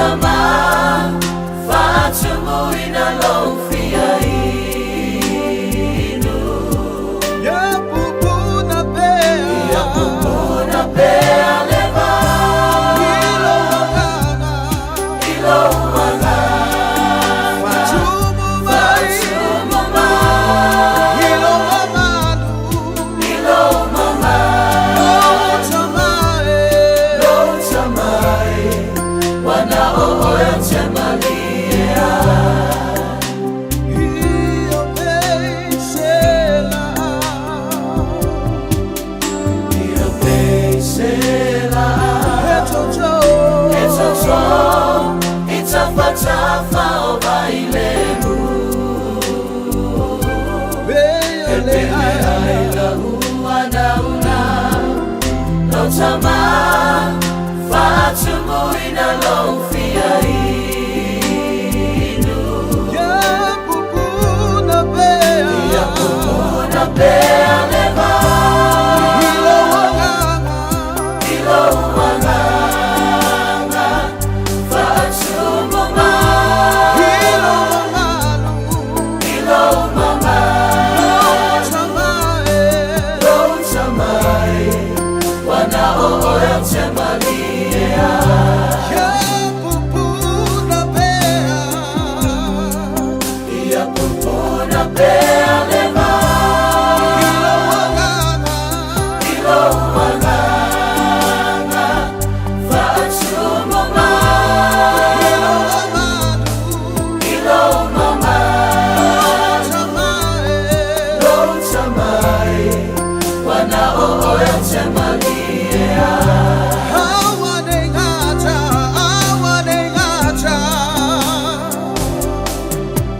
tama faatumuina lou fiainu. Ia pupuna pea. Ia pupuna pea le vai. I lou agaga. I lou agaga. Faatumu mai. Faatumu mai. I lou mamalu. I lou mamalu. Lou tama e. Lou tama e, ua na o oe ou te malie ai. Ia peise laau. Ia peise laau. E toto. E toto i tafatafa o Vailemu. Pei E o le pele ai. Ai lau anauna. Lou tama faatumuina lou fiainu. Ia pupuna pea. Ia pupuna pea le vai. I lou agaga. I lou agaga faatumu mai. I lou mamalu. I lou mamalu. Lou tama e. Lou tama e, ua na o oe ou te malie ai. Ia pupuna pea. Ia pupuna pea le vai. I lou agaga. I lou agaga faatumu mai. I lou mamalu. I lou mamalu. Lou tama e. Lou tama e, ua na o oe ou te malie ai. Aua ne gata, aua ne gata.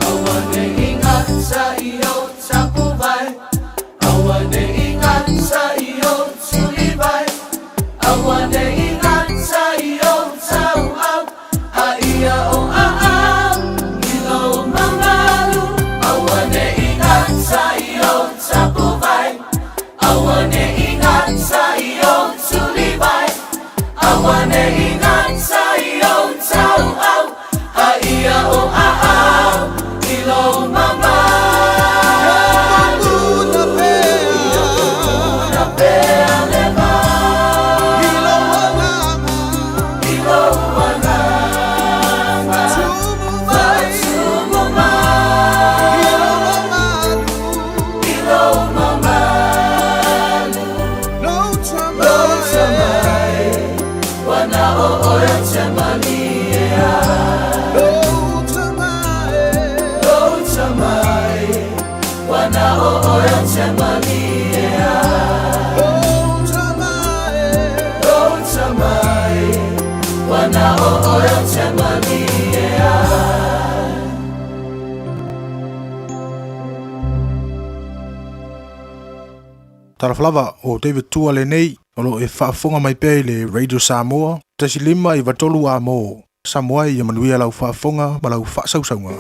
Aua ne i gata i o tapuvai. Aua ne i gata i o tulivai. Aua ne i gata i o tauau. A ia o a au i lou mamalu. Aua ne i gata i o tapuvai. Aua ne i gata i o tulivai. Aua ne i gata i o tauau. A ia o a au i lou mamalu. Pupuna pea. Na pea le vai. I lou agaga. I lou agaga. Tumu mai. Faatumu mai. I lou mamalu. I lou mamalu. Lou tama Lou e. tama e, ua na o oe ou te malie ai. Lou tama e. Lou tama e, ua na o oe ou te malie ai. Lou tama e. Lou tama e, ua na o oe ou te malie ai. Talofa lava o David Tua lenei o loo e faafofoga mai pea i le Radio Samoa 1.5 93 amo. Samoa ia manuia lau faafofoga ma lau faasausauga.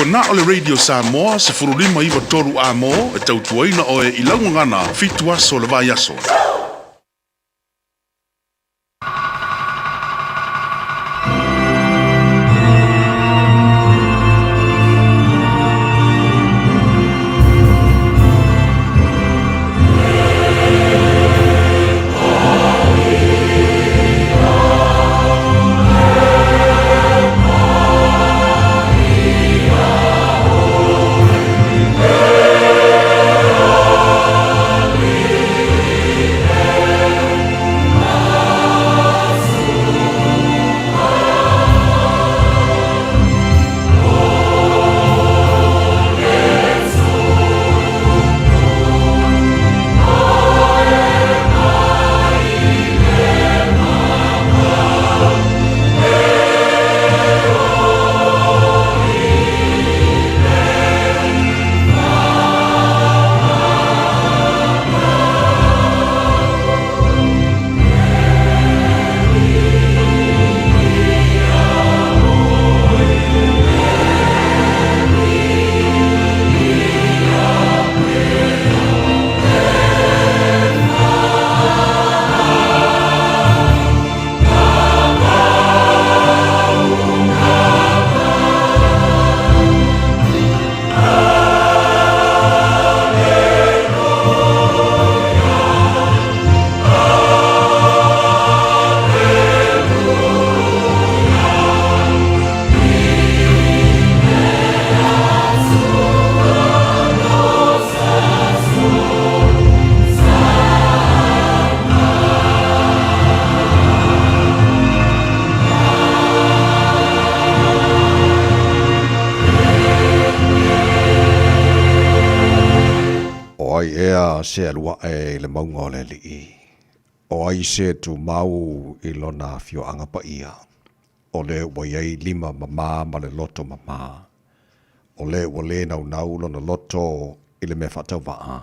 Ua na o le Radio Samoa 1593 A-mo e tautuaina oe i lau gagana fitu aso o le vaiaso. O ai ea se alu aʻe i le mauga o le Alii? O ai se tumau i lona afioaga paia? O le ua i ai lima mamā ma le loto mamā. O le ua lē naunau lona loto i le mea faatauvaa,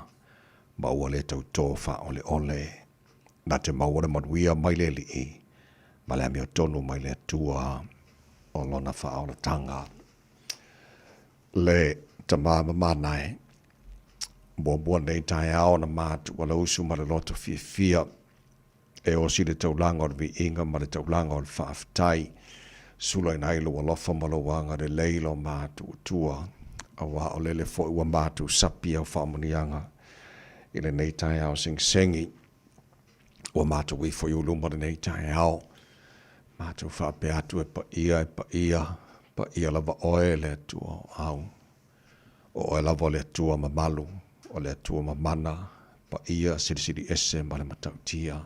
ma ua lē tautō faaoleole. Na te maua le manuia mai le Alii, ma le amiotonu mai le Atua o lona faaolataga. Le tama mamana e, muamua nei taeao na matua lausu ma le loto fiafia e osi le taulaga o le viiga ma le taulaga o le faafetai. Sulaina ai lou alofa ma lou agalelei lo matuatua, auā o lele foi ua matou sapi au faamanuiaga i lenei taeao segisegi. Ua matou ifo i ou luma lenei taeao, matou faapea atu e paia, e paia, paia lava oe le Atua o au. O oe lava o le Atua mamalu, o le Atua mamana, paia silisili ese ma le matautia.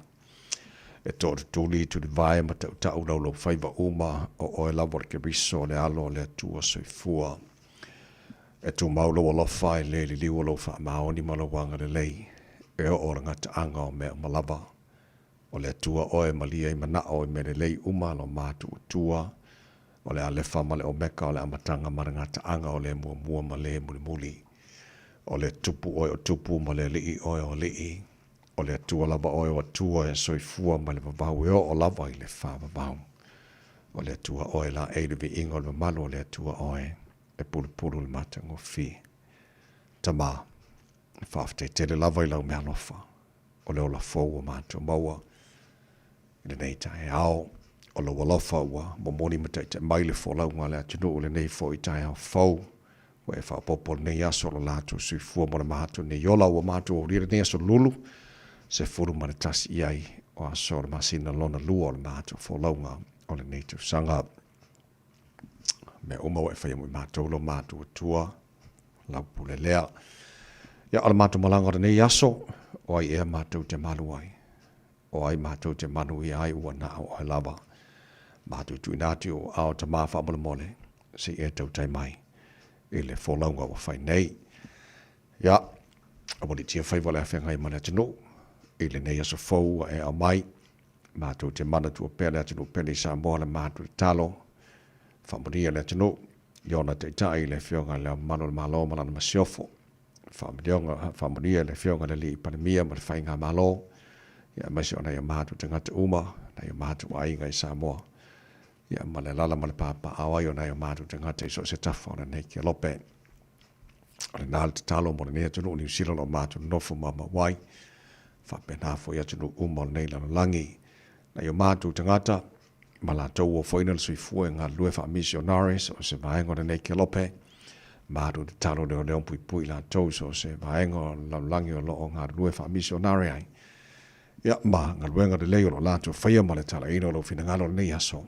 E tootutuli, tulivae ma tautau laulaufaiva uma, o oe lava o le Keriso, o le Alo o le Atua soifua. E tumau lou alofa e le liliu o lou faamaoni ma lou agalelei, e oo o le gataaga o mea uma lava. O le Atua oe e malie ai manao i mea lelei uma lo matuatua, o le Alefa ma le Omeka, o le Amataga ma le Gataaga, o le Muamua ma le Mulimuli. O le Tupu oe o tupu ma le Alii oe o alii. O le Atua lava oe o atua e soifua mai le vavau e oo lava i le faavavau. O le Atua oe laei le viiga o le mamalu o le Atua oe e pulupulu le matagofie. Tama, faafetai tele lava i lau meaalofa o le ola fou ua matou maua i lenei taeao. O lou alofa ua momoli ma taitai mai le folauga a le atunuu i lenei foi taeao fou. Ua e faaopoopo lenei aso o lo latou soifua mo le matou nei ola. Ua matou aulia lenei aso lulu, 11 i ai o aso o le masina lona lua o le matou folauga o lenei tausaga. Mea uma ua e faia mo i matou lo matou Atua, lau pule lea. Ia, o le matou malaga o lenei aso, o ai ea matou te malu ai? O ai matou te manuia ai ua na o oe lava? Matou tuuina atu i ou aao Tama faamolemole, se i e tautai mai i le folauga ua fai nei. Ia, ua litia faiva o le afeagai ma le atunuu i lenei aso fou ua e aumai. Matou te manatua pea le atunuu pele i Samoa le matou tatalo, faamanuia le atunuu i ona taitai le Afioga i Le Ao Mamalu o le Malo ma Lana Masiofo, faamanuia le Afioga i le Alii Palemia ma le Faigamalo, aemaise o nai o matou tagata uma, nai o matou aiga i Samoa. Ia, ma le alaala ma le papaaao ai o nai o matou tagata i so o se tafa o lenei kelope. O lena le tatalo mo lenei atunuu o Niu Sila o lo o matou nonofo maumau ai, faapena foi atunuu uma o lenei lalolagi. Nai o matou tagata, ma latou ua ofoina le soifua e galulue faamisionaris so o se vaega o lenei kelope, matou tatalo leoleo puipui latou so o se vaega o le lalolagi o lo o galulue faamisionare ai. Ia, ma galuega lelei o lo o latou faia ma le talaiina o lou finagalo i lenei aso.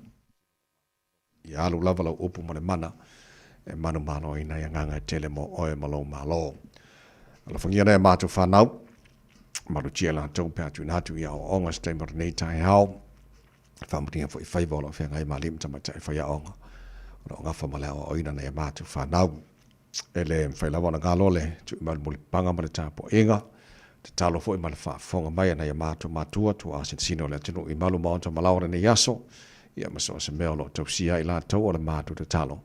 Ia alu lava lau upu ma le mana e manumaloina ai agaga e tele mo oe ma lou Malo. Alofagia nai a matou fanau, malutia latou pe a tuuina atu i aoaoga se taimi o lenei taeao. Faamanuia foi i faiva o lo o feagai ma alii ma tamaitai faiaoga o lo o gafa ma le aoaoina nai a matou fanau. E le mafai lava ona galo le tui mai o le mulipapaga ma le tapuaiga, tatalo foi ma le faafofoga mai a nai a matou matua tuaa sinosino o le atunuu i malu maota ma laoa lenei aso, ia ma so o se mea o lo o tausia ai latou o le matou tatalo,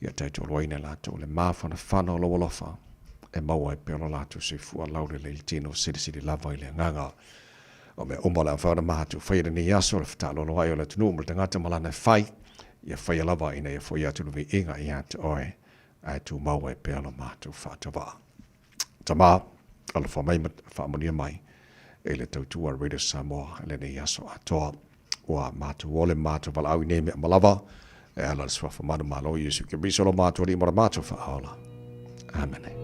ia taitoluaina e latou le mafanafana o lou alofa e maua ai pea lo latou soifua laulelei i le tino silisili lava i le agaga. O mea uma o le a mafai ona matou faia i lenei aso, le fetaalolo ai o le atunuu ma le tagata ma lana e fai, ia faia lava ina ia foi atu le viiga ia te oe, ae tumau ai pea lo matou faatavaa. Tama, alofa mai ma faamanuia mai i le tautua a Radio Samoa i lenei aso atoa. Ua matou ole ma matou valaau i nei mea uma lava, e ala i le Suafa manumalo o Iesu Keriso lo matou Alii ma lo matou Faaola. Amene.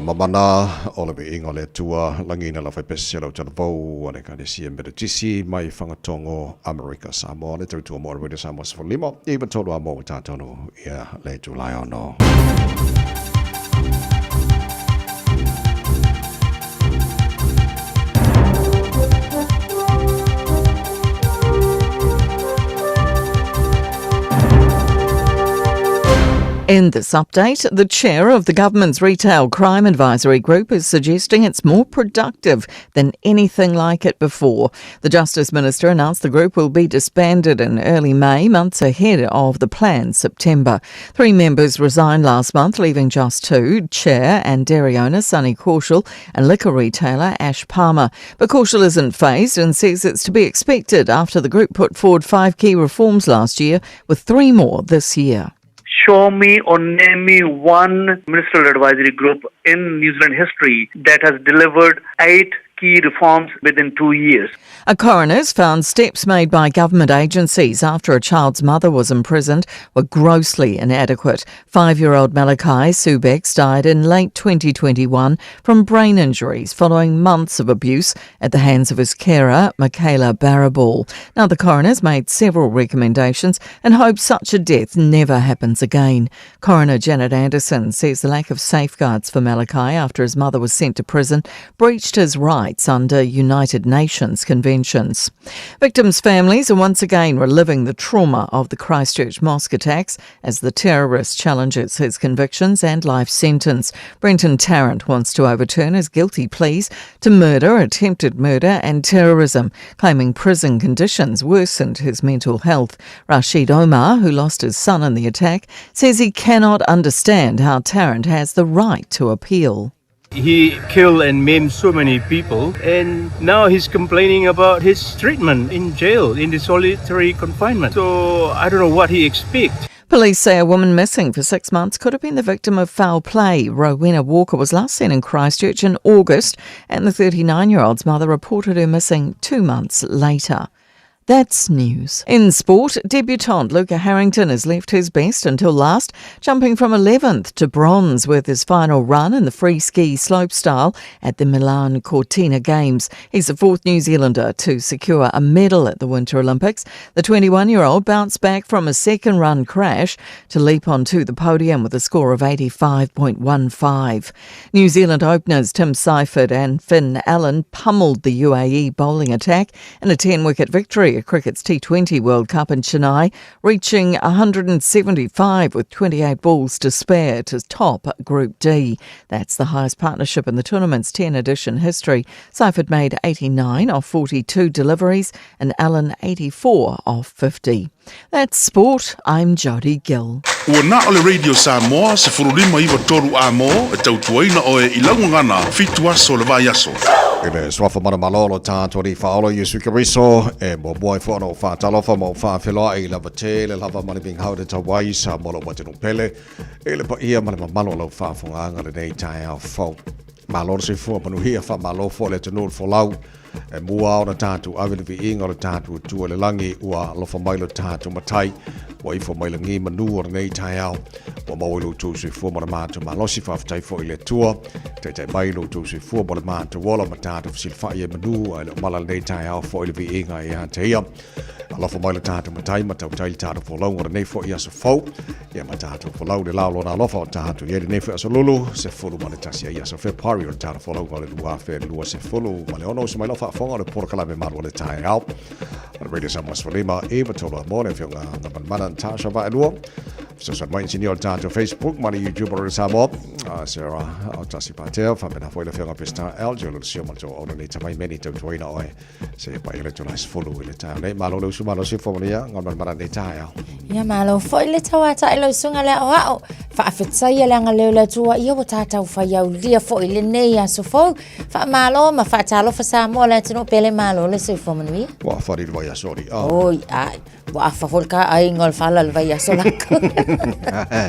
mamana o le viiga o le Atua lagiina lau faipese lau talavou a le Ekalesia Metotisi mai Fagatogo Amerika Samoa le tautua mo le Radio Samoa 15 93 a mo ua tatonu ia le itula e ono. In this update, the chair of the government's Retail Crime Advisory Group is suggesting it's more productive than anything like it before. The Justice Minister announced the group will be disbanded in early May, months ahead of the planned September. Three members resigned last month, leaving just two, chair and dairy owner Sonny Kaushal and liquor retailer Ash Palmer. But Kaushal isn't phased and says it's to be expected after the group put forward five key reforms last year, with three more this year. Show me or name me one ministerial advisory group in New Zealand history that has delivered 8 key reforms within 2 years. A coroner's found steps made by government agencies after a child's mother was imprisoned were grossly inadequate. 5-year-old Malachi Subex died in late 2021 from brain injuries following months of abuse at the hands of his carer, Michaela Barriball. Now, the coroner's made several recommendations and hopes such a death never happens again. Coroner Janet Anderson says the lack of safeguards for Malachi after his mother was sent to prison breached his rights under United Nations conventions. Victims' families are once again reliving the trauma of the Christchurch mosque attacks as the terrorist challenges his convictions and life sentence. Brenton Tarrant wants to overturn his guilty pleas to murder, attempted murder and terrorism, claiming prison conditions worsened his mental health. Rashid Omar, who lost his son in the attack, says he cannot understand how Tarrant has the right to appeal. He killed and maimed so many people, and now he's complaining about his treatment in jail, in the solitary confinement. So I don't know what he expects. Police say a woman missing for 6 months could have been the victim of foul play. Rowena Walker was last seen in Christchurch in August, and the 39-year-old's mother reported her missing 2 months later. That's news. In sport, debutant Luca Harrington has left his best until last, jumping from 11th to bronze with his final run in the free ski slopestyle at the Milan Cortina Games. He's the fourth New Zealander to secure a medal at the Winter Olympics. The 21-year-old bounced back from a second run crash to leap onto the podium with a score of 85.15. New Zealand openers Tim Seifert and Finn Allen pummeled the UAE bowling attack in a 10-wicket victory at cricket's T20 World Cup in Chennai, reaching 175 with 28 balls to spare to top Group D. That's the highest partnership in the tournament's 10-edition history. Seifert made 89 off 42 deliveries and Allen 84 off 50. That's sport. I'm Jodie Gill. Ua na o le Radio Samoa 1593 a mo e tautuaina oe i lau gagana 7 aso o le vaiaso. I le suafa manumalo o lo tatou Alii Faaola Iesu Keriso, e muamua ai foi ona ou faatalofa ma ou faafeiloai lava tele lava ma le migao i le tauai Samoa lou atunuu pele i le paia ma le mamalu o lau faafofogaaga lenei taeao fou. Malo le soifua manuia, faamalo foi le atunuu le folau. E mua ona tatou ave le viiga o le tatou Atua i le lagi, ua alofa mai lo tatou Matai, ua ifo mai lagi manu o lenei taeao, ua maua i lo outou soifua ma le matou malosi. Faafetai foi i le Atua, taitai mai lo outou soifua ma le matou ola ma tatou fesilafai ai manu, ae le o mala lenei taeao foi le viiga ia te ia. Alofa mai lo tatou Matai ma tautai le tatou folauga o lenei foi aso fou. Ia ma tatou folau le lao lona alofa o tatou i ai lenei foi aso lulu, 11 ai aso February o le tatou folauga o le 2026. Uso mai lau faafofoga o le polokalame malu o le taeao. O le Radio Samoa 15 i tolu a mo le afioga Gamanamana Natasha Vaelua. Fesoasoani mai inisinia o le tatou Facebook ma le YouTube o Radio Samoa. Sarah Autasi Patea, faapena foi le afioga Pestar L. Jolo Sio ma le tou auna nei tamai meni tautuaina oe. Se pa ele tula sefulu i le taeao nei. Malo le usu malo se fo manuia, Gamanamana nei taeao. Ia malo foi le tauata i lau susuga le aoao. Faafetaia le agalelei o le Atua ia ua tātou faiaulia foi lenei aso fou. Faamalo ma faatalofa Samoa le atunuu pele malo le soifua manuia. Ua afa le vaiaso ali. Oi, ai, ua afa foi le ka aiga o le fala le vaiaso lako.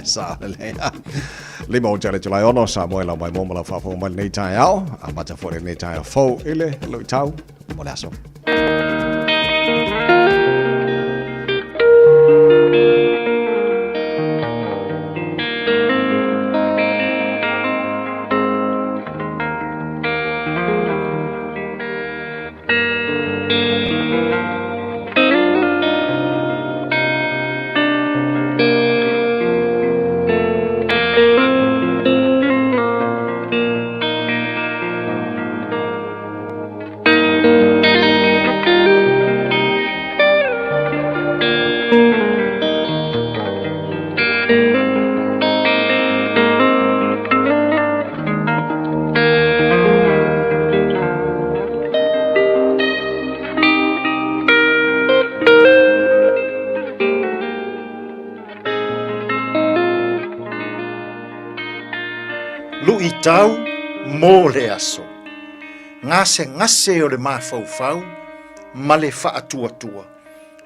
Sa le. Lima o tele tulai ono, Samoa e lau mai mo ma lau faafofoga mai lenei taeao. Amata foi lenei taeao fou i le luitau mo le aso. Luʻitau mo le aso. Gasegase o le mafaufau ma le faatuatua,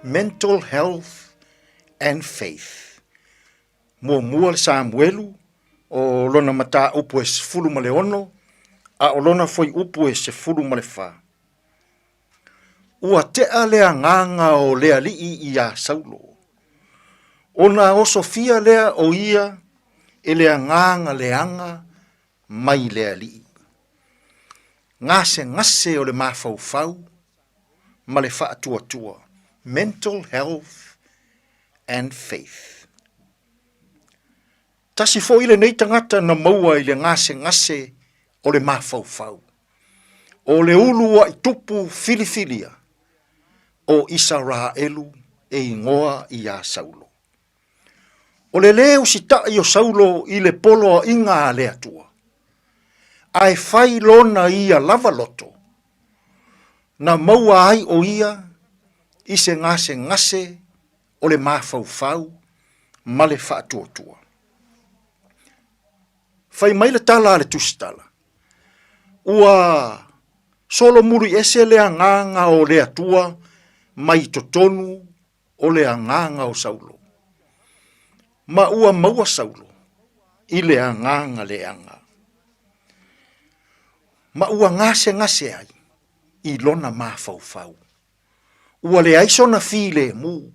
Mental Health and Faith. Muamua le Samuelu, o lona mataupu e 16, a o lona fuaiupu e 14. Ua tea le agaga o le alii iā Saulo. Ona osofia lea o ia e le agaga leaga mai le alii. Gasegase o le mafaufau ma le faatuatua, mental health and faith. Tasi foi lenei tagata na maua i le gasegase o le mafaufau. O le uluai tupu filifilia o Isaraelu e igoa iā Saulo. O le lē usitai o Saulo i le poloaiga a le Atua, ae fai lona ia lava loto, na maua ai o ia i se gasegase o le mafaufau ma le faatuatua. Fai mai le tala a le Tusitala, ua solomuli ese le agaga o le Atua mai totonu o le agaga o Saulo, ma ua maua Saulo i le agaga leaga, ma ua gasegase ai i lona mafaufau. Ua leai sona filemu,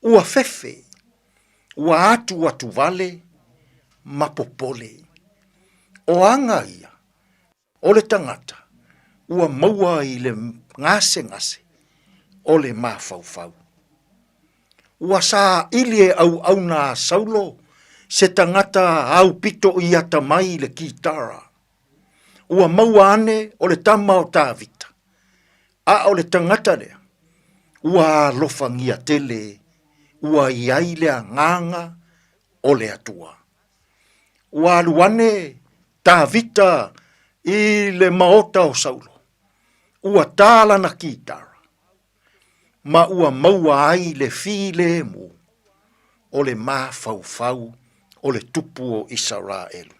ua fefe, ua atuatuvale ma popole. O aga ia o le tagata ua maua i le gasegase o le mafaufau. Ua saili e auauna a Saulo se tagata aupito i atamai i le kitara. Ua maua ane o le tama o Tavita, a o le tagata lea, ua alofagia tele, ua i ai le agaga o le Atua. Ua alu ane Tavita i le maota o Saulo, ua tā lana kitara, ma ua maua ai le filemu o le mafaufau o le tupu o Isaraelu.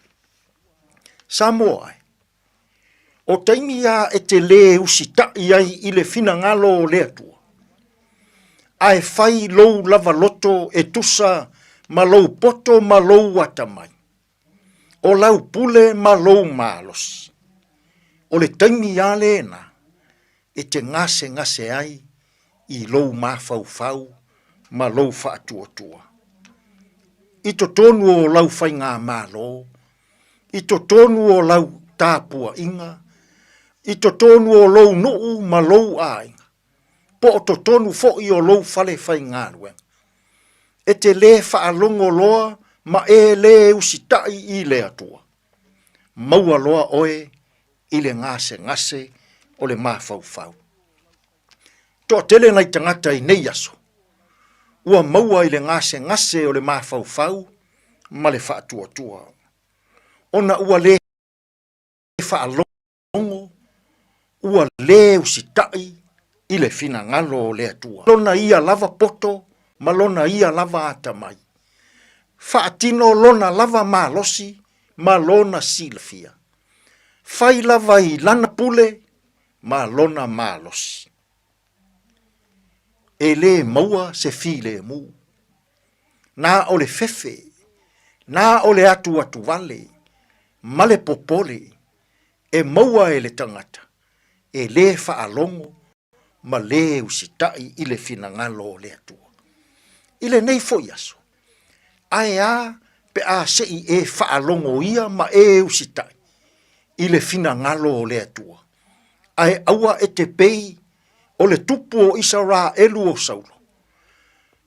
Samoa e, o taimi a e te lē usitai ai i le finagalo o le Atua, ae fai lou lava loto e tusa ma lou poto ma lou atamai, o lau pule ma lou malosi. O le taimi a lena e te gasegase ai i lou mafaufau ma lou faatuatua. I totonu o lau faigamalo, i totonu o lau tapuaiga, i totonu o lou nuu ma lou aiga, po o totonu foi o lou fale faigaluega. E te lē faalogo loa ma e lē usitai i le Atua. Maua loa oe i le gasegase o le mafaufau. Toatele nai tagata i nei aso, ua maua i le gasegase o le mafaufau ma le faatuatua, ona ua lē faalogo, ua lē usitai i le finagalo o le Atua. Lona ia lava poto ma lona ia lava atamai, faatino lona lava malosi ma lona silafia, fai lava i lana pule ma lona malosi. E lē maua se filemu. Na o le fefe, na o le atuatuvale ma le popole e maua e le tagata e lē faalogo ma lē usitai i le finagalo o le Atua. I lenei foi aso, ae a pe a se i e faalogoia ma e usitai i le finagalo o le Atua, ae aua e te pei o le tupu o Isaraelu o Saulo.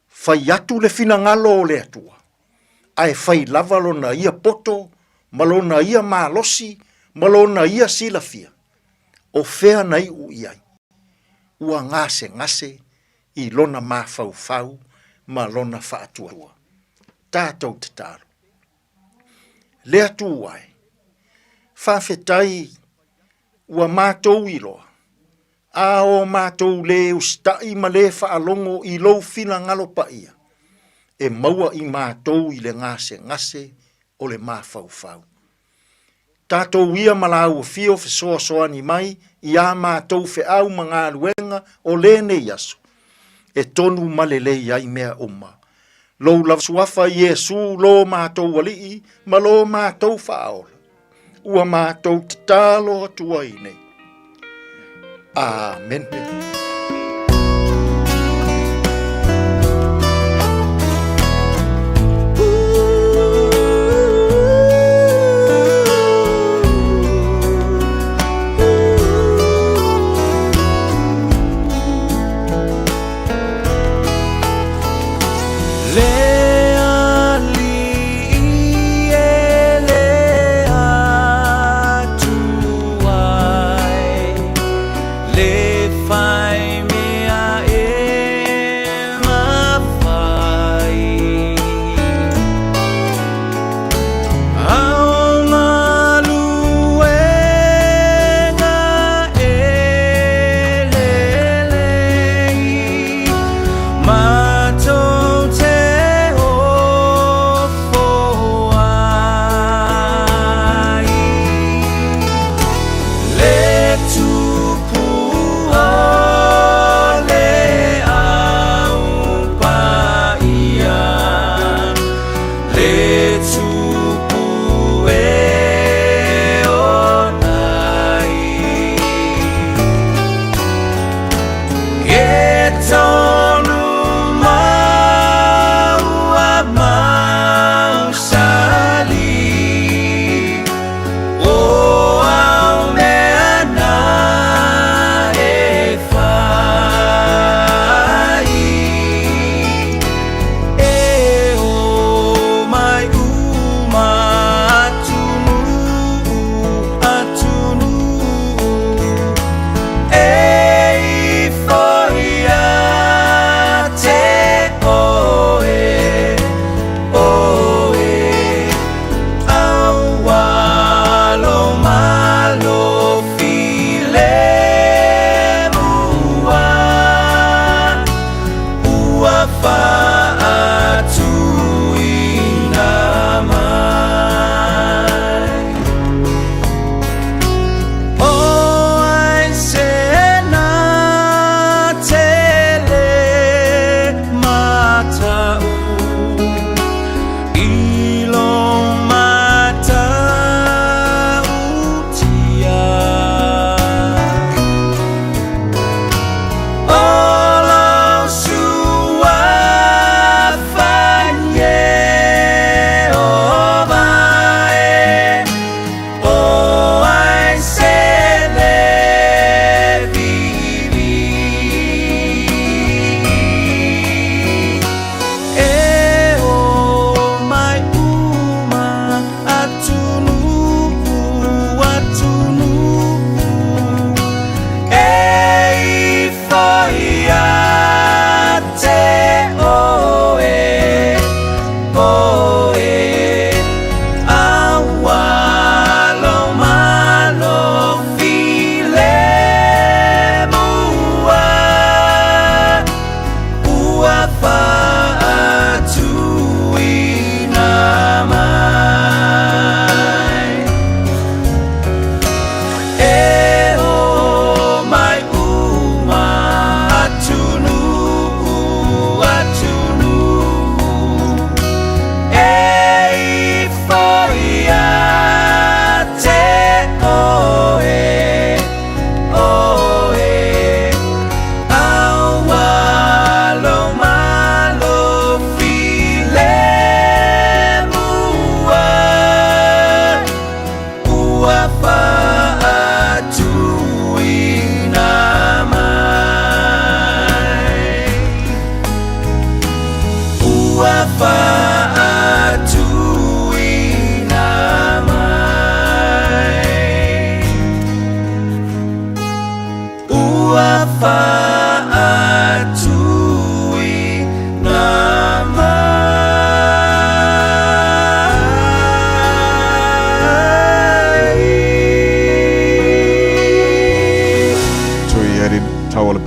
Fai atu le finagalo o le Atua, ae fai lava lona ia poto ma lona ia malosi ma lona ia silafia, o fea na iu i ai, ua gasegase i lona mafaufau ma lona faatuatua. Tatou tatalo. Le Atua e, faafetai ua matou iloa, a o matou lē usitai ma lē faalogo i lou finagalo paia, e maua i matou i le gasegase o le mafaufau. Tatou ia ma lāua fio fesoasoani mai i ā mātou feau ma galuega o lenei aso, e tonu ma lelei ai mea uma. Lou lava Suafa Iesū lō mātou Alii ma lō mātou Faaola, ua mātou tatalo atu ai nei. Amene.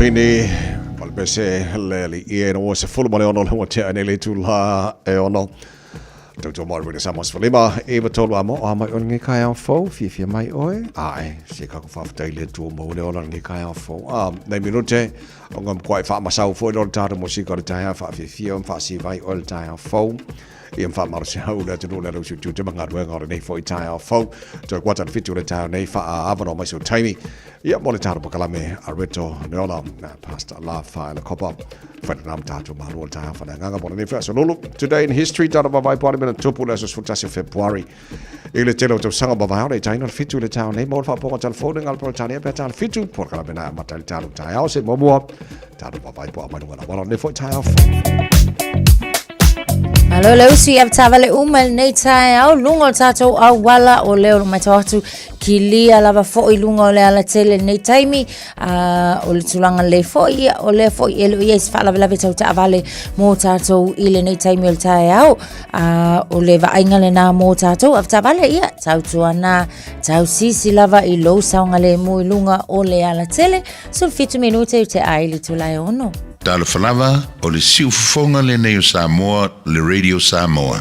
Pini, Malpese, le ali i e no se fulu ma le ono le ua tea nei le tū la e ono. Tautua mai Radio Samoa 15 9 3 a mo a mai oe lenei taeao fou, fiafia mai oe, ae, se kako faafetai le Atua mo le ola lenei taeao fou. A, nei minute, o ngā mkoa e whaamasau fo i lora tātou mo sika o le taeao whaafiafia o mwhaasivai o le taeao fou. Ia mwhaamaro se hau le atunuu le rausi tu te mangaruenga o lenei fo i taeao fou. Toi kuata le fitu le taeao nei whaa awano mai so taimi. Ia mo le tātou pakalame a Reto Neola, Pastor La Whaele Kopa. Whaere nā tātou maru o le taeao whana nganga mo lenei whaasa lulu. Today in history, tātou mawai poari mena tupu le aso 11 o Februari. I le tele o tausaga mawai aore i taina le fitu le taeao nei mo le whaaponga telefone ngā le Peretania pea tāna fitu. Por kala mena a mata le tātou taeao se momua. Tātou mawai po a mai lunga na wala nei foi taeao fou. Malo le usi i avetaavale uma i lenei taeao, luga o le tatou auala o lea o lo o matau atu kilia lava foi luga o le alatele i lenei taimi, a o le tulaga lelei foi, ia, o lea foi e le o i ai se faalavelave tau taavale mo tatou i lenei taimi o le taeao, a o le vaaiga lena mo tatou avetaavale, ia, tautuana, tausisi lava i lou saogalemu i luga o le alatele, 17 minute i te ai le itula e ono. Talofa lava, o le siufofoga lenei o Samoa, le Radio Samoa.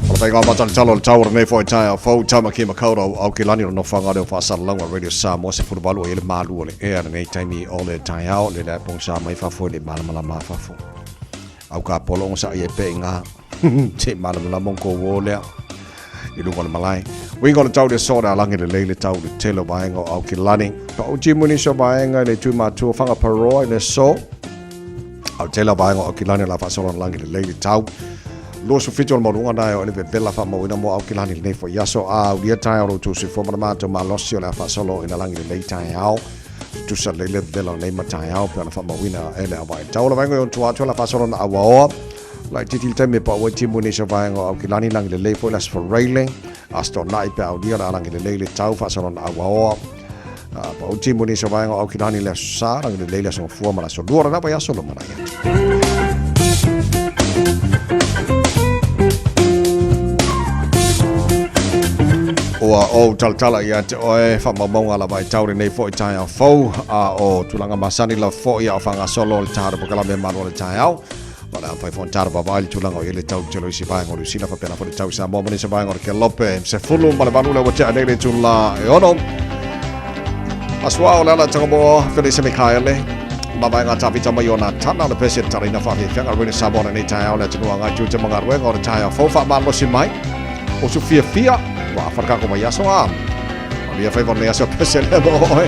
O le faiga matalatala o le tau o lenei foi taeao fou, Tāmaki Makaurau, Aokelani o le nofoaga leo faasalalauga Radio Samoa, 18 o i le malu o le ea lenei taimi o le taeao, le lea pongsa mai fafo i le malamalama fafo. Au ka polo o sa i e pe ngā, te malamalama ko wō lea i lunga o le malae. Winga o le tau le sōra alangi le lei le tau le tele o vaenga o Aokelani. Pa o Jimuni so vaenga i le tū mātua Whangaparoa i le so. Au tele o vaenga o Aokelani la whaasolo na langi le lei le tau. 27 o le maluga nae o le vevela whaamauina mo Aokelani lenei foi aso a ulia tae o routou soifua ma le matou malosi o le a faasolo ina lagi lelei taeao. Tutusa lelei le vevela o nei ma taeao pe ona faamauina e le auvae tau. O le vaega i ona tua atu o le a faasolo na auaoa. Laitiiti le taimi e pau ai timu i nisi o vaega o Aokelani lagi lelei foi le Aso Faraile. Aso Toonai pe aulia le a lagi lelei le tau faasolo na auaoa. Pau timu i nisi o vaega o Aokelani le Aso Sa, lagi lelei le Aso Gafua ma le Aso Lua o lena vaiaso lumanai atu. Ua ou talatala ia te oe faamaumauga lava i tau lenei foi taeao fou, a o tulaga masani lava foi a o faagasolo le tatou polokalame malu o le taeao. Ma le a mafai foi ona tatou vaavaai le tulaga o i ai le tau tele o isi vaega o Niu Sila faapena foi le tau i Samoa ma nisi vaega o le Kelope. 18 lea ua tea nei le itula e ono. Aso o le ala Tagamoa Felisa Mikaele. Mavaega Tavita mai ona tana o le pese tarina whawhiwhianga Rene Samoa nei taeao le atunuu ngai tū te mangaruenga o le taeao fou whaamalosi mai. O su fiafia, wa wharakako mai aso a. O lia whaiwa nei aso pese le mo oe.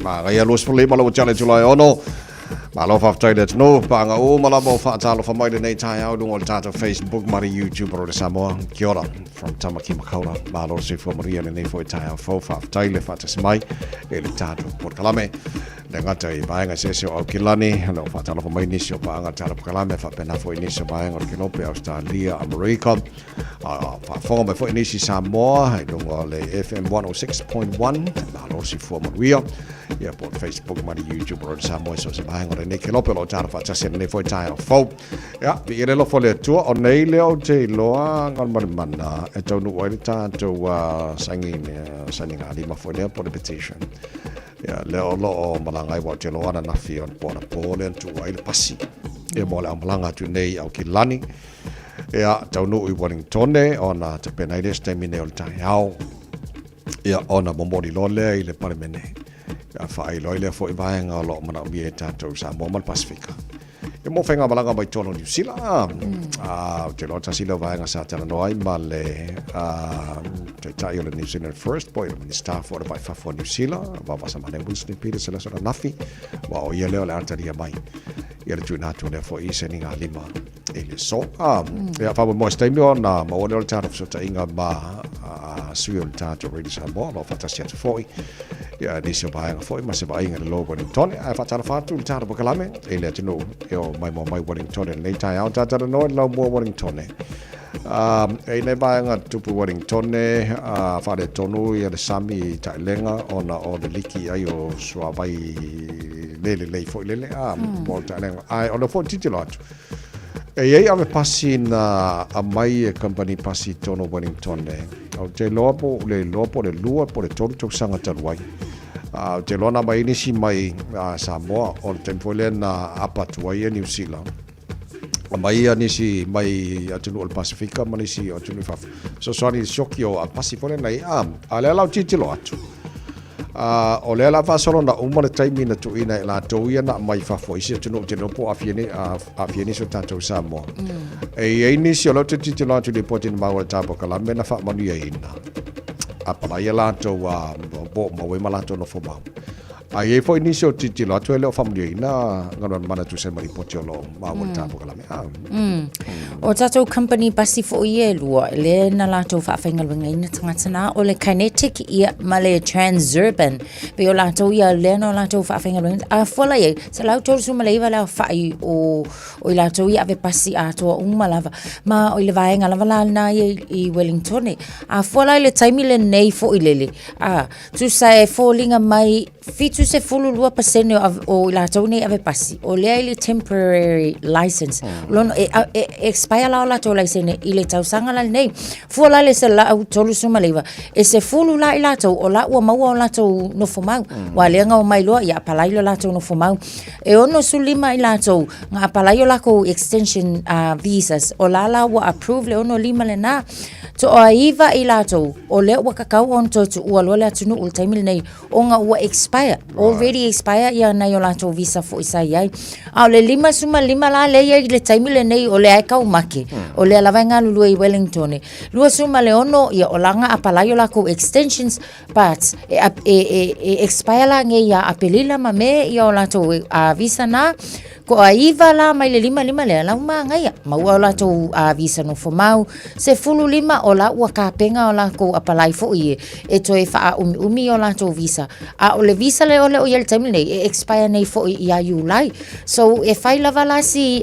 Manaia 25 lau tiale Julae 6. Malo faafetai le atunuu, paaga uma lava o faatalofa mai lenei taeao i luga o le tatou Facebook ma le YouTube o le Samoa. Kia ora from Tamaki Makaurau. Malo le soifua manuia lenei foi taeao fou. Faafetai le faatasi mai i le tatou polokalame. Le gata i vaega eseese o Aukilani, o lo o faatalofa mai nisi o paaga o le tatou polokalame, faapena foi nisi o vaega o le Kelope, Australia, Amerika. Faafofoga mai foi nisi Samoa i luga o le FM 106.1, malo le soifua manuia. Ia po o le Facebook ma le YouTube o Radio Samoa i so o se vaega o lenei kelope o lo o tatou faatasi ai lenei foi taeao fou. Ia, viia le alofa o le Atua, o nei lea ou te iloa Galumalemana e taunuu ai le tatou sainigalima foi lea po o le petition. Ia, lea o lo o malaga ai, aua ou te iloa ananafi po o anapo lea na tuu ai le pasi. Ia, mo le aumalaga atu nei i Aukilani. Ia, taunuu i Wellingtone, ona tapena ai lea se taimi nei o le taeao. Ia, ona momoli loa lea i le Palemene. Ia, faailoa ai lea foi vaega o lo o manaomia e tatou Samoa ma le Pasefika. Ia, mo faigamalaga mai totonu o Niu Sila, ou te iloa tasi lea o vaega sa talanoa ai ma le Taitai o le New Zealand First po o le Minisita foi o le Vai i Fafo a Niu Sila, Vaovasamanaia Winston Peters i le aso ananafi, aua o ia lea o le a talia mai ia le tuuina atu o lea foi sainigalima i le aso. Ia, faamoemoe se taimi ona maua lea o le tatou fesootaiga ma sui o le tatou Radio Samoa o lo o faatasi atu foi ia nisi o vaega foi ma se vaaiga i le lo Wellington. Ae faatalofa atu i le tatou polokalame i le atunuu e o maimoa mai Wellington i lenei taeao. Talanoa i le laumua Wellington. E i nei vaega tupu Wellington, faaletonu ia le sami i Taelega ona o le liki ai o suavai le lelei foi lele, mo le Taelega. Ae o lea foi tilotilo atu, e i ai ave pasi na aumai e kamupani pasi i totonu o Wellington. Ou te iloa po o le iloa po o le 2 po o le 3 tausaga talu ai. Ou te iloa na aumai ai nisi mai Samoa, o le taimi foi lea na apa atu ai Niu Sila. Aumai ia nisi mai atunuu o le Pasefika ma nisi o atunuu i fafo. Fesoasoani i le sioki o pasi foi lea na i a. A o lea la ou tilotilo atu, o lea la faasolo na uma le taimi na tuuina e latou ia na aumai fafo i isi atunuu ou te iloa po o aafia nei, aafia nisi o tatou i Samoa. E i ai nisi o lea ou te tilotilo atu i lipoti na maua i le tapolokalamme na faamanuiaina. Apalai a latou po o maua ai ma latou nofomau. A i ai foi nisi o tilotilo atu e le o faamanuiaina Galumalemana tusa ai ma lipoti o lo o maua i le tapolokalamme. O tatou company pasi foi ia e lua, lea na latou faafaigaluegaina tagata na, o le Kinetic ia ma le Transurban. Pei o latou ia lea na latou faafaigaluegaina. A fua la i ai, 139 le aofai o, o i latou ia ave pasi atoa uma lava. Ma o i le vaega lava la lena ia i Wellingtone. A fua la i le taimi lenei foi lele, a, Tusa e foliga mai 72% o i latou nei ave pasi, o lea i le temporary license. Lono e, e, expire la o latou laisene i le tausaga la lenei. Fua la le 139, e sefulu la i latou o la ua maua o latou nofomau. Ua lea nga omai loa ia apalai lo latou nofomau. E 65 i latou nga apalai o lakou extension visas, o la la ua approve le 65 lena. Toaiva i latou, o lea ua kakau ona toe tuua loa le atunuu i le taimi lenei, ona ua expire, already expire ia nai o latou visa foi sa i ai. A o le 55 la lea e i ai i le taimi lenei o lea e taumate, o lea lava e galulue i Wellington. 26, ia o la na apalai o lakou extensions, but e, e, e, e expire la nei ia Apelila ma Me ia o latou visa na. Toaiva la mai le 55 lea, la ua manaia, maua o latou visa nofomau, 15 o la ua tapena o latou apalai foi e, e toe faaumiumi o latou visa. A o le visa lea o lea o i ai i le taimi lenei, e expire nei foi ia Iulai. So e fai lava la si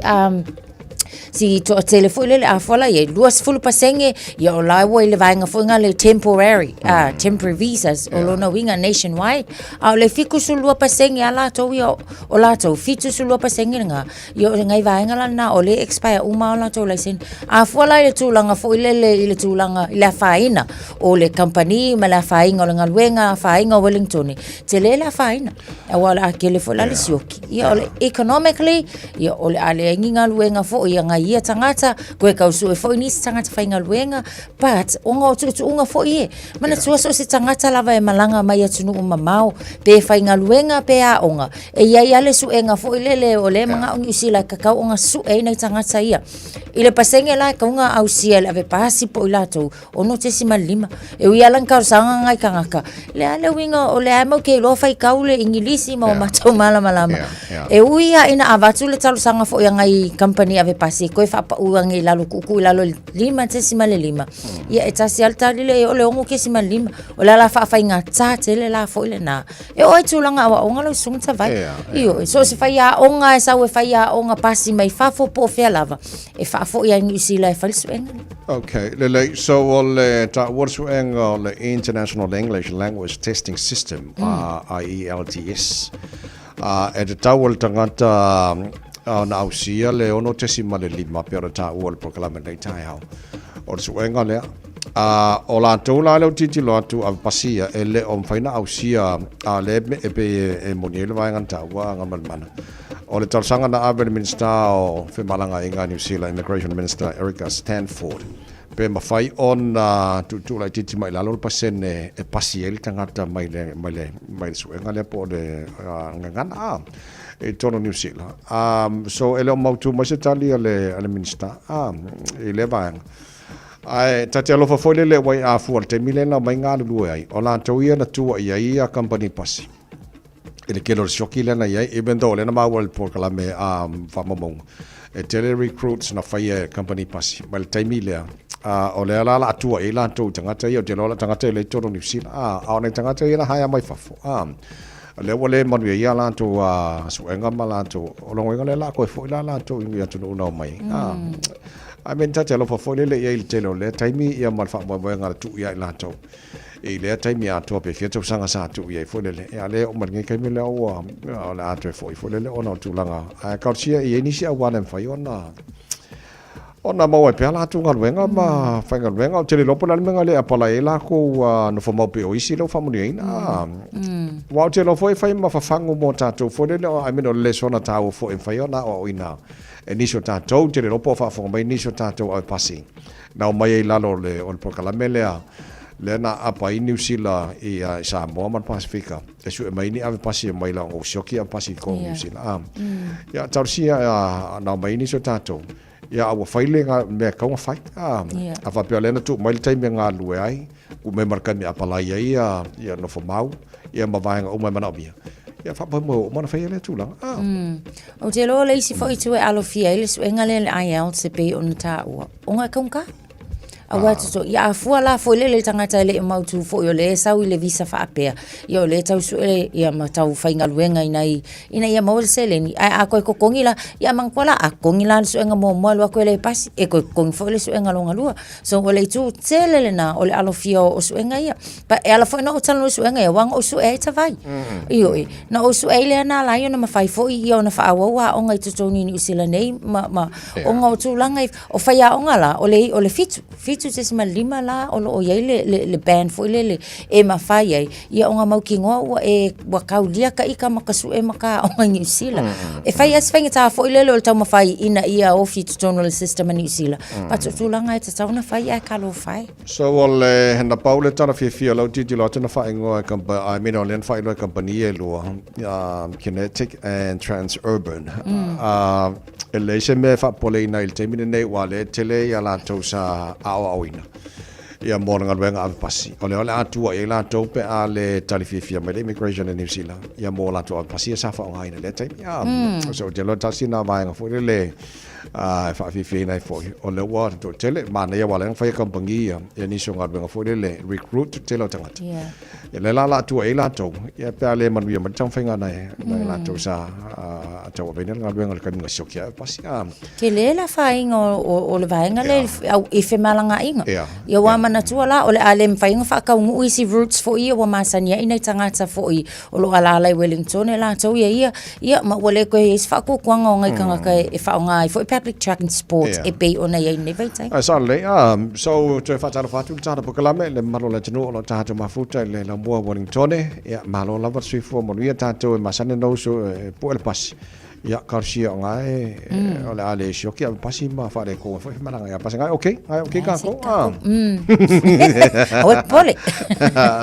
si toatele foi lele a fua la i ai, 20% ia o la ua i le vaega foi lena le temporary, temporary visas, o lona uiga nationwide. A o le 72% a latou ia o latou 72% lena, ia o nai vaega la lena o lea e expire uma o latou laisene. A fua la i le tulaga foi lele i le tulaga i le afaina o le kamupani ma le afaina o le galuega, afaina o Wellington, tele le afaina, aua o le a tele foi la le sioki. Ia o le economically, ia o le a leai ni galuega foi a nai ia tagata, toe tau sue foi nisi tagata faigaluega, but ona o tuutuuga foi e. Manatua so o se tagata lava e malaga mai atunuu mamao, pe faigaluega pe aoga, e i ai lava le suega foi lele o lea e manao Niu Sila e tatau ona sue ai nai tagata ia. I le pasene la e tatau ona ausia e le ave pasi po o i latou, 6.5. E ui lava la ina talosaga nai tagata, le a le uiga o lea lava matou te iloa faitau le Igilisi ma o matou malamalama. E ui lava ina avatu le talosaga foi a nai kamupani ave pasi e toe faapau ane i lalo, tuutuu i lalo i le 5.5, ia e tasi lava le tali lea i ai o le 6.5. O le ala faafaigata tele la foi lena. E oo i tulaga aoaoga lau Susuga Tavai. Ioe, so o se faiaoga e sau e faiaoga pasi mai fafo po o fea lava, e faafoi lava i Niu Sila e fai le suega lea. Okay, lelei. So o le taua le suega o le International English Language Testing System, IELTS, e tatau i le tagata ona ausia le 6.5 pei ona taua i le polokalame i lenei taeao. O le suega lea. O latou la lea ou tilotilo atu a pasi ia, e le o mafai ona ausia, a lea e pei e moni ai le vaega na taua a Galumalemana. O le talosaga na ave i le Minisita o Femalagaaiga a Niu Sila, Immigration Minister Erica Stanford, pe mafai ona tuutuu laitiiti mai i lalo le pasene e pasi ai le tagata mai le, mai le, mai le suega lea po o le gagana a i totonu o Niu Sila. So e le o mautu mai se tali a le, a le Minisita i lea vaega. Ae ta te alofa foi lele ua i afua i le taimi lea na omai galulue ai, o latou ia na tua i ai ia kamupani pasi. I le tele o le sioki lea na i ai, even though o lea na maua i le polokalame faamaumauga, e tele recruits na faia e kamupani pasi mai le taimi lea, o lea la o le a tua i ai latou i tagata ia, ou te iloa o le tagata ia lea i totonu o Niu Sila, a o nai tagata ia na hire mai fafo, lea ua le manuia ai a latou suega ma latou, o lona uiga o lea o le a toe foi la latou i atunuu na omai ai. I mean, ta te alofa foi lele i ai i le tele o lea taimi ia ma le faamoemoega na tuu ia i latou. I lea taimi atoa pe fia tausaga sa tuu i ai foi lele. Ia lea oo mai lenei taimi lea ua o le a toe foi foi lele ona o tulaga. Ae talosia e i ai nisi auala e mafai ona ona maua ai pea latou galuega ma faigaluega. Ou te le iloa po o le a le mea na le apalai ai lakou nofo mau pei o isi lea ua faamanuiaina. Aua ou te iloa foi e fai ma fafagu mo tatou foi lele, I mean o le lesona taua foi e mafai ona aoaoina e nisi o tatou, ou te le iloa po o faafofoga mai nisi o tatou ave pasi na omai ai i lalo o le, o le polokalame lea, lea na aapa ai Niu Sila i, i Samoa ma le Pasefika, e sue mai ni ave pasi e omai la o sioki ave pasi i totonu o Niu Sila. A, ia, talosia na omai ai nisi o tatou, ia, a ua fai le mea e tatau ona fai. A, a faapea o lea na tuu mai le taimi e galulue ai, tuu mai ma le taimi e apalai ai ia, ia nofo mau, ia ma vaega uma e manaomia, ia faamoemoe ua uma ona faia lea tulaga. A. Ou te iloa o le isi foi itu e alofia ai le suega lea i le IELTS e pei ona taua, ona e taugata. Aua e toto, ia a fua la foi lele i le tagata e le i mautu foi o lea e sau i le visa faapea, ia o lea e tau sue ia ma tau faigaluega i nai, ina ia maua le seleni. Ae a toe totogi la, ia manatua la, a totogi la le suega muamua alu atu e le pasi, e toe totogi foi le suega lona lua. So o le itu tele lena o le alofia o suega ia. But e ala foi ona ou talanoa i suega ia, aua na ou sue ai Tavai. Ioe, na ou sue ai lea na ala ai ona mafai foi ia ona faaauau aoga i totonu i Niu Sila nei ma, ma ona o tulaga i, o faiaoga la, o le, o le 7, 7.5 la o lo o i ai le, le, le band foi lele e mafai ai ia ona mautinoa ua e, ua taulia ka ika ma ka sue ma ka aoga i Niu Sila. E fai lava si faigata foi lele o le taumafai ina ia ofi i totonu o le system a Niu Sila, but o tulaga e tatau ona fai ae talofa e. So o le, na pau le tala fiafia o lau tilotilo atu na faaigoa e kampa, I mean o lea na faailoa e kamupani e lua, Kinetic and Transurban. E leai se mea e faapopoleina i le taimi lenei aua o lea e tele ia latou sa aoaoina ia mo le galuega ave pasi. O lea o le a tua i ai latou pe a le tali fiafia mai le immigration a Niu Sila ia mo latou ave pasi ia sa faaaogaina i lea taimi. So ou te iloa tasi lena vaega foi lele e faafiafiaina ai foi, o lea ua toatele, manaia aua o lea na fai e kamupani ia, ia nisi o galuega foi lele, recruit le tele o tagata. Yeah. Ia lea la o le a tua i ai latou, ia pe a le manuia mai le taumafaiga a nai, nai latou sa tauaveina le galuega i le taimi na sioki ai pasi. Tele le afaina o le vaega lea i femalagaaiga. Yeah. Ia ua yeah. manatua la o le a le mafai ona faataunuu isi routes foi ia ua masani ai nai tagata foi o lo o alaala i Wellington e latou ia ia, ia ma ua le toe i ai se faatuatuaga o nai tagata e faaaoga ai foi public transport e pei ona i ai i lenei vaitaimi. Ae sao lelei. Ah, so toe faatalofa atu i le tatou polokalame i le mamalu o le atunuu o lo o tatou mafuta i le laumua o Wellington. Ia, malo lava le soifua manuia tatou e masani ona uso e pue le pasi. Ia, talosia o gae o le a le sioki a pasi ma faaletonu ai foi malaga ia pasi gae okay, gae okay kākou. Ah. Aua e popole.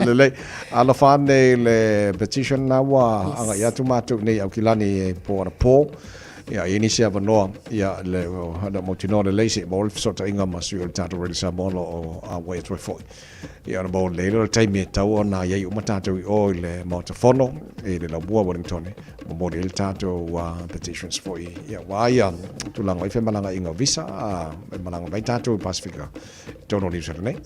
Lelei. Alofa ane i le petition na ua agai atu matou nei Aukilani e po anapo. Ia, i nisi avanoa, ia, le, le mautinoa lelei se i maua le fesootaiga ma sui o le tatou Radio Samoa o lo o auai atu ai foi. Ia ona maua lelei lea o le taimi e tatau ona i ai uma tatou i o i le Maota Fono i le Laumua Wellington e momoli ai le tatou petitions foi ia aua ia tulaga o i femalagaaiga o visa e malaga mai tatou i Pasifika i totonu o Niu Sila nei.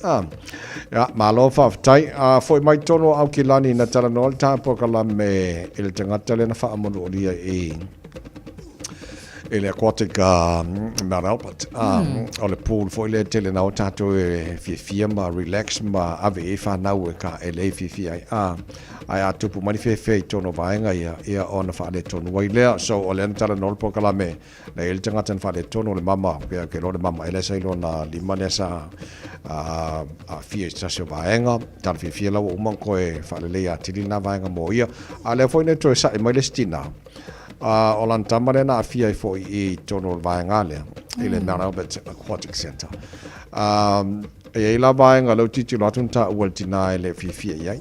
Ia, malo faafetai. Foi mai totonu o Aukilani na talanoa le ta polokalame i le tagata lea na faamanuolia i i le Aquatic Mount Albert. O le pool foi lea tele na o tatou e fiafia ma relax ma ave i ai whanau e ka e lei fiafia ai. Ae a tupu mai ni fefe i totonu o vaega ia, ia ona faaletonu ai lea. So o lea na talanoa le polokalame, na i ai le tagata na faaletonu o le mama, ke ke loa le mama ele sa i lona lima lea sa aafia i se tasi o vaega. Tala fiafia la ua uma ona toe faaleleia atili lena vaega mo ia. A lea foi na toe sa'i mai le isi tina. A o lana tama lea na aafia ai foi i totonu o le vaega lea, i le Mount Albert Aquatic Centre. E i ai la vaega lea ou tilotilo atu na taua e le tina e le o fiafia i ai.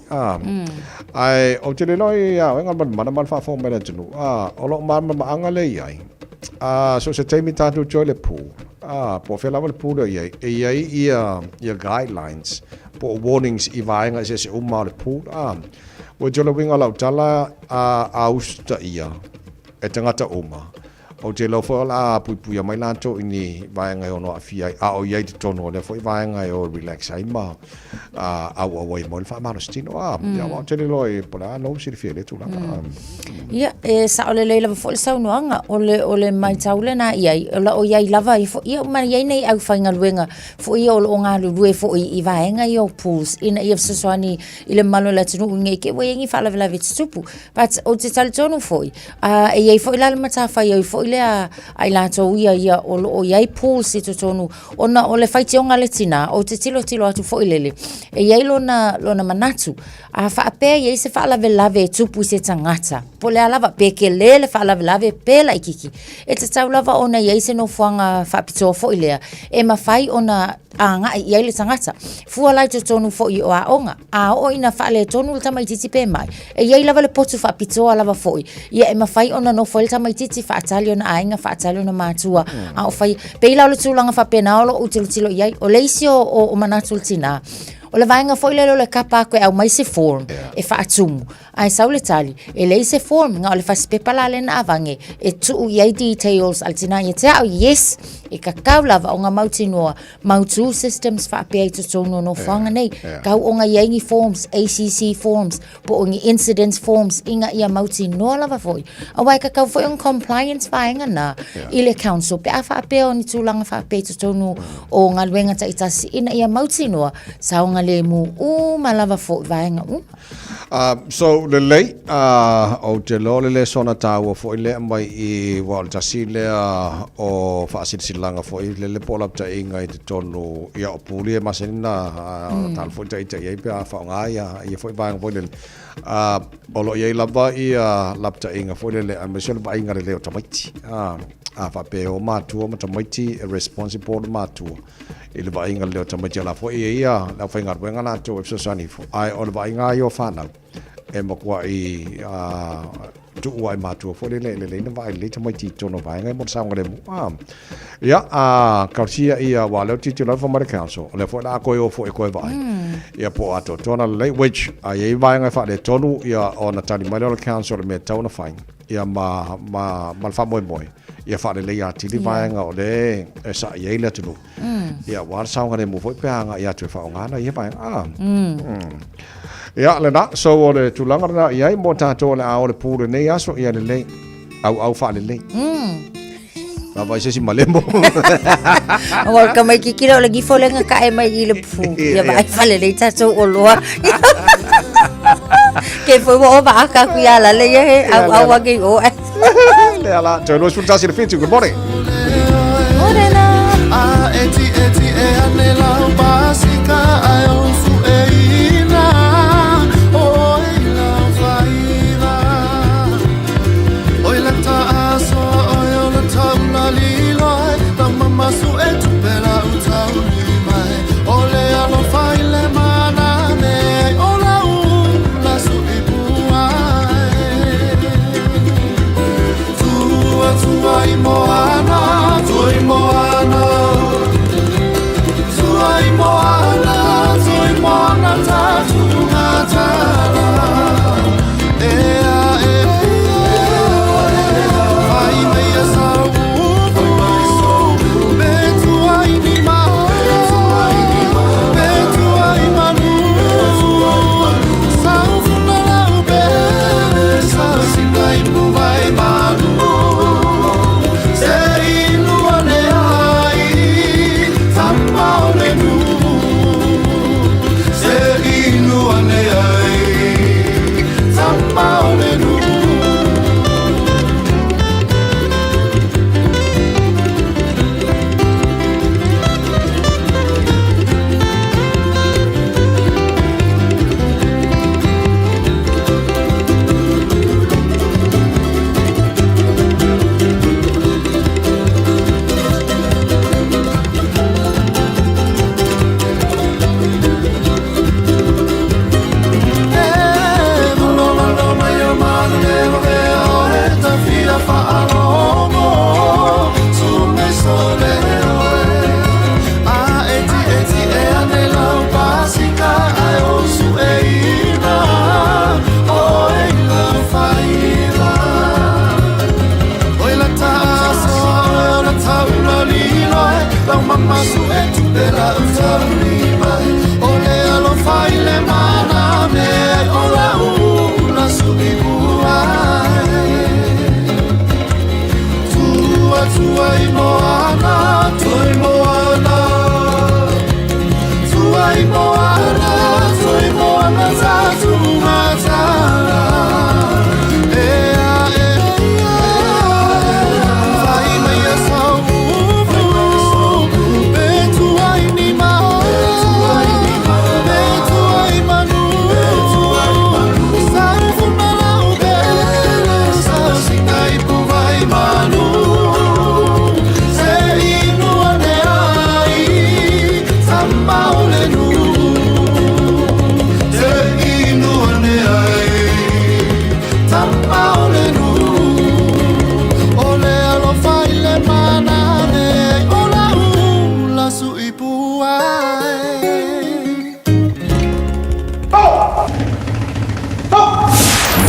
Ae ou te le iloa ia oe Galumalemana ma le faafofoga mai le atunuu, o lou malamalamaaga lea i ai, so o se taimi tatou te o i le pool, po o fea lava le pool o i ai, e i ai ia guidelines po o warnings i vaega eseese uma o le pool. Ua te o le uiga o lau tala a usitaia e tagata uma, ou te iloa foi o le a puipuia mai latou i ni vaega e ono aafia ai, a o i ai i totonu o lea foi vaega e o e relax ai ma auau ai mo le faamalositino. Ia, aua ou te le iloa i po o le a lou silafia i lea tulaga. Ia, e sao lelei lava foi le saunoaga, o le, o le matau lena i ai, o lo o i ai lava, ia, ma i ai nei aufaigaluega foi ia o lo o galulue foi i vaega ia o pools ina ia fesoasoani i le mamalu o le atunuu nei te i ua i ai ni faalavelave tutupu. But ou te talitonu foi, e i ai foi la le matafaioi foi lea a i latou ia ia o lo o i ai pools i totonu ona o le faitioga a le tina, ou te tilotilo atu foi lele, e i ai lona, lona manatu, a faapea e i ai se faalavelave e tupu i se tagata, po o le a lava, pe tele le faalavelave pe laitiiti, e tatau lava ona i ai se nofoaga faapitoa foi lea e mafai ona agai i ai le tagata. Fua la i totonu foi o aoga, a oo ina faaletonu le tamaitiiti pe mai, e i ai lava le potu faapitoa lava foi, ia e mafai ona nofo ai le tamaitiiti faatali ona aiga, faatali ona matua, a o fai, pei la o le tulaga faapena o lo o ou tilotilo i ai. O le isi o, o, o manatu o le tinā, o le vaega foi lele o le kapa atu e aumai se form e faatumu, ae sau le tali, e leai se form, na o le fasipepa la lea na aveane e tuu i ai details a le tinā ia te au, yes, e tatau lava ona mautinoa, mautu systems faapea i totonu o nofoaga nei, tau ona i ai ni forms, ACC forms, po o ni incidence forms, ina ia mautinoa lava foi. Aua e tatau foi ona compliance vaega na i le council, pe a faapea o ni tulaga faapea i totonu o galuega taitasi, ina ia mautinoa, saogalemu uma lava foi vaega uma. So lelei, ou te iloa o le lesona taua foi lea mai i aua o le tasi lea o faasilasilaga foi lele po o lapataiga i totonu ia o puli e masani na tala foi ita i ai pe a faaaoga ia ia foi vaega foi lele. O lo o i ai lava ia lapataiga foi lele aemaise o le vaaiga lelei o tamaiti. A faapea e o matua ma tamaiti e responsible matua. I le vaaiga lelei o tamaiti o la foi e ia le aufaigaluega latou e fesoasoani ifo, ae o le vaaiga lava ia o fanau e matuai tuu lava i matua foi lele e lelei ona vaai lelei tamaiti i totonu o vaega ia mo le saogalemu. Ia, talosia ia, aua o lea ou te tilotilo atu fai mai le council, o lea foi o le a toe o foi e toe vaai, ia po o atoatoa ona lelei, which a i ai vaega e faaletonu, ia ona tali mai lea o le council i le mea e tatau ona fai, ia ma, ma, ma le faamoemoe. ia faaleleia atili vaega o lea e sa'i ai le atunuu. Ia aua le saogalemu foi pe a agai atu e faaaoga ana ia vaega. Ah. Ia lena, so o le tulaga lena i ai mo tatou o le a o le pū lenei aso, ia lelei, auau faalelei. Vaavaai se isi malemo. Ua o tamaititi lea o le gifo lea na tae mai i le pu. Ia vaai falelei tatou oloa. Ke foi ua ova aka aku ia lale ia he au au ake i o. Lea la, toe 21 i le 7, good morning. Morena. A e ti e ti e ane lau pasika ai o su e ina o e lau faiva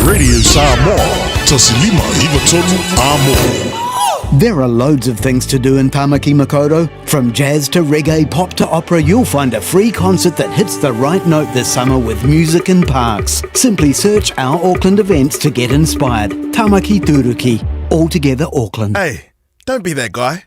Radio Samoa, 1593 Amo. There are loads of things to do in Tamaki Makaurau. From jazz to reggae, pop to opera, you'll find a free concert that hits the right note this summer with music in parks. Simply search our Auckland events to get inspired. Tamaki Turuki. All together Auckland. Hey, don't be that guy.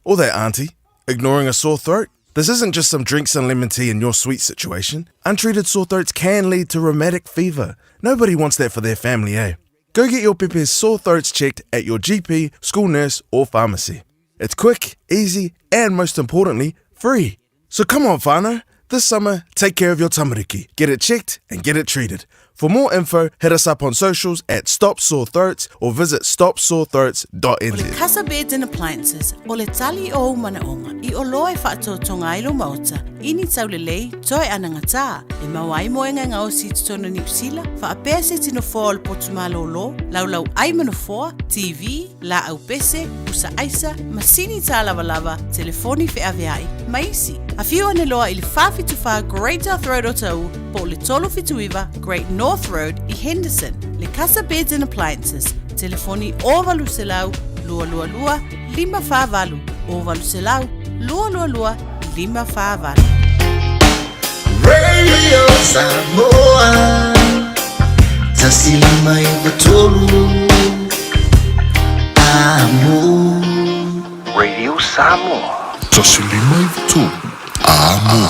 Or that auntie. Ignoring a sore throat. This isn't just some drinks and lemon tea in your sweet situation. Untreated sore throats can lead to rheumatic fever. Nobody wants that for their family, eh? Go get your pepe's sore throats checked at your GP, school nurse, or pharmacy. It's quick, easy, and most importantly, free. So come on, whānau. This summer, take care of your tamariki. Get it checked and get it treated. For more info, hit us up on socials at Stop Sore Throats or visit stopsorethroats.nz. Casa Beds and Appliances, o le tali o ou manaoga, i oloa e faatoatoga ai lou maota, i ni taulelei, toe anagatā, e maua ai moega e gaosi i totonu o Niu Sila, faapea se isi nofoa o le potu malōlō, laulau ai ma nofoa, TV, laau pese, pusa aisa, masini tālavalava, telefoni feaveai, ma isi. Afio ane loa i le 474 Great South Road o Taʻu po o le 379 Great North Road i Henderson. Le Casa Beds and Appliances, telefoni 0800 222 548, 0800 222 548. Radio Samoa 1593 Amo. Samoa. 153 Amo.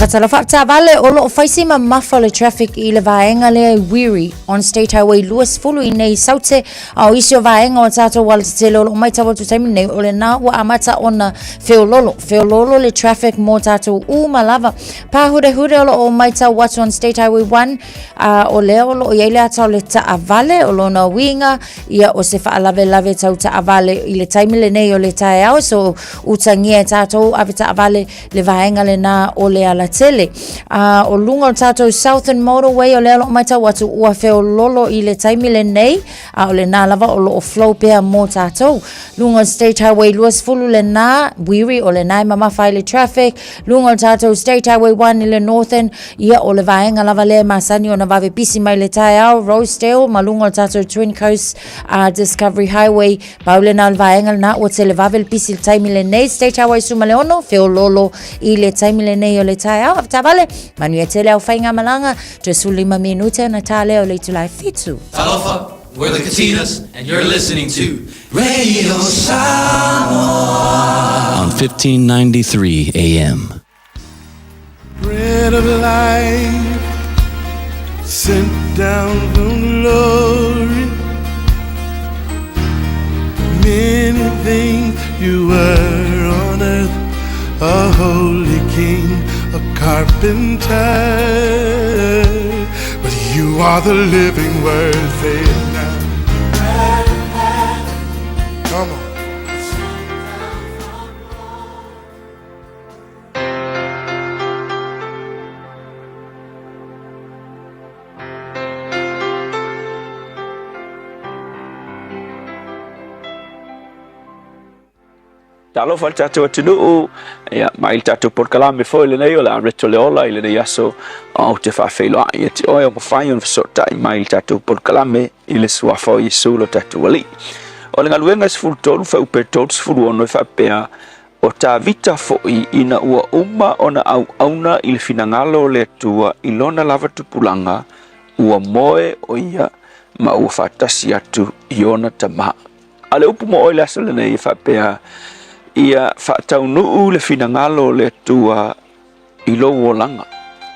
Fatalofa avetaavale o loo fai si mamafa o le traffic i le vaega lea i Wiri on State Highway 20 i nei Saute a o isi o vaega o tatou alatetele o loo maitau atu taimi nei o lena ua amata ona feololo feololo le traffic mo tatou uma lava Pāhurehure o loo maitau atu on State Highway 1 a o lea o loo iai le ata o le taavale o lona uiga ia o se faalavelave tau taavale i le taimi lenei o le taeao so utagia e tatou avetaavale le vaega lena o le alatele. A o luga o tatou Southern Motorway o lea o loo maitau atu ua feololo i le taimi lenei a o lena lava o loo flow pea mo tatou. Luga o State Highway 20 lena, Wiri o lena e mamafa ai le traffic, luga o tatou State Highway 1 i le Northern, ia o le vaega lava lea e masani ona vave pisi mai le taeao, Rosedale ma luga o tatou Twin Coast Discovery Highway, pau lena o le vaega lena ua tele vave le pisi i le taimi lenei, State Highway 16, feololo i le taimi lenei o le taeao. Avetaavale, manuia tele au faigamalaga, toe 15 minute ona tā lea o le itula e 7. Talofa, we're the Katinas, and you're listening to Radio Samoa on 1593 AM. Bread of life sent down from glory. Many things you were on earth, a holy king, a carpenter. But you are the living word, say it now. Come on. Talofa le tatou atunuu, ia, mai le tatou polokalame foi lenei o le a reto le ola i lenei aso o te faafeiloai ia te oe o mafai ona fesootai mai le tatou polokalame i le suafa o Iesu lo tatou Alii. O le galuega 13 fuaiupu 36 e faapea, O Tavita foi ina ua uma ona auauna i le finagalo o le Atua i lona lava tupulaga, ua moe o ia ma ua faatasi atu i ona tama. A o le upu mo oe i le aso lenei e faapea, Ia faataunuu le finagalo o le Atua i lou olaga,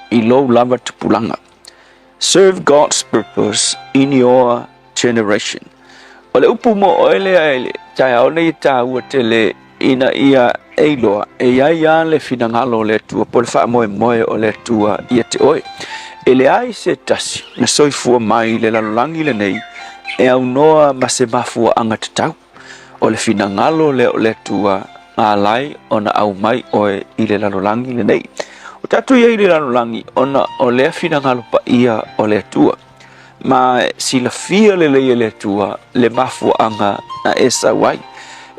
i lou lava tupulaga. Serve God's purpose in your generation. O le upu mo oe lea i le taeao nei e taua tele ina ia e iloa e i ai lava le finagalo o le Atua po o le faamoemoe o le Atua ia te oe. E leai se tasi na soifua mai i le lalolagi lenei e aunoa ma se mafuaaga tatau. O le finagalo lea o le Atua na ala ai ona aumai oe i le lalolagi lenei. O tatou i ai i le lalolagi ona o lea finagalo paia o le Atua. Ma e silafia lelei e le Atua le mafuaaga na e sau ai.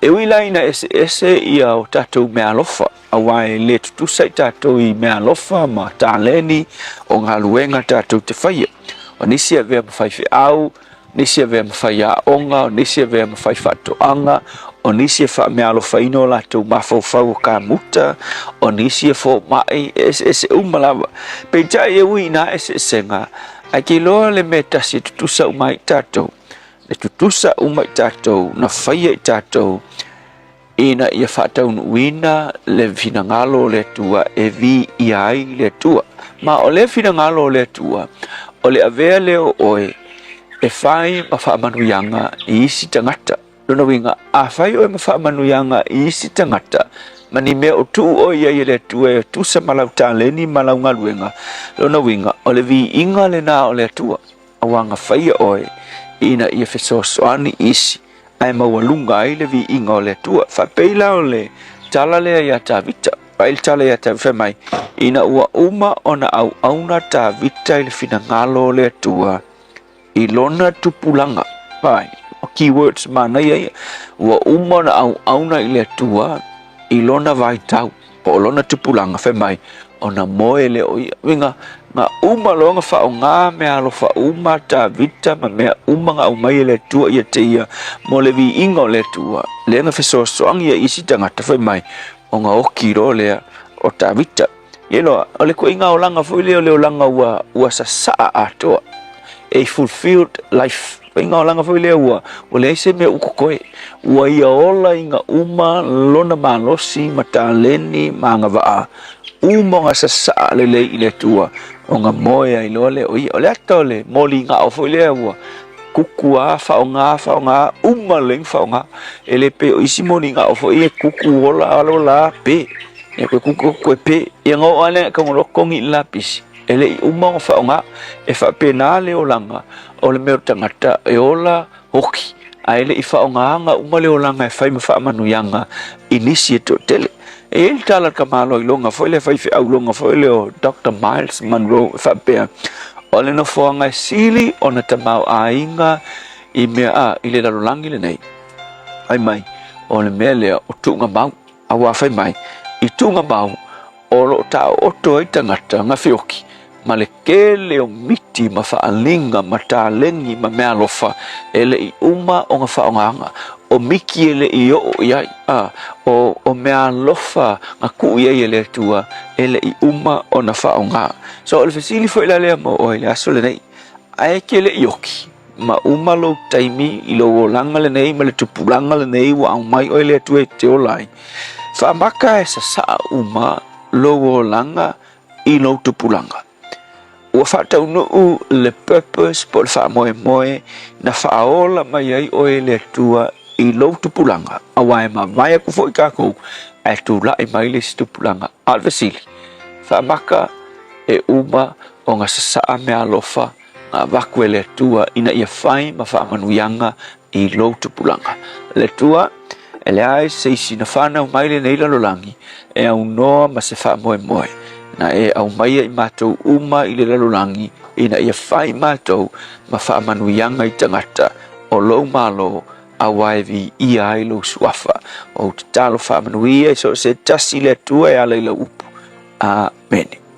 E ui la ina eseese ia o tatou meaalofa, aua e le tutusa i tatou i meaalofa ma taleni o galuega tatou te faia. O nisi e avea ma faifeau, nisi e avea ma faiaoga, o nisi e avea ma faifaatoaga, o nisi e faameaalofaina o latou mafaufau o kamuta, o nisi e fomai, e eseese uma lava. Peitai e ui i nā eseesega, ae ke iloa le mea tasi e tutusa uma ai i tatou, e tutusa uma i tatou, na faia i tatou, ina ia faataunuuina le finagalo o le Atua e viia ai le Atua. Ma o lea finagalo o le Atua, o le avea lea o oe e fai ma faamanuiaga i isi tagata. Lona uiga, a fai oe ma faamanuiaga i isi tagata, ma ni mea o tuu oe i ai e le Atua e tusa ma lau taleni ma lau galuega, lona uiga, o le viiga lena o le Atua, aua na faia oe ina ia fesoasoani i isi ae maualuga ai le viiga o le Atua. Faapei la o le tala lea iā Tavita, vaai le tala iā Tavita fai mai, ina ua uma ona auauna Tavita i le finagalo o le Atua i lona tupulaga. Vaai, o keywords manaia ia, ua uma ona auauna i le Atua i lona vaitau, po o lona tupulaga, fai mai, ona moe lea o ia. Uiga, na uma loa na faaaoga meaalofa uma a Tavita ma mea uma na aumai e le Atua ia te ia mo le viiga o le Atua, lea na fesoasoani ai i isi tagata, fai mai, ona oki loa lea o Tavita. Ia loa, o le ituaiga olaga foi lea o le olaga ua, ua sasaa atoa. A fulfilled life. Faiga olaga foi lea ua ua leai se mea ua totoe. Ua ia ola iga uma lona malosi ma taleni ma agavaa uma ona sasaa lelei i le Atua ona moe ai loa lea o ia. O le ata o le moliga foi lea ua kuku a faaaoga faaaoga uma lelei ona faaaoga. E le pei o isi moliga foi e kuku ola alo la pe. Ia koe kuku koe pe. Ia ona oo lava lea ina tago loa togi i le lapisi. E le i uma ona faaaoga. E faapena le olaga o le mea o le tagata e ola oki, ae le i faaaogaina uma le olaga e fai ma faamanuiaga i nisi e toatele. E i ai le tala a le tamaloailoga foi lea faifeauloga foi lea o Doctor Myles Munroe e faapea, O le nofoaga e sili ona tamaoaiga i mea a i le lalolagi lenei, fai mai, o le mea lea o tuugamau. Aua fai mai, i tuugamau o lo o taooto ai tagata gafeoki ma le tele o miti ma faaaliga ma taleni ma meaalofa e le i uma ona faaaogaina. O miti e le i oo i ai, a, o, o meaalofa na tuu i ai e le Atua e le i uma ona faaaoga. So, o le fesili foi la lea mo oe i le aso lenei, ae e te le i oki ma uma lou taimi i lou olaga lenei ma le tupulaga lenei ua aumai oe e le Atua e te ola ai, faamaka e sasaa uma lou olaga i lou tupulaga. Ua faataunuu le purpose po o le faamoemoe na faaola mai ai oe e le Atua i lou tupulaga, aua e mavae atu foi tatou ae tulai mai le isi tupulaga. A o le fesili, faamaka e uma ona sasaa meaalofa na avatu e le Atua ina ia fai ma faamanuiaga i lou tupulaga. Le Atua, e leai se isi na fanau mai lenei lalolagi e aunoa ma se faamoemoe, na e aumaia i matou uma i le lalolagi ina ia fai matou ma faamanuiaga i tagata o lou Malo aua e viia ai lou suafa. Ou tatalo faamanuia i so o se tasi le Atua e ala i lau upu. Amene.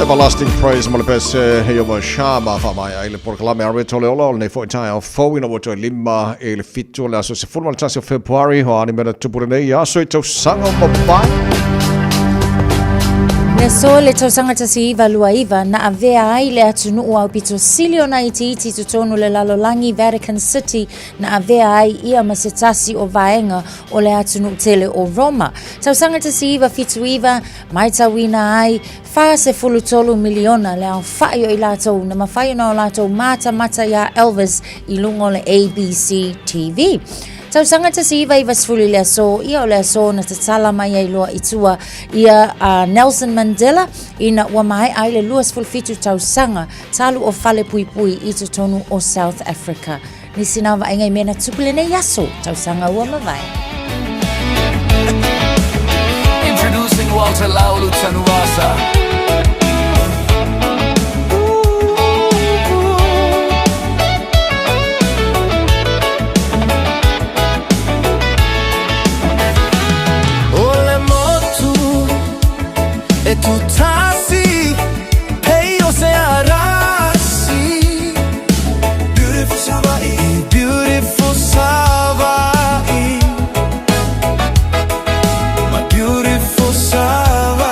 Everlasting Praise ma le pese Iova Shama faamaea ai le polokalame a Reto le Ola o lenei foi taeao fou ina ua toe 5 i le 7 o le aso 11 o Fepuari o a ni mea na tupu lenei aso i tausaga ua mavae. Le aso i le tausaga 1929 na avea ai le atunuu aupito sili ona itiiti i totonu o le lalolagi Vatican City na avea ai ia ma se tasi o vaega o le atunuu tele o Roma. Tausaga 1979, Maitauina ai, 43 miliona le aofa'i o i latou na mafai ona o latou matamata iā Elvis i luga o le ABC TV. Tausaga 1990 i le aso ia o le aso na tatala mai ai loa i tua ia a Nelson Mandela ina ua maea ai le 27 tausaga talu o falepuipui i totonu o South Africa. Nisi nā vaaiga i mea na tupu lenei aso, tausaga ua mavae. Introducing Walter Laulu Tanuvasa. O le motu e tutasi pei o se arasi Beautiful Savaii Beautiful Savaii My beautiful Savaii.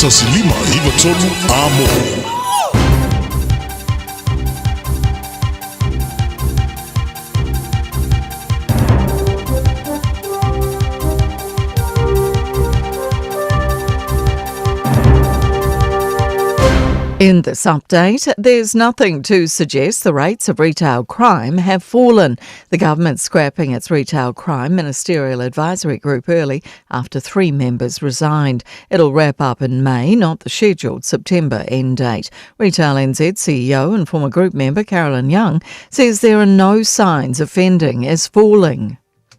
1593 Amo. In this update, there's nothing to suggest the rates of retail crime have fallen. The government's scrapping its retail crime ministerial advisory group early after three members resigned. It'll wrap up in May, not the scheduled September end date. Retail NZ CEO and former group member Carolyn Young says there are no signs offending is falling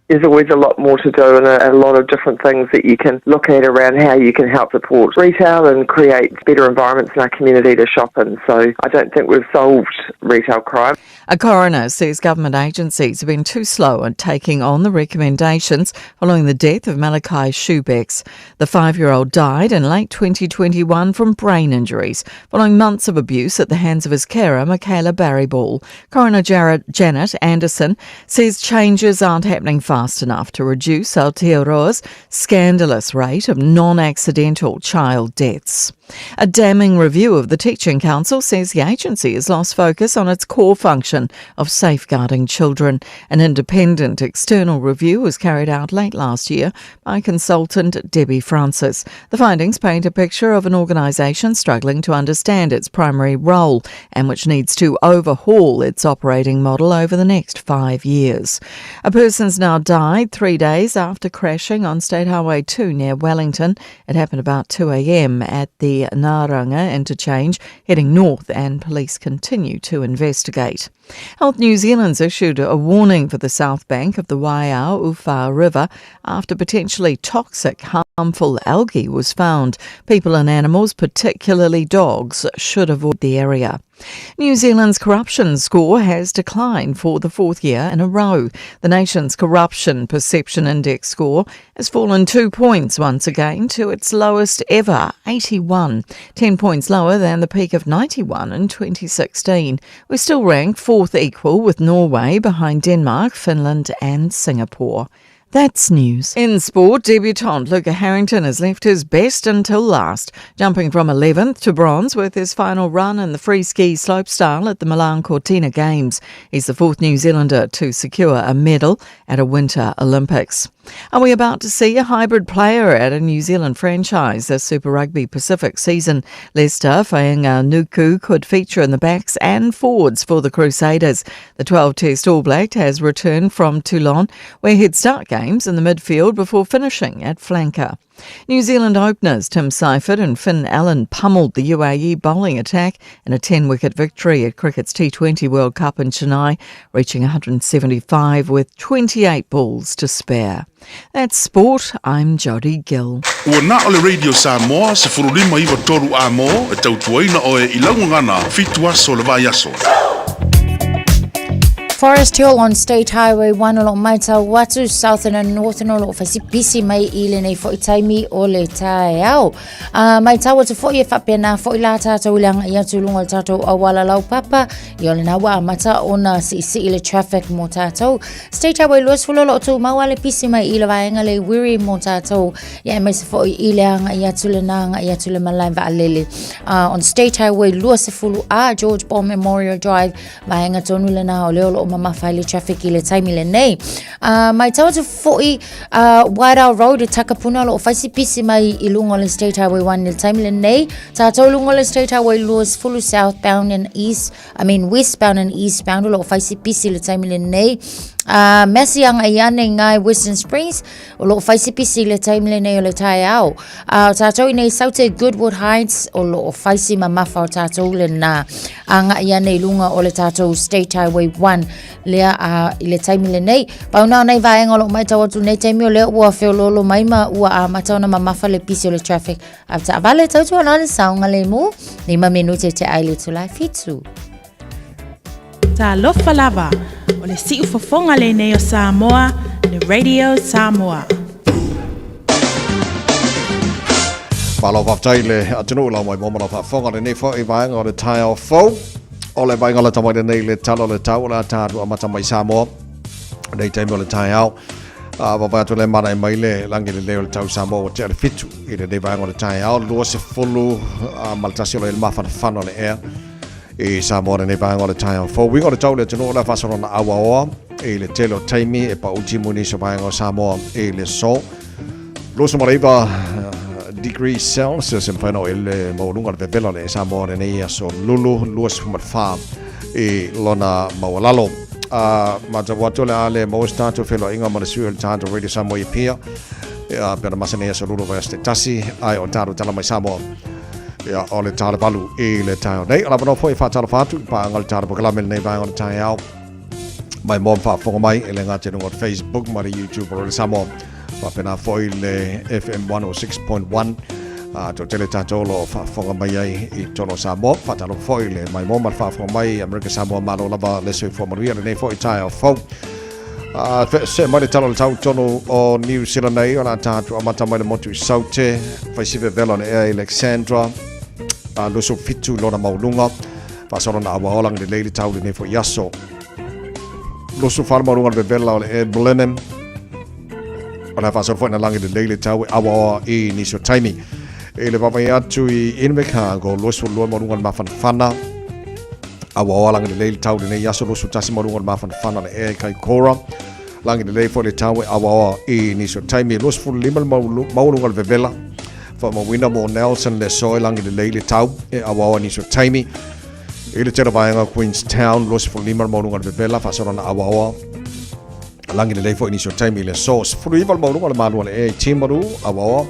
there's always a lot more to do and a, a, lot of different things that you can look at around how you can help support retail and create better environments in our community to shop in. So I don't think we've solved retail crime. A coroner says government agencies have been too slow at taking on the recommendations following the death of Malachi Schubex. The five year old died in late 2021 from brain injuries following months of abuse at the hands of his carer, Michaela Barryball. Coroner Jared, Janet Anderson says changes aren't happening fast enough to reduce Aotearoa's scandalous rate of non accidental child deaths. A damning review of the Teaching Council says the agency has lost focus on its core function of safeguarding children. An independent external review was carried out late last year by consultant Debbie Francis. The findings paint a picture of an organisation struggling to understand its primary role and which needs to overhaul its operating model over the next five years. A person's now died three days after crashing on State Highway 2 near Wellington. It happened about 2 a.m. at the Naranga interchange heading north, and police continue to investigate. Health New Zealand's issued a warning for the south bank of the Waiau Ufa River after potentially toxic, harmful algae was found. People and animals, particularly dogs, should avoid the area. New Zealand's corruption score has declined for the fourth year in a row. The nation's Corruption Perception Index score has fallen two points once again to its lowest ever, 81, 10 points lower than the peak of 91 in 2016. We still rank fourth equal with Norway behind Denmark, Finland, and Singapore. That's news. In sport, debutant Luca Harrington has left his best until last, jumping from 11th to bronze with his final run in the free ski slopestyle at the Milan Cortina Games. He's the fourth New Zealander to secure a medal at a Winter Olympics. Are we about to see a hybrid player at a New Zealand franchise this Super Rugby Pacific season? Leicester Fainga'anuku could feature in the backs and forwards for the Crusaders. The 12-test All Black has returned from Toulon, where he'd start games in the midfield before finishing at flanker. New Zealand openers Tim Seifert and Finn Allen pummeled the UAE bowling attack in a 10 wicket victory at cricket's T20 World Cup in Chennai, reaching 175 with 28 balls to spare. That's sport. I'm Jodie Gill. Ua na o le Radio Samoa, 1593 Amo, e tautuaina oe i laugagana, fitu aso le vaiaso. Forest Hill on State Highway 1 o loo maitau atu Southern and Northern o loo whaisipisi mai i lenei fo'i taimi o le taeao. Uh, maitau atu fo'i e whapena fo'i la tātou i le anga i atu lunga o le tātou auala laupapa i o le nā ua amata ona siisii le traffic mō tātou. State Highway 20 o loo tūmau a le pisi mai i le vaenga le wiri mō tātou ia e maise fo'i i le anga i atu le nā anga i atu le malae vaalele. Uh, on State Highway 20 a George Ball Memorial Drive Vaenga tonu lena o lea o loo mamafa ai le traffic i le taimi lenei. Uh, maitau atu fo'i uh, Wairau Road e Takapuna o loo faisi pisi mai i lunga o le State Highway 1 i le taimi lenei. Tātou lunga o le State Highway 20 southbound and east, I mean westbound and eastbound o loo faisi pisi i le taimi lenei. Uh, Massey anga i ane ngai Western Springs o loo faisi pisi i le taimi lenei o le taeao. A o tātou i nei Saute Goodwood Heights o loo faisi mamafa o tātou le nā. A nga ia nei lunga o le tātou State Highway 1 lea a i le taimi le nei. Pau nā nei vaenga o loo mai tau atu nei taimi o lea ua feololo mai ma ua a mata ona mamafa le pisi o le traffic. A ta vale tau tua nā le saunga le mu. Ni ma minute te ai le tulai fitu. Talofa lava, o le siufofoga lenei o Samoa, le Radio Samoa. Malo faafetai le atunuu lau mai mo ma lau faafofoga lenei foi vaega o le taeao fou. O le vaega o le tamai lenei le tala o le tau o le a tatou amata mai Samoa. Nei taimi o le taeao. A vaavaai atu le manae mai le lagi lelei o le tau Samoa ua tea le 7 i lenei vaega o le taeao, 21 o lo o i le mafanafana o le ea i Samoa lenei vaega o le taeao fou. Uiga o le tau i le atunuu o le a faasolona auaoa i le tele o taimi e pau timu i nisi o vaega o Samoa i le aso. 29 degrees Celsius e mafai ona oo i le maualuga o le vevela o le Samoa lenei aso Lulu 24 i lona maualalo. A matau atu o le a le maua se tatou feiloaiga ma le sui o le tatou Radio Samoa i Apia ia pe ona masani ai aso Lulu vaiaso taitasi ae o tatou tala mai Samoa ia o le tala 8 i le taeao nei. O le avanoa foi e faatalofa atu i paaga o le tatou polokalame i lenei vaega o le taeao mai mo faafofoga mai e le gata i luga o le Facebook ma le YouTube o Radio Samoa faapena foi le FM 106.1 a toatele tatou o lo o faafofoga mai ai i totonu o Samoa. Faatalofa foi le maimoa ma le faafofoga mai Amerika Samoa, malo lava le soifua manuia lenei foi taeao fou. A se mai le tala o le tau tonu o New Zealand nei, o le a tatou amata mai le motu i Saute, faisive vela o le ea i Alexandra, a 27 lona maualuga, faasolo na aua ola lelei le tau lenei foi aso. 24 le maualuga le vevela o le ea Blenheim, o le a faasolo foi na lagi lelei le tau e awaoa i nisi o taimi. I le vaavaai atu i Invercargill, 22 maualuga le mafanafana, awaoa lagi lelei le tau lenei aso, 21 maualuga le mafanafana le ea i Kaikoura, lagi lelei foi le tau e awaoa i nisi o taimi. 25 le maualuga le vevela, faamauina mo Nelson le aso e lagi lelei le tau e awaoa i nisi o taimi. I le tele vaega Queenstown, 25 le maualuga le vevela, faasolo na awaoa Lagi lelei foi nisi o taimi i le aso. 19 le maualuga o le malu o le ea i Timaru, Auaoa.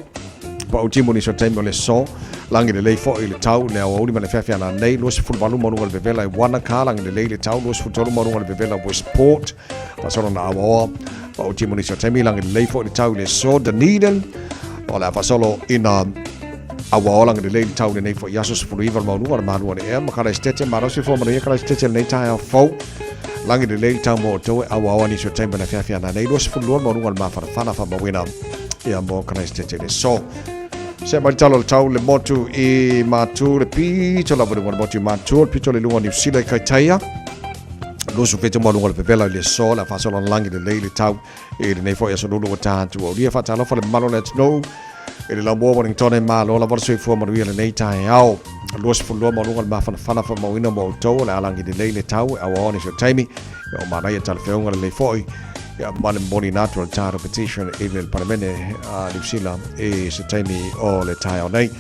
Pau timu nisi o taimi o le aso. Lagi lelei foi i le tau le aoauli ma le feafea nanei. 28 maualuga le vevela i Wanaka. Lagi lelei le tau. 23 maualuga le vevela Westport. Faasolo na Auaoa. Pau timu nisi o taimi. Lagi lelei foi le tau i le aso. Dunedin. O le a faasolo ina Auaoa lagi lelei le tau lenei foi i aso 19 le maualuga o le malu o le ea ma Karaisitete. Malosi fua manuia Karaisitete lenei taeao fou. Lagi lelei le tau mo outou e auaoa nisi o taimi ma le afiafi a nanei 22 le maualuga o le mafanafana faamauina ia mo Karaisitete le aso. Se mai le tala o le tau le motu i Matu le pito lava i luga o le motu i Matu le pito le luga o Niu Sila i Kaitaia. 27 maualuga o le vevela i le aso le a faasolo lagi lelei le tau I lenei foi aso lulu ua tatou aulia faatalofa le mamalu o le atunuu i le laumua Wellington e malo lava le soifua manuia lenei taeao. 22 maualuga le mafanafana faamauina mo outou o le alagi lelei le tau e auaoa nisi o taimi ia o manaia talafeauga lelei foi ia ma le momoliina atu o le tatou petition i le Palemene a Niu Sila i se taimi o le taeao nei.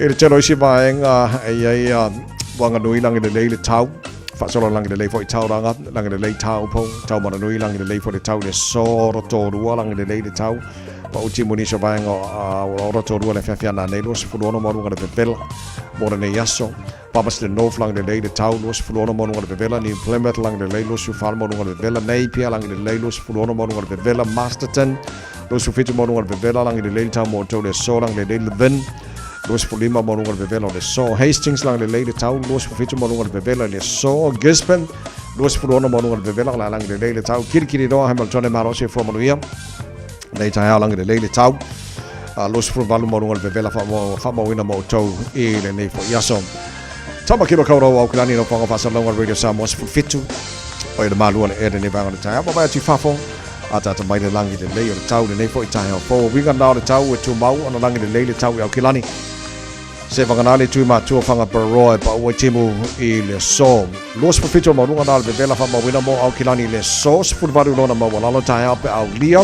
I le tele o isi vaega e i ai Wanganui lagi lelei le tau Faasolo lagi lelei foi Tauranga, lagi lelei Taupo, Taumaranui, lagi lelei foi le tau le aso Rotorua, lagi lelei le tau Pau timu nisi o vaega o Rotorua le afiafi ana nei 26 maualuga le vevela mo lenei aso. Palmerston North lagi lelei le tau 26 maualuga le vevela, New Plymouth lagi lelei 24 maualuga le vevela, Napier lagi lelei 26 maualuga le vevela, Masterton 27 maualuga le vevela, lagi lelei le tau mo outou le aso, lagi lelei Levin 25 maualuga le vevela o le aso. Hastings lagi lelei le tau, 27 maualuga le vevela i le aso. Gisborne, 26 maualuga le vevela o le a lagi lelei le tau. Kirikiriroa, Hamilton e malosi e fua manuia. Nei taeao lagi lelei le tau. 28 maualuga le vevela faamauina mo outou i lenei foi aso. Tamaki Makaurau Aokelani no whanga whaasalauga Radio Samoa 17 o i le malua le ea lenei vaega o le taeao. Vaavaai atu i fafo ataata mai le lagi lelei o le tau lenei foi taeao fou. O uiga na o le tau e tumau ona lagi lelei le tau i Aokelani. Se vagana le tui matua Whangapararoa e paua i timu i le aso. 27 o maualuga na o le vevela faamauina mo Aokelani i le aso. 18 lona maualalo taeao pe aulia.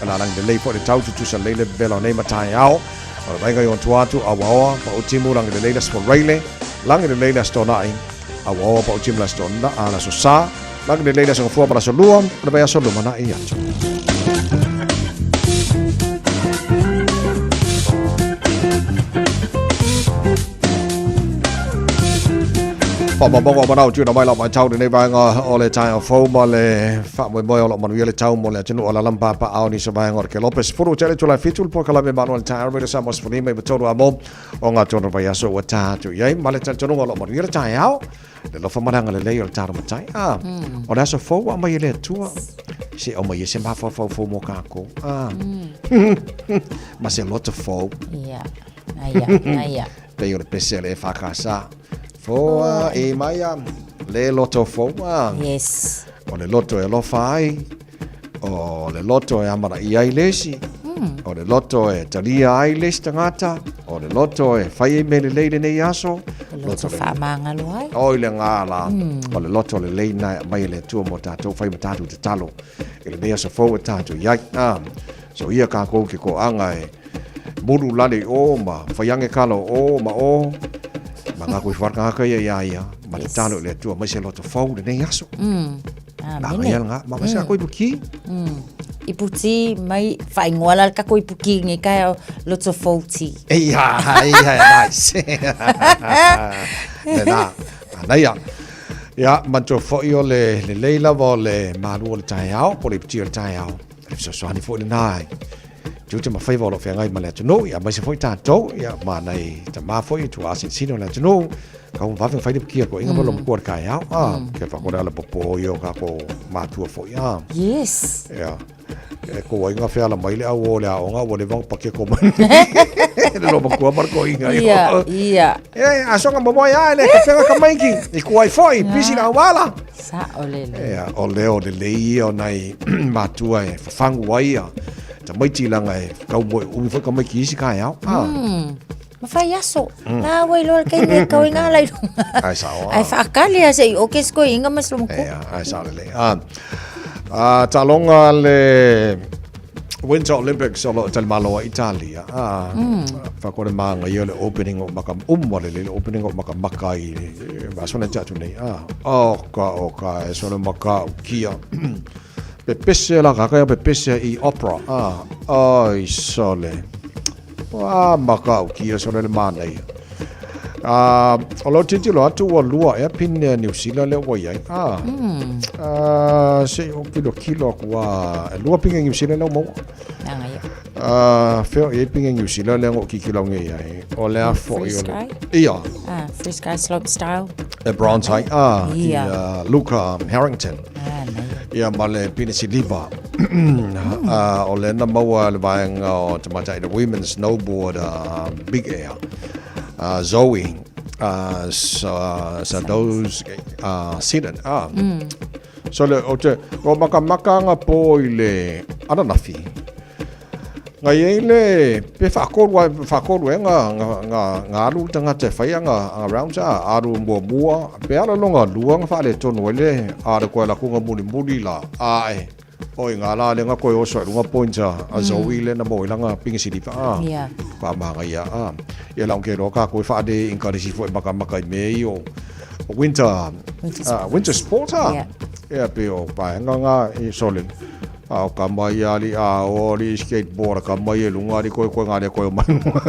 La lagi lelei foi le tau tutusa lelei le vevela o nei ma taeao. O le vaega i ona tua atu, Auaoa, pau timu, lagi lelei le Aso Faraile, lagi lelei le Aso Toonai, Auaoa, pau timu le Aso Toonai, le Aso Sa, lagi lelei le Aso Gafua ma le Aso Lua, o le vaiaso lumanai atu. Faamaumauga o manao tuuina mai lau matau lenei vaega o le taeao fou ma le faamoemoe o lo o manuia le tau mo le atunuu o Alalampa paao nisi o vaega o le Kelope. 10 tele itula e 7 le polokalame malo le taeao Radio Samoa 15 i 3 amo o ngā tonu vaiaso ua tā atu i ai ma le talitonuga o lo o manuia le taeao. Le alofa ma le agalelei o le talo matai. Ah, o le aso fou ua aumai e le Atua. Se aumai e se mafaufau fou mo kākou. Ah. Ma se loto fou. Ia. Aia, aia. Pei o le pese a le EFKS. Foa e mai a le loto fou. Ah. Yes. O le loto e alofa ai. O le loto e amanaia ai le isi, o le loto e talia ai le isi tagata, o le loto e fai ai mea lelei i lenei aso. Loto faamagalo ai. Oi le gala, o le loto lelei lena e aumai e le Atua mo tatou fai ma tatou tatalo i lenei aso fou e tatou i ai. So ia kākou ke koaga e mulu lale i o ma whaiange kala o o ma o ma ngā koe wharkahaka ia ia ia ma te talo i le Atua mai se loto fou lenei aso. Amene. Nā ia ngā, ma mai se koe ipu ki. Ipu ti mai whaingoa la ka koe ipu ki nge kai o loto fou ti. Ia, ia, nice. Le nā, anaia. Ia, manatua foi o le lelei lava o le malu o le taeao, po o le ipu ti o le taeao. Le fesoasoani foi lenā e tiute ma faiva o lo o feagai ma le atunuu, ia aemaise foi tatou, ia ma nai tamā foi i tua asinsini o le atunuu, kau ma vave fai le pukia koe inga ma lo makua le kaeao, a, ke whakore ala popo i o kako mātua foi, a. Yes. Ia, e ko inga wheala mai le au o le aonga, ua leva pake ko mai. Le lo makua ma le ko inga. Ia, ia. E, asoga momoe a, le ka whenga ka maiki, i kuai foi, pisi na wala. Sa'o lelei. Ea, o leo lelei ia o nai matua e whawhangu ai ia. Tamaiti langa e kau moe umi foi ka mai ki isi kaeao. Ah. Ma whai aso. La wai loa le kaimi e kau i ngā lai runga. Ai sao. Ai whaakali a se i oke sko i inga mas lomaku. Ea, ai sao lelei. Ah. Ah, talonga le Winter Olympics o lo o talimalo a Italia. Ah, whakore maanga ia le opening o maka, umwa le le opening o maka maka i asona te atu nei. Ah, o ka o ka e sona maka o kia. Pepese la kaka pepese i opera. Ah, oi sole. Ah, maka o kia sole le mana ia. Ah, o lo titilo atu ua lua ea pine a New Zealand le ua iai. Ah, ah, se o kilo kilo aku a, e lua pinge New Zealand le maua. Nanga ia. Ah, feo i pinge New Zealand le ngo kikilo nge iai. O le a fo i o le. Ia. Ah, free sky slope style. E bronze ai. Ah, i Luca Harrington. Ah, nei. Ia ma le pine siliva. Ah, o le na maua le vaenga o tamaitai the women's snowboard big air. Zoe Sadows Seaton. So le o te o makamaka nga po i le ananafi. Ngai ei le pe whaakolu ai whaakolu e nga nga nga nga alu le tangata e whai nga nga rounds a alu mua mua pe ala longa lua nga whaale tonu ai le a le koe la kunga muli muli la a e oi nga la le nga koe oso e lunga points a a Zoe le na mo i langa pingi siliva a wha maanga ia a ia la unke roa ka koe whaale inkarisi fo e maka maka i me i o winter winter sport a ia pe o paenga nga i solid A o ka mai ali a o ali skateboard ka mai e lunga ali koe koe ngā le koe o mai lunga.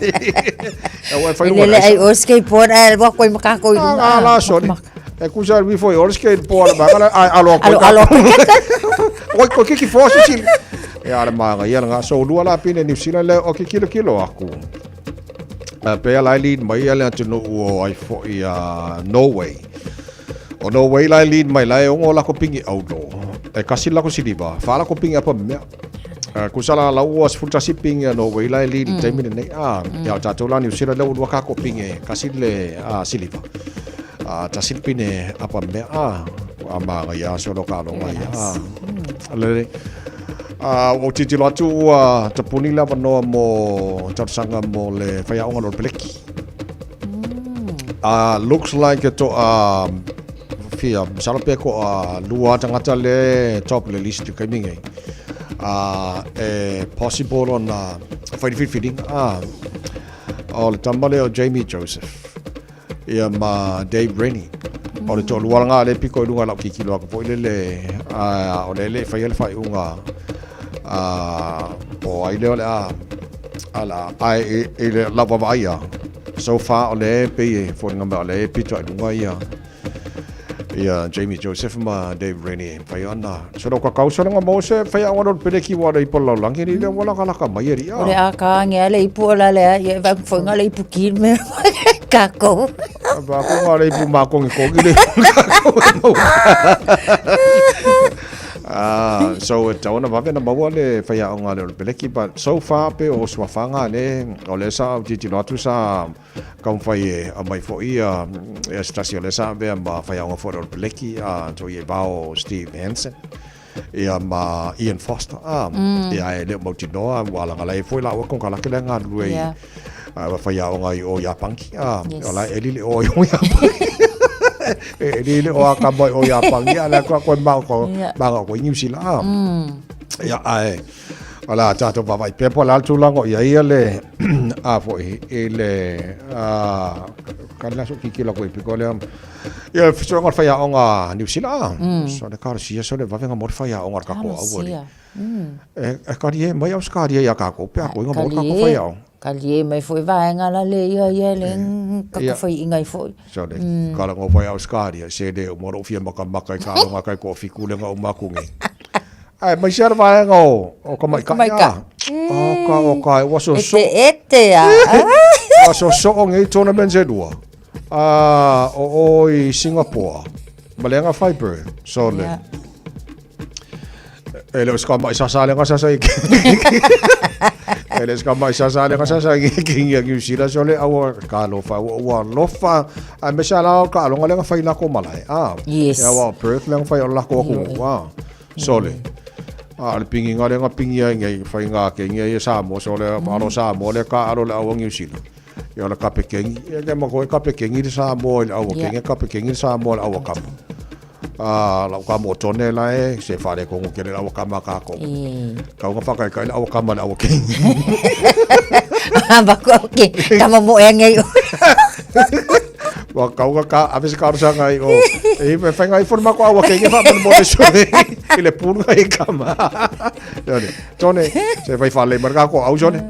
E wai whai lunga. Lele ai o skateboard ai wa koe makako i lunga. A la sorry. E kusa al wifo i o skateboard ma ngala ai alo koe. Alo alo. Oi koe kiki force sil. E ala maanga ia nga so lua la pine New Zealand le o ke kilo kilo aku. Pe ala lead mai ale atu no o ai fo i Norway. O Norway la e lead mai la e ongo lako pingi aulo. E kasi lako siliva. Wha lako pingi apa mea. Kusala la ua sefulu tasi pingi a Norway la e lead i taimi lenei. Ah, ia o tātou la New Zealand lea ua lua kako pingi kasi le siliva. Tasi le pine apa mea. Ah, a maanga ia solo ka alonga ia. Ah, lele. Ua titilo atu ua tapuni le avanoa mo talosaga mo le faiaoga lo le peleki. Looks like e toa fia masalo pe koa lua tagata le top le list i kaimi nei. E possible ona whai whiwhiringa. O le tama lea o Jamie Joseph ia ma Dave Rennie. O le toalua nga le piko i lunga lau kikilo aku foi lele o le le whai le whaiunga po ai leo le a ala ai i le lau vavaai ia. So far o le pei e foliga mai o le pito ai luga ia ia Jamie Joseph ma Dave Rennie e whai ana. So lo ka kausolenga mo se whai a ngano pele ki wara i pola langi ni le wala ka laka mai eri a. O le a ka nge le ipu o la le a ye va fo nga le ipu ki me ka ko. Ba ko nga le ipu ma ko ngi ko ki le. Ah, so e tau ana vave na maua le whaiaonga le o le peleki, but so far pe o suawhanga le, o le sa au titilo atu sa kaumwhai e a mai fo ia, e se tasi o le sa vea ma whaiaonga fo o le peleki, a toi e vao Steve Hansen. Ia ma Ian Foster a ia e le o mautinoa ua alagala ai foi laua konekarate lea e galulue i ua faiaoga i o Iapani a o la e eli le o i o Iapani e eli le o a kama i o Iapani a la koe ma ko ma ko i New Zealand a ia ae o le a tatou vaavaai pea po o le a le tulaga o i ai ia le a foi i le a ka le aso kikilo atu i piko lea Ia, le fesoasoani o le faiaoga Niu Sila. So le talosia so le vavega mo le faiaoga a le tatou auali. E kalie mai Ausetalia ia tatou pe a koiga mo le tatou faiaoga. Kalie mai foi vaega la le ia ia le tatou faiiga ai foi. So le kalaga o fai Ausetalia se le uma lou fia makamaka i taaloga kai toafitu le na uma atu nei. Ae mai sia le vaega o tamaitai a. O ka o ka ua soso. Ete ete a. Ua soso nei tournaments e lua. A o o i Singapore, ma le aga fai Perth, so le. E le o se ka mai sasa le sasa i. E le se ka mai sasa le sasa i ki ngia New Zealand so le aua ka lofa ua ua lofa a me sa la ka longa le fai la ko malai. Ah. Yes. E aua Perth le fai o la ko ku. Ah. So le. A le pingi nga le nga pingi ai ngai fai nga ke ngia i Samoa so le alo Samoa le ka alo le aua New Zealand. Ia o le kape kengi, ia ke mako e kape kengi le Samoa i le aua kengi, kape kengi le Samoa i le aua kama. A lau ka mo tone la e, se whare kongo ke le aua kama ka ko. Kau nga whakai kai le aua kama le aua kengi. Bako ke, kama mo e ngai o. Wa kau nga ka, ave se karosa ngai o. E me whai ngai fona mako aua kengi wha mo le sone. I le pulu ngai kama. Tone, se whai whale marka ko au sone.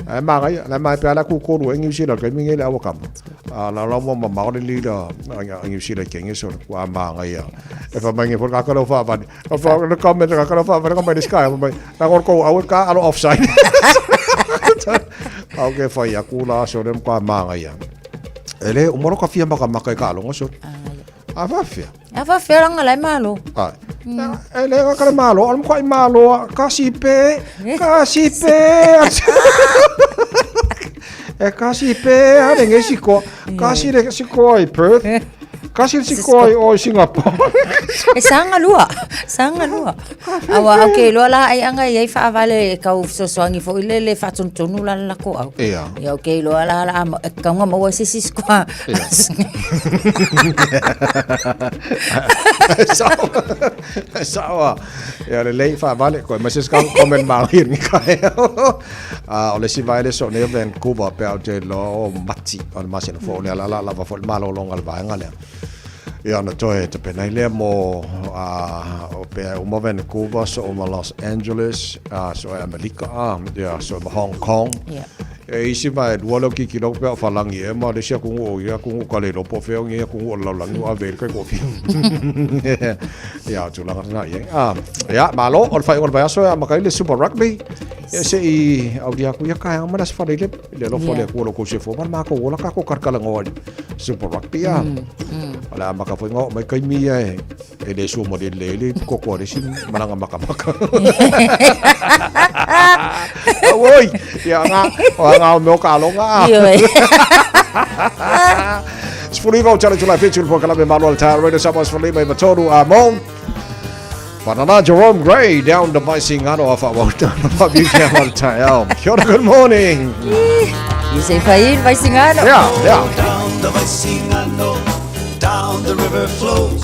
Ai māngai, lai mai pea la ku kōrua e New Zealand, kai mingi le awa kama. A la la mo ma le li la a New Zealand ke ngi so wa māngai ia. E fa mai ngi for ka ka lo fa fa. Ka fa le comment ka ka lo fa fa ka mai le sky mai. Na ko ko au ka alo offside. Au ke fa ia ku la so le ka māngai ia. E le umoro ka fia maka maka i ka alongo so. A fa fia. A fa fea langa lai malo. Ai. E le ka le malo, al mko i malo, ka si pe, ka si pe. E ka si pe, a le nge si ko, ka si le si ko i Perth. Ka si le si ko i o Singapore. E sanga lua, sanga lua. Aua au ke loa la ai anga i ai whaavale e kau fesoasoani foi le le whaatonutonu la la ko au. Ia. Ia au ke loa la la e kaunga maua se si skoa. Sawa. Sawa. Ia le lei whaavale koe ma se ska komen maori ni kai. A o le si vai le so ne Vancouver pe au te lo o mati o le masina fo le la la la va fo le malolonga le vaenga lea. Ia ona toe tapena ai lea mo a o pea uma Vancouver, so uma Los Angeles, a so e Amerika a, ia so ma Hong Kong. Yeah. E isi mai lua leo kiki loko pea o whalangi e ma le sia kungu o ia kungu ka le lopo feo ngi ia kungu o laulangi o ave kai kofi. Ia tulaga na ia. A ia malo o le whai o le vaiaso ia makai le Super Rugby. Ia se i au dia ku ia kai amana se whare le le lofo le ku lo ko se fo ma ma ko ola ka ko karkala ngoi. Super Rugby a. O le a maka foi ngao mai kaimi ia e, e le sua mo le le le koko a le si malanga maka maka. Oi, ia nga, o nga o meo ka alonga. Sefulu iva o tala tula fitu le polokalame Malo a le Taeao Radio Samoa 15 i 3 a mo. Whanana Jerome Gray down to Vaisigano a whaawauta na whabikia ma le taeao. Kia ora, good morning. You say Fain Vaisigano. Yeah, yeah. Down the Vaisigano, down the river flows.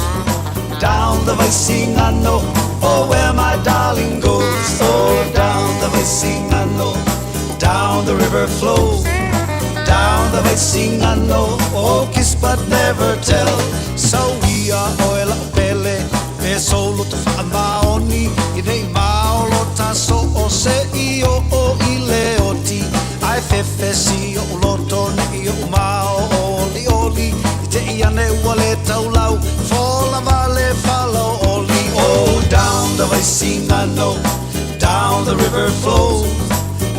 Down the Vaisigano, oh where my darling goes. Oh, down the Vaisigano, down the river flows. Down the Vaisigano, oh kiss but never tell. So we are oil pele. Pe solo te whaamaoni i nei maolo ta so o se i o o i le oti ai fefe si o loto ne i o mao o li oli i te i ane ua le taulau fola vale falo oli oh down the Vaisigano down the river flows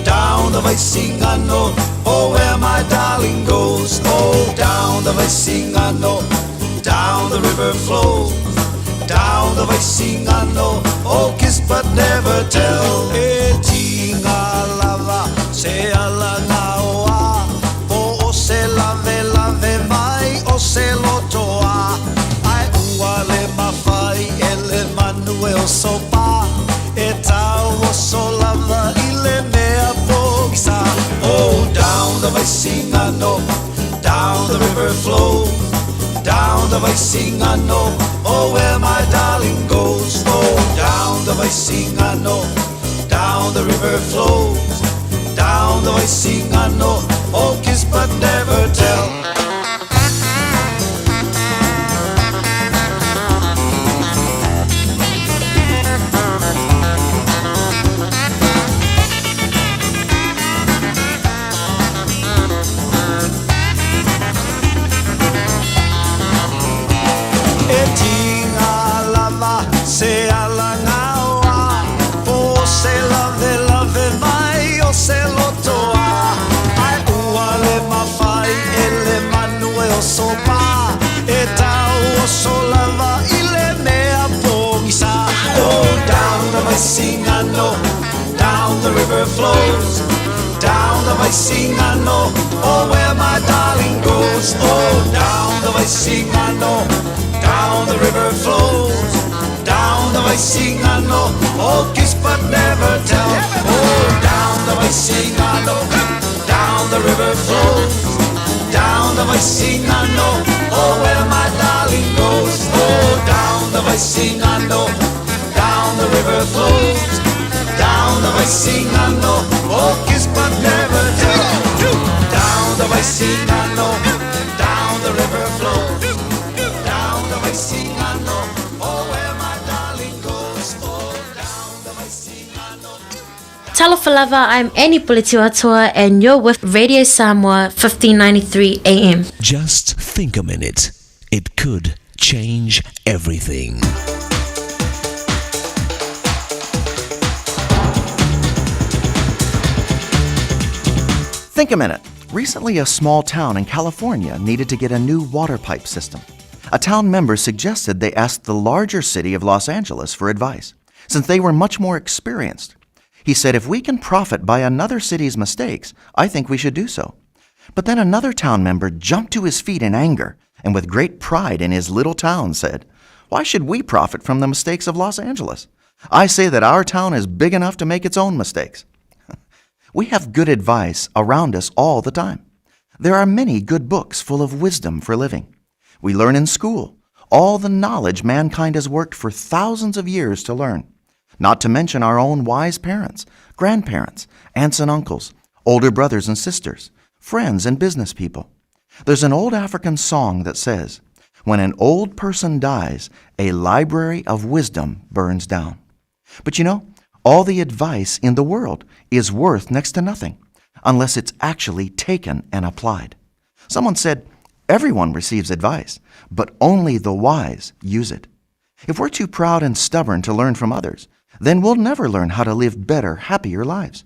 down the Vaisigano oh where my darling goes oh down the Vaisigano down the river flows down the Vaisigano oh kiss but never tell e tinga lava se ala ngā oa po o se lave lave mai o se lotoa ai ua le mawhai e le manu e o sopa. Vaisigano, down the river flows, down the Vaisigano, oh where my darling goes. Oh, down the Vaisigano, down the river flows, down the Vaisigano, oh kiss but never tell. E tinga lava se alagaoa Po se lave lave mai o se lotoa Ai ua le mawhai e le manu e o sopa E tau o so lava i le mea pongisa Oh, down the Vaisigano, down the river flows Down the Vaisigano, oh where my darling goes Oh, down the Vaisigano, down the river flows Down the Vaisigano, oh kiss but never tell Oh, down the Vaisigano, down the river flows Down the Vaisigano, oh where my darling goes Oh, down the Vaisigano, down the river flows Down the Vaisigano, oh kiss but never tell Down the Vaisigano, down the river flows Down the Vaisigano, oh where my darling goes Oh, down the Vaisigano Talofa lava, I'm Annie Pulitiwatoa and you're with Radio Samoa 1593 AM. Just think a minute. It could change everything. Think a minute. Recently, a small town in California needed to get a new water pipe system. A town member suggested they ask the larger city of Los Angeles for advice, since they were much more experienced. He said, If we can profit by another city's mistakes, I think we should do so. But then another town member jumped to his feet in anger and with great pride in his little town said, Why should we profit from the mistakes of Los Angeles? I say that our town is big enough to make its own mistakes. We have good advice around us all the time. There are many good books full of wisdom for living. We learn in school all the knowledge mankind has worked for thousands of years to learn, not to mention our own wise parents, grandparents, aunts and uncles, older brothers and sisters, friends and business people. There's an old African song that says, When an old person dies, a library of wisdom burns down. But you know, all the advice in the world is worth next to nothing unless it's actually taken and applied. Someone said, Everyone receives advice, but only the wise use it. If we're too proud and stubborn to learn from others, then we'll never learn how to live better, happier lives.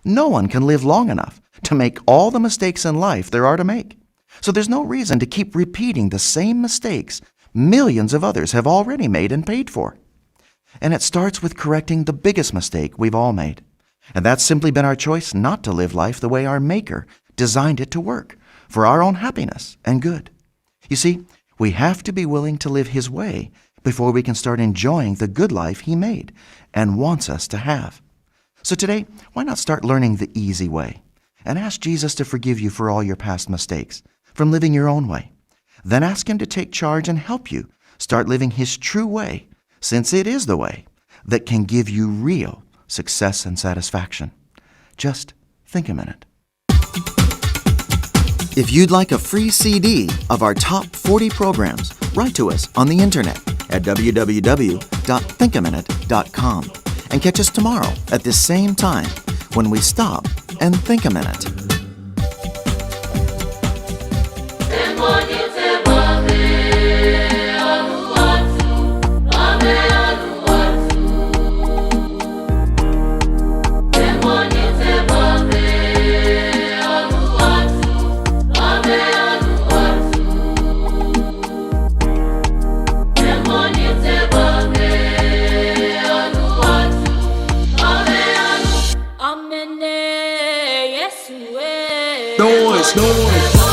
No one can live long enough to make all the mistakes in life there are to make. So there's no reason to keep repeating the same mistakes millions of others have already made and paid for. And it starts with correcting the biggest mistake we've all made. And that's simply been our choice not to live life the way our Maker designed it to work for our own happiness and good. You see, we have to be willing to live His way before we can start enjoying the good life He made and wants us to have. So today, why not start learning the easy way and ask Jesus to forgive you for all your past mistakes from living your own way? Then ask Him to take charge and help you start living His true way, since it is the way that can give you real success and satisfaction. Just think a minute. If you'd like a free CD of our top 40 programs, write to us on the internet at www.thinkaminute.com and catch us tomorrow at this same time when we stop and think a minute. Noise, noise.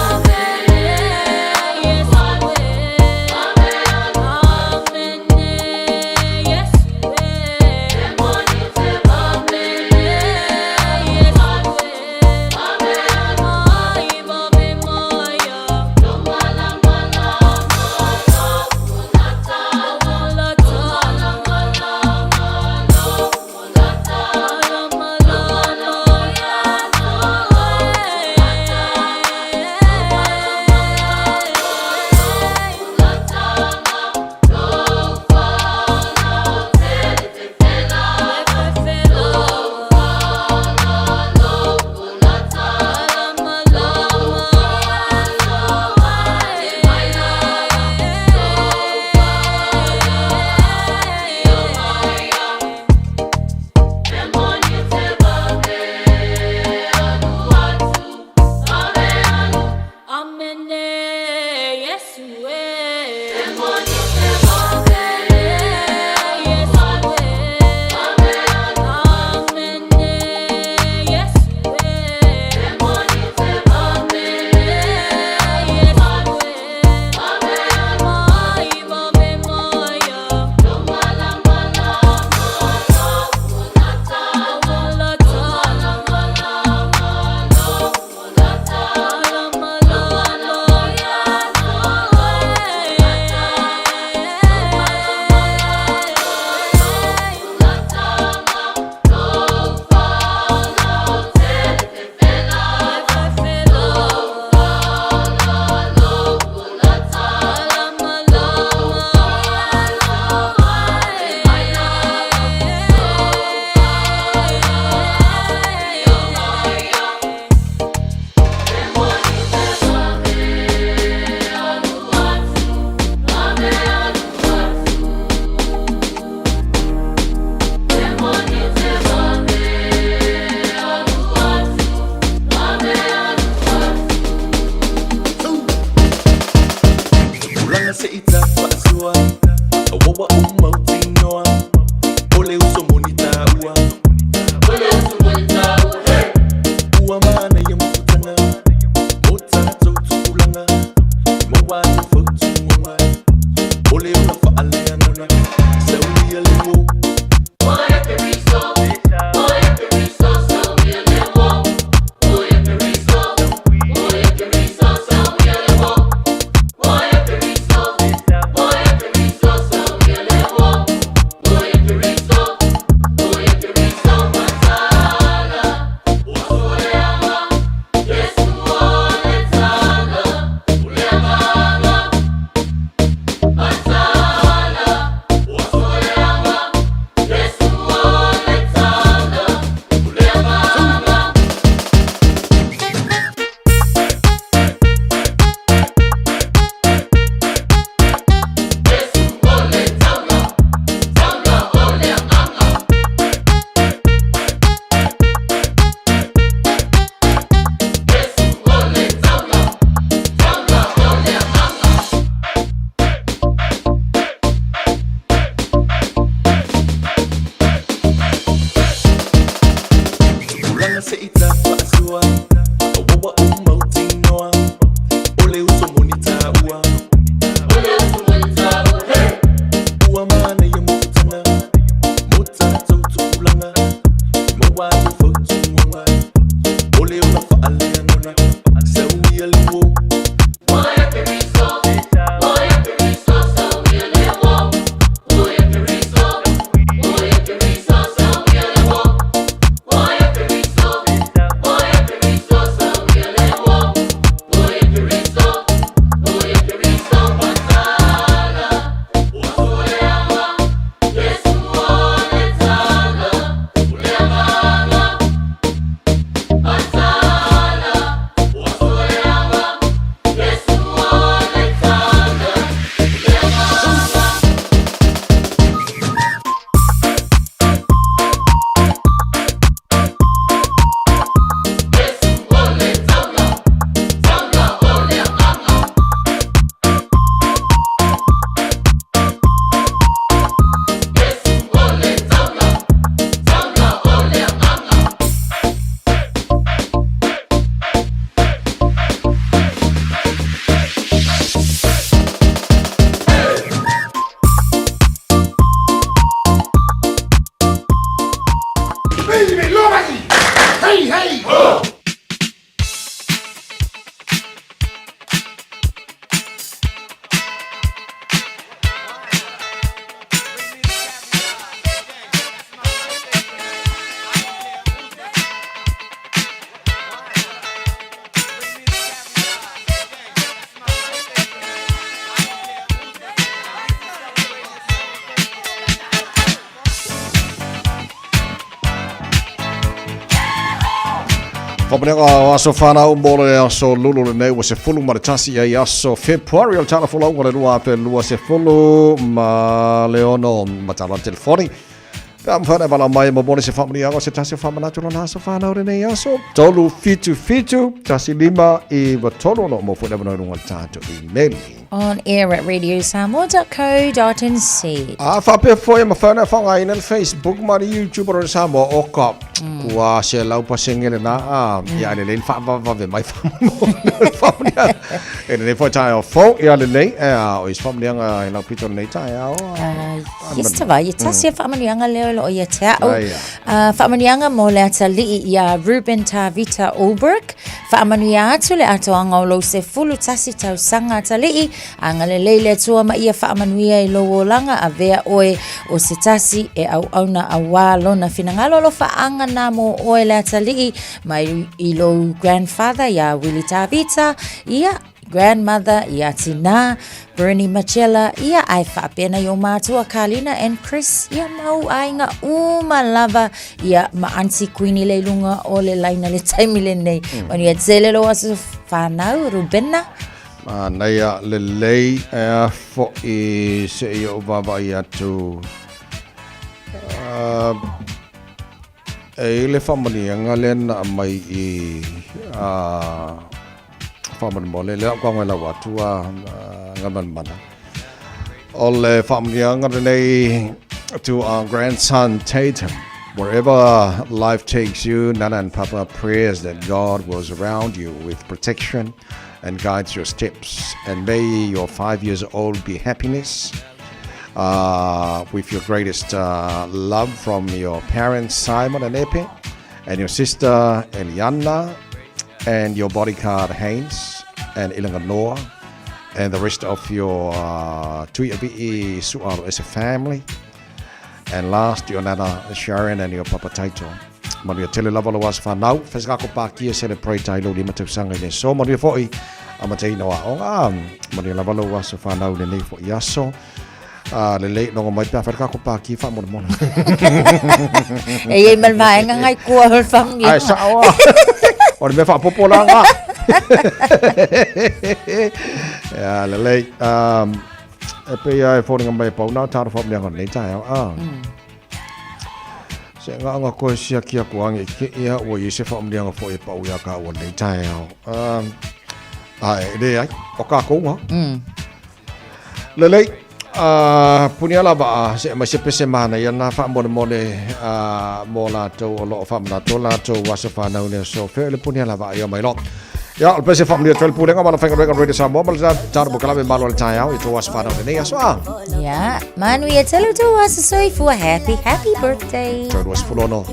Faamanuiaga o aso fanau mo le aso lulu lenei ua 11 ai aso February o le tala folauga o le 2026 matala le telefoni. Pe a mafai ona e valaau mai e momoli se faamanuiaga o se tasi o faamanatu lona aso fanau lenei aso. 377 15 93 o lo o maua foi le avanoa i luga o le tatou imeli. On air at radiosamoa.co.nz. A faapea foi e mafai ona e faaaogaina le Facebook ma le YouTube o Radio Samoa o ka kua 100% lena a ia lelei le faavavevave mai faamanuiaga e lenei foi taeao fou ia lelei e a o isi faamanuiaga i lau pito lenei taeao Yes, tavai, e tasi a faamanuiaga lea o lo o ia te au. Faamanuiaga mo le atalii iā Ruben Tavita Ulbrich. Faamanuia atu le atoaga o lou 11 tausaga atalii, agalelei le Atua ma ia faamanuia i lou olaga, avea oe o se tasi e auauna auā lona finagalo alofaaga na mo oe le atalii mai i lou grandfather iā Willie Tavita, ia Grandmother iā Tinā, Bernie Machela, ia ae faapena i o mātua Carlina and Chris, ia mau aiga uma lava, ia ma Aunty Queenie le i luga o le laina le taimi lenei. Manuia tele lou aso whanau, Rubena. Manaia lelei e a fo'i se i ou vaavaai atu. E i ai le faamanuiaga lea na aumai i faamolemole, lea ou tago e lau atu a Galumalemana. O le faamanuiaga lenei to our grandson Tatum. Wherever life takes you, Nana and Papa prayers that God will surround you with protection and guides your steps. And may your 5 years old be happiness. With your greatest love from your parents Simon and Epe, and your sister Eliana, and your bodyguard Haynes and Ilanga Noa, and the rest of your Tuiavi'i Su'alo as a family. And last, your nana Sharon and your papa Taito. Manuia tele lava lou aso whanau. Whai kako pākia celebrate ai lou lima tausaga i le aso. Manuia foi a mateina o aoga. Manuia lava lou aso whanau lenei foi aso. Lelei nogo mai pe a whai kako pākia whaamolemole. E iai ma le vaega ngai kua o le whamungia. Ai, sao a. O le mea whaapopo la ngā. Ia, lelei. E pei a e foliga mai e pau nā tāro whamungia nei taeao. Se nga'anga koe siaki aku ange i ke ia ua i se whaamulianga foi e pau ia ka ua nei taeao. Ae, le ai, o kākou ngā. Lelei, punia lava a se mai se pese mana ia nā whaamolemole mō lātou o loo whaamanatu lātou aso whanau le aso feo le punia lava a ia mai lo. Ia, o le pese whaamanuia atu ai le Pulega ma le Faigaluega o Radio Samoa ma le tatou polokalame Malo i le Taeao i tou aso fanau lenei aso a. Ia, manuia tele tou aso soifua. Happy, happy birthday. Toe 26 le 8.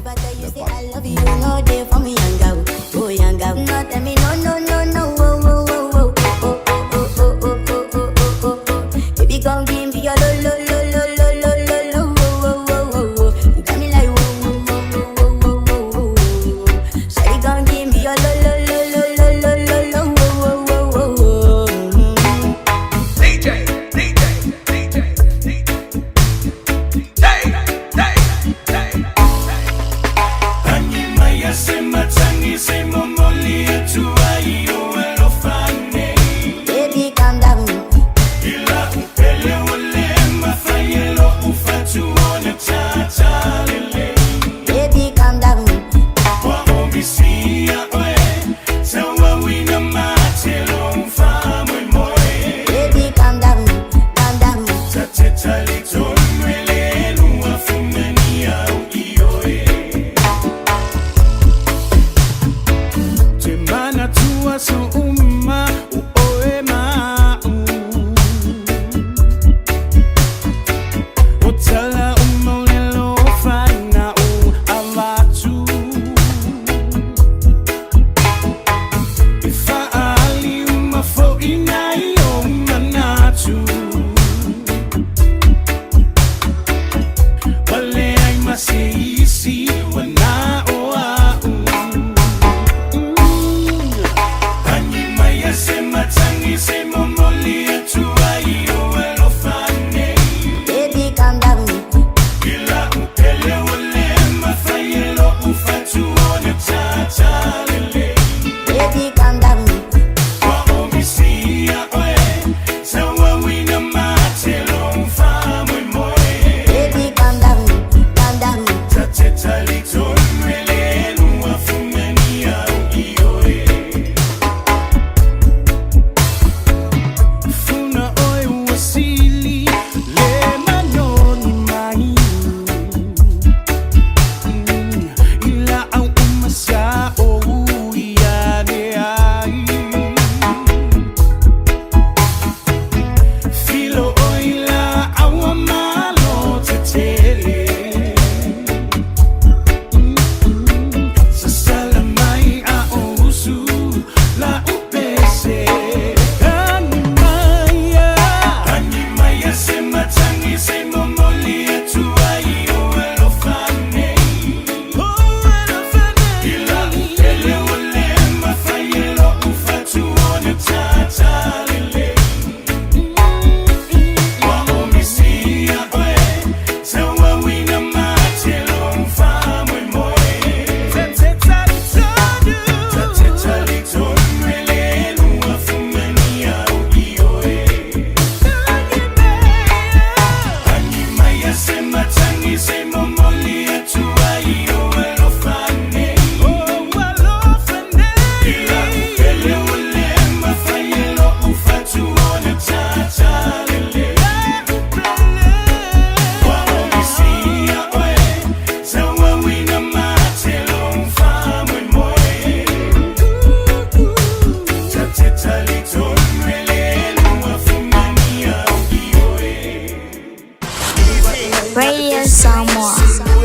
Radio Samoa.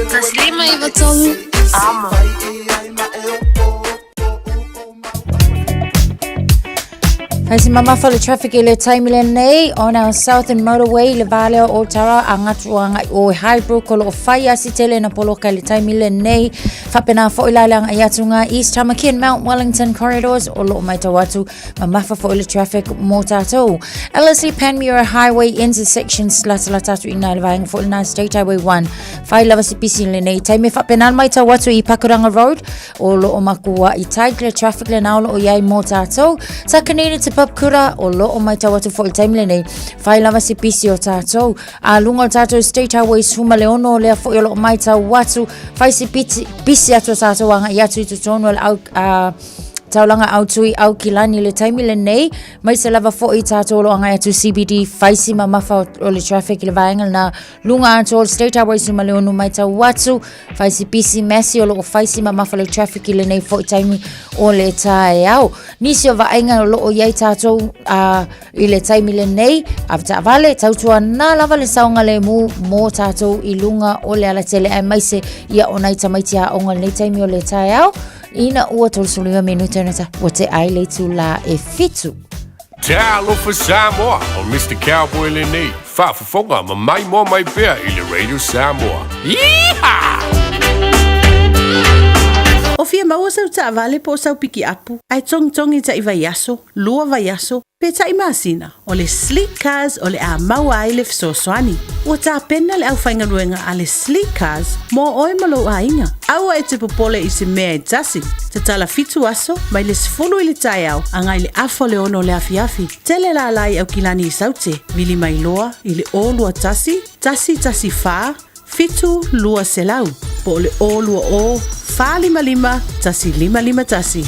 153 Amo. Hai si mamafa le traffic i le taimi lenei on our southern motorway le valea o Tara a ngatu a ngai o Highbrook o loo fai asi tele na poloka i le taimi lenei whapena fo i laile anga atu ngā East Tamaki and Mount Wellington corridors o loo mai tau atu mamafa fo i le traffic mō tātou. Ellerslie Panmure Highway intersection latalata atu i nā le vaenga fo i nā State Highway 1 whai lava si pisi lenei taimi whapena mai tau atu i Pakuranga Road o loo makua i tight le traffic le nā o loo iai mō tātou. Takanini te papkura o loo mai tau atu fo i taimi lenei. Whai lava se pisi o tātou. A lunga o tātou State Highway suma le ono lea fo i o loo mai tau atu. Whai se piti, pisi atu o tātou anga i atu i totonu o le au, taulanga au tui au kilani le taimi lenei. Mai se lava fo i tātou o loo angai atu CBD whaisi mamafa o le traffic i le vaenga na lunga atu o le State Highway suma le ono mai tau atu. Faisi pisi mesi o loo faisi mamafa le traffic i lenei foi taimi o le taeao. Nisi o vaaiga o loo iai tātou i le taimi lenei, avetaavale, tautua nā lava le saogalemu mō tātou i lunga o le alatele aemaise ia o nai tamaiti aoga lenei taimi o le taeao ina ua 39 minute ona ta ua te ai le itulā e 7. Talofa Samoa, o Mr. Cowboy lenei, faafofoga ma maimoa mai pea i le Radio Samoa. Yeehaw! O fia maua sau taavale po o sau pikiapu, ae togitogi taʻi vaiaso, lua vaiaso, pe taʻi masina, o le Sleek Cars o le a maua ai le fesoasoani. Ua tapena le aufaigaluega a le Sleek Cars mo oe ma lou aiga. Aua e te popole i se mea e tasi. Tatala 7 aso, mai le 10 i le taeao agai le afa o le 6 o le afiafi. Tele lala i Aukilani i Saute, vili mai loa i le 021 114 7 200 po o le 020 455 1551.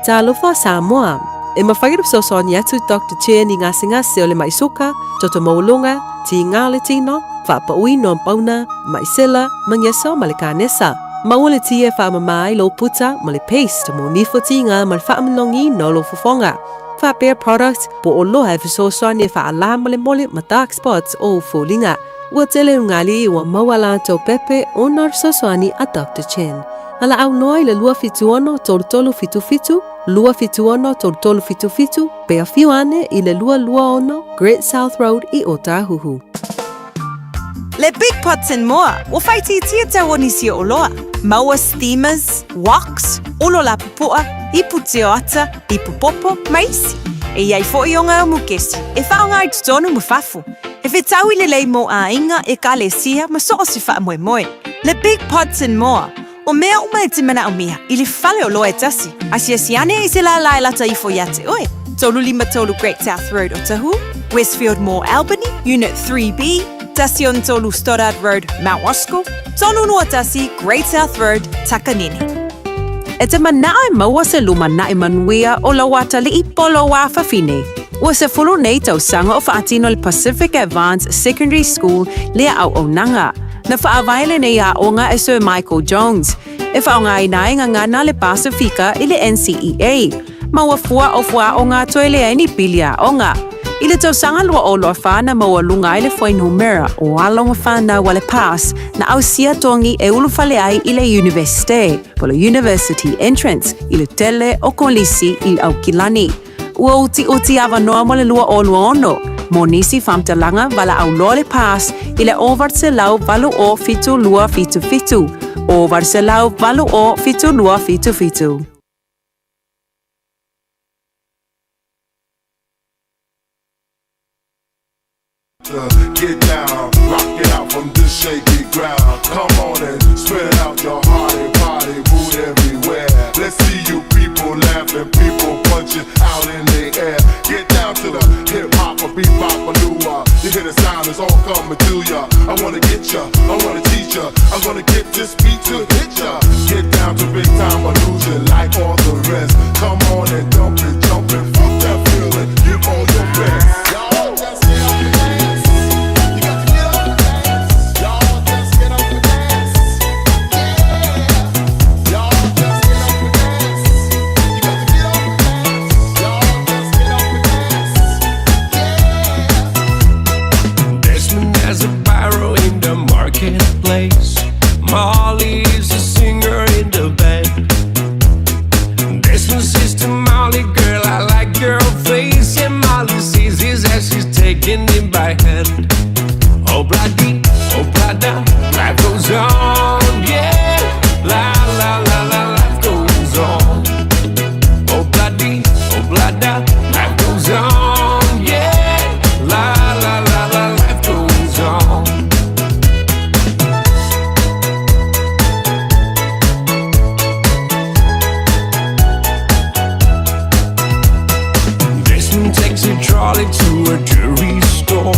Talofa Samoa. E mafai ona fesoasoani atu Doctor Chen i gasegase o le mai suka, toto maualuga, tiga o le tino, faapauina o pauna, mai sela, magiso ma le kanesa. Maua le ti e faamama ai lou puta ma le paste mo nifo tiga ma le faamalogiina o lou fofoga. Faapea product po o oloa e fesoasoani e faalamolemole ma dark spots o ou foliga. Ua tele ulugalii ua maua latou pepe ona o le fesoasoani a Doctor Chen. Valaau loa i le 276 3377, 276 3377, pe afio ane i le 226 Great South Road i Ōtāhuhu. Le Big Pots and More, ua faaitiitia tau o nisi o oloa. Maua steamers, woks, olo lapupoa, ipu tioata, ipu popo, ma isi. E i ai foʻi o ngā mukesi e faaaoga i totonu ma fafo. E fetaui lelei mō āiga, ekalesia ma so o se faamoemoe. Le Big Pots and More, o mea uma e te manaomia i le fale oloa e tasi, asiasi ane i se lālā e lata ifo iā te oe. 353 Great South Road Otahuhu, Westfield Mall Albany, Unit 3B, 13 Stoddard Road, Mount Roskill, 321 Great South Road, Takanini. E te manao e maua se lumanaʻi manuia o lou atalii po o lou afafine. Ua 10 nei tausaga o faatino le Pacific Advanced Secondary School lea auaunaga. Na faavae lenei aoga e Sir Michael Jones, e faaaogaina ai gagana le Pasifika i le NCEA. Ma ua fua o fuaaoga toe leai ni pili aoga. I le tausaga 2024 na maualuga ai le fuainumera o alo ma fanau a le PASS na ausia togi e ulufale ai i le Iunivesite, po o le University Entrance, i le tele o kolisi i Aukilani. Ua utiuti avanoa mo le 2026 mo nisi faamatalaga valaau loa le PASS i le 0 8 0 7 2 7 7, 0 8 0 7 2 7 7. Get down, rock it out from this shaky ground. Come on and spread out your heart and body, move everywhere. Let's see you people laughing, people punching out in the air. Get down to the hip hop or bebop or lua. You hear the sound, it's all coming to ya. I wanna get ya, I wanna teach ya. I'm gonna get this beat to hit ya. Get down to big time illusion like all the rest. Come on and dump it, jump it, fuck that feeling. Give all your best. Y'all just get up and dance. You got to get up and dance. Y'all just get up and dance. Yeah. Y'all just get up and dance. You got to get up and dance. Y'all just get up and dance. Desmond has a biro in the marketplace. Molly is a singer in the band. Desmond says to Molly, girl, I like your face. And Molly sees his as she's taking him by hand. Oh, bloody, oh, blada, life goes on, yeah. La, la, la, la, life goes on. Oh, bloody, oh, blada, life goes on, yeah. La, la, la, la, life goes on. Desmond takes a trolley to a jewelry store,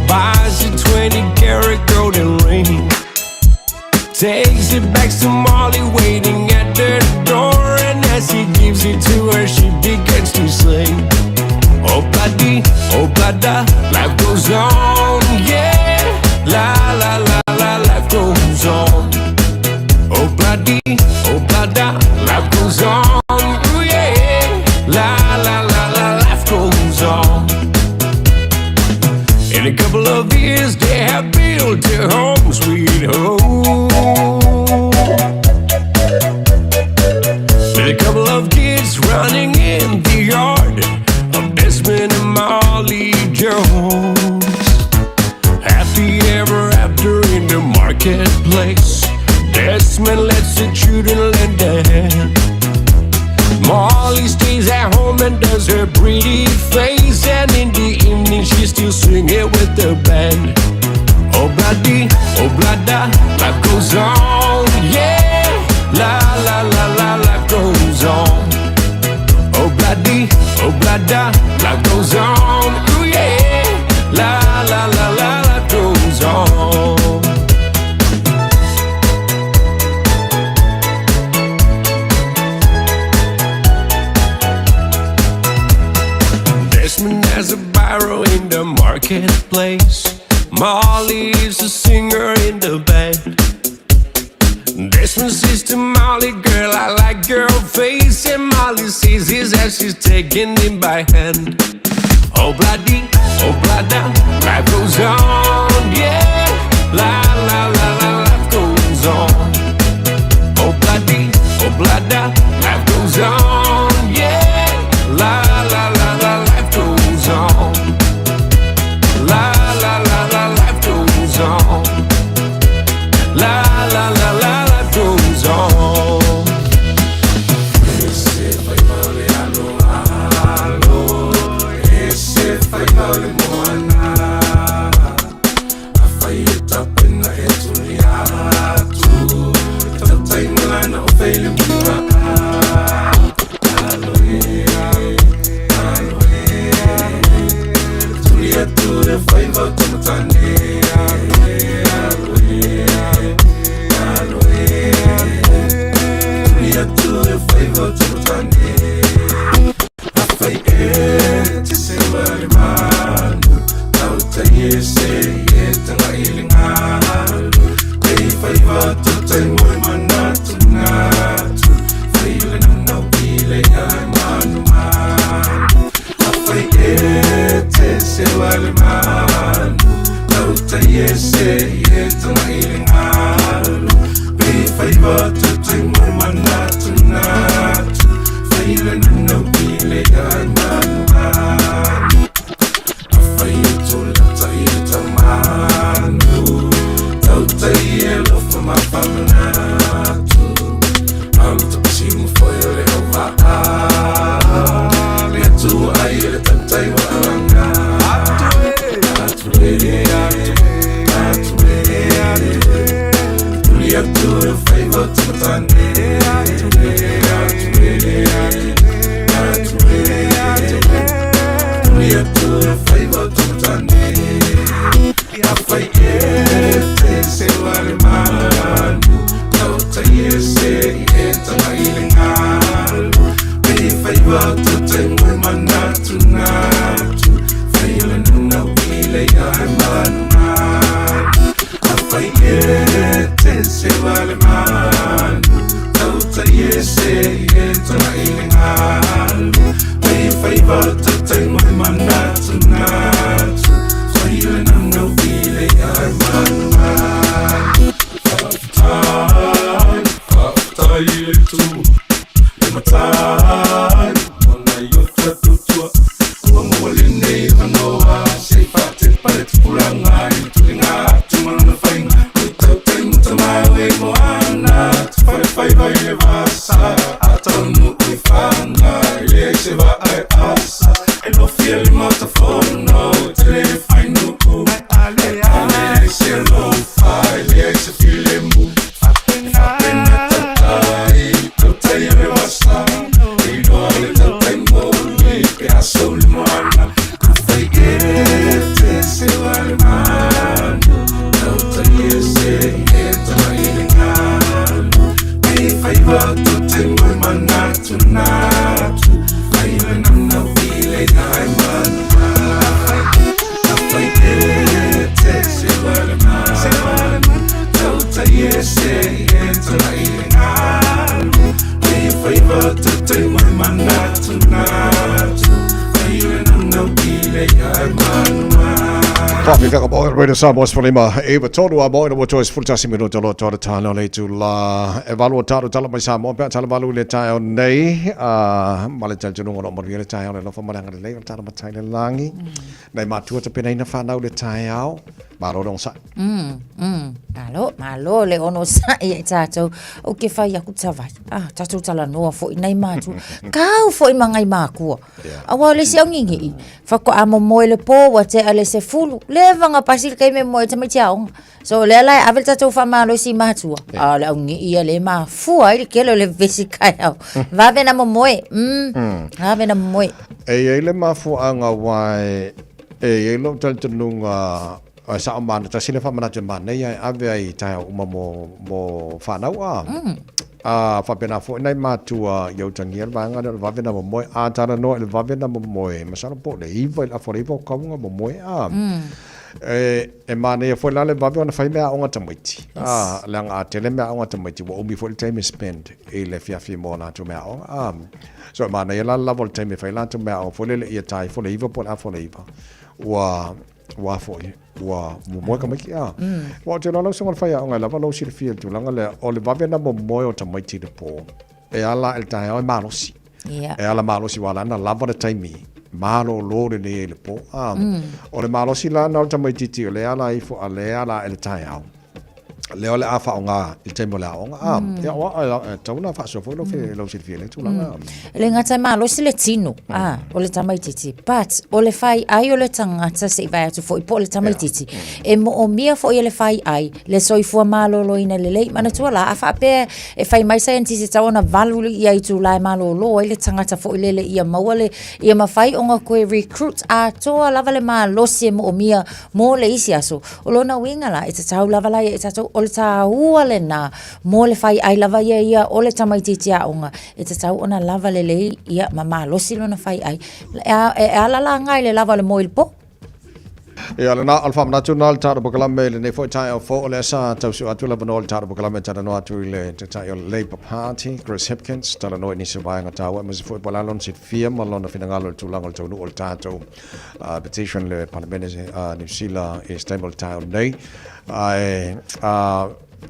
buys a 20 karat golden ring, takes it back to Molly waiting at the door, and as he gives it to her, she begins to sing. Oh bloody, oh blada, life goes on, yeah. La la la la, life goes on. Oh bloody, oh blada, life goes on, ooh yeah. La la la la, life goes on. In a couple of years, they have built a home, sweet home. With a couple of kids running in the yard of Desmond and Molly Jones. Happy ever after in the marketplace. Desmond lets the children lend a hand. Molly stays at home and does her pretty face. And in the evening, she's still singing with the band. Oh, bloody, oh, blada, life goes on, yeah. La, la, la, la, life goes on. Oh, bloody, oh, blada, life goes on, ooh, yeah. La, la, la, la, life goes on. Desmond has a biro in the marketplace. Molly is a singer in the band. Desmond says to Molly, girl, I like your face. And Molly sees his as she's taking him by hand. Oh, bloody, oh, blada, life goes on, yeah. La, la, la, la, life goes on. Oh, bloody, oh, blada, life goes on, yeah. La, la, la, la, life goes on. La, la, la, la, life goes on. La, la, la, la, life goes on. se wale manu Tauta iese i e tanga i le ngalu Pe whaiwa tautai moe manatu natu Whaila nuna wile ia e manu manu A whai e te se wale manu Tauta iese i e tanga i le ngalu Pe whaiwa tautai moe manatu natu Whaila nuna wile ia e manu manu Whaatai, whaatai i le tū Le matai, mona i o tatutua Ua mua lenei whanoa Se i whate pare tupuranga I turinga atu malona whainga Ui tautai mutamau e moana Te whare whaiva i le vasa A taunu ui whanga I lea i se wa ai asa E lofia le mata fono Te le whainuku E ale ai se alofa E lea i se filemu Whapena tautai Tautai e le vasa E iloa le tautai moli Pe aso le moana Kufai e te se wale manu Tautai e se i e tanga i le ngalu Pe whaiva tautai moe manatu natu Whaila nana wile i manu Afai e te se wale manu Tautai e se i e tanga i le ngalu Pe whaiva tautai moe manatu natu Whaila nana wile i manu Whawhi mo Radio Samoa sefulima iva tolu a mo ina ua toe 11 minuta o loa le taeao le itula e valu o talo tala mai Samoa pe a tala valu i le taeao nei ma le talitonuga o loo manuia le taeao le alofa ma le agalelei o le tala matai le lagi nai matua tapenaina fanau le taeao malo le onosai. Malo, malo le onosai ia i tatou. Ou te whai aku tawai. Ah, tatou talanoa foi nai mātua. Kau foi ma ngai mākua. Yeah. Aua o le isi augigi'i, faatoa momoe le po ua tea le 10, leva na pasi le taimi e moe ai tamaiti aoga. So o lea la e ave le tatou faamalosi i matua, a o le augigi'i ia lea e mafua ai le tele o le vevesi taeao. Vave na momoe, vave na momoe. E i ai le mafuaaga aua e i ai lou talitonuga e sao ma tasi le faamanatu e manaia e ave ai i taeao uma mo mo fanau a. A faapena foi nai matua ia utagia le vaega lea o le vave na momoe a talanoa i le vave na momoe masalo po o le 9 i le afa o le 9 o kauga momoe a. E e manaia foi la le vave ona fai meaaoga tamaiti a leaga a tele meaaoga tamaiti ua umi foi le taimi e spend i le afiafi mo latou meaaoga a. So e manaia la le lava o le taimi e fai latou meaaoga foi lele ia ta ifo le 9 po o le afa o le 9 ua ua foi ua momoe tamaiti a. Aua ou te iloa lau susuga i le faiaoga e lava lou silafia i le tulaga lea, o le vave ona momoe o tamaiti i le po, e ala i le taeao e malosi. Yeah. E ala malosi aua la na lava le taimi malolo lenei ai i le po. A, O le malosi la na o le tamaitiiti o lea e ala ifo a lea e ala ae i le taeao. Lea o le a faaaoga i le taimi o le aoga. A, ia, e tatau ona faasoa foi lou silafia i lea tulaga. E le gata e malosi le tino, a, o le tamaitiiti, but o le faiai o le tagata se i vae atu foi po o le tamaitiiti, e moomia foi e le faiai le soifua maloloina lelei. Manatua la, a faapea e fai mai scientist e tatau ona 8 ia itula e malolo ai le tagata foi lele ia maua le, ia mafai ona toe recruit atoa lava le malosi e moomia mo le isi aso. O lona uiga la, e tatau lava la ia i tatou, o le tāua lena mo le faiai lava ia ia o le tamaitiiti aoga, e tatau ona lava lelei ia ma malosi lona faiai. E, e ala la nga i le lava o le moe i le po. Ia, lena, o le faamanatu lena o le tatou polokalame i lenei foi taeao fou, o lea sa tausua atu le avanoa i le tatou polokalame e talanoa atu i le Taitai o le Labour Party, Chris Hipkins, talanoa i nisi o vaega taua, aemaise foi po o le a lona silafia ma lona finagalo i le tulaga o le taunuu o le tatou petition le Palemene Niu Sila i se taimi o le taeao nei. Ae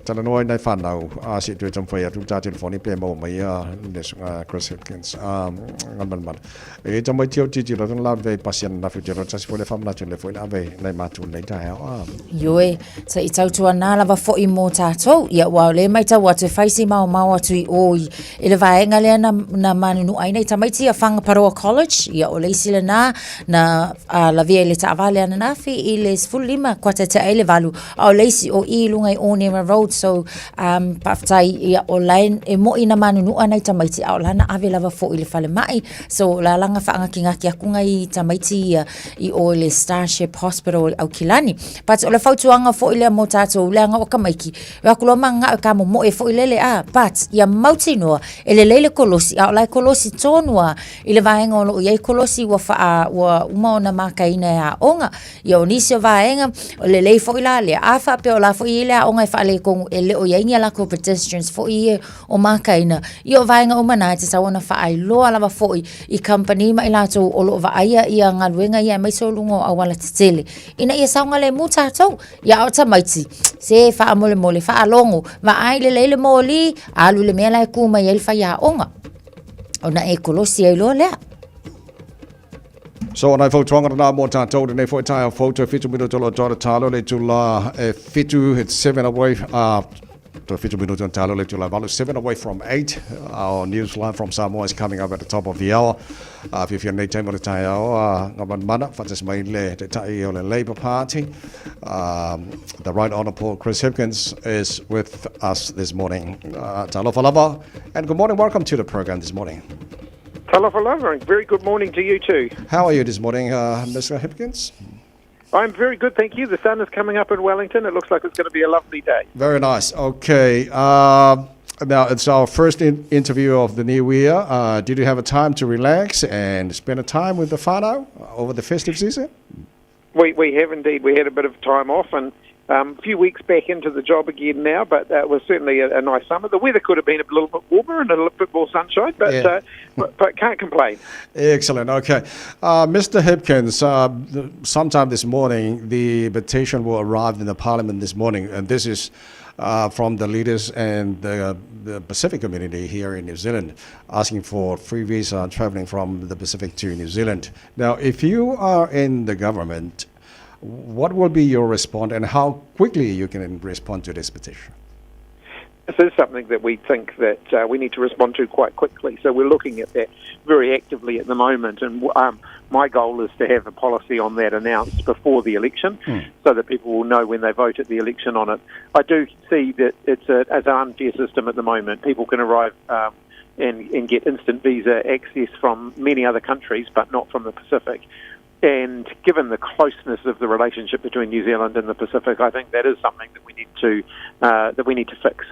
talanoa i nai whanau, a se toe taumafai atu le tā telefoni pe maua mai ia le Chris Hipkins. Ngamalamala. E tamaiti au titiro tana la vei pasi ananafi o te roa tasi foi le whamanatu le foi le ave nai mātua nei taeao. Ioe, se i tautuanā lava foi mō tātou, ia ua o lea e maitau atu e whai si maomao atu i o i, i le vaega lea na, na manunua ai nei tamaiti a Whangaparoa College, ia o le isi lenā na uh, lavea i le taavale ananafi i le 15 kua taetae ai le valu, a o le isi o i i lunga i Onera Road. old so um faafetai ia o la e moʻi na manunuʻa nai tamaiti a o la na ave lava foʻi i le falemai so o la laga faagakigakiaku nai tamaiti ia i o i le Starship Hospital i Aukilani but o le fautuaga foʻi lea mo tatou leaga o tamaiti e o atu loa magagao e kamomoe foi lele a but ia mautinoa e lelei le kolosi a o la e kolosi tonu a i le vaega o loo iai kolosi ua faa ua uma ona makaina e aoga ia o nisi o vaega o lelei foi la lea a faapea o la foi i le aoga e faaletonu e le o iai ni a latou pedestrians foi ia o makaina ia o vaega uma na e tatau ona faailoa lava foi i kamupani ma i latou o loo vaaia ia galuega ia aemaise o luga o auala tetele ina ia saogalemu tatou ia o tamaiti se faamolemole faalogo vaai lelei le moli alu i le mea la e tu mai ai le faiaoga ona e kolosi ai loa lea. So, nai fautuaga lena mo tatou lenei foi taeao fou, toe 7 minuto o lo o toa le talo le itula e 7, it's 7 away, toe 7 minuto na talo le itula e 8, 7 away from 8. Our news live from Samoa is coming up at the top of the hour. Fiafia nei taimi o le taeao, ngā manumana, whatas mai le taitai o le Labour Party. The Right Honourable Chris Hipkins is with us this morning. Talofa lava, and good morning. Welcome to the program this morning. Talofa lava, and very good morning to you too. How are you this morning, Mr. Hipkins? I'm very good, thank you. The sun is coming up in Wellington. It looks like it's going to be a lovely day. Very nice. Okay. Now, it's our first interview of the new year. Did you have a time to relax and spend a time with the whānau over the festive season? We have indeed. We had a bit of time off and a few weeks back into the job again now, but it was certainly a nice summer. The weather could have been a little bit warmer and a little bit more sunshine, but yeah. but can't complain. Excellent. Okay. Mr. Hipkins, sometime this morning, the petition will arrive in the Parliament this morning, and this is from the leaders and the Pacific community here in New Zealand, asking for free visa traveling from the Pacific to New Zealand. Now, if you are in the government, what will be your response and how quickly you can respond to this petition? This is something that we think that we need to respond to quite quickly. So we're looking at that very actively at the moment. And my goal is to have a policy on that announced before the election so that people will know when they vote at the election on it. I do see that it's an unfair system at the moment. People can arrive and get instant visa access from many other countries, but not from the Pacific. And given the closeness of the relationship between New Zealand and the Pacific, I think that is something that we need to fix.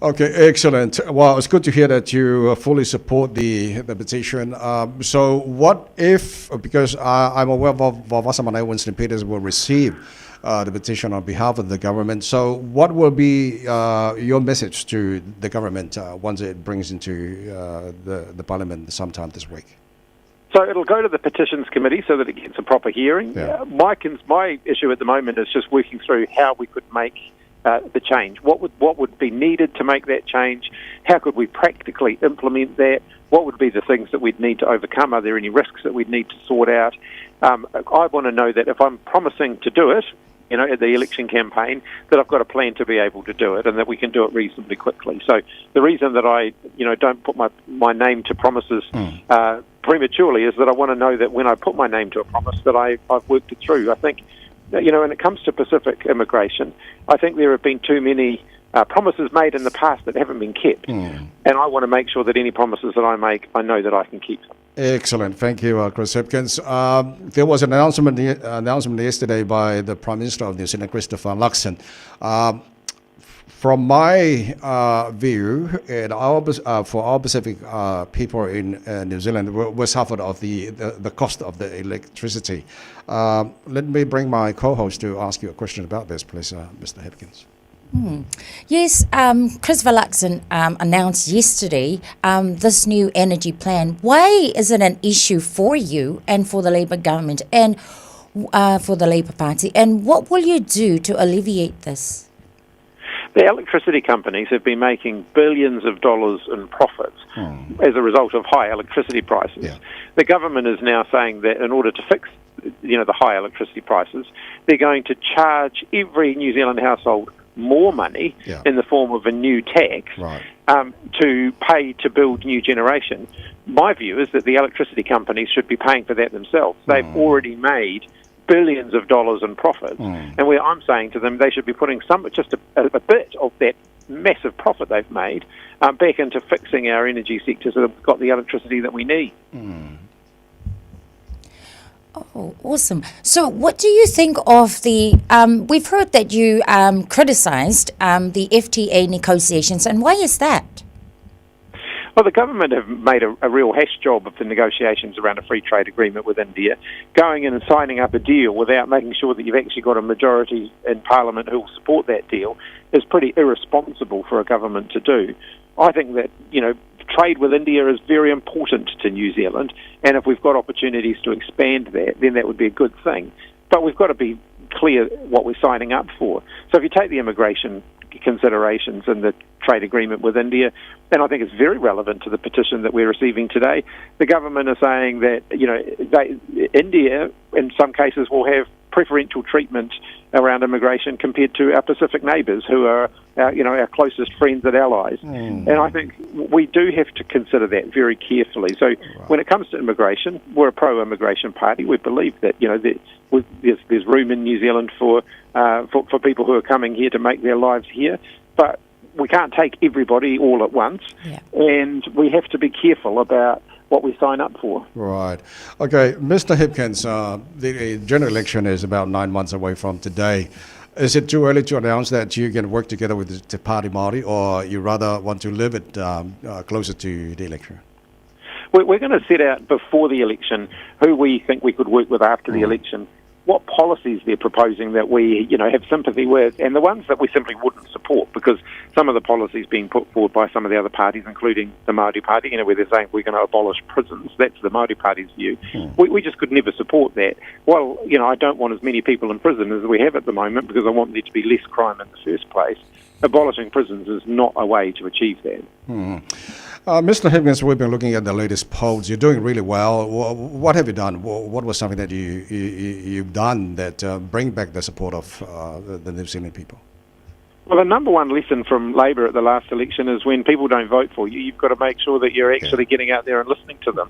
Okay, excellent. Well, it's good to hear that you fully support the petition. So what if, because I'm aware of Vaovasamanaia Winston Peters will receive the petition on behalf of the government. So what will be your message to the government once it brings into the parliament sometime this week? So it'll go to the petitions committee so that it gets a proper hearing. Yeah. My issue at the moment is just working through how we could make the change. What would be needed to make that change? How could we practically implement that? What would be the things that we'd need to overcome? Are there any risks that we'd need to sort out? I want to know that if I'm promising to do it, you know, at the election campaign, that I've got a plan to be able to do it and that we can do it reasonably quickly. So the reason that I, you know, don't put my name to promises prematurely is that I want to know that when I put my name to a promise that I've worked it through. I think, you know, when it comes to Pacific immigration, I think there have been too many promises made in the past that haven't been kept. And I want to make sure that any promises that I make, I know that I can keep them. Excellent. Thank you, Chris Hipkins. There was an announcement yesterday by the Prime Minister of New Zealand, Christopher Luxon. From my view, and for our Pacific people in New Zealand, we suffered of the cost of the electricity. Let me bring my co-host to ask you a question about this, please, Mr. Hipkins. Yes, Christopher Luxon announced yesterday this new energy plan. Why is it an issue for you and for the Labour government and for the Labour Party? And what will you do to alleviate this? The electricity companies have been making billions of dollars in profits as a result of high electricity prices. Yeah. The government is now saying that in order to fix, you know, the high electricity prices, they're going to charge every New Zealand household more money in the form of a new tax to pay to build new generation. My view is that the electricity companies should be paying for that themselves. They've already made billions of dollars in profits. And where I'm saying to them they should be putting some, just a bit of that massive profit they've made back into fixing our energy sector so that we've got the electricity that we need. Oh, awesome. So what do you think of the... we've heard that you criticised the FTA negotiations, and why is that? Well, the government have made a real hash job of the negotiations around a free trade agreement with India, going in and signing up a deal without making sure that you've actually got a majority in Parliament who will support that deal is pretty irresponsible for a government to do. I think that trade with India is very important to New Zealand, and if we've got opportunities to expand that, then that would be a good thing. But we've got to be clear what we're signing up for. So if you take the immigration considerations and the trade agreement with India, then I think it's very relevant to the petition that we're receiving today. The government are saying that India, in some cases, will have preferential treatment around immigration compared to our Pacific neighbours, who are our closest friends and allies. And I think we do have to consider that very carefully. So when it comes to immigration, we're a pro-immigration party. We believe that there's room in New Zealand for people who are coming here to make their lives here. But we can't take everybody all at once, and we have to be careful about what we sign up for. Right. Okay, Mr. Hipkins, the general election is about 9 months away from today. Is it too early to announce that you can work together with the Te Pāti Māori, or you rather want to leave it closer to the election? We're going to set out before the election who we think we could work with after the election, what policies they're proposing that we have sympathy with, and the ones that we simply wouldn't support, because some of the policies being put forward by some of the other parties, including the Māori Party, where they're saying we're going to abolish prisons, that's the Māori Party's view. We just could never support that. I don't want as many people in prison as we have at the moment, because I want there to be less crime in the first place. Abolishing prisons is not a way to achieve that. Mister Hipkins, we've been looking at the latest polls. You're doing really well. What have you done? What was something that you've done that bring back the support of the New Zealand people? The number one lesson from Labour at the last election is when people don't vote for you, you've got to make sure that you're actually getting out there and listening to them.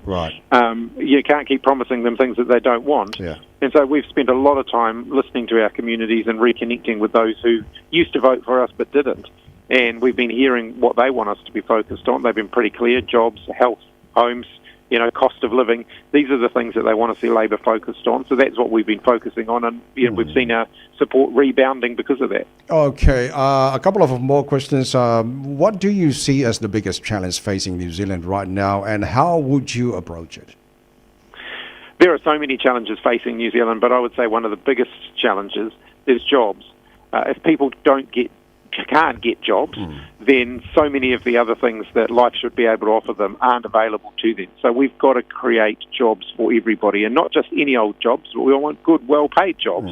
You can't keep promising them things that they don't want. And so we've spent a lot of time listening to our communities and reconnecting with those who used to vote for us but didn't. And we've been hearing what they want us to be focused on. They've been pretty clear: jobs, health, homes, cost of living. These are the things that they want to see Labour focused on. So that's what we've been focusing on, and we've seen our support rebounding because of that. Okay, a couple of more questions. What do you see as the biggest challenge facing New Zealand right now, and how would you approach it? There are so many challenges facing New Zealand, but I would say one of the biggest challenges is jobs. If people can't get jobs, then so many of the other things that life should be able to offer them aren't available to them. So we've got to create jobs for everybody, and not just any old jobs. We all want good, well-paid jobs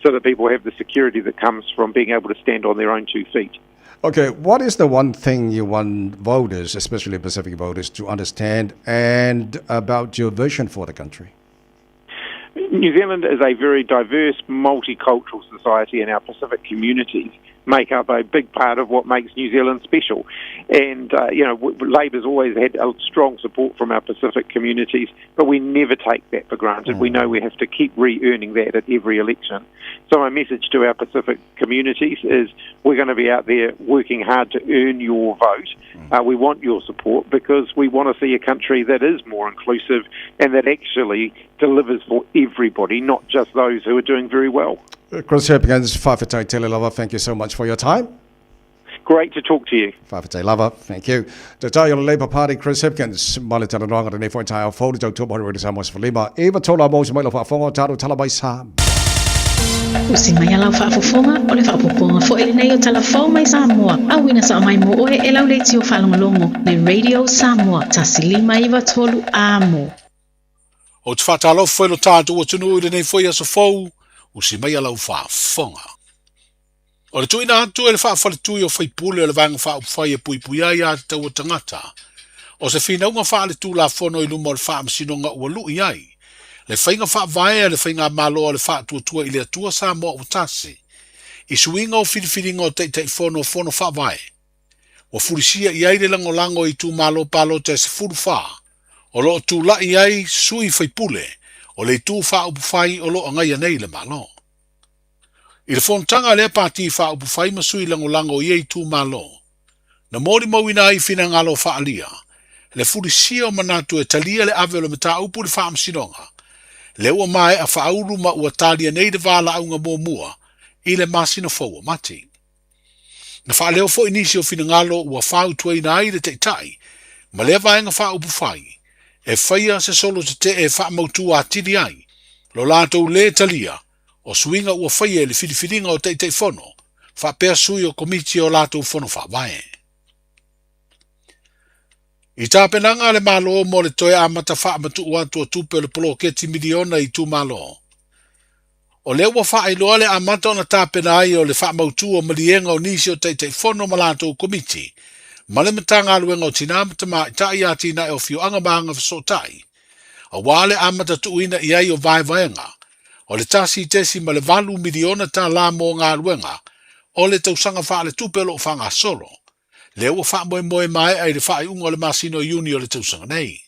so that people have the security that comes from being able to stand on their own 2 feet. Okay, what is the one thing you want voters, especially Pacific voters, to understand and about your vision for the country? New Zealand is a very diverse, multicultural society, and our Pacific communities make up a big part of what makes New Zealand special. And Labour's always had a strong support from our Pacific communities, but we never take that for granted. We know we have to keep re-earning that at every election. So my message to our Pacific communities is we're going to be out there working hard to earn your vote. We want your support because we want to see a country that is more inclusive and that actually delivers for everybody, not just those who are doing very well. Chris Hipkins, Fa'afetai tele lava, thank you so much for your time. Great to talk to you. Fa'afetai lava, thank you. Te tai o le Labour Party, Chris Hipkins, ma le talanoaga lenei foi taeao fou le tautua mo le Radio Samoa 15. Eva Tola mo se mai lo faafofoga, talo tala mai sa. Usi mai a lau faafofoga, o le faapopoga foi lenei o tala fou mai Samoa. Auina sa mai mo oe e lau leitio faalogologo le Radio Samoa, 1593 amo. O te whātalo whai lo tātou atunuu i lenei foi aso fou, usi mai a lau faafofoga. O le tuuina atu e le faafale tui o faipule o le vaega faaupufai e puipui ai a te taua tagata. O se finauga faaletulafono i luma o le faamasinoga ua lui ai. Le faiga faavae a le faigamalo a le faatuatua i le Atua Samoa ua tasi. I suiga o filifiliga o taitaifono o fono faavae. Ua fulisia i ai le lagolago i itumalo palota e 14. O loo tula'i ai sui faipule. o le Itu Faaupufai o lo o agaia nei le Malo. I le fonotaga a lea Pati Faaupufai ma sui lagolago o ia itumalo, na molimauina ai finagalo faaalia, le fulisia o manatu e talia le ave o le mataupu i le Faamasinoga, lea ua maea faaulu ma ua talia nei le valaauga muamua i le masina fou o Mati. Na faaleo foi nisi o finagalo ua fautuaina ai le Taitai ma lea Vaega Faaupufai e faia se solo tetee e faamautu atili ai lo latou lē talia o suiga ua faia i le filifiliga o Taitaifono faapea sui o Komiti o latou Fono Faavae. I tapenaga a le Malo mo le toe amata faamatuu atu o tupe o le poloketi miliona i itumalo, O lea ua faailoa le amata ona tapena ai o le faamautu o maliega o nisi o Taitaifono ma latou Komiti ma le Matagaluega o Tina ma Tamaitai, Atinae o Afioaga ma Agafesootai, aua le amata tuuina i ai o vaevaega o le $1.8 miliona tala mo galuega o le tausaga faaletupe o lo o faagasolo, lea ua faamoemoe maea i le faaiuga o le masina o Iuni o le tausaga nei.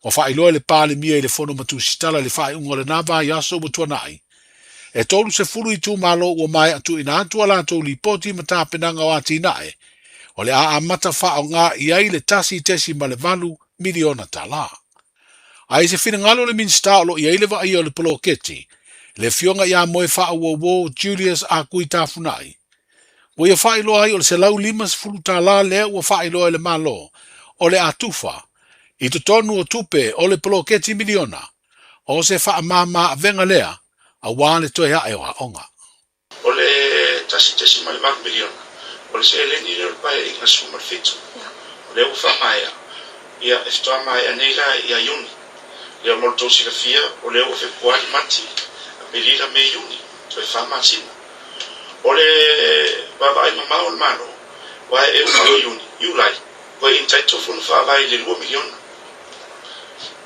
Ua faailoa e le Palemia i le Fono ma Tusitala i le faaiuga o lena vaiaso ua tuanai, e 30 itumalo ua maea tuuina atu a latou lipoti ma tapenaga o atinae o le a amata faaaoga i ai le $1.8 miliona tala. A i se finagalo o le Minisita o lo o i ai le vaaia o le poloketi, le Afioga ia Moefaauouo Julius Akui Tafunai, Ua ia faailoa ai o le $150 lea ua faailoa e le Malo o le a tufa i totonu o tupe o le poloketi miliona, o se faamama avega lea aua le toe ae o aoga. O le $1.8 miliona o le seleni lea o le Paeaiga 17, o lea ua faamaea, ia e faatoa maea nei la ia Iuni. Ia mo le tou silafia, o lea ua Fepuari, Mati, Aperila, Me, Iuni, toe fa masina. O le vaavaai mamao o le Malo, aua e uma loa Iuni, Iulai, ua entitle Fono Faavae i le $2 miliona.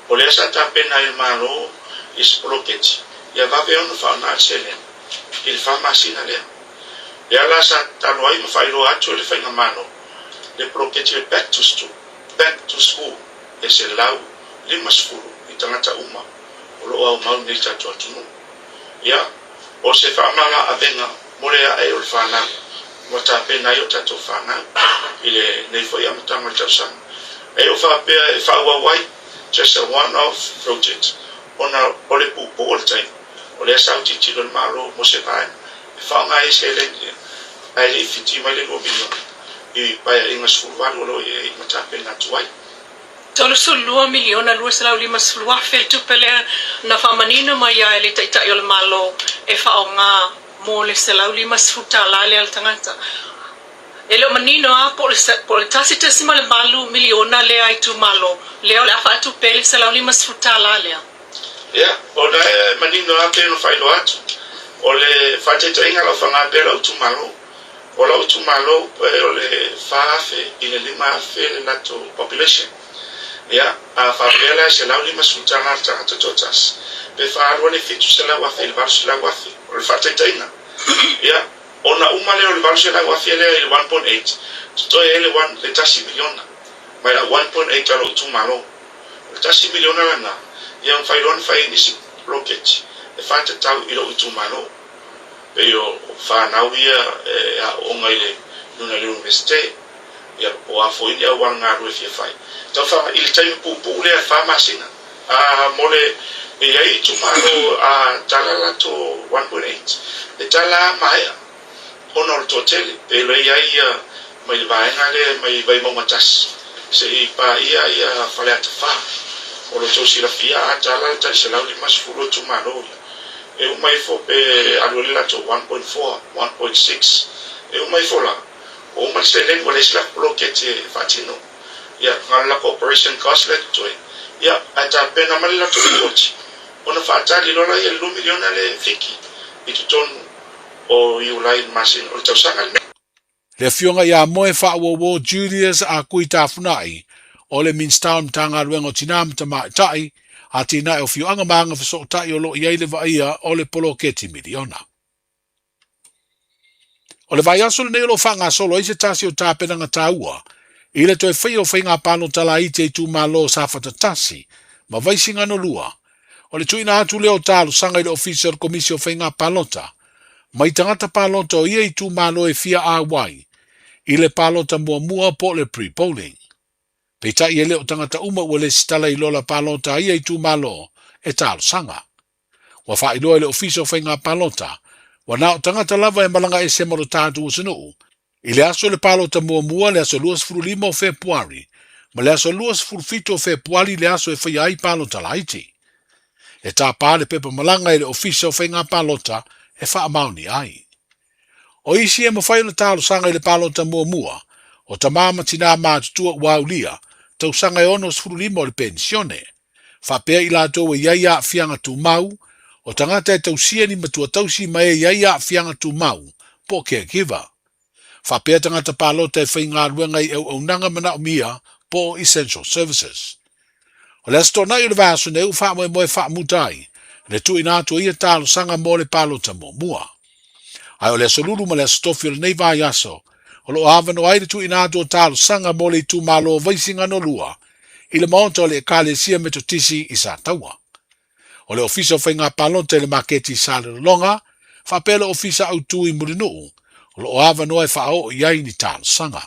O lea sa tapena ai le Malo i se poloketi ia vave ona faaaoga le seleni i le fa masina lea. Lea la sa tatalo ai ma faailoa atu e le Faigamalo le poloketi o le Back to Back to School e 150 i tagata uma o lo o aumau nei i le tatou atunuu. Ia, o se faamama avega mo le ae o le fanau ua tapena ai o tatou fanau i lenei foi amataga o le tausaga. E o faapea e faaauau ai, just a one off project, ona o le puupuu o le taimi, o lea sa autilotilo le Malo mo se vaega e faaaoga ai seleni lea, ae le i fiti mai le $2 miliona i Paeaiga 18 o lo o i ai ma tapena atu ai. $32,250,000 le tupe lea na faamanino mai ai le Taitai o le Malo e faaaoga mo le $150 lea a le tagata. E le o manino lava po o le po o le $1.8 miliona lea a itumalo lea o le a faatupe ai le $150 lea. Ia, o la e manino lava pei ona faailoa atu, o le faataitaiga o lau faga pea lau itumalo. O lou itumalo o le 4,000 i le 5,000 le latou population. Ia, a faapea la e $150 le tagata toatasi, pe faaalu ane $700,000 i le $800,000. O le faataitaiga. Ia, ona uma lea o le $800,000 lea i le 1.8, totoe ai le one, le tasi miliona mai lau 1.8 a lou itumalo. O le tasi miliona lena, ia mafai loa ona fai ai nisi poloketi e faatatau i lou itumalo. Pei o fanau ia e aooga i le luna i le Iunivesite, ia po o a foi ni auala galue e fia fai. Tau fa, i le taimi puupuu lea e fa masina, a mo le, e i ai itumalo a tala latou 1.8, e tala a maea ona o le toatele, pe le i ai ia mai le vaega lea mai Vaimauga 1 se i paia ia Faleata 4. O lo outou silafia a tala le tai 150 o itumalo ia. E uma ifo pe alu ai le latou 1.4, 1.6. E uma ifo la, ua uma le seleni ua leai se latou poloketi e faatino. Ia, na o le latou operation cost lea e totoe. Ia, ae tapena mai le latou lipoti ona faatali loa laia i le $2 miliona lea e fiki i totonu o Iulai i le masina o le tausaga lenei. Le Afioga ia Moe Faauouo Julius Akui Tafunai, o le Minisita o le Matagaluega o Tina ma Tamaitai, Atinae o Afioaga ma Agafesootai o lo o i ai le vaaia o le poloketi miliona. O le vaiaso lenei o lo o faagasolo ai se tasi o tapenaga taua i le toe faia o faiga palota laiti a itumalo o Safata 1 ma Vaisigano 2. O le tuuina atu lea o talosaga i le Ofisa o le Komisi o Faiga Palota mai tagata palota o ia itumalo e fia auai i le palota muamua po o le pre-polling. Peitai e le o tagata uma ua lesitala i lola palota a ia itumalo e talosaga. Ua faailoa e le Ofisa o Faiga Palota, ua na o tagata lava e malaga ese ma lo tatou atunuu i le aso o le palota muamua, le aso 25 o Fepuari, ma le aso 27 o Fepuari le aso e faia ai palota laiti. E tapa le pepa malaga e le Ofisa o Faiga Palota e faamaonia ai. O isi e mafai ona talosaga i le palota muamua, o tama ma tinā matutua ua aulia tausaga e 65 o le penisione, faapea i latou e i ai aafiaga tumau, o tagata e tausia ni matua tausi ma e i ai aafiaga tumau, po o caregiver. Faapea tagata palota e faigaluega i auaunaga manaomia po o essential services. O le Aso Toonai o le vaiaso nei ua faamoemoe faamuta ai le tuuina atu o ia talosaga mo le palota muamua. Ae o le Aso Lulu ma le Aso Tofi o lenei vaiaso o lo o avanoa ai le tuuina atu o talosaga mo le itumalo o Vaisigano 2 i le maota o le Ekalesia Metotisi i Sataua. O le Ofisa o Faiga Palota i le Maketi i Salelologa, faapea le Ofisa Autu i Mulinuu, o lo o avanoa e faaoo i ai ni talosaga.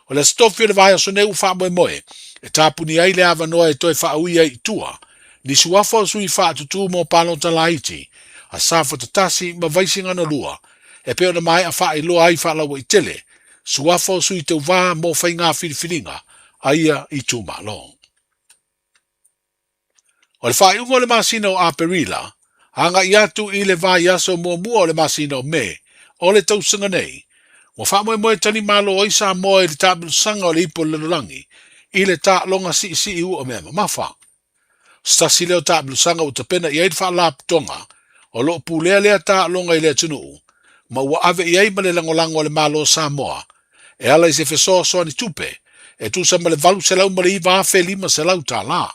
O le Aso Tofi o le vaiaso nei ua faamoemoe e tapuni ai le avanoa e toe faaui ai i tua ni suafa o sui faatutū mo palota laiti a Safata 1 ma Vaisigano 2 e pei ona maea faailoa ai faalauaitele suafa o sui tauvā mo faiga filifiliga a ia itumalo. O le faaiuga o le masina o Aperila, agai atu i le vaiaso muamua o le masina o Me o le tausaga nei, ua faamoemoe talimalo ai Samoa i le taamilosaga o le ipu o le lalolagi i le taaloga siisii ua mea mamafa. O se tasi lea o taamilosaga ua tapena i ai le Faalapotopotoga o lo o pulea lea taaloga i le atunuu ma ua ave i ai ma le lagolago a le Malo o Samoa e ala i se fesoasoani tupe e tusa ma le $809,500.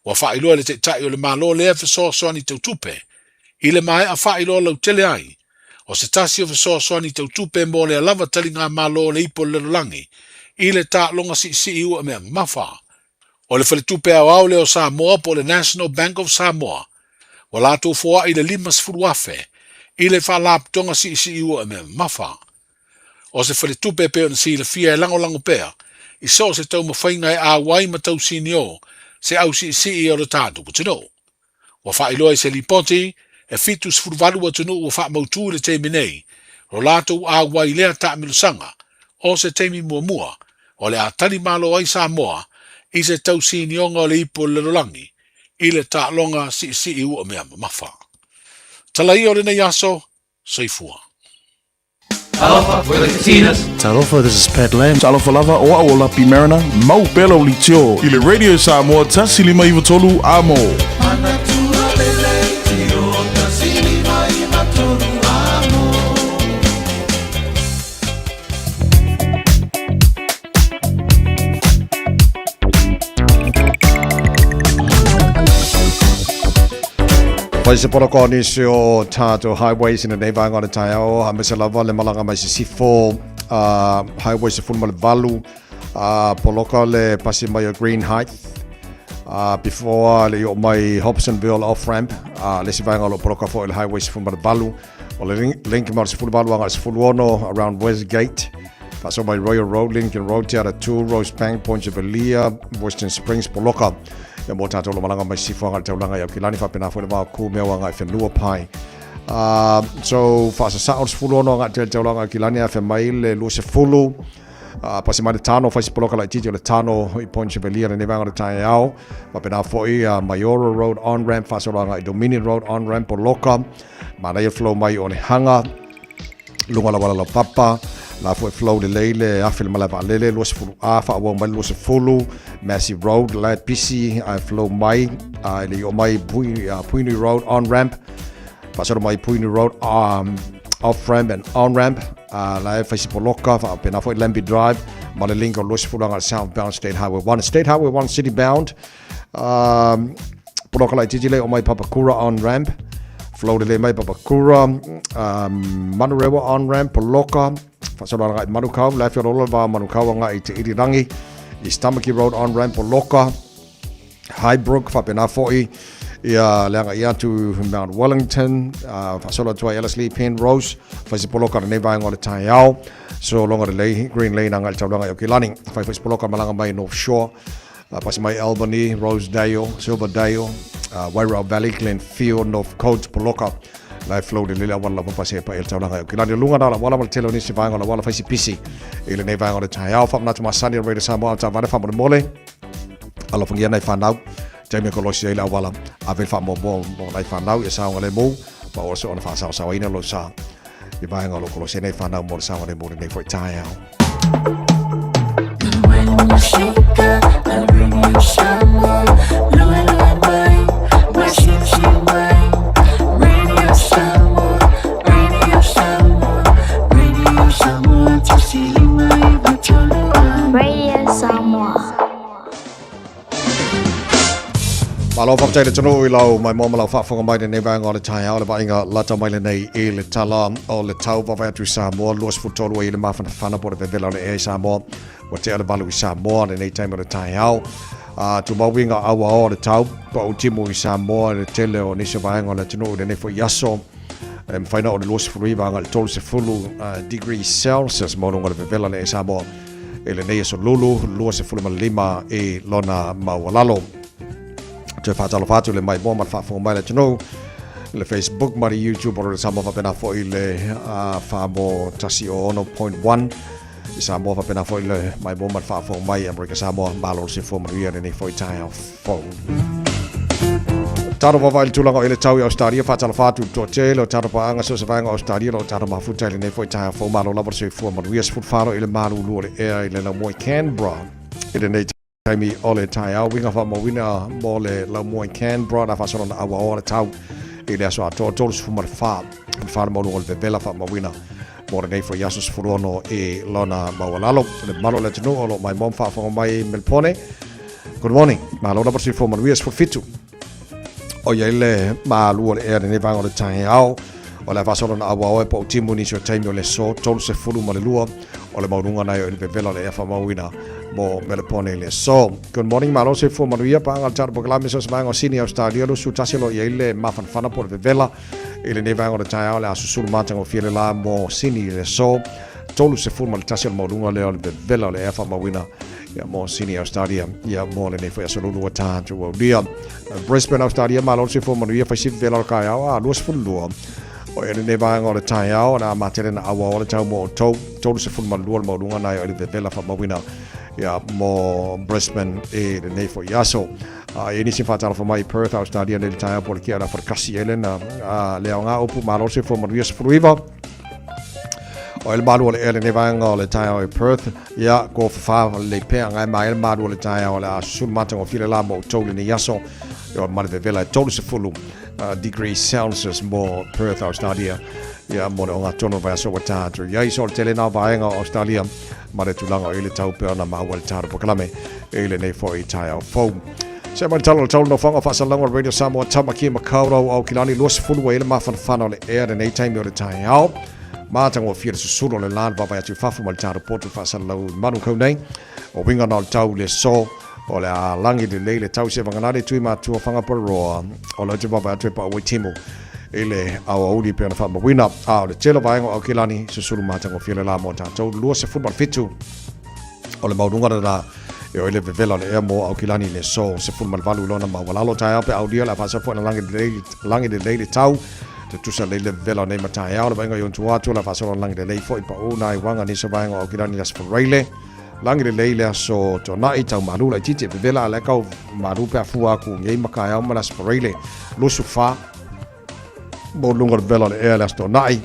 Ua faailoa e le Taitai o le Malo lea fesoasoani tau tupe i le maea faailoa lautele ai o se tasi o fesoasoani tau tupe mo lea lava taligamalo o le ipu o le lalolagi i le taaloga siisii ua mea mamafa. O le Faletupe Aoao lea o Samoa po o le National Bank of Samoa ua latou foai le $50,000 i le Faalapotopotoga Siisii ua mea mamafa. O se faletupe e pei ona silafia e lagolago pea i so o se taumafaiga e auai ma tausinio se ausiisii o le tatou atunuu. Ua faailoa i se lipoti, e 78 atunuu ua faamautu i le taimi nei lo latou auai i lea taamilosaga o se taimi muamua o le a tali malo ai Samoa i se tausinioga o le ipu o le lalolagi i le taaloga siisii ua mea mamafa. Tala ia o lenei aso, soifua. Talofa, we're the Katinas. Talofa, this is Pat Lam. Talofa lava, o au o Lapi Mariner, mau pea lau leitio i le Radio Samoa 153 Amo. Manatua le leitio 153 Amo. Fai se poroko o nisi o tātou highways i lenei vaega o le taeao, aemaise lava le malaga mai sisifo highway 18, poloka le pasi mai o Green Height, before le i oo mai Hobsonville off ramp, le isi vaega o lo o poloka foi le highway 18, O le link ma le 18 agai 16 around Westgate, faasoa mai Royal Road, Lincoln Road, Te Aratū, Rosebank, Point Chevalier, Western Springs, Poloka. Ia mō tātou lo malaga mai sifo agai le taulaga i Aukilani, faapena foi le vao ku mea agai whenua pai. So, faasasao le 16 agai te taulaga i Aukilani, a mai le 20, pasi mai le tano, whaisi poloka laititi o le tano i Point Chevalier, lenei vaega o le taeao. Faapena foi Maioro Road on-ramp, faasolo agai Dominion Road on-ramp, Poloka. Manaia flow mai o le hanga, luga la wala la papa, la foi flow le leile, afe le malae vaalele, 20 A, faaauau mai le 20, Massey Road, la e pisi, ae flow mai, a le i oo mai Puhinui Road on ramp, faasolo mai Puhinui Road off ramp and on ramp, la e faisi poloka, faapena foi Lambie Drive, ma le link o 20 agai southbound State Highway 1, State Highway 1 city bound, Poloka laitiiti le oo mai Papakura on ramp, flow lelei mai Papakura, Manurewa on ramp, poloka, faasolo agai Manukau, le afi o le ola le va o Manukau agai i Te Irirangi, East Tamaki Road on ramp, poloka, Highbrook, faapena foi. Ia le agai atu i Mount Wellington, faasolo atu ai Ellerslie, Penrose, fai se poloka lenei vaega o le taeao, sologa lelei Green Lane agai i le taulaga i Aukilani, fai foi se poloka malaga mai North Shore, pasi mai Albany, Rosedale, Silverdale, Wairau Valley, Glenfield, Northcote, poloka la e flow lelei le auala laupapa se paia le taulaga i Aukilani. O luga na o le auala ma le tele o nisi vaega o le auala fai si pisi i lenei vaega o le taeao. Faamanatu masani o Radio Samoa, taavale faamolemole, alofagia nai fanau taimi e kolosi ai le auala, ave le faamuamua mo nai fanau ia saogalemu, ma ua se ona faasaosaoina lou sa i vaega o lo o kolosi ai nai fanau mo le saogalemu i lenei foi taeao. Radio Samoa. Malo faafetai le atunuu i lau maimoa ma lau faafofoga mai lenei vaega o le taeao le vaaiga lata mai lenei i le tala o le tau vaavaai atu i Samoa 23 ai le mafanafana po o le vevela o le ea i Samoa ua tea le valu i Samoa lenei taimi o le taeao a tumau uiga auaoa o le tau pau timu i Samoa i le tele o nisi o vaega o le atunuu i lenei foi aso e mafai ona oo i le 29 agai i le 30 degrees Celsius maualuga o le vevela o le ea i Samoa i lenei aso lulu 25 i lona maualalo. Toe faatalofa atu le maimoa ma le faafofoga mai le atunuu le Facebook ma le YouTube o le Samoa faapena foi le Famo 106.1 i Samoa faapena foi le maimoa ma le faafofoga mai Amerika Samoa. Malo le soifua manuia lenei foi taeao fou. Taro vava i le tulaga o i le tau i Australia, faatalofa atu i le toatele o tatou paaga so o se vaega o Australia o lo o tatou mafuta i lenei foi taeao fou. Malo lava le soifua manuia, 14 i le malulu o le ea i le laumua i Canberra i lenei taimi o le taeao. Uiga faamauina mo le laumua i Canberra na faasolo na auaoa le tau i le aso atoa 34 le maualuga o le vevela faamauina mo lenei foi aso 16 i lona maualalo. Le mamalu o le atunuu o lo o maimoa ma faafofoga mai i Melbourne. Good morning. Malo lava le soifua manuia 17. O i ai le malu o le ea lenei vaega o le taeao. O le a faasolo na auaoa e pau timu nisi o taimi o le aso 32 o le maualuga nai o i le vevela o le ea faamauina mo Melbourne i le aso. Good morning, malo soifua manuia paaga le tatou polokalame so o se vaega o Sydney, Australia, 21 o lo o i ai le mafanafana po o le vevela I lenei vaega o le taeao, o le a susulu matagofie le la mo Sini i le aso 31 o le maualuga lea o le vevela o le ea faamauina ia mo Sini Australia ia mo lenei foi aso lulu ua tatou aulia. Brisbane Australia, malo le soifua manuia, fai si vevela o le taeao a 22 o i lenei vaega o le taeao, o le a matele na auaoa le tau mo outou 32 le maualuga nai o i le vevela faamauina ia mo Brisbane i lenei foi aso. A e nisi faatalofa mai i Perth, Australia nei le taeao po o le kia la wharekasi ele na le aoga upu malo se fua manuia 19. O ele malu o le ele nei vaega o le taeao i Perth, ia ko whawha le pea ngai ma ele malu o le taeao o le a susulu matanga o file la mo outou lenei aso. Ia ma le vevela e 30 degrees Celsius mo Perth, Australia. Ia mo le o ngā tono vai aso wa tātou. Ia iso o le tele nā vaega o Australia ma le tulaga o i le tau pea ona maua le tātou polokalame i lenei foi taeao fou. Se mai le tala o le tau nofoaga o faasalalauga o le Radio Samoa Tamaki Makaurau Aukilani 20 ua i le mafanafana o le ea lenei taimi o le taeao. Matagofie le susulu o le la le vaavaai atu i fafo ma le tatou potu faasalalau i Manukau nei. O uiga na o le tau le aso o le a lagi lelei le tau se vagana le tui matua Whangaparāoa o le te vaavaai atu e paʻu ai timu i le aoauli pei ona faamauina. A o le tele o vaega o Aukilani susulu matagofie le la mo tatou 27 o le maualuga lena e oi le vevela o le ea mo Aukilani i le aso 18 lona maualalo taeao pe aulia le a faasafu ona lagi lelei lagi lelei le tau te tusa lelei le vevela o nei mataeao le vaaiga i ona tua atu o le a faasolo ona lagi lelei foi paʻu nai uaga nisi o vaega o Aukilani i le aso Faraile lagi lelei le aso Toanai tau malu laitiiti e vevela a le kau malu pe a fua aku nei mataeao ma le aso Faraile 24 maualuga o le vevela o le ea le aso Toanai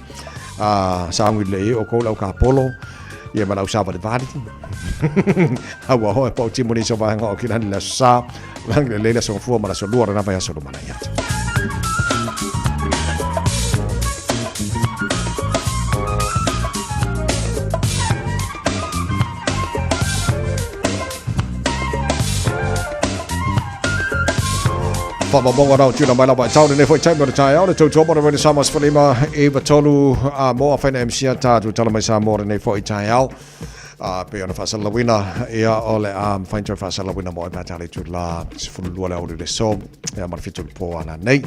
a sauni lelei o kou le au kapolo ia ma le au savalivali a ua hoe pau timu nisi o vaega o Aukilani le aso Sa lagi lelei le aso Gafua ma le aso Lua o lena vaiaso lumanai atu. Faamaumauga na o tuuina mai lava i tau lenei foi taimi o le taeao le tautua mo le Radio Samoa 15 9 3 a mo a whaina MC a tātou tala mai Samoa lenei foi taeao. A pe ona faasalalauina ia o le a mawhai tau faasalalauina mo e pātā le tū la 12 le aoauli le so ia ma le 7 le pō ana nei.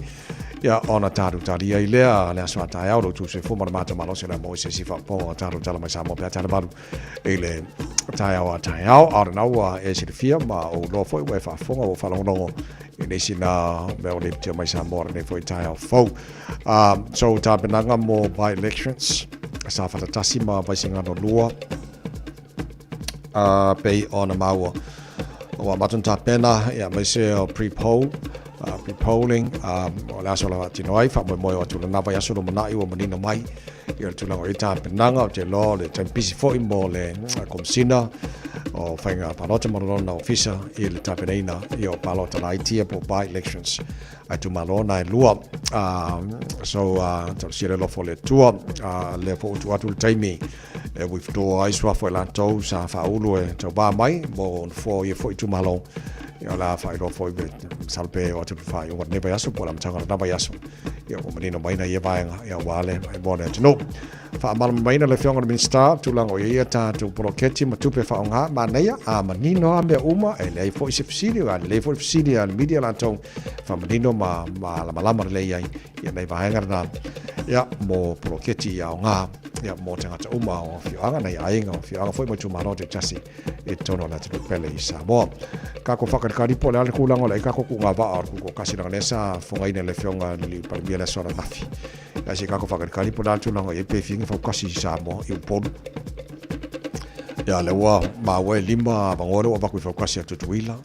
Ia ona tātou talia i lea le aso a taeao lo tū se fuma le mātou malosi le mo i se sifa pō a tātou tala mai Samoa pea tāle maru i le taeao a taeao a o lena ua e silafia ma ou iloa foi ua e faafofoga ua faalogologo i nisi na mea o lipotia mai Samoa lenei foi taeao fou. So tapenaga mo by elections Safata tasi ma Vaisigano 2 pei ona maua ua matou tapena ia aemaise o pre-poll pre-polling o le aso o le faatino ai faamoemoe o atu lena vaiaso lumanai ua manino mai ia le tulaga o ia tapenaga ou te iloa o le taimi pisi foi mo le Komesina o Faiga Palota ma lona ofisa i le tapenaina ia o palota laiti ia po o by-elections a itumalo na e lua. So talosia le alofa o le Atua lea foi ua tuu atu le taimi e withdraw ai suafa i latou sa faaulu e tauvā mai mo nofoa o ia foi itumalo. Ia o le a faailoa foi pe masalo pe oo atu i le faaiuga o lenei vaiaso po o le amataga o lena vaiaso. Ia ua manino mai na ia vaega ia aua le mo le atunuu. Faamalamalamaina le Afioga i le Minisita tulaga o i ai a tatou poloketi ma tupe faaaoga manaia a manino lava mea uma e leai foi se fesili a lelei foi le fesili a le media latou faamanino ma malamalama lelei ai ia nai vaega lena ia mo poloketi aoga ia mo tagata uma o afioaga nai aiga o afioaga foi ma itumalo taitasi i totonu o le atunuu pele i Samoa. Kako whakarekari po le ale kūlanga o le ai kako ku ngā waa o le kuko kasi langa lea sa whangaina le whionga li palemia le aso ananafi. Ia se kako whakarekari po le ale tūlanga i e pewhinga whaukasi i Samoa i Upolu. Ia le ua maua e lima vangoa le ua vaku i whaukasi a Tutuila.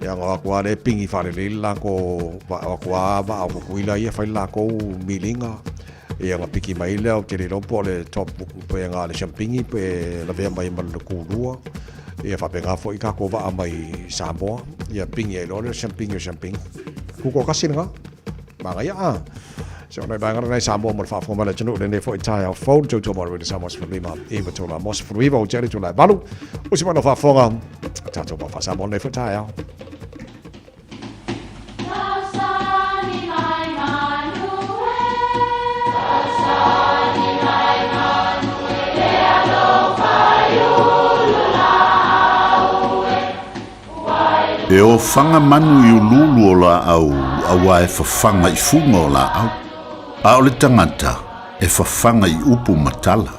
Ia ngā aku a le pingi whalelei le lako wa aku a wa o Kukuila ia whai lako milinga. Ia nga piki mai lea ou te le iloa po o le top pe nga le siampingi pe lavea mai ma le kulua. Ia faapena foi tatou vaa mai Samoa. Ia pingi ai loa le siampingi o siampingi. Kuko kasi lena. Manaia a. Se ona i vaega lena i Samoa mo le faafofoga mai le atunuu lenei foi taeao fou le tautua mo le Radio Samoa 15 9 tolu a mo 19 o tea i le itula e 8. Usi mai lau faafofoga. Tatou mau faa-Samoa lenei foi taeao. E ofaga manu i uluulu o laau auā e fafaga i fuga o laau, a o le tagata e fafaga i upu ma tala.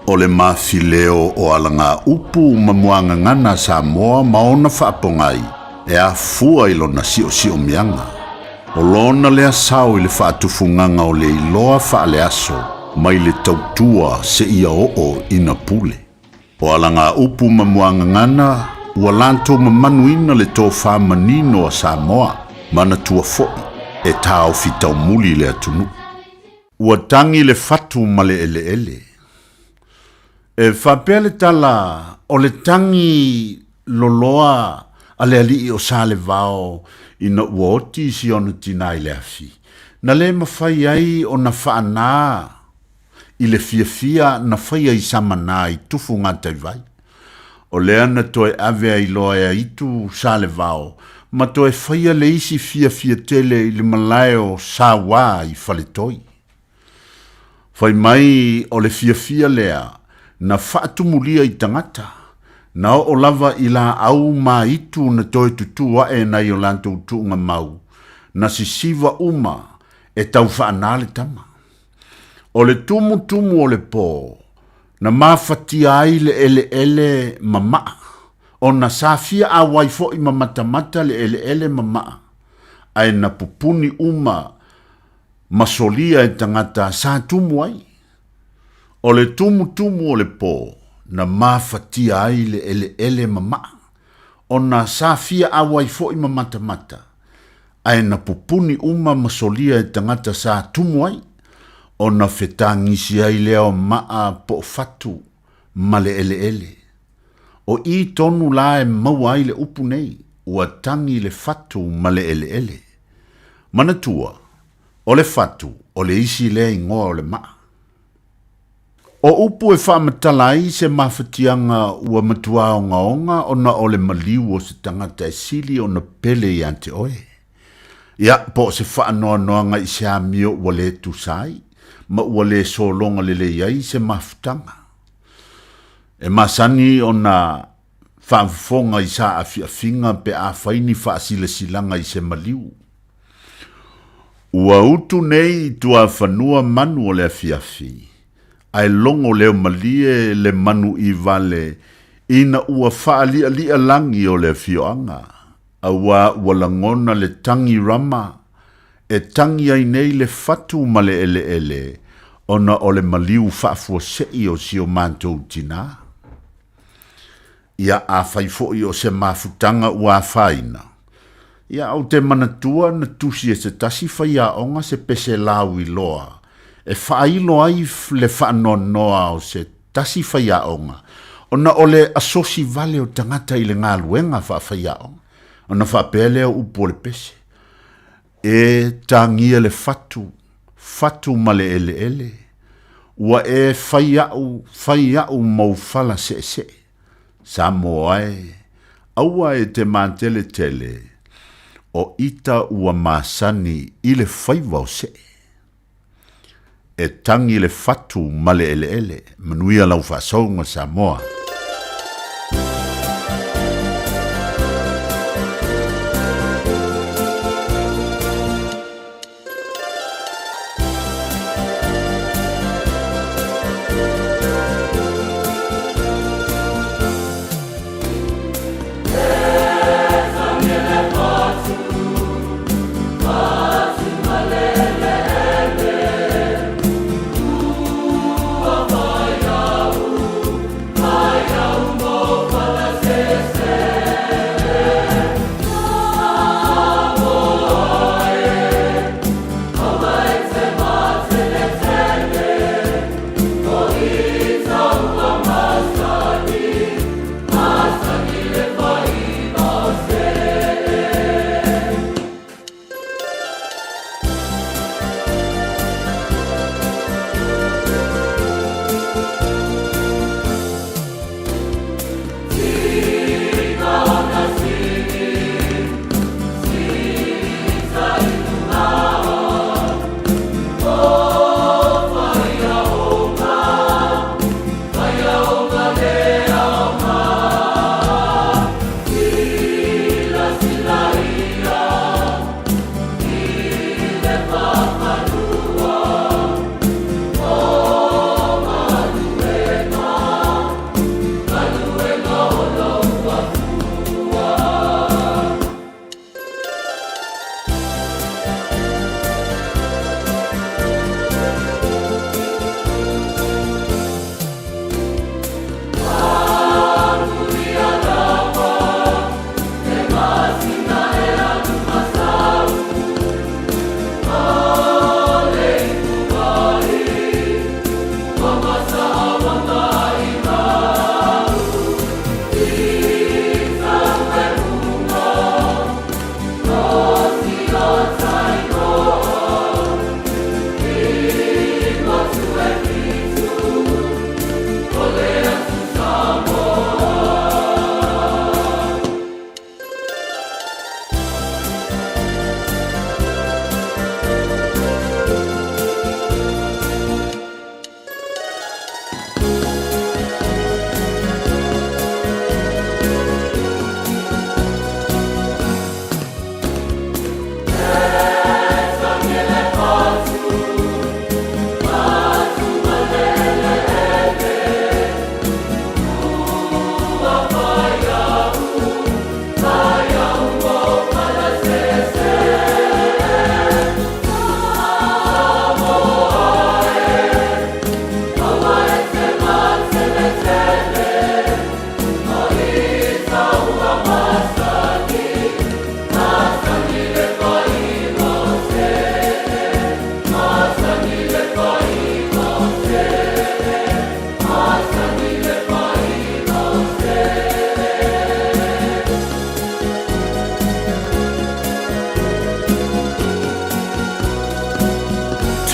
O le mafileo o alagaupu ma muagagana a Samoa ma ona faapogai e afua i lona siosiomiaga. O lona lea sao i le faatufugaga o le iloa faaleaso mai le tautua seia oo ina pule. O alagaupu ma muagagana ua latou mamanuina le tofa manino a Samoa, manatua foi e taofi taumuli le atunuu. Ua tagi le fatu ma le eleele. E faapea le tala, o le tagi loloa a le alii o Salevao ina ua oti si ona tina i le afi, na le mafai ai ona faana i le fiafia na faia i Samanā i Tufugataiwai. O lea na toe ave ai loa e Aitu Salevao ma toe faia le isi fiafia tele i le malae o Sauā i Faletoi. Fai mai o le fiafia lea na faatumulia i tagata, na oo lava i laau ma aitu na toe tutū aʻe nai o latou tuugamau, na sisiva uma e tau faanā le tama. O le tumutumu o le pō, na mafatia ai le eleele ma maa, ona sa fia ʻauai foʻi ma matamata le eleele ma maa, ae na pupuni uma ma solia e tagata sa tumu ai. O le tumutumu o le pō, na mafatia ai le eleele ma maa, ona sa fia ʻauai foʻi ma matamata, ae na pupuni uma ma solia e tagata sa tumu ai, ona fetagisi ai lea o maa po o fatu ma le eleele. O i tonu la e maua ai le upu nei, ua tagi le fatu ma le eleele. Manatua, o le fatu o le isi lea igoa o le maa. O upu e faamatala ai se mafatiaga ua matua ogaoga ona o le maliu o se tagata e sili ona pele ia te oe. Ia, po o se faanoanoaga i se amio ua le tusa ai, ma ua le sologa lelei ai se mafutaga. E masani ona faafofoga i saafiafiga pe a fai ni faasilasilaga i se maliu. Ua utu nei i tuafanua manu o le afiafi, ae logo leo malie le manu i vale ina ua faalialia lagi o le afioaga, auā ua lagona le tagi rama e tagi ai nei le fatu ma le eleele ona o le maliu faafuasei o si o matou tinā. Ia, afai foi o se mafutaga ua afaina, ia, ou te manatua na tusi e se tasi faiaoga se pese lauiloa e faailo ai le faanoanoa o se tasi faiaoga ona o le asosi vale o tagata i le galuega faafaiaoga, ona faapea lea o upu o le pese, E tagia le fatu, fatu ma le eleele, ua e fai a'u, fai a'u mou fala se'ese'e. Samoa e, aua e te mateletele, o ita ua masani i le faiva o se'e. E tagi le fatu ma le eleele. Manuia lau faasouga Samoa.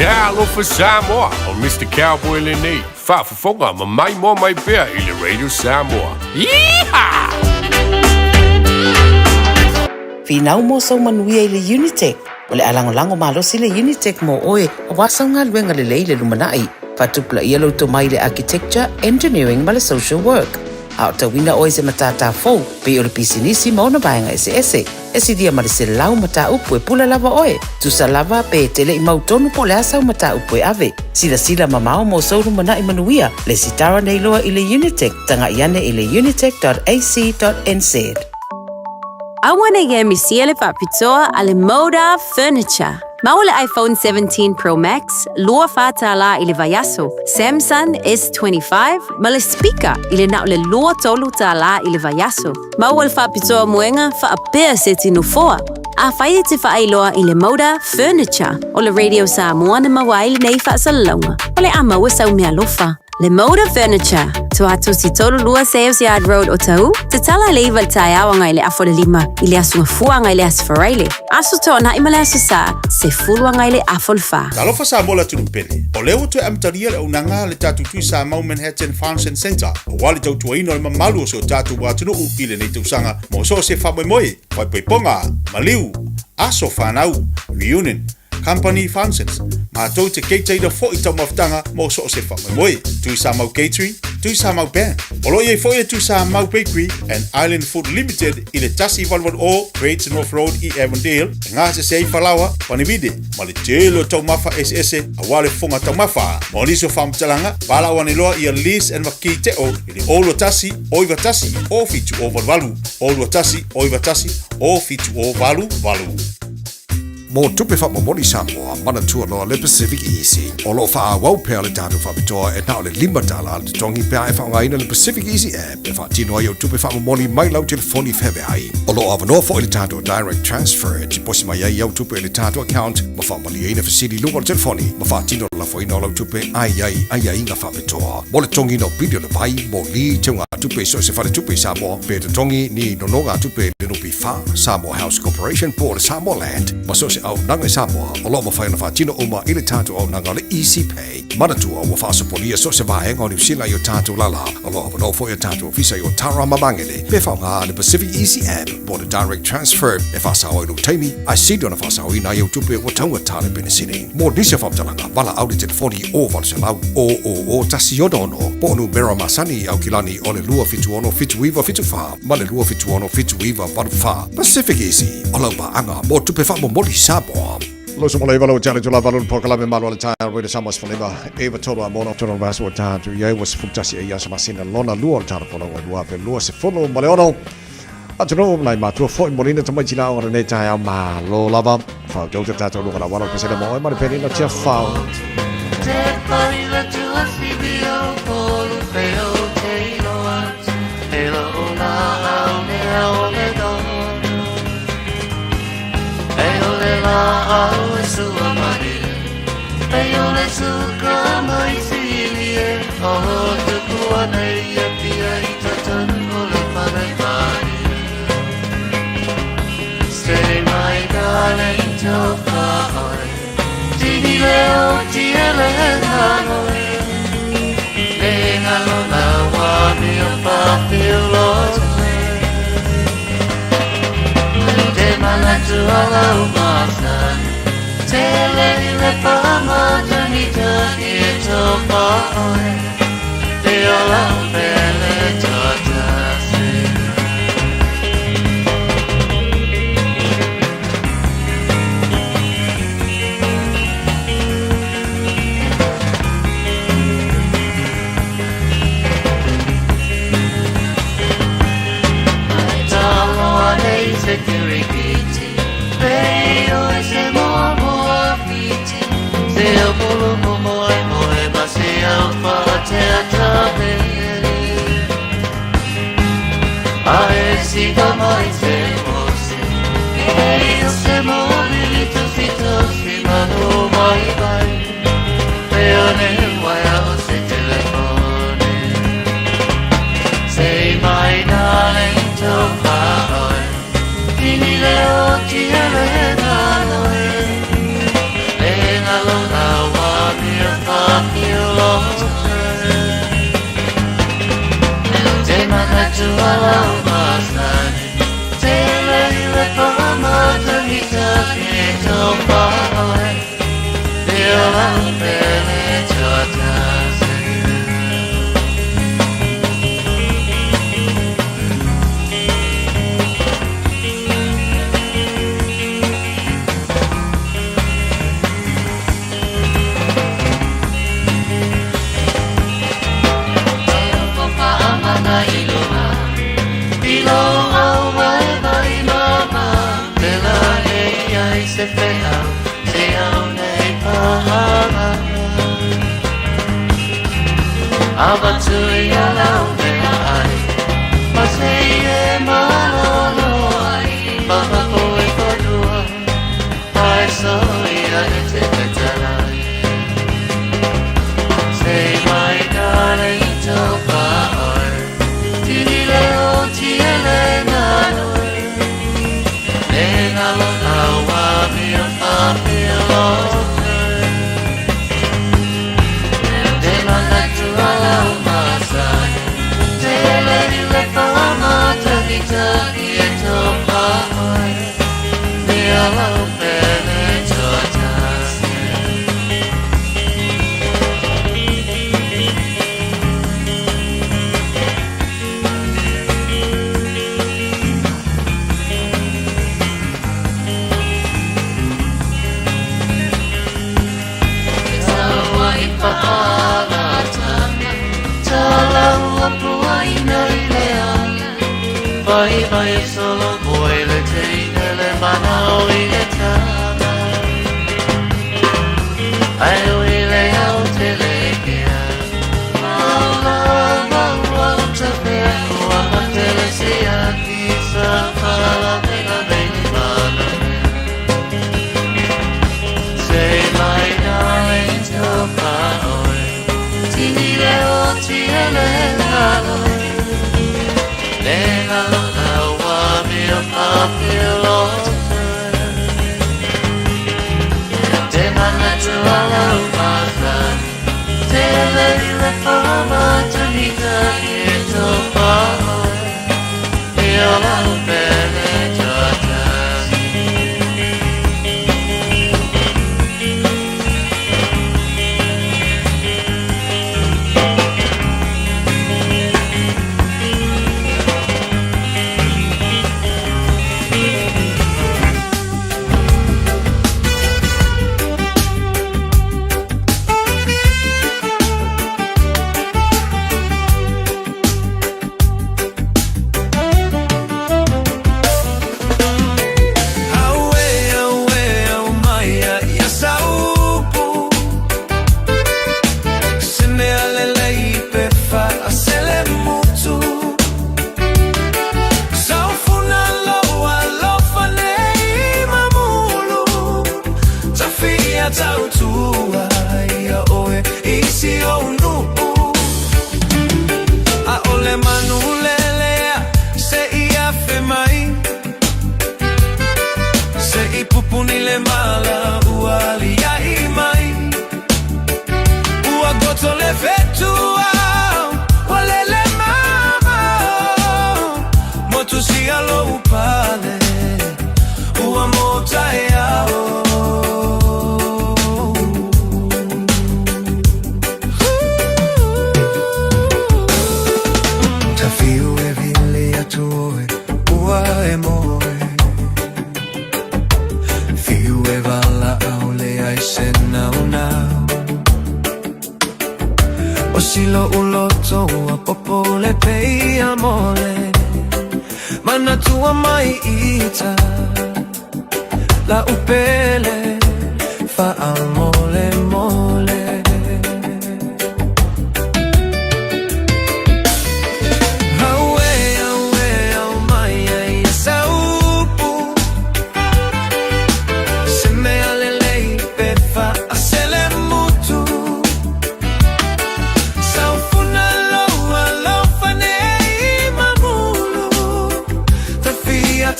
Talofa Samoa, o Mister Cowboy lenei, faafofoga ma maimoa mai pea i le Radio Samoa. Yeehaw! Finau mo sou manuia i le Unitec. O le a lagolago malosi le Unitec mo oe aua sau galuega lelei i le lumanai. Faatupulaia lou tomai i le Architecture, Engineering ma le Social Work. A o tauina oe i se matata fou, pei o le pisinisi ma ona vaega eseese, e silia ma le 100 mataupu e pule lava oe. Tusa lava pe e te le i mautonu po o le a sau mataupu e ave. Silasila mamao mo sou lumanai manuia, lesitara nei loa i le Unitec, taga'i ane i le unitec.ac.nz. Aua ne i misia le faapitoa a le Moda Furniture. Maua le iPhone 17 Pro Max, 24 tālā i le vaiaso, Samsung S25 ma le speaker i le na o le 23 tālā i le vaiaso. Maua le faapitoa moega faapea seti nofoa. Afai e te faailoa i le Moda Furniture o le Radio Samoa na maua ai lenei faasalalauga, o le a maua sau meaalofa. Le Moda Furniture, Tuatosi 32 Sales Yard Road Otahuhu, tatala i le 9 i le taeao agai i le afa o le 5 i le aso Gafua agai i le aso Faraile, Aso Toonai ma le Aso Sa, 10 agai i le afa o le 4. Talofa Samoa le atunuu pele. O lea ua toe amatalia le auaunaga a le tatou Tui Samoa Manhattan Function Centre aua le tautuaina o le mamalu o si o tatou atunuu i lenei tausaga mo so o se faamoemoe, faaipoipoga, maliu, aso fanau, reunion, Company Functions, matou te keitaina foi taumafataga mo so o se faamoemoe. Tuisamau Catering, Tuisamau Band. O lo o i ai foi le Tuisamau Bakery and Island Food Limited i le 1880 Great North Road i Avondale, e gasese ai falaoa, panivide, ma le tele o taumafa eseese aua le fofoga taumafa. Mo nisi o faamatalaga, valaau ane loa ia Liz and Makii Teo i le 021 091 0788, 021 091 0788. Mo tupe faamomoli Samoa, manatua loa le Pacific Easy. O lo o faaauau pea le tatou faapitoa e na o le $5 le totogi pe a e faaaogaina le Pacific Easy app e faatino ai au tupe faamomoli mai lau telefoni feaveai. O lo o avanoa foi le tatou Direct Transfer e tiposi mai ai au tupe i le tatou account ma faamalieina fesili i luga o le telefoni ma faatino le lafoina o lau tupe a i ai aiaiga faapitoa. Mo le totogiina o pili o le vai, moli, teugatupe i so o se faletupe i Samoa, pe totogi ni nonogatupe i le NPF, Samoa House Corporation po o le Samoa Land, ma so o se auaunaga i Samoa, o lo o mafai ona faatino uma i le tatou auaunaga o le Easy Pay. Manatua, ua faasopolia so o se vaega o Niu Sila i o tatou lala. O lo o avanoa foi a tatou ofisa i Otara ma Magele pe faaaoga le Pacific Easy App po o le Direct Transfer e faasao ai lou taimi, ae sili ona faasaoina ai au tupe ua taugata le penisini. Mo nisi o faamatalaga, valaau i le telefoni o 800 000 166 po o numera masani i Aukilani o le 276 7974 ma le 276 7984. Pacific Easy, o lau paaga mo tupe faamomoli Samoa. Luso mo le iva lau tale tula valu polokalame malu a le taeao Radio Samoa 15 iva tolu a mono tolu o le vaiaso ua tatou i ai ua 11 ai aso masina lona lua o le tala folau ai 2026. Atunuu nai matua foi molina tamaiti la o lenei taeao malo lava. Whautou te tātou luga la walo pesele mo oe ma le penina tia whao. Te paila tua whiwi o polu pe o te iloa E lo o la au mea o le dono E o le la au e sua mari E o le suka mai sili e O tuku ana ia pia i tatanu o le pale mari Say my darling tofa oe Tini leo tiele hanoe Le ngalo la wa mi o pa lo Te mana tu ala u masani Te le i le pa matani tani e tofa oe Te ola o pele tata se Ai talo ane i te kirikiti Pe o e se moa moa whiti Se o polo mo moe moe ma se au wha te ata A e si ka mai se o se E o se mo vili tu si tu si manu mai mai Pe o ne waia o se telefone Say my darling to whaoe Tini leo tiele nanoe Le ngalo la wa mia whapio lo Te mana tu ala o masani Te le i le pa matangi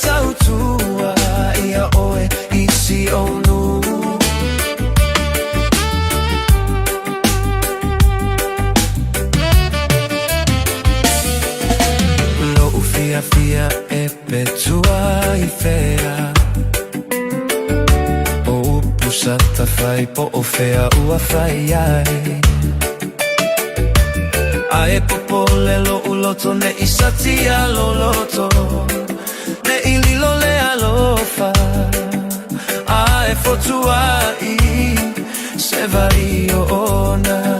Tautua ia oe i si onu. mai po o fea ua fai ai. A e popole loʻu loto ne i satia loloto, ne i lilo le alofa, a e fotuaʻi se wai ona.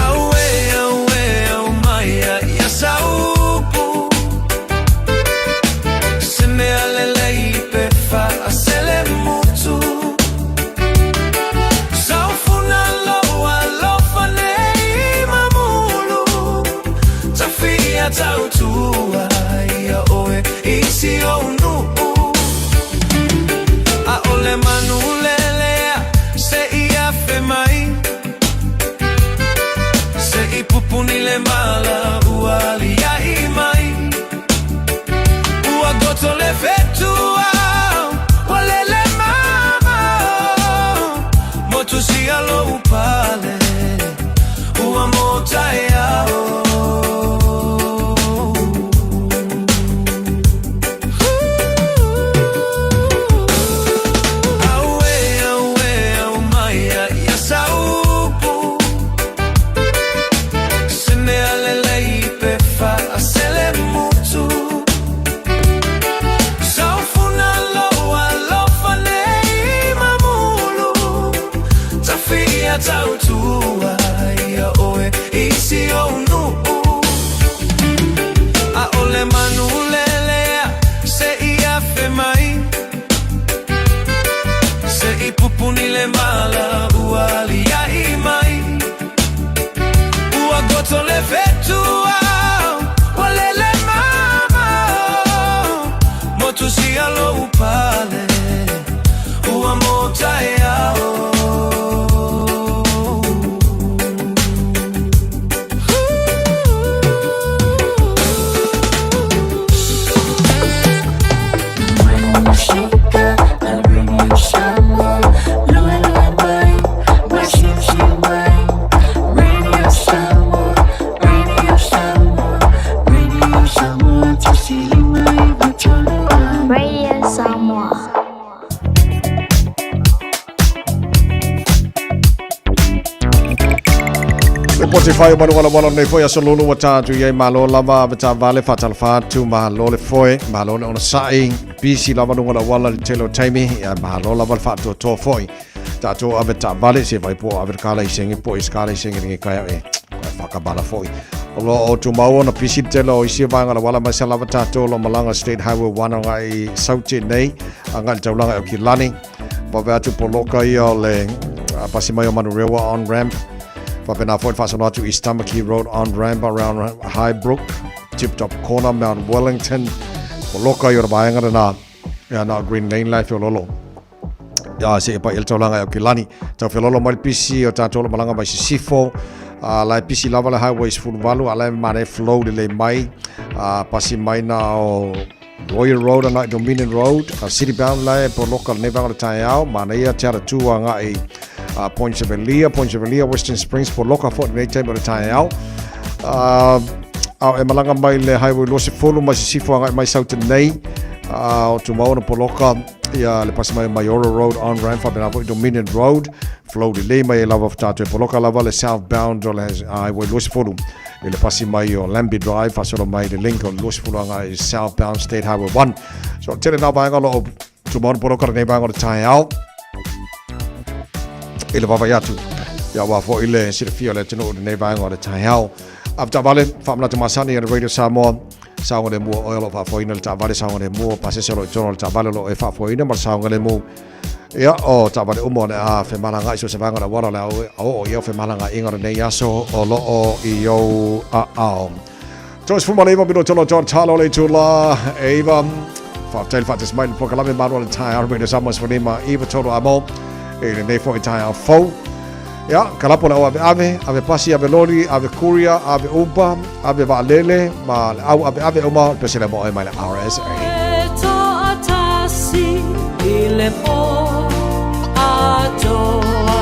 Auē, auē, aumaia ia saupu, Se mea lelei pe faaselemutu. Saufuna lou alofa nei mamulu, Tafia tautua ia oe i si ou nuu. ʻAʻole manu lelea se i afe mai, Se i pupuni le mala ua aliaʻi mai. Ua goto le fetu ua lele mamao, Motusia lou pale ua motaeao. Auē, auē, aumaia ia saupu, Se mea lelei pe faaselemutu. Saufuna lou alofa nei mamulu, Tafia tautua ia oe i si ou nuu. ʻAʻole manu lelea se i afe mai, Se i pupuni le mala ua aliaʻi mai. Ua goto le fetu ua lele mamao, Motusia lou pale ua motaeao. Radio Samoa. Lipoti fai o manuwalawala nei foi aso lulu ua tātu i ai malo lava ave taavale faatalofa atu malo le foe malo le onosai bisi lava luga o le auala i le tele o taimi ia malo lava le faatuatoa foi tatou ave taavale se vai po ave le kala i senge po i se kala i senge le kai e whakamana foi. O lo o tumau ona pisi le tele o isi vaega o le auala mai sa lava tatou lo malaga State Highway 1 agai i Saute nei agai le taulaga i Aukilani. Vave atu poloka ia o le pasi mai o Manurewa on ramp. Faapena foi le faasolo atu East Tamaki Road on ramp around Highbrook, Tip Top Corner, Mount Wellington. Poloka ia o le vaega lena ia na o Green Lane la e feololo. Ia se e pai el taulaga i Aukilani. Tau feololo mai le pisi o tatou lo malaga mai Sisifo. La e pisi lava le highway 18 a la e manaia flow lelei mai. Pasi mai na o Royal Road ana i Dominion Road, a City Bound la e poloka lenei vaega o le taeao, manaia te ara tū agai a Point Chevalier, Point Chevalier, Western Springs, poloka foi lenei taimi o le taeao. A e malaga mai le Highway 20 mai Sisifo agai mai Southern nei, o tumau ona poloka ia le pasi mai Maiora Road on ramp faapena foi Dominion Road, flow lelei mai ai lava tātou e poloka lava le southbound o le Highway 20 I le pasi mai o Lambie Drive, faasolo mai le link o le 20 agai i Southbound State Highway 1. So, tele nā vaega o lo o tumau na poloka lenei vaega o le taeao. I le vaavaai atu, ia aua foi le silafia o le atunuu i lenei vaega o le taeao. Ave taavale, faamanatu masani a le Radio Samoa, saogalemu o oe o lo o faafoeina le taavale, saogalemu o pasese o lo o i totonu o le taavale o lo o e faafoeina ma le saogalemu. Ia, o taavale uma o le a femalagaai so o se vaega o le auala o le a oo i ai o femalagaaiga o lenei aso o lo o i ou aao. 39 minute o John Talo le itula e iwa. Faafetai le faatasi mai i le polokalame Malu o le Taeao Radio Samoa 15 iwa tolu a mo i lenei foi taeao fou. Ia, kalapo le au ave ave, ave pasi, ave loli, ave courier, ave Uber, ave vaalele, ma le au ave ave uma, le pese le mo e mai le RSA. Toatasi i le po atoa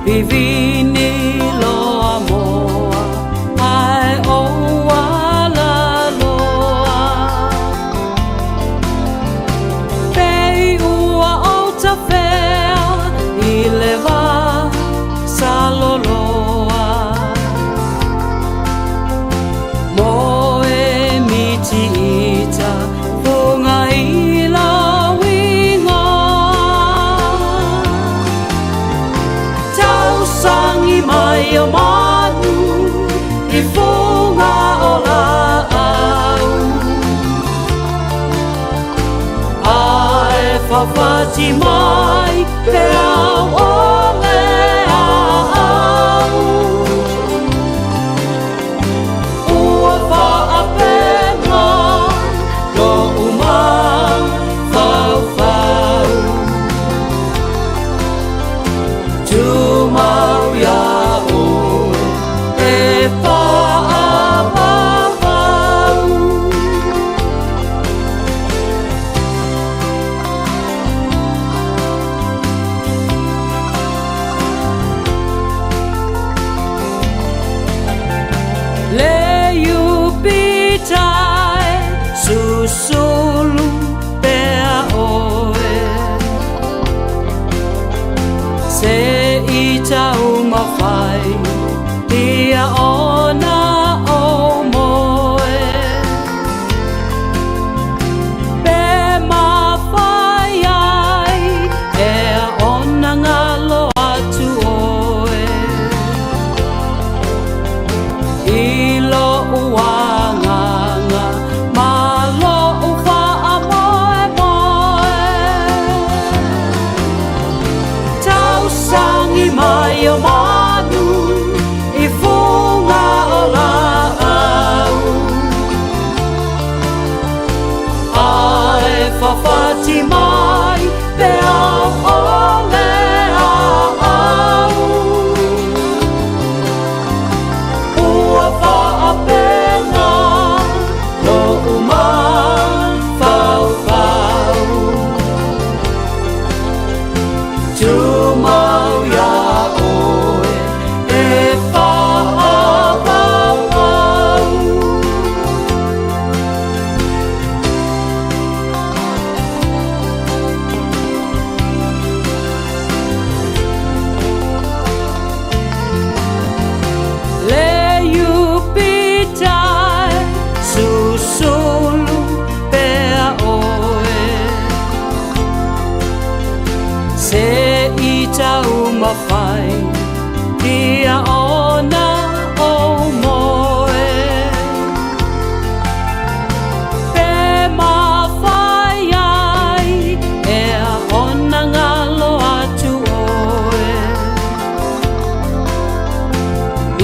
Vivini loa moa ae o ala loa. Fafati mai pe au o le au Ua faapenga lo'u mafaufau Tumau iā ʻoe e faapaupau. Le Iupita e susulu pea ʻoe Se i taumafai ia ona ou moe Pe mafai ai ea ona galo atu ʻoe I loʻu agaga ma loʻu faamoemoe Tausagi mai o manu i fuga o laau Ae fafati mai pe au o le au Ua faapenga loʻu mafaufau Tumau iā ʻoe e faapaupau. Le Iupita e susulu pea ʻoe Se i taumafai ia ona ou moe Pe mafai ai ea ona galo atu ʻoe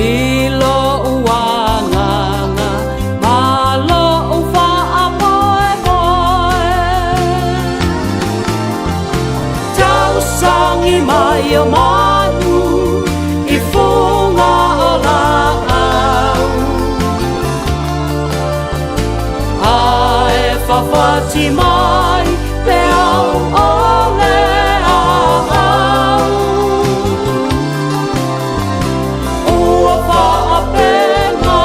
I loʻu agaga ma loʻu faamoemoe Tausagi mai o manu i fuga o laau Ae fafati mai pe au o le au Ua faapenga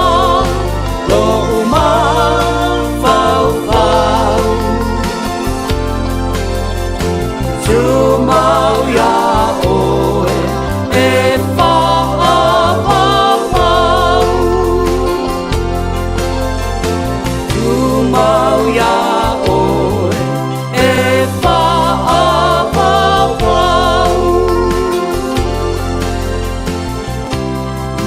loʻu mafaufau Tumau iā ʻoe e faapaupau Tumau iā ʻoe e faapaupau.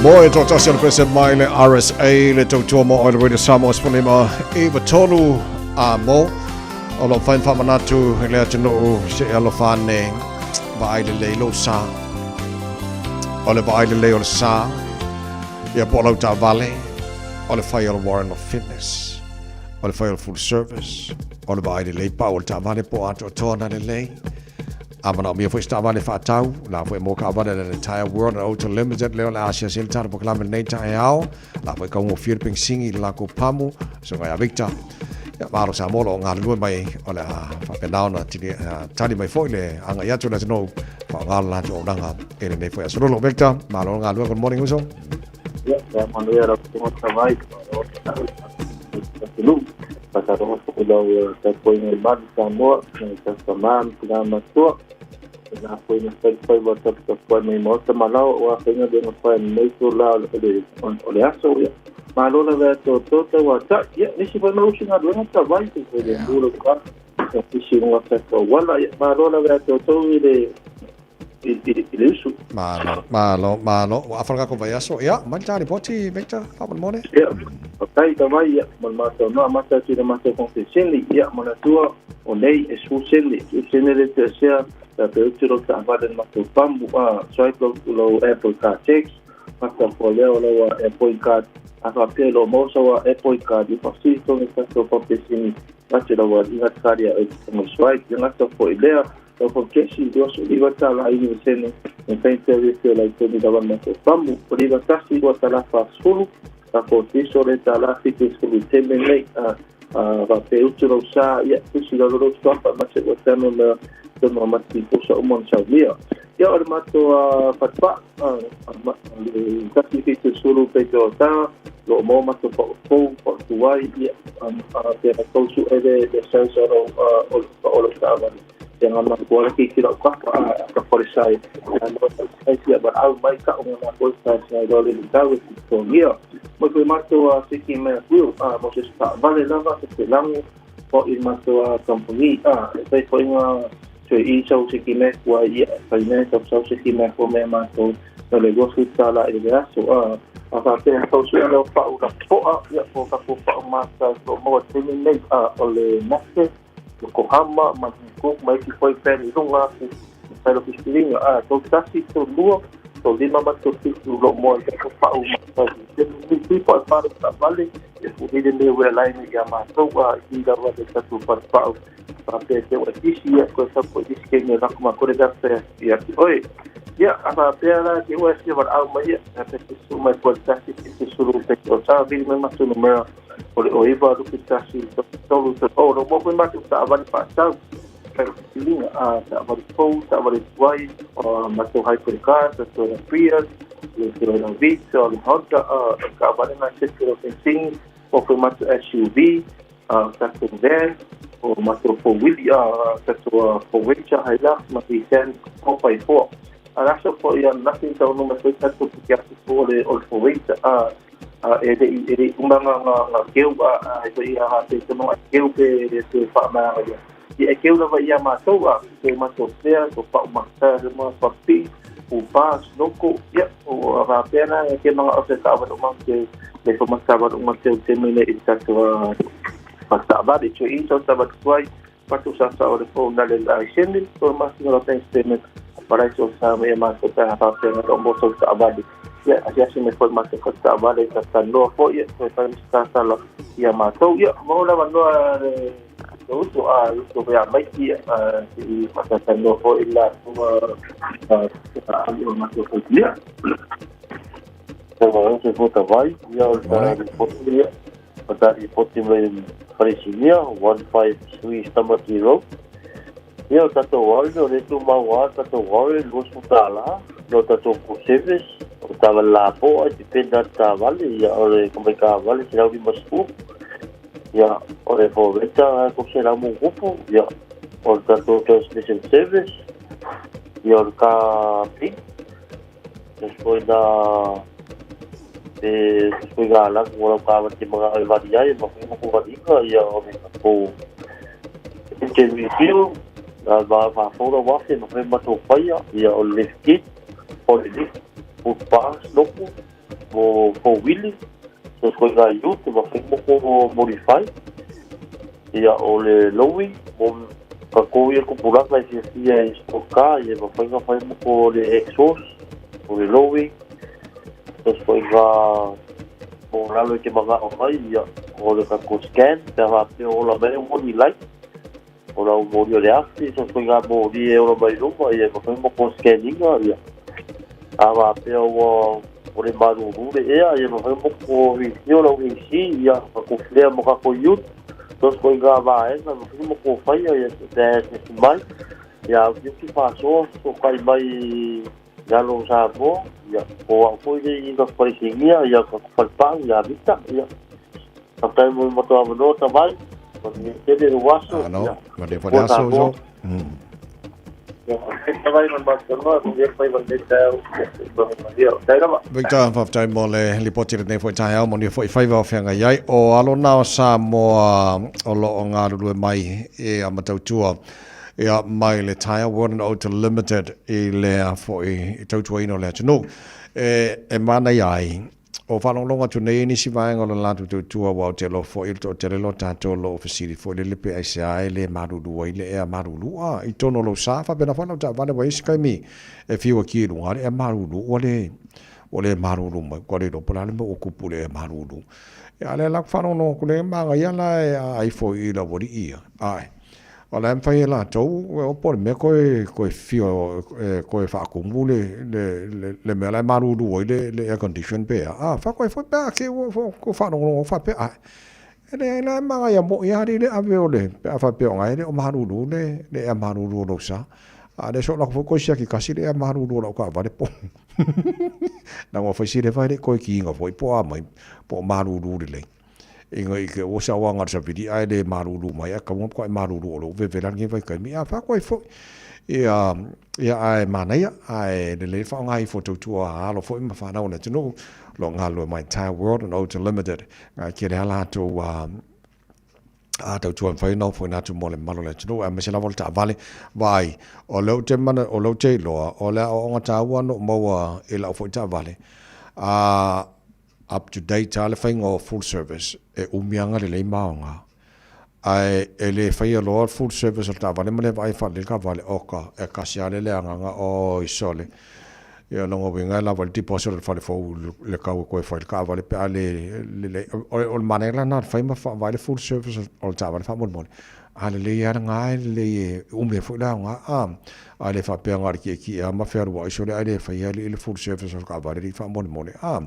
Mo e toatasi o le pese mai le RSA le tautua mo oe le Radio Samoa 15 iva tolu a mo o lo whain whamanatu i le atunuu se e alofa ane vaai lelei lou sa o le vaai lelei o le sa ia po o lau taavale o le fai o le Warren of Fitness o le fai o le full service o le vaai lelei pau o le taavale po o atoatoa na lelei A manaomia foi se taavale faatau, la foi mo kaavale le Entire World and Auto Limited lea o le a asiasi ai le tatou polokalame lenei taeao. La foi kaugofie le penisini i le lakou pamu, susuga ia Victor. Ia, malo Samoa o lo o galulue mai o le a faapena ona tili, tali mai foi le agai atu o le atunuu faaaoga le latou auaunaga i lenei foi aso. Lolo Victor, malo le galuega, good morning uso. Ia, ia manuia lau Fofoga Fetalai, malo le atunuu. Faatalofa foi i lau tapuaiga i malu Samoa, nai tama ma tina matua, ina foi na faifaiva taputapuai mai maota ma laoa aua faiga le gafai lenei itula o le aso. Ia, malo lava ia te outou tauatai. Ia, nisi foi mau usi galuega tavai, se foi le mula ka, ia fisi i luga tatou auala. Ia, malo lava ia te outou i le i le usu. Malo, malo, malo. Ua afa le kako vaiaso. Ia, mai le ta lipoti, Victor, faamolemole. Ia. Faafetai Tavai ia mo le matou noa amata atu i le matou konfeseni ia manatua o nei e sefulu sene, sefulu sene le toesea pe a pe utu lou taavale i le matou pamu a swipe lou lou Apple Car Tax mata po lea o lau Apple Card a faapea o lo o maua sau Apple Card ia faafesili tonu i le tatou konfeseni atu lau aliga card ia oe te swipe ia gata foi lea Lau Paukesi, 29 tala i Niusene, me fai pea refill ai tonu lava matou pamu. O 91 2 tala 40, ka kotiso le tala 70 i teme nei, a a faapea utu lou sa, ia, tusi lalo lou suafa ma se ua tanu na tonu a mati posa uma na saunia. Ia, o le matou a fatupaa, a, a, le 170 peito o ta, lo o maua matou pao fou, pao tuai, ia, a, a, pea na tou su'e le, le size o lou, a, o le pao o lou taavale. Ia nga matua le keiki lau kapa a ka fale sai a no sai sia ba au mai ka o nga koi sai sai lo le tau e togia mo koe matou a siki mai aku a mo se sta vale lava se te lango o i matou a company a e fai foi nga toe i sau siki mai kua ia e fai mai sau sau siki mai ko me matou no le gofu tala i le aso a a faapea tau sui leo pau la poa ia po ka po pau mata so mo tini nei a o le nase Yokohama, ma Hong Kong, ma isi foi pea i luga atu i whai filifiliga. A, 31, 32, 35 ma 37 o lo o moa i tatou pau ma tau i tele nei tui po o le taavale e fulile me ua laina ia matou a i lava le tatou fale pau faapea te ua tisi ia koe sau koe tisi kei me lako ma kore da pea ia ki oe. Ia, a faapea la te ua sia walaau mai ia, a pe te su mai koe tasi te sulu pe te o tā vili mai matou numera o le 09 lupe 1 3 3 o lo mo koe matou taavale faatau kai ro filiga a taavale fou taavale tuai o matou hybrid car tatou Prius le Toyota Vitz o le Honda a taavale na se te ro fencing o koe matou SUV a tatou van o matou four wheel a tatou four wheeler Hilux ma Nissan 4x4 a aso foi a nothing tau no mai foi tatou ki atu o le o le four wheeler a a e le'i e le'i uma nga nga nga keu a a e foi a ha te tono a keu pe pe whaamaanga ia. Ia e keu lava ia mātou a te matou pea, ko pau mata, le ma papi, o pa, snoko, ia, o a ngā pea nā, e ke mga o te kāwana uma te le fo mata uma te o te mene i tātou a whataavare, tue i tau tāwatu kuai, patu sa sa o le fo na le lai sene, to masina o thanks payment, parai so sa me mātou pea whapea ngā o mō tau taavare. Ia, asiasi mai foi mātou whataavare ta tanoa foi, ia, toe whai misa tātala ia mātou. Ia, mō lava noa le te utu a utu wea maiki, a te i whakatanoa foi la tua a a ali o mātou foi. Ia. Te wā se fōta vai, ia o le ripoti ia, o tā ripoti mai Wharesinia, 153 Stamati Road. Ia o tatou warrior, o le tumau a tatou warrior, 20 tala, no tatou full service, o taavale lapoa, e depend lava i le taavale, ia o le kamai taavale 150, ia o le foreta 300 ma ono tupu, ia o le tatou transmission service, ia o le car pink, foi na pe foi ngā langu o lau kāwani te manga e wari ai, ma whai moko wari inga, ia o le tatou engine refuel, na ma whāwhaura wafe, ma whai matou whaia, ia o le lift kit, o le lift, foot pass, noku, mo four wheelie, so foi ngā ute, ma whai moko modify, ia o le lowing, mo ka kou ia kupuranga e fiafia i sport car, ia ma whai ngā whai moko o le exhaust, o le lowing, tos foi ngā mo lalo i te mangao mai, ia o le kako scan, pe a whapea o la mai o moni light, o lau moni o le afi, tos foi ngā moni e ola mai luma, ia ma whai moko scanninga, ia a whapea ua o le maruru le ea, ia ma whai moko review lau AC, ia kako flare mo kako youth, tos foi ngā vaenga, ma whai moko whaia, ia te te mai, ia au ki whasoa, so kai mai Lalo o Samoa, ia, o au foi le i ka falesingia, ia, ka falepau, ia Vita, ia. Faafetai mo le matou avanoa Tavai, manuia tele lou aso, Malo, ia, manuia foi le ua aso Samoa. Uso. Mm. Ia, faafetai Tavai mo le matou avanoa, manuia le faiva i lenei taeao, ia, soifua manuia. Faafetai lava. Victor, faafetai mo le lipoti i lenei foi taeao, manuia foi faiva o feagai ai. O alo na o Samoa o lo o galulue mai i a Matautua. Ia, mai le Tyre World and Auto Limited i lea foi i tautuaina o le atunuu e, e manaia ai O faalogologo atu nei i nisi vaega o le latou tautua aua ou te iloa foi o le toatele lo tatou o lo o fesili foi lele pe aisea e le malulu ai le ea malulu a i totonu o lou sa faapena foi lau taavale ua i ai se taimi e fiu e ki i luga le ea malulu ua le ua le malulu mai ua le iloa po o le a le mea ua tupu i le ea malulu. Ia a o lea la ou te faalogologo atu nei manaia la e aai foi i lau alii ia ae O la e mafai e latou e o po o le mea toe toe fia e toe faatumu le le le mea la e malulu ai le le air condition pe a, a fai foi pe a te i ua ua faalogologo atu faapea ae e leai la e manaia moi lava alii le ave o le pe a faapea o na e le o malulu le le ea malulu o lou sa. A o lea se i ou alu atu foi toe siaki tasi le ea malulu o lau taavale po leaga ua fai si leva e le i toe kiina foi po o a mai po o malulu lelei. Ina i te ua sauaga le savili ae le malulu mai ae tatau ona matuai malulu o lou vevela lenei vaitaimi. Ia fai atu ai foi. Ia, ia ae manaia, ae lelei le faaaoga ifo o tautua a alo foi ma fanau a le atunuu o lo o galulue mai Entire World and Ota Limited. Ae tele lava latou a tautua e mafai ona ofoina atu mo le mamalu o le atunuu aemaise lava o le taavale. Vaai, o lea ou te mana, o lea ou te iloa, o le aoaoga taua na ou maua i lau foi taavale, a Up to date lava le faiga o full service, e umi lava ona lelei ma aoga. Ae e le faia loa le full service o le taavale ma le vaai e faalelei le taavale, oka, e tasi lava le leagaga, oi sole. Ia o lona uiga e lava ai le deposit o le fale fou i le tau e toe fai ai le taavale pe a le lelei. O le manaia la lena o le fai ma vaai le full service o le taavale faamolemole. A lelei lava lena e lelei e umi ai foi le aoga a. A le faapea na o le tietie lava ma fealuai sole ae le faia alii le full service o le taavale alii faamolemole. A,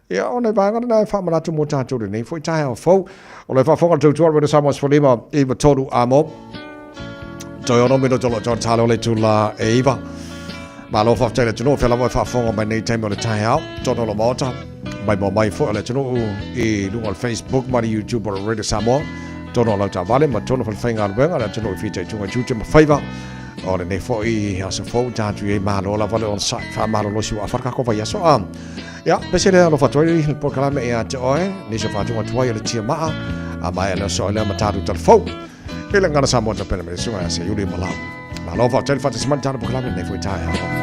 ia o le vaega lena e faamanatu mo tatou i lenei foi taeao fou. O lo o faafofoga le tautua Radio Samoa 15 93 amo. Toe ono minuta o lo o toe talo le itula e 9. Malo faafetai le atunuu, o fea lava e faafofoga mai nei taimi o le taeao, tonu o lo maota, mai mo mai foi o le atunuu i luga o le Facebook ma le YouTube o le Radio Samoa, tonu o lau taavale ma tonu o falefaigaluega le atunuu i fitaituga i tiute ma faiva. O lenei foi aso fou tatou i ai malo lava le onosai faamalolosi ua afa le tatou vaiaso a. Ia, pese lea alofa atu ai le polokalame ia te oe, nisi o faatuga tuai o le tia maa, a maea le aso lea ma tatou talafou. I le gagana Samoa tapena mai le susuga ia Seiuli Malau. Malo faafetai le faatasi mai le tatou polokalame lenei foi taeao.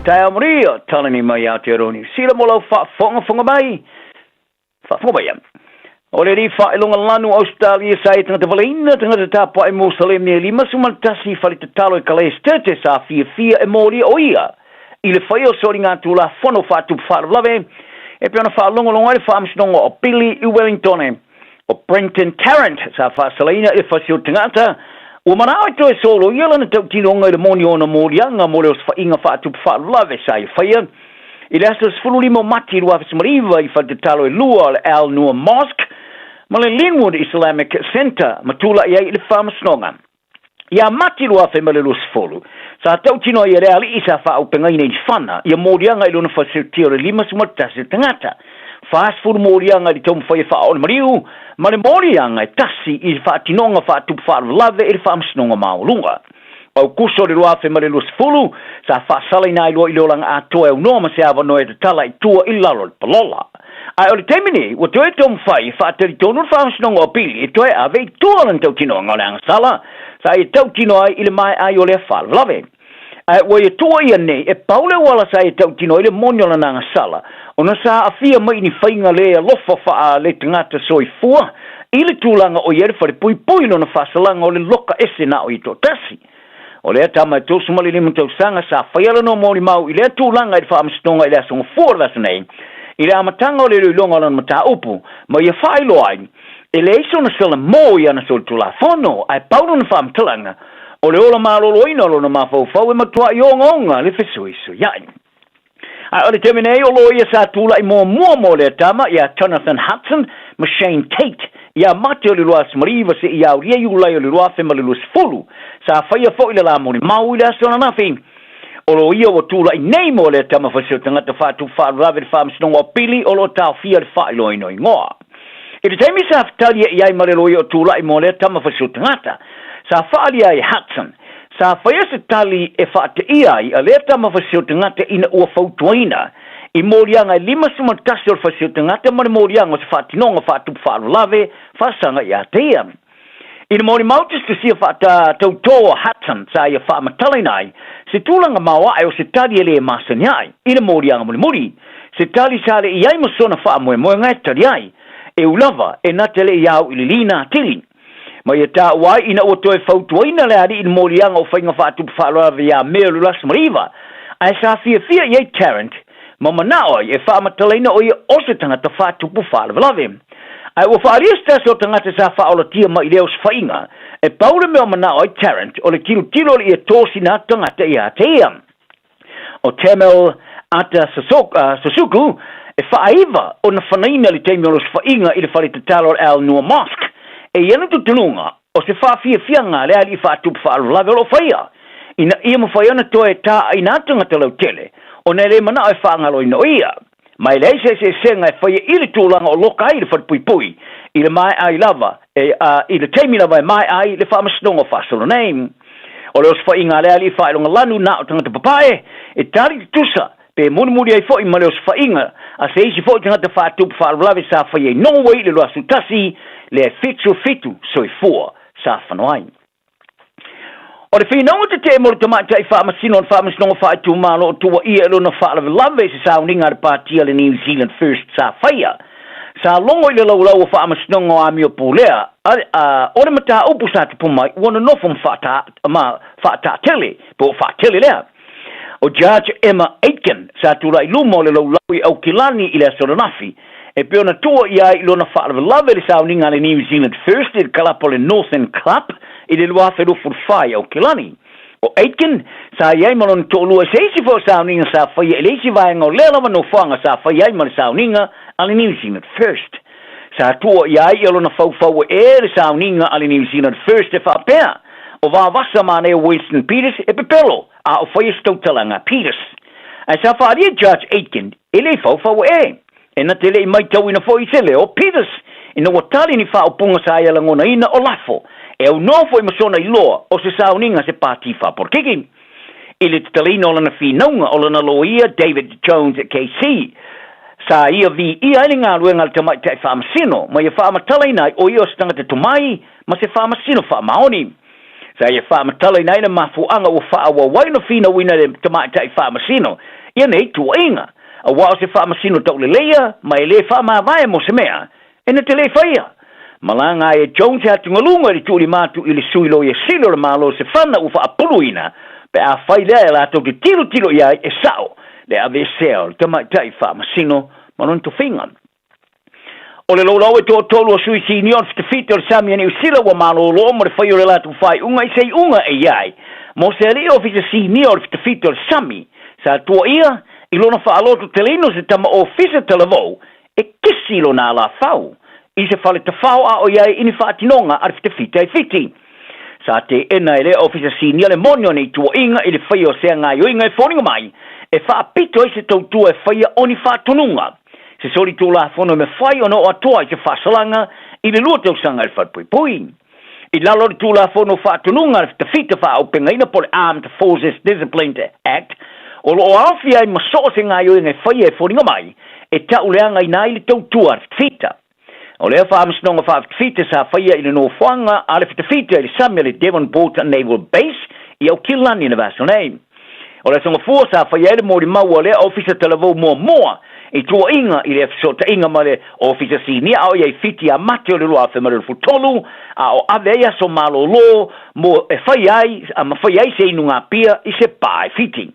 Taeao manuia, talani mai Aotearoa Niu Sila mo lau faafogafoga mai. Faafofoga maia. O le alii faailoga lanu o Ausetalia sa e tagata valeina tagata tapuai Mosalemi e 51 i fale tatalo i Kalaestete sa fiafia e molia o ia i le faia o soligatulafono faatupu faalavelave e pei ona faalogologo ai le Faamasinoga o Apili i Wellingtone. O Brenton Tarrant sa faasalaina i le fasi o tagata ua manao e toe soloia lana tautinoga i le moni o ona moliaga mo le osofaiga faatupu faalavelave sa ia faia I le aso 15 o Mati 2019 i faletatalo e lua o le Al Noor Mosque ma le Linwood Islamic Centre ma tulai ai i le faamasinoga. Ia Mati 2020, sa tautino ai e le alii sa faaaupegaina i Fana ia moliaga i lona fasiotia o le 51 o tagata, 40 moliaga i le taumafai e faaoo le maliu, ma le moliaga e tasi i le faatinoga faatupu faalavelave i le faamasinoga maualuga. Aukuso o le 2020, sa faasalaina ai loa i le olaga atoa e aunoa ma se avanoa e tatala i tua i lalo o le palola. Ae o le taimi nei, ua toe taumafai e faatalitonu le Faamasinoga o Apili e toe ave i tua lana tautinoga o le agasala sa ia tautino ai i le maea ai o lea faalavelave. Ae ua ia tuua ia nei e pau le auala sa ia tautino ai le moni o lana agasala ona sa aafia mai i ni faiga le alofa faaletagata soifua i le tulaga o i ai le falepuipui lona faasalaga o le loka ese na o ia toatasi. O lea tama e 35 tausaga sa faia lana molimau i lea tulaga i le Faamasinoga i le Aso Gafua o le vaiaso nei, i le amataga o le iloiloga o lana mataupu, ma ia faailoa ai, e leai sona sala mo i ana solitulafono, ae pau lona faamatalaga, o le ola maloloina o lona mafaufau e matuai ogaoga le fesoisoiai. A o le taimi nei, o loia sa tulai muamua mo lea tama ia Jonathan Hudson ma Shane Tate ia Mate o le 2009 seia aulia Iulai o le 2020. Sa faia foi le la molimau i le aso ananafi. O loia ua tulai nei mo lea tama fasi o tagata faatupu faalavelave i le Faamasinoga o Apili o lo o taofia le faailoaina o igoa. I le taimi sa fetalia i ai ma le loia o tulai mo lea tama fasi o tagata, sa faaalia ai e Hudson Sa faia se tali e faateia ai a lea tama fasiotagata ina ua fautuaina i moliaga e 51 o le fasiotagata ma le moliaga o se faatinoga faatupu faalavelave faasaga ia te ia. I le molimau tusitusia faatautō a Hudson sa ia faamatalaina ai se tulaga maoae o se tali e le masani ai i le moliaga mulimuli, se tali sa le i ai ma sona faamoemoega e tali ai, e u lava e na te le i auiliiliina atili. Ma ia taua ai ina ua toe fautuaina le alii i le moliaga o faiga faatupu faaaloalo ia Me o le 2019, ae sa fiafia i ai Tarrant ma manao ai e faamatalaina o ia o se tagata faatupu faalavelave. Ae ua faaalia se tasi o tagata sa faaolatia mai i lea osofaiga, e pau le mea o manao ai Tarrant o le tilotilo o le ia tosina tagata ia te ia. O Tamil Ata Sasuku, e faaiva ona fanaina le taimi o le osofaiga i le fale tatalo o le Al Noor Mosque. E i ai le tutunuga o se faafiafiaga a le alii faatupu faalavelave o lo o faia, ina ia mafai ona toe taaina atu tagata lautele, ona e le manao e faagaloina o ia. Ma e leai se eseesega e faia i le tulaga o loka ai le falepuipui i le maea ai lava e, a, i le taimi lava e maea ai le faamasinoga o faasolo nei. O le osofaiga a le alii faailoga lanu na o tagata papae e tali tutusa pe mulimuli ai foi ma le osofaiga a se isi foi tagata faatupu faalavelave sa faia i Norway i le 21 lea e 77 soifua sa fano ai. O le finauga tetee mo le tamaitai faamasino o le Faamasinoga Faaitumalo o tuuaia i lona faalavelave i se sauniga a le Pati a le New Zealand First sa faia, sa logo i le laulau o Faamasinoga o Amio Pulea, a, a, o le mataupu sa tupu mai ua nonofo ma faata, ma faataatele, po o faatele lea. O Judge Emma Aitken sa tulai i luma o le laulau i Aukilani i le aso ananafi, e pei ona tuua ia ai i lona faalavelave i le sauniga a le New Zealand First i le kalapa o le Northern Club i le 2024 i Aukilani. O Aitken sa i ai ma lona toalua i se isi foi o sauniga sa faia i le isi vaega o lea lava nofoaga sa faia ai ma le sauniga a le New Zealand First. Sa tuua ia ai ia lona faufau e le sauniga a le New Zealand First e faapea, O Vavasa manaia Winston Peters e pepelo a o faia se tautalaga a Peters. Ae sa faaalia Judge Aitken e le i faufau e. E na te le i maitauina foi i se leo o Peters ina ua tali ni faaupuga sa ia lagonaina o lafo e aunoa foi ma sona iloa o se sauniga se pati faapolitiki. I le tatalaina o lana finauga o lana loia David Jones KC, sa ia viia ai le galuega a le tamaitai faamasino ma ia faamatalaina ai o ia o se tagata tomai ma se faamasino faamaoni. Sa ia faamatalaina ai le mafuaaga ua faaauau ai ona finauina e le Tamaitai Faamasino ia nei tuuaiga, aua o se faamasino tauleleia ma e le faamavae mo se mea e na te le faia. Malaga ai e Jones e atugaluga i le tuulima atu i le Sui Loia Sili o le Malo se fana ua faapuluina pe afai lea e latou te tilotilo i ai e sao le aveesea o le Tamaitai Faamasino ma lona tofiga. O le laulau e toatolu o sui sinia o le fitafita o le sami a Niu Sila ua malolo ma le fai o le latou faaiuga i se iuga e i ai mo se alii ofisa sinia o le fitafita o le sami sa tuaia i lona faalototeleina o se tama ofisa talavou e kisi lona alafau i se fale tafao a o i ai i ni faatinoga a le fitafita i Fiti. Sa teena e lea ofisa sinia le moni o nei tuuaiga i le faia o sea gaoioiga e foliga mai e faapito ai se tautua e faia o ni faatonuga. Se solitulafono e mafai ona oo atoa i se faasalaga i le lua tausaga i le falepuipui. I lalo o le Tulafono o Faatonuga a le Fitafita Faaaupegaina po o le Armed Forces Discipline Act, o lo o aofia ai ma so o se gaoioiga e faia e foliga mai e tauleagaina ai le tautua a le fitafita. O lea faamasinoga faafitafita sa faia i le nofoaga a le fitafita i le sami a le Devonport Naval Base i Aukilani i le vaiaso nei. O le aso Gafua sa faia ai le molimau a lea Ofisa Talavou muamua i tuuaiga i lea fesootaiga ma le Ofisa Sinia a o i ai Fiti ia Mate o le 2023 a o ave ai aso malolo mo e fai ai ma fai ai se inugapia i se pā i Fiti.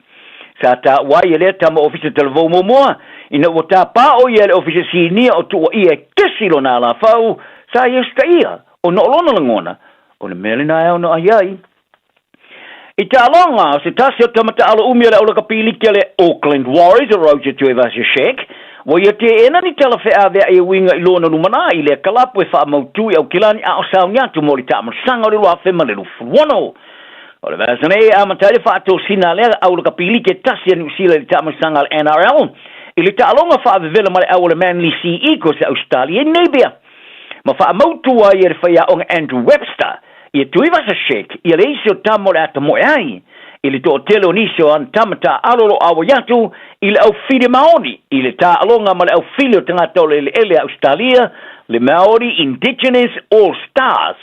Sa taua ai e lea tama Ofisa Talavou muamua ina ua tapa o ia e le Ofisa Sinia o tuuaia e kesi lona alafau sa ia usitaia ona o lona lagona o le mea lena e ao ona ai ai. I taaloga o se tasi o tama taalo umi o le aulakapi liki a le Auckland Warriors o Roger Tuivasa-Sheck, ua ia teena ni tala feaveai e uiga i lona lumanai i lea kalapu e faamautu i Aukilani a o sauni atu mo le taamalosaga o le 2026. O le vaiaso nei e amata ai le faatosina a lea aulakapi liki e tasi a Niu Sila i le taamalosaga a le NRL i le taaloga faavevela ma le au o le Manly Sea Eagles a Ausetalia i Napier. Ma faamautu ai e le faiaoga Andrew Webster ia Tuivasa-Sheck ia le isi o tama o le ata moe ai i le toatele o nisi o ana tama taaalo o lo o auai atu i le au fili Maori i le taaloga ma le au fili o tagata o le eleele a Ausetalia, le Maori Indigenous All Stars.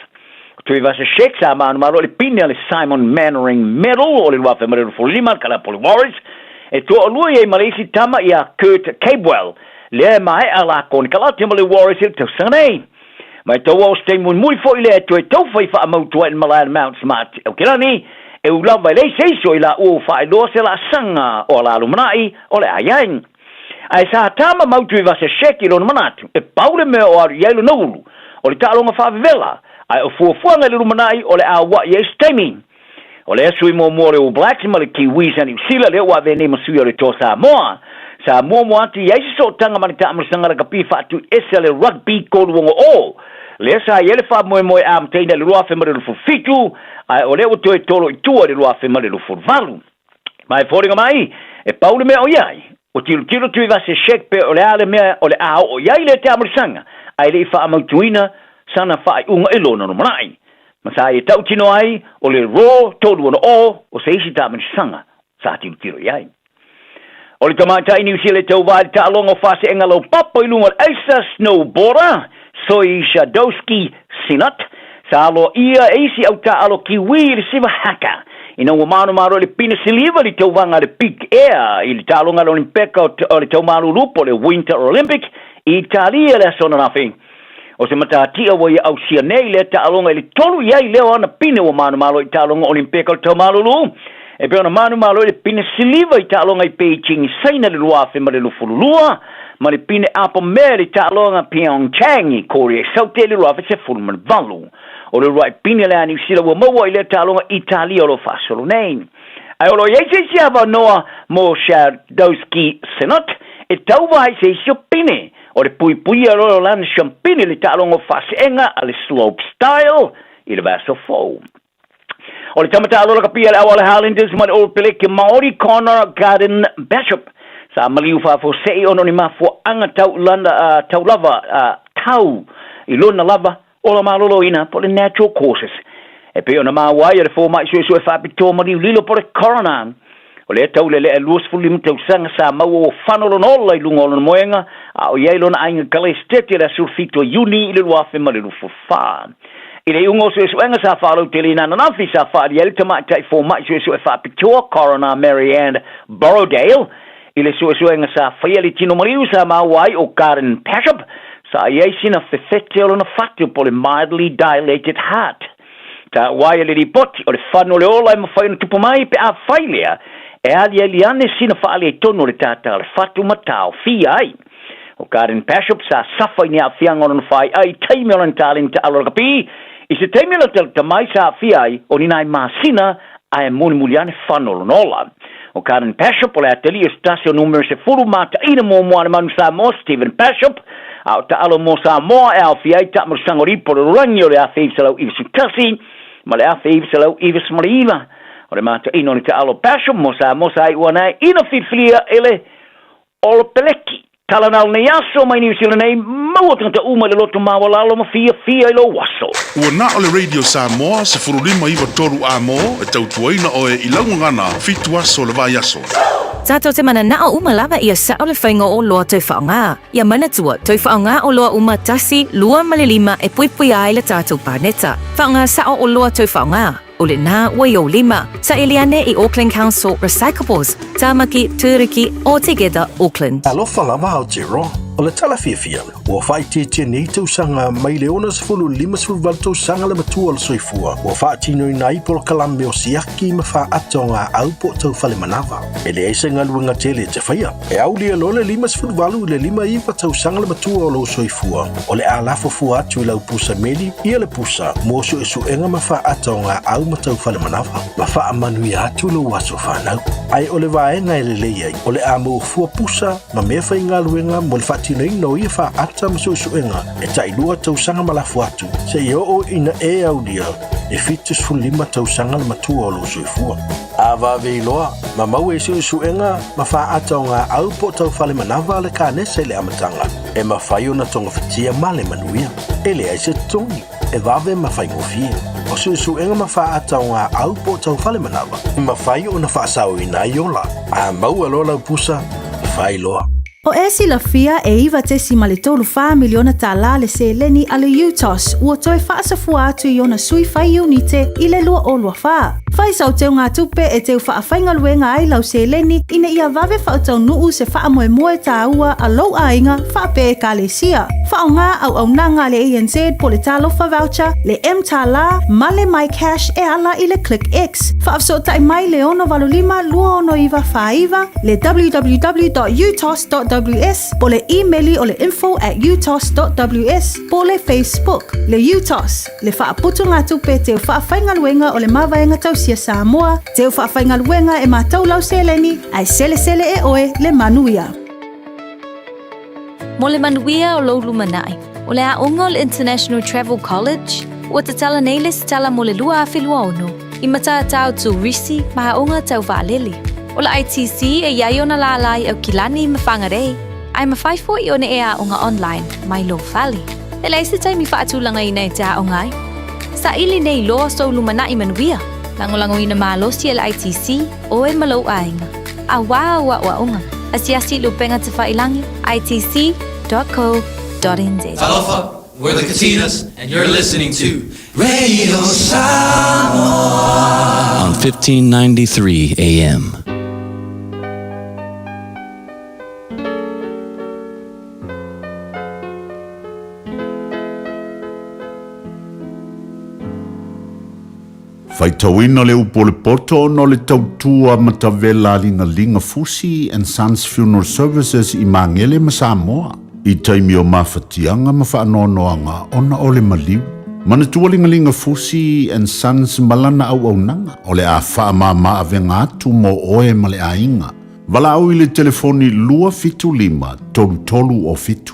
O Tuivasa-Sheck sa manumalo i le pine a le Simon Mannering Medal o le 2025 le Kalapoli Warriors e toalua i ai ma le isi tama ia Kurt Capewell lea e maea la konekarate ma le Warriors i le tausaga nei. Mai taua o se taimi mulimuli foi lea e toe taufai faamautu ai le malae a le Mount Smart i Aukilani, e u lava e leai se isi o i laua ua faailoa se laasaga o ala lumanai o le ai ai. Ae sa tama mautu i Vaseshek i lona manatu, e pau le mea o alu i ai lona ulu, o le taaloga faavevela, ae o fuafuaga i le lumanai o le a aua'i ai se taimi. O lea sui muamua o le All Blacks ma le Kiwis a Niu Sila lea ua avea nei ma sui o le Toa Samoa. Sa muamua atu i ai se sootaga ma le taamalosaga lakapi faatuiese a le Rugby Koluogo O. Lea sa i ai le faamoemoe amataina i le 2027, ae o lea ua toe tolo i tua i le 2028. Ma e foliga mai, e pau le mea o i ai, ua tilotilo Tuivasa-Sheck pe o le a le mea o le a oo i ai lea taamalosaga, ae le i faamautuina sana faaiuga i lona lumanai. Ma sa ia tautino ai, o le Raw 360 o se isi taamalosaga sa tilotilo i ai. O le tamaitai Niu Sila e tauva i le taaloga o faaseenga laupapa i luga o le aisa snowboarder, Soy Sadowski Synnott, sa aloaia e isi au taaalo Kiwi i le siva haka ina ua manomalo i le pine siliva i le tauvaga a le Big Air i le taaloga a le Olimpeka o le Taumalulu po o le Winter Olympic i Italia i le aso ananafi. O se matatia ua ia ausia nei lea taaloga i le tolu i ai lea o ana pine ua manumalo i taaloga Olimpeka o le Taumalulu, e pei ona manumalo i le pine siliva i taaloga i Beijing i Saina i le 2022, ma le pine apo mea i le taaloga Pyeongchang i Korea i Saute i le 2018. O le uluai pine lea a Niu Sila ua maua i lea taaloga Italia o lo o faasolo nei. Ae o lo o i ai se isi avanoa mo Shadowski Synnott e tauva ai se isi o pine. O le puipuia loa o lana siampini i le taaloga o faaseega a le slope style i le vaiaso fou. O le tama taalo lakapi a le Auala Highlanders ma le All Peleke Maori Connor Garden Bishop sa maliu faafuasei ona o ni mafuaaga tau lana, tau lava, tau i lona lava ola maloloina po o le natural causes e pei ona maua ai e le fomai suesue faapitoa maliu lilo po o le coroner. O lea taulelea e 25 tausaga sa maua ua fano lona ola i luga o lona moega a o i ai lona aiga Kalesitete i le aso 17 o Iuni i le 2024. I le iuga o suesuega sa faalauteleina ananafi, sa faaalia ai le tamaitai fomai suesue faapitoa, Coroner Mary Ann Borrowdale, i le suesuega sa faia i le tino maliu sa maua ai o Garden Pashup, sa i ai sina fefete o lona fatu po o le mildly dilated heart. Taua ai e le lipoti, o le fanu o le ola e mafai ona tupu mai pe a fai lea e aliali ane sina faaletonu o le tātā o le fatu ma taofia ai. O Garden Pashup sa safa i ni aafiaga o lona faaiai i taimi o lana taleni taalo lakapi, i se taimi o latalata mai sa aafia ai o ni nai masina ae mulimuli ane fano lona ola. O Garden Pashup o le atalii o se tasi o numera 10 mataina muamua a le Manu Samoa Stephen Pashup, a o taalo mo Samoa e aofia ai taamalosaga o lipo o le lalolagi o le 1991 ma le 1999. O le mataina o le taalo Pashup mo Samoa sa iu ana ai ina filifilia e le Olopeleki. Tala na o lenei aso mai Niu Sila nei, maua tagata uma i le loto maualalo ma fiafia i lou aso. Ua na o le Radio Samoa 15 9 3 A-mo e tautuaina oe i lau gagana fitu aso le vaiaso. Tatou te mananao uma lava ia sao le faiga o oloa toe faaaoga. Ia manatua, toe faaaoga oloa uma tasi, lua ma le lima e puipuia ai le tatou paneta. Faaaoga sao oloa toe faaaoga. O lena ua i ou lima. Saili ane i Auckland Council Recyclables, Tamaki, Turuki, or Together Auckland. Talofa lava Aotearoa. O le tala fiafia, ua faaitiitia nei tausaga mai le 60 58 tausaga le matua o le soifua ua faatinoina ai polokalame o siaki ma faaata o ngā au po o tau fale manava. E leai se galuega tele e te faia. E aulia loa le 58 i le 59 tausaga le matua o lou soifua, o le a lafo fua atu i lau pusa meli ia le pusa mo suesuega ma faaata o ngā au ma tau fale manava, ma faamanuia atu lou aso fanau. Ae o le vaega e lelei ai, o le a maua fua pusa ma mea faigaluega mo le faatinoina o ia faaata ma suesuega e tailua tausaga ma lafo atu, seia oo ina e aulia e 75 tausaga le matua o lou soifua. A vave iloa, ma maua i suesuega ma faaata o ngā au po o tau fale manava a le kanesa i le amataga, e mafai ona togafitia ma le manuia. E leai se totogi, e vave ma faigofie. O suesuega ma faaata o ngā au po o tau fale manava, e mafai ona faasaoina ai ola. A maua loa lau pusa, fai loa. O e silafia e 9.34 miliona tālā le seleni a le UTOS ua toe faasafua atu i ona sui fai iunite i le 2024. Fai sau teugatupe e teu faafaigaluega ai lau seleni ina ia vave faataunuu se faamoemoe tāua a lou aiga faapea Ekalesia. Faaaoga auaunaga a le ANZ po le Talofa Voucher, le mTālā ma le MyCash e ala i le ClickX. Faafesootai mai le 685 269 49, le www.utos.ws po le imeli o le info at utos.ws po le Facebook. Le UTOS, le faaputugatupe teu faafaigaluega o le Mavaega Tausia Samoa, teu faafaigaluega e matau lau seleni ae selesele e oe le manuia. Mo le manuia o lou lumanai, o le aoga o le International Travel College, ua tatala nei le setala mo le 2026 i matatau turisi ma aoga tau vaalele. O le ITC e i ai ona lālā i Aukilani ma Whangarei, ae mafai foi ona e aoga online mai lou fale. E leai se taimi faatulagaina e te aoga ai. Saili nei loa sou lumanai manuia, lagolagoina malosi e le ITC, oe ma lou aiga. Auā au aoaoga, asiasi i le upega tafailangi, itc.co.nz. Talofa, we're the Katinas, and you're listening to Radio Samoa on 1593 AM. Faitauina le upu o le poto ona o le tautua matavela a Ligalinga Fusi and Sons Funeral Services i Magele ma Samoa i taimi o mafatiaga ma faanoanoaga ona o le maliu. Manatua Ligalinga Fusi and Sons ma lana auaunaga o le a faamama avega atu mo oe ma le aiga. Valaau i le telefoni 275 33 o 7.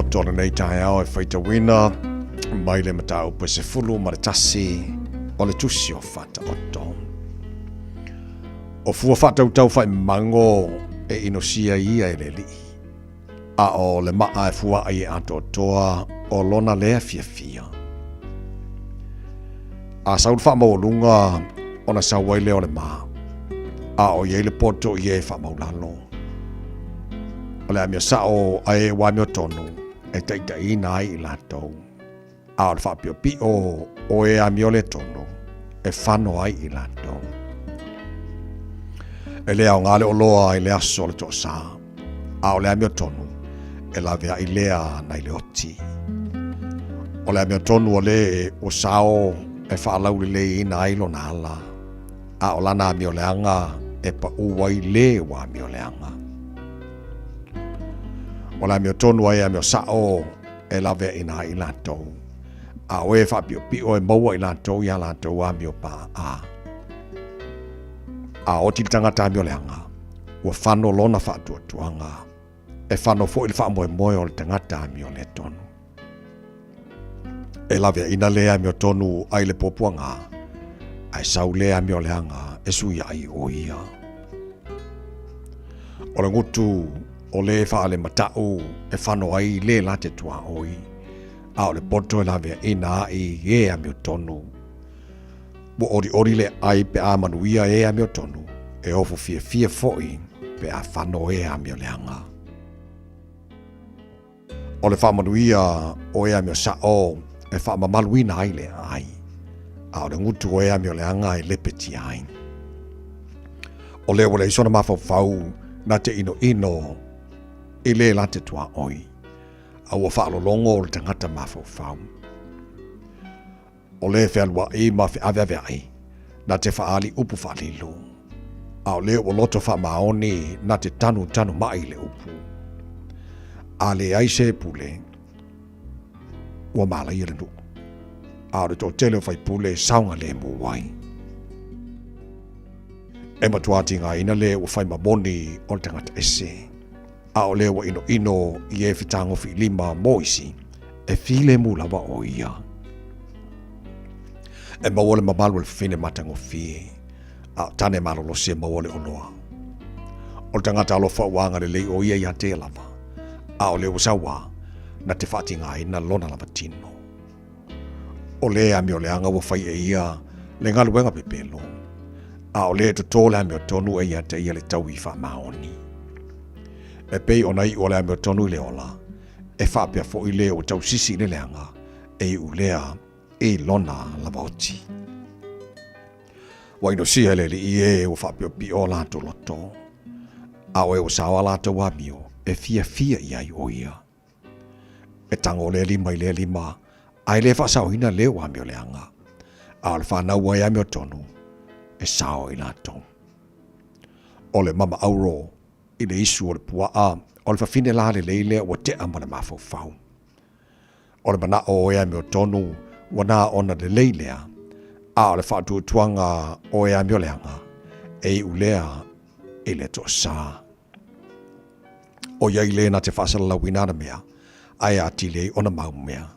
Faataoto o lenei taeao e faitauina mai le mataupu e 11 o le Tusi o Faataoto. O fua faatautau faaimago e inosia ia e le Alii, a o le maa e fuaai e atoatoa o lona lea fiafia. A sau le faamaualuga ona sau ai lea o le ma, a o i ai le poto i e faamaulalo. O le amio sao a e ua amiotonu e taitaiina ai i latou, a o le faapiopio o e amio le tonu e fano ai i latou. E le aoga le oloa i le aso o le toasā, a o le amiotonu e laveai lea nai le oti. O le amiotonu o le ua sao e faalauleleiina ai lona ala, a o lana amioleaga e paʻu ai le ua amioleaga. O le amiotonu a e amio sao e laveaiina ai i latou, a o e faapiopio e maua i latou i a latou amio paʻa. A oti le tagata amioleaga, ua fano lona faatuatuaga, e fano foi le faamoemoe o le tagata amioletonu. E laveaiina le amiotonu ai le puapuaga, ae sau le amioleaga e suiaʻi o ia. O le gutu o le faalemataʻu e fano ai le la te tuaoi, a o le poto e laveaiina ai e amiotonu. Ua olioli le ai pe a manuia e amiotonu, e ofo fiafia foi pe a fano e amioleaga. O le faamanuia o e amio sao e faamamaluina ai le ai, a o le gutu o e amioleaga e lepetia ai. O lea ua leai sona mafaufau na te inoino i le la te tuaoi, a ua faalologo le tagata mafaufau. O le fealuai ma feaveaveai na te faaali upu faalilo, a o le ua loto faamaoni na te tanutanu mai i le upu. A leai se pule, ua malaia le nuu, a o le toatele o faipule e saogalemu ai. E matua tigaina le ua fai mamoni o le tagata ese, a o le ua inoino i e fetagofi i lima mo isi, e filemu lava o ia. E maua le mamalu o le fafine matagofie, a o tane malolosi e maua le oloa. O le tagata alofa ua agalelei o ia ia te ia lava, a o le ua sauā, na te faatigaina lona lava tino. O le amioleaga ua fai e ia le galuega pepelo, a o le totō le amiotonu e ia te ia le taui faamaoni. E pei ona iu o le amiotonu i le ola, e faapea foi le ua tausisi i le leaga, e iu lea i lona lava oti. Ua inosia e le Alii e ua faapiopio latou loto, a o e ua sao a latou amio e fiafia i ai o ia. E tago lea lima i lea lima, a e le faasaoina le ua amioleaga, a o le fanau ai amiotonu e sao i latou. O le mama auro i le isu o le puaa, o le fafine la lelei lea ua tea ma le mafaufau. O le manaʻo o e amiotonu ua na ona lelei lea, a o le faatuatuaga o e amioleaga, e iu lea i le toasā. ʻO ia i lē na te faasalalauina ana mea, ae atili ai ona mau mea.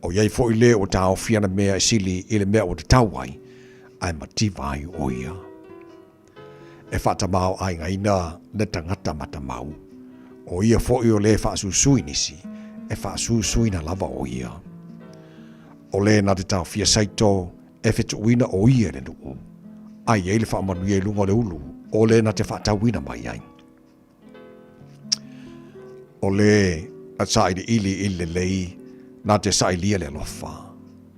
ʻO ia foi lē ua taofi ana mea e sili i le mea ua tatau ai, ae mativa ai ʻo ia. E faatamaoaigaina le tagata matamau. ʻO ia foi o lē faasusu i nisi, e faasusuina lava ʻo ia. ʻO lē na te taofia saito e fetuʻuina ʻo ia i le nuʻu, a i ai le faamanuia i luga o le ulu o lē na te faatauina mai ai. ʻO lē a sailiili i le lelei na te sailia le alofa,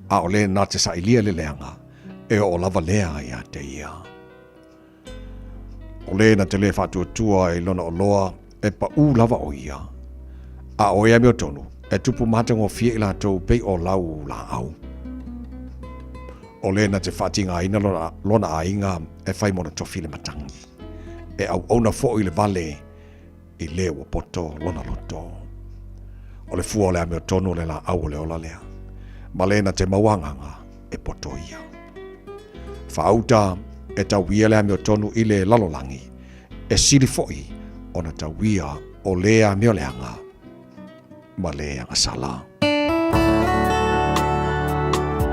a ʻo lē na te sailia le leaga, e oo lava lea iā te ia. ʻO lē na te lē faatuatua i lona oloa, e paʻū lava ʻo ia. A ʻo e amiotonu, e tupu matagofie i latou pei o lau lāʻau. ʻO lē na te faatigaina lona, lona aiga e fai mona tofi le matagi. E ʻauʻauna foi le wale i lē ua poto lona loto. ʻO le fua o le amiotonu o le lāʻau o le ola lea. Ma lē na te mau agaga e poto ia. Faauta e tauia le amiotonu i le lalolagi, e sili foi ona tauia o lē amioleaga. ma le agasala.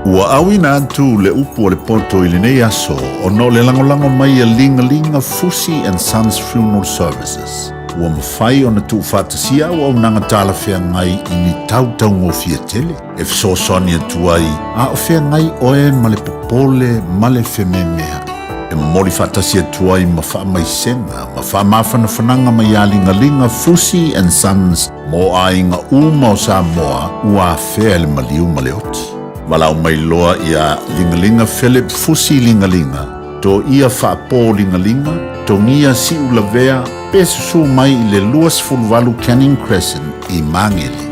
Ua auina atu le upu o le poto i lenei aso ona o le lagolago mai a Ligalinga Fusi and Sons Funeral Services. Ua mafai ona tuufaatasia auaunaga talafeagai i ni tau taugofie tele e fesoasoani atu ai a o feagai oe ma le popole ma le fememea'i. E momoli faatasi atu ai ma faamaisega ma faamafanafanaga mai ia Ligaliga Fusi and Sons mo aiga uma o Samoa ua afea e le maliu ma le oti. Valaau mai loa ia Ligaliga Philip Fusi Ligaliga, Toia Faapo Ligaliga, Togia Siulavea pe susu mai i le 28 Canning Crescent i Magele.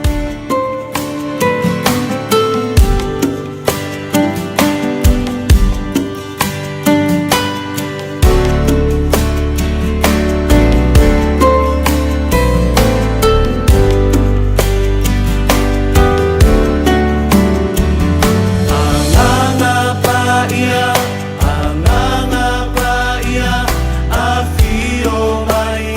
Agaga Paia, Agaga Paia, Afio mai.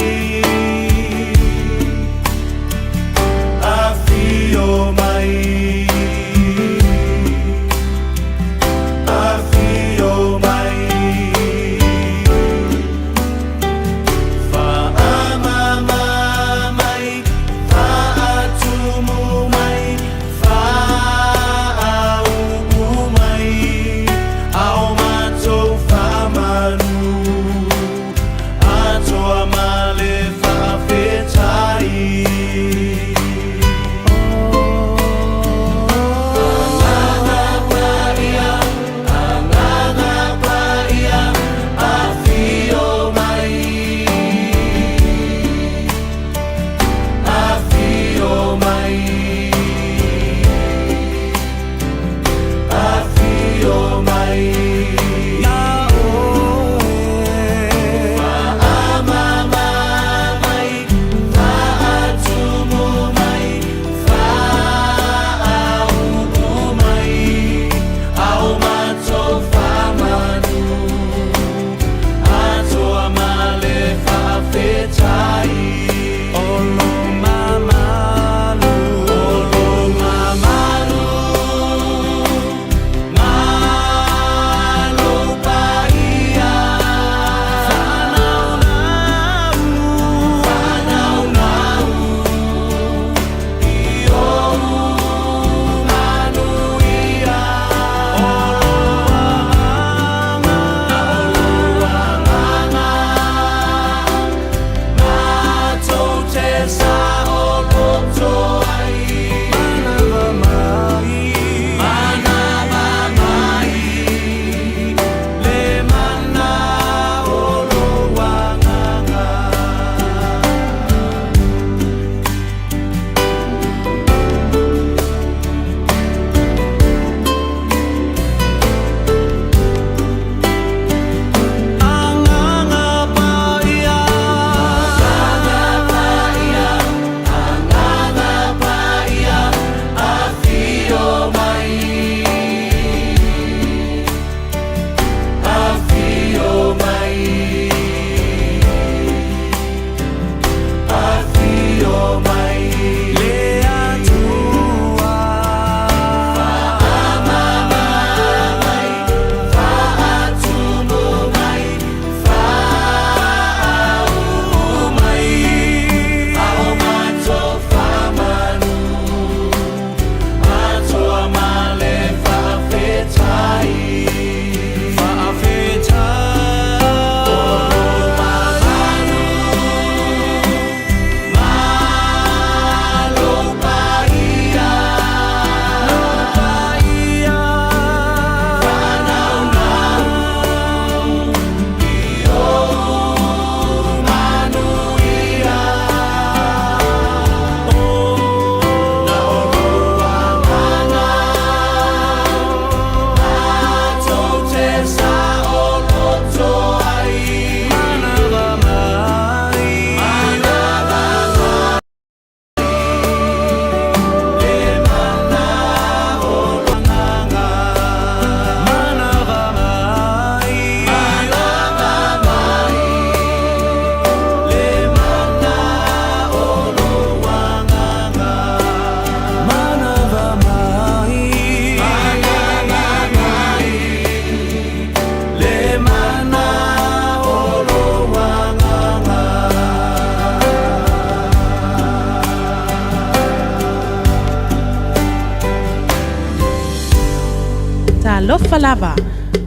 Talofa lava,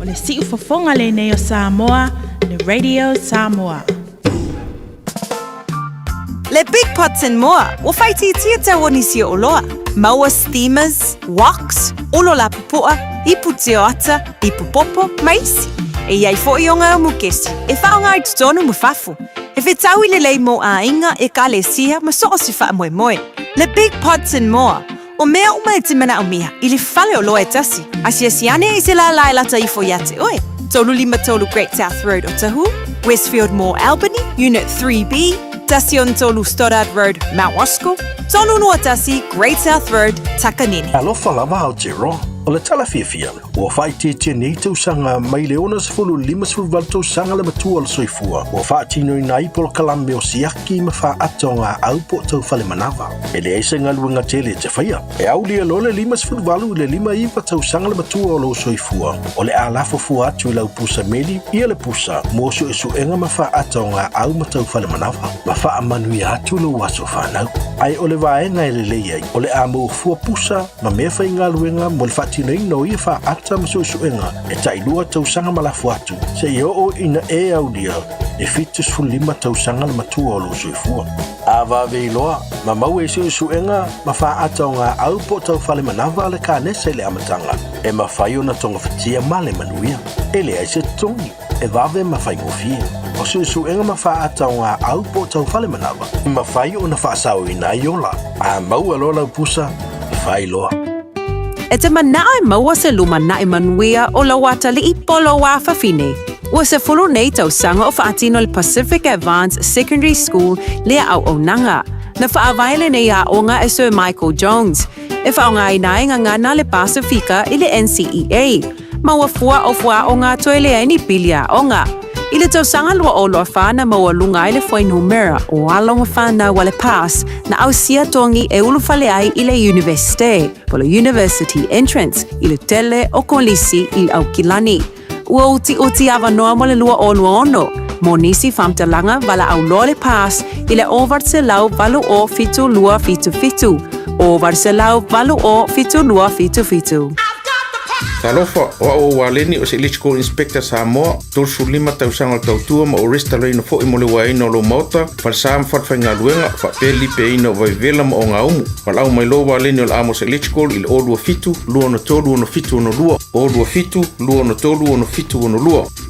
o le siufofoga lenei o Samoa, le Radio Samoa. Le Big Pots and More, ua faaitiitia tau o nisi o oloa. Maua steamers, woks, olo lapopoa, ipu tioata, ipu popo, ma isi. E i ai foi o ngā mukesi e faaaoga i totonu ma fafo. E fetaui lelei mō āiga, ekalesia ma so o se faamoemoe. Le Big Pots and More, o mea uma e te manaomia i le fale oloa e tasi. Asiasi ane i se lālā e lata ifo iā te oe. 353 Great South Road Otahuhu, Westfield Mall Albany, Unit 3B, 13 Stoddard Road, Mount Roskill, 321 Great South Road, Takanini. Alofa lava Aotearoa, o le tala fiafia, ua faaitiitia nei tausaga mai le 60 58 tausaga le matua o le soifua, ua faatinoina ai polokalame o siaki ma faaata o ngā au po o tau fale manava. E leai se galuega tele e te faia. E aulia loa le 58 i le 59 tausaga le matua o lou soifua, o le a lafo fua atu i lau pusa meli ia le pusa mo suesuega ma faaata o ngā au ma tau fale manava, ma faamanuia atu lou aso fanau. Ae o le vaega e lelei ai, o le a maua fua pusa ma mea faigaluega mo le faatinoina o ia faaata ma suesuega e tailua tausaga ma lafo atu, seia oo ina e aulia e 75 tausaga le matua o lou soifua. A vave iloa, ma maua i suesuega ma faaata o ngā au po o tau fale manava a le kanesa i le amataga, e mafai ona togafitia ma le manuia. E leai se totogi, e vave ma faigofie. O suesuega ma faaata o ngā au po o tau fale manava, e mafai ona faasaoina ai ola. A maua loa lau pusa, fai loa. E te manao e maua se lumanai manuia o lou atalii po o lou afafine. Ua 10 nei tausaga o faatino le Pacific Advance Secondary School lea auaunaga. Na faavae lenei aoga e Sir Michael Jones, e faaaogaina ai gagana le Pasifika i le NCEA. Ma ua fua o fuaaoga toe leai ni pili aoga. I le tausaga 2024 na maualuga ai le fuainumera o alo ma fanau a le PASS na ausia togi e ulufale ai i le Iunivesite, po o le University Entrance, i le tele o kolisi i le Aukilani. Ua utiuti avanoa mo le 2026 mo nisi faamatalaga valaau loa le PASS i le 980 7277, 980 7277. Talofa, o au o Waleni o se Electrical Inspector Samoa, 35 tausaga o le tautua ma ou resitalaina foi mo le uaeina o lou maota, falesa ma falefaigaluega, faapea le lipeaina o vaivevela ma ogaumu. Valaau mai loa Waleni o le Amos Electrical i le 027 263 6762, 027 263 6762.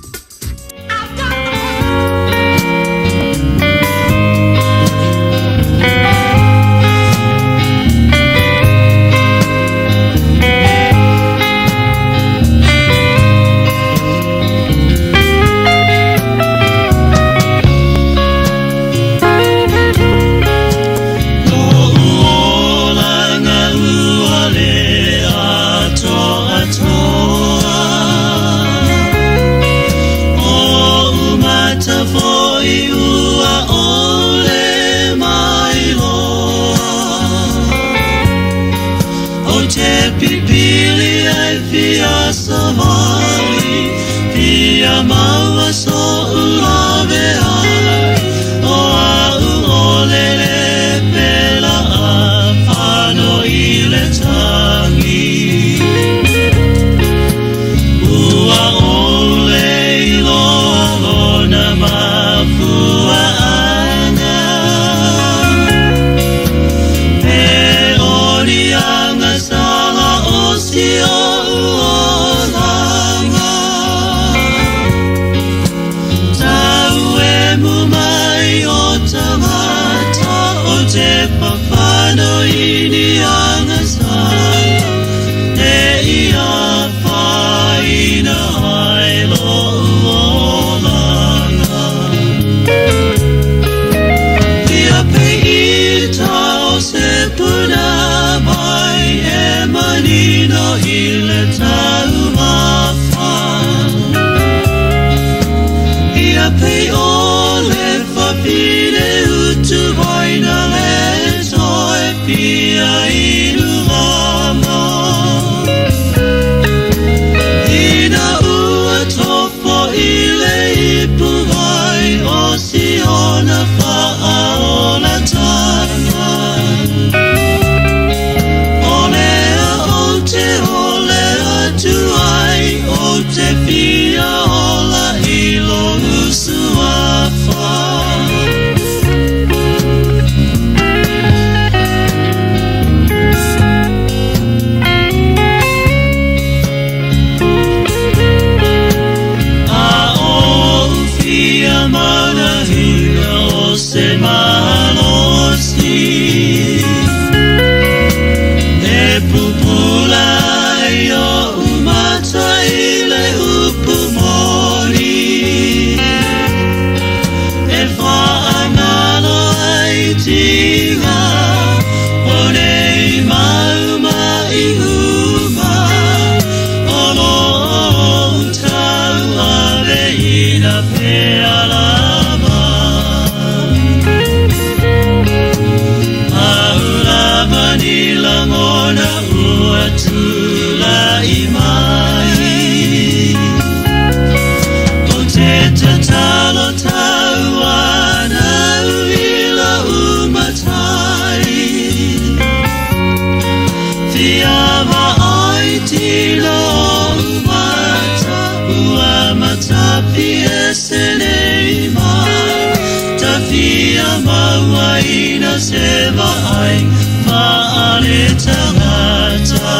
Ia mauaina se vaai faaletagata.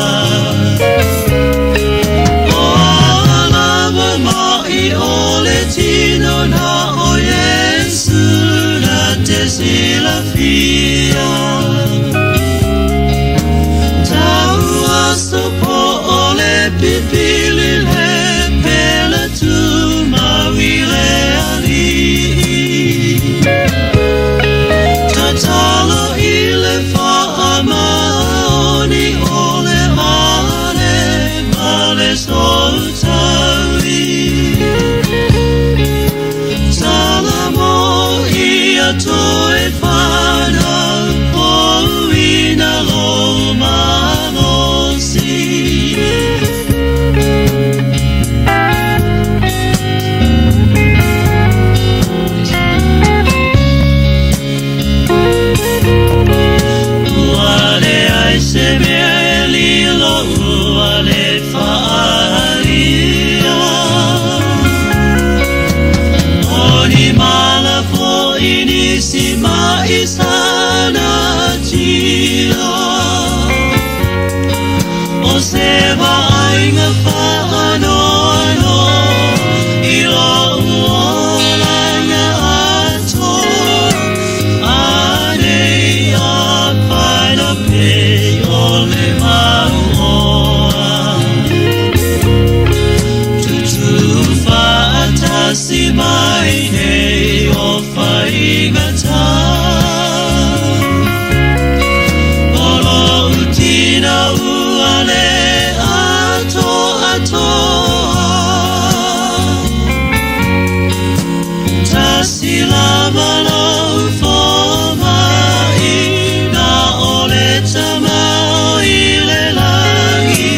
O a lava mai o le tino na o Iesu na te silafia. Tau aso po o le pipili le pele tumau i le Alii. Tatalo i le faamaoni o le ale ma le soutaui. Salamo ia toe whanau pouina lo malosi. Ua leai se mea e lilo ua le faaalia. O ni mala fo'i nisi ma'i sanatia. O se vaaiga faanoanoa i lou olaga atoa, anei a paena pei o le mauoa. Tutū faatasi mai nei o faigata. O lou tina ua le atoatoa. Tasi lava lou fomai, na o le Tama i le lagi,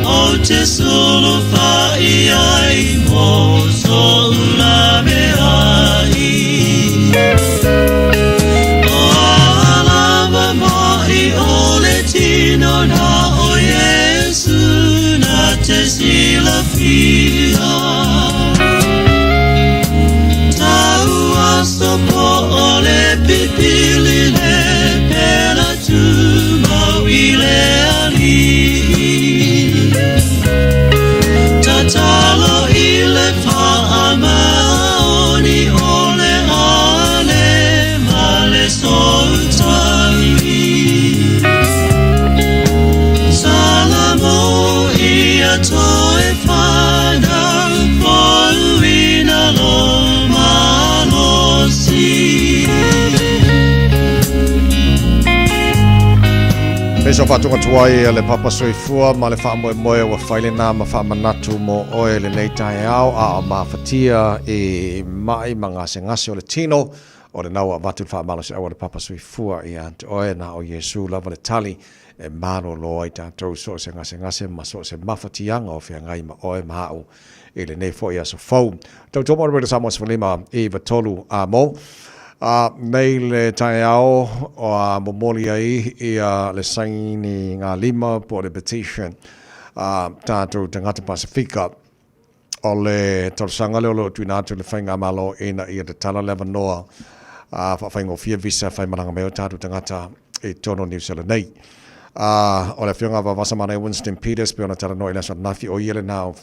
ou te sulufai ai mo sou laveai. O a lava mai o le tino na o Iesu na te silafia. Tau aso po o le pipili le pele tumau i le Alii. Tatalo i le faamaoni o le ale ma le soutaui. Salamo ia toe whanau pouina lo malosi. Pei sa faatoga tuai a le Papa Soifua ma le faamoemoe ua fai lena ma faamanatu mo oe lenei taeao a o mafatia i mai ma gasegase o le tino o lena ua avatu le faamalosiau a le Papa Soifua ia te oe na o Iesu lava le tali e malolo ai tatou so o se gasegase ma so o se mafatiaga o feagai ma oe ma au i lenei foi aso fou. Tautua mo le Radio Samoa 15 i 3 a mo. A nei le taeao o a momoli ai ia le saini ngā lima po o le petition a tātou tagata Pasifika o le talosaga lea o lo o tuuina atu i le Faigamalo ina ia tatala le avanoa a faafaigofie visa faimalaga mai o tātou tagata i totonu o Niu Sila nei. A o le Afioga Vavasa Manaia Winston Peters pei ona talanoa i le aso ananafi, o ia lena o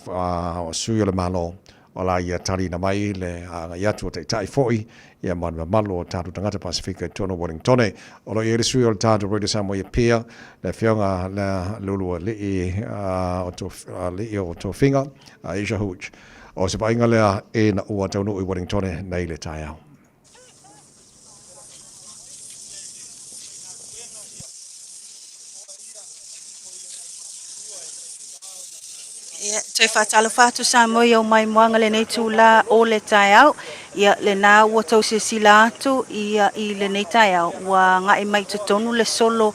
sui o le Malo o la ia taliina mai le agai atu o Taitai foi ia ma le mamalu o tatou tagata Pasifika i totonu o Wellingtone. O lo o i ai le sui o le tatou Radio Samoa i Apia, le Afioga le Leulualii o Tofiga, Aisha Hooch. O se vaaiga lea ina ua taunuu i Wellingtone nei le taeao. Ia, toe faatalofa atu Samoa i au maimoaga lenei tula o le taeao. Ia, lena ua tou silasila atu ia i lenei taeao, ua agai mai i totonu le solo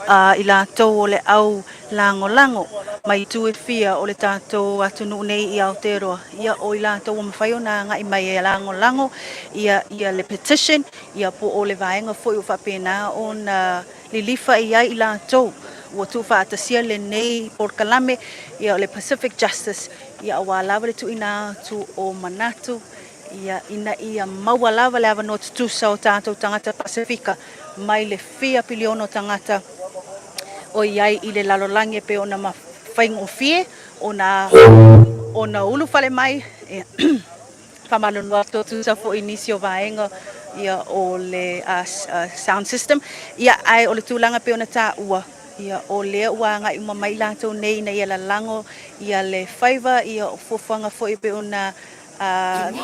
a i latou o le au lagolago mai itu e fia o le tatou atunuu nei i Aotearoa. Ia, o i latou ua mafai ona agai mai e lagolago ia, ia le petition, ia po o le vaega foi ua faapena ona lilifa i ai i latou ua tuufaatasia lenei polokalame, ia o le Pacific Justice, ia aua lava le tuuina atu o manatu, Ia, ina ia maua lava le avanoa tutusa o tatou tagata Pasefika mai le fia piliona o tagata o i ai i le lalolagi e pei ona faigofie ona ona ulufale mai. Ia, faamalulu atu o tusa foi i nisi o vaega ia o le sound system. Ia, ae o le tulaga e pei ona taua, ia, o lea ua agai uma mai i latou nei ina ia lalago ia le faiva ia o fuafuaga foi e pei ona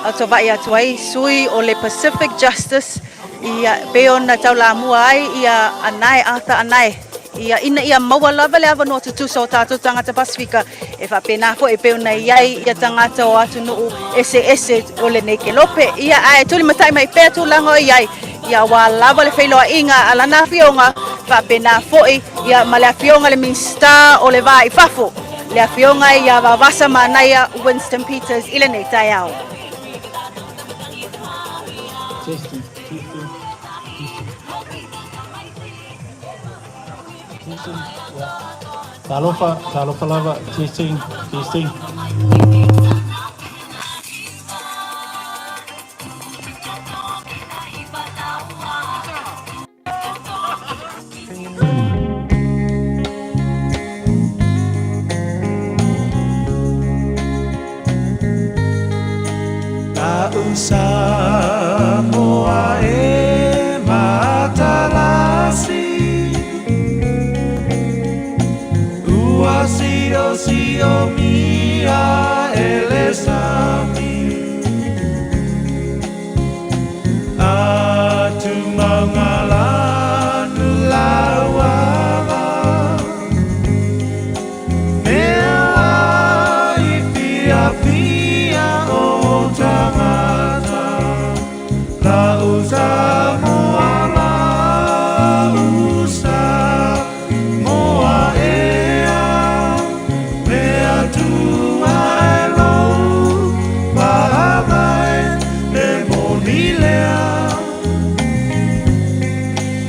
atova'i atu ai sui o le Pacific Justice ia pei ona taulamua ai ia Anae Arthur Anae ia ina ia maua lava le avanoa tutusa o tatou tagata Pasifika e faapena foi e pei ona i ai ia tagata o atunuu eseese o lenei kelope ia ae tulimata'i mai pea tulaga o i ai ia aua lava le feiloaiga a lana afioga faapena foi ia ma le afioga le Minisita o le Va i Fafo le Afioga ia Vavasa Manaia Winston Peters i lenei taeao. Testing, testing, testing. Testing, yeah. Talofa, talofa lava, testing, testing. Samoa e matalasi Ua sio mia e le sami Atu maungalanu lauala Mea i fia fia o tagata Lau Samoa lau Samoa ea Mea tua e lou paavai e moni lea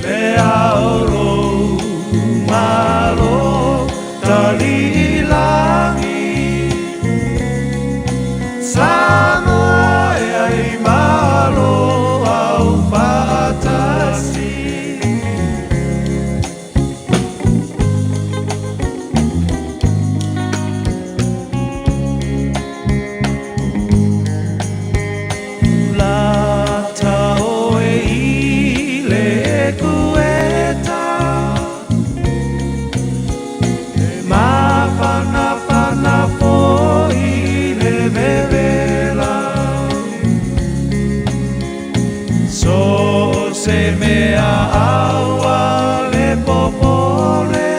Le aolo malo taliilagi Samoa e ai malo au faatasi. Lata oe i le ekueta E mafanafana foi i le vevela So se mea aua le popole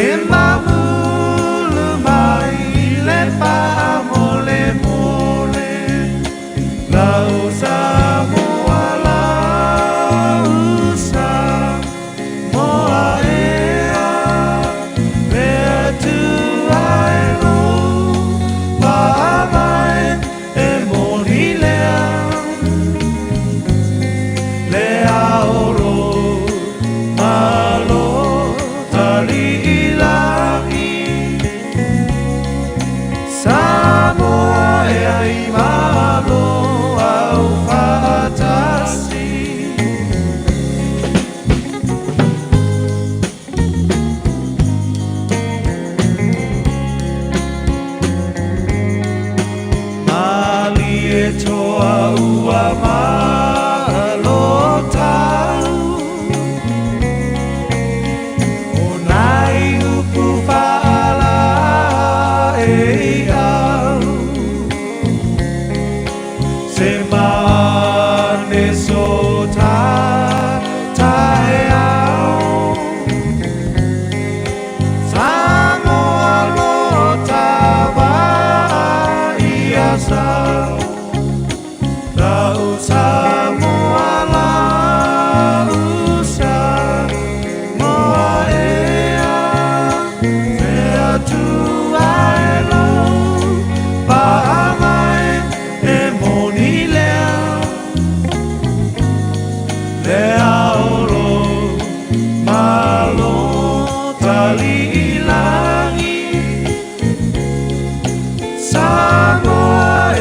E mamulu mai le faamolemole Lau Samoa lau Samoa ea Le Atua e lou paavai e moni lea Le aolo malo taliilagi Samoa e ai malo au faatasi. Malie toa ua malo tau O nai upu faala e au Se mane so ta taeao Samoa lo tava ia sau Lau Samoa lau Samoa ea Le Atua e lou paavai e moni lea Le aolo malo taliilagi Samoa e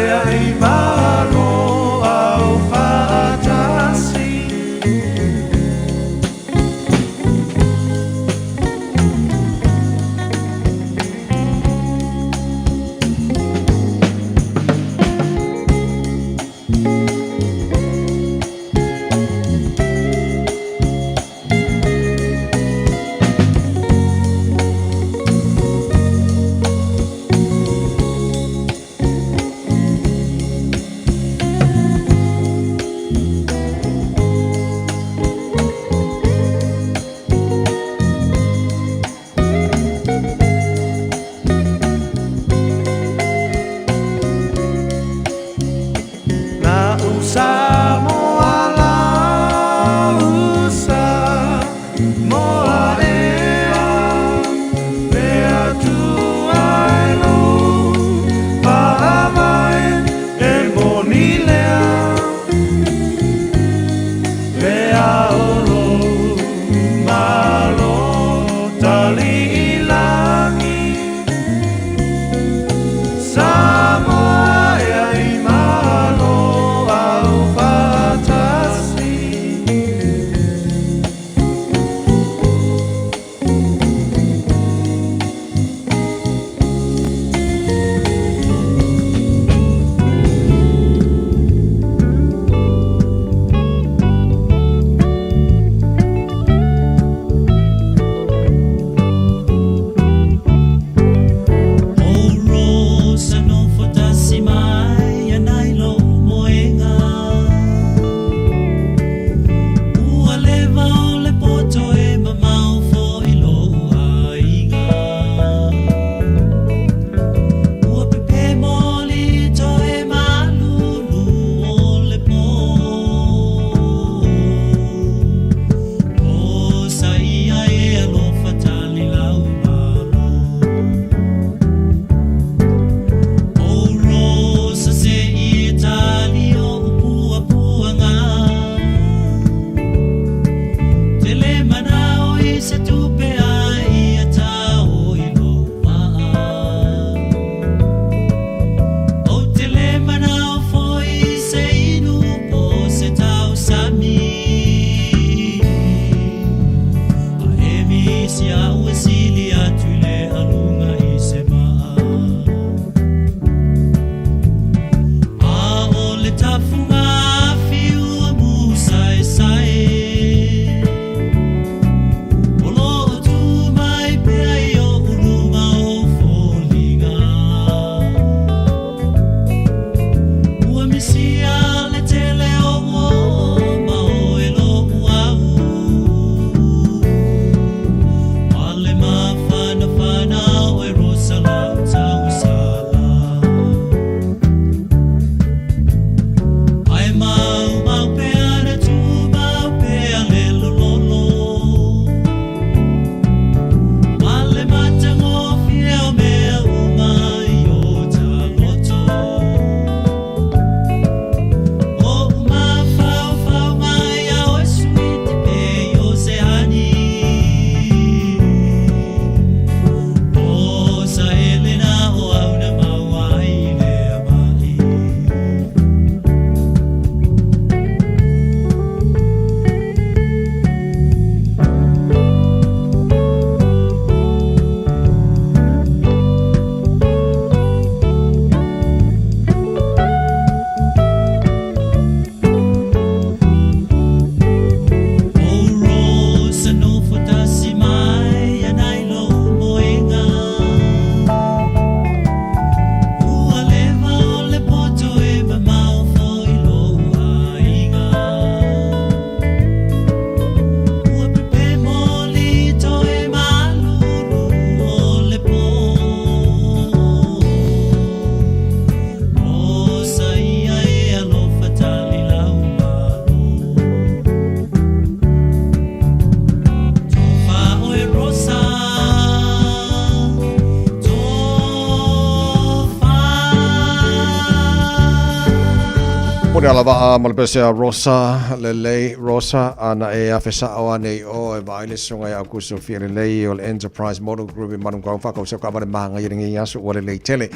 le alavaa ma le pese a Rosa, lelei Rosa, ana e afe sa'o ane i o e vaai le susuga ia Aukuso Fialelei o le Enterprise Motor Group i Manukau whakausa ka vale maanga i lenei aso ua lelei tele.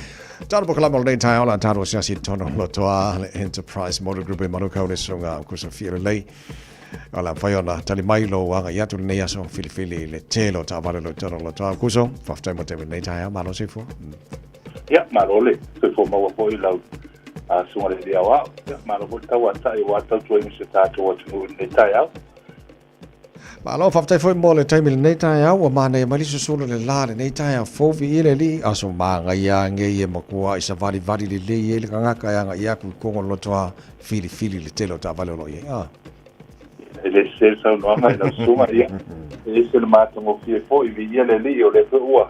Talo po kalama o lenei taeao la talo asiasi i totonu o lotoa le Enterprise Motor Group i Manukau le susuga Aukuso Fialelei. O le a mafai ona tali mai lou agai atu lenei aso filifili i le tele o taavale o lo o i totonu o lotoa. Aukuso, faafetai mo le taimi o lenei taeao, malo soifua. Ia, malo le soifua maua foi i lau susuga i le Aoao. Ia, malo foi le tauatai aua le tautuaina o si o tatou atunuu i lenei taeao. Malo, faafetai foi mo le taimi i lenei taeao, ua manaia mai le susulu le la lenei taeao fou viia le Alii, aso manaia lava nei e matua i savalivali lelei ai le tagata e agai atu i totonu o le lotoa filifili le tele o taavale o lo o i ai. Ah. E le sese le saunoaga i lau susuga, ia, e ese le matagofie foi, viia le Alii, o lea foi ua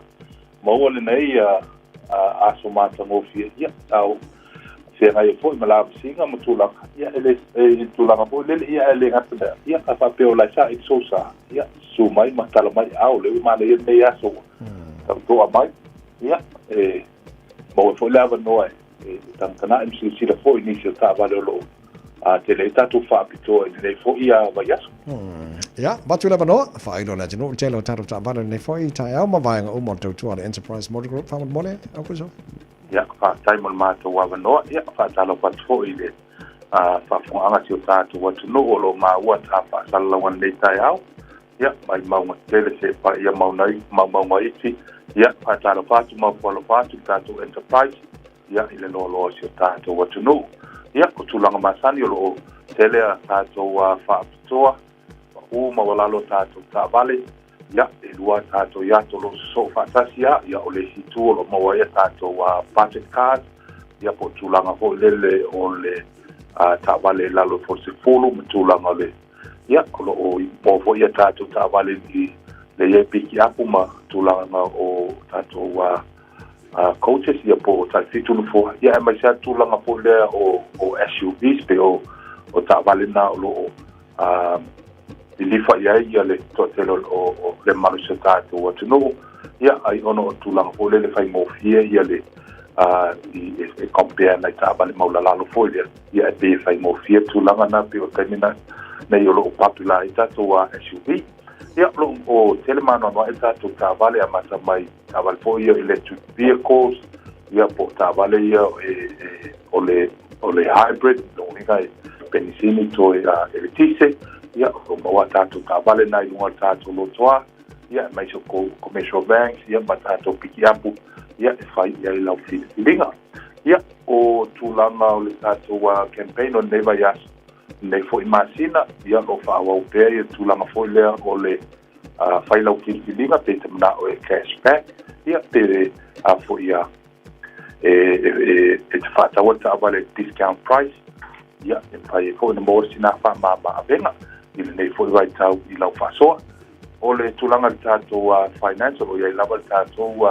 maua lenei aso matagofie, ia, a o feagai ai foi ma lavasiga ma tulaga, ia, e le, i le tulaga foi lele, ia, ae le gata lea, ia, a faapea o la e saili sou sa, ia, susu mai ma tala mai, a o lea ua manaia lenei aso ua tautoa mai, ia, e maua ai foi le avanoa e tagatanai ma silasila foi i nisi o taavale o lo o tele ai tatou faapitoa i lenei foi vaiaso. Ia, avatu le avanoa, faailo le atunuu i le tele o tatou taavale lenei foi taeao ma vaega uma o le tautua a le Enterprise Motor Group faamolemole, Aukuso. Ia, faafetai mo le matou avanoa. Ia, faatalofa atu foi i le faafofogaaga a si o tatou atunuu o lo o maua ta faasalalauga i lenei taeao. Ia, mai mauga tele seia paia maumauga iti. Ia, faatalofa atu ma ofo alofa atu i le tatou Enterprise, ia, i le loaloa o si o tatou atunuu. Ia, o tulaga masani o lo o tele a tatou faapitoa, pau maualalo a tatou taavale, ia, e lua a tatou iato o lo o sosoo faatasi lava, ia, o le isi itu o lo o maua ai a tatou budget cars, ia, po o tulaga foi lele o le taavale i lalo ifo o le 10 ma tulaga o le Ia, o lo o maua foi a tatou taavale i le i ai pikiapu ma tulaga o tatou coaches, ia po o tai 7 nofoa, ia aemaise lava tulaga foi lea o SUVs pe o taavale na o lo o lilifa i ai ia le toatele o le mamalu o si o tatou atunuu, ia ai ona o tulaga foi lele faigofie ia le e compare nai taavale maulalalo foi lea. Ia e pei e faigofie tulaga na pei o le taimi nei o lo o popular ai tatou SUV. Ia o lo o tele ma anoanoai tatou taavale amata mai taavale foi ia electric vehicles, ia po o taavale ia e o le hybrid, lona uiga e penisini toe eletise, ia o lo o maua tatou taavale na i luga o le tatou lotoa, ia aemaise o commercial vans, ia ma tatou pikiapu, ia e fai i ai lau filifiliga. Ia, o tulaga o le tatou campaign o lenei vaiaso, lenei foi masina, ia, o lo o faaauau pea ia tulaga foi lea o le fai lau filifiliga pe te manao e cash back, ia, pe a foi a e, e, e, e te faataua le taavale discount price, ia, e mafai ai foi ona maua sina faamama avega i lenei foi vaitau i lau faasoa. O le tulaga i le tatou finance, o lo o i ai lava le tatou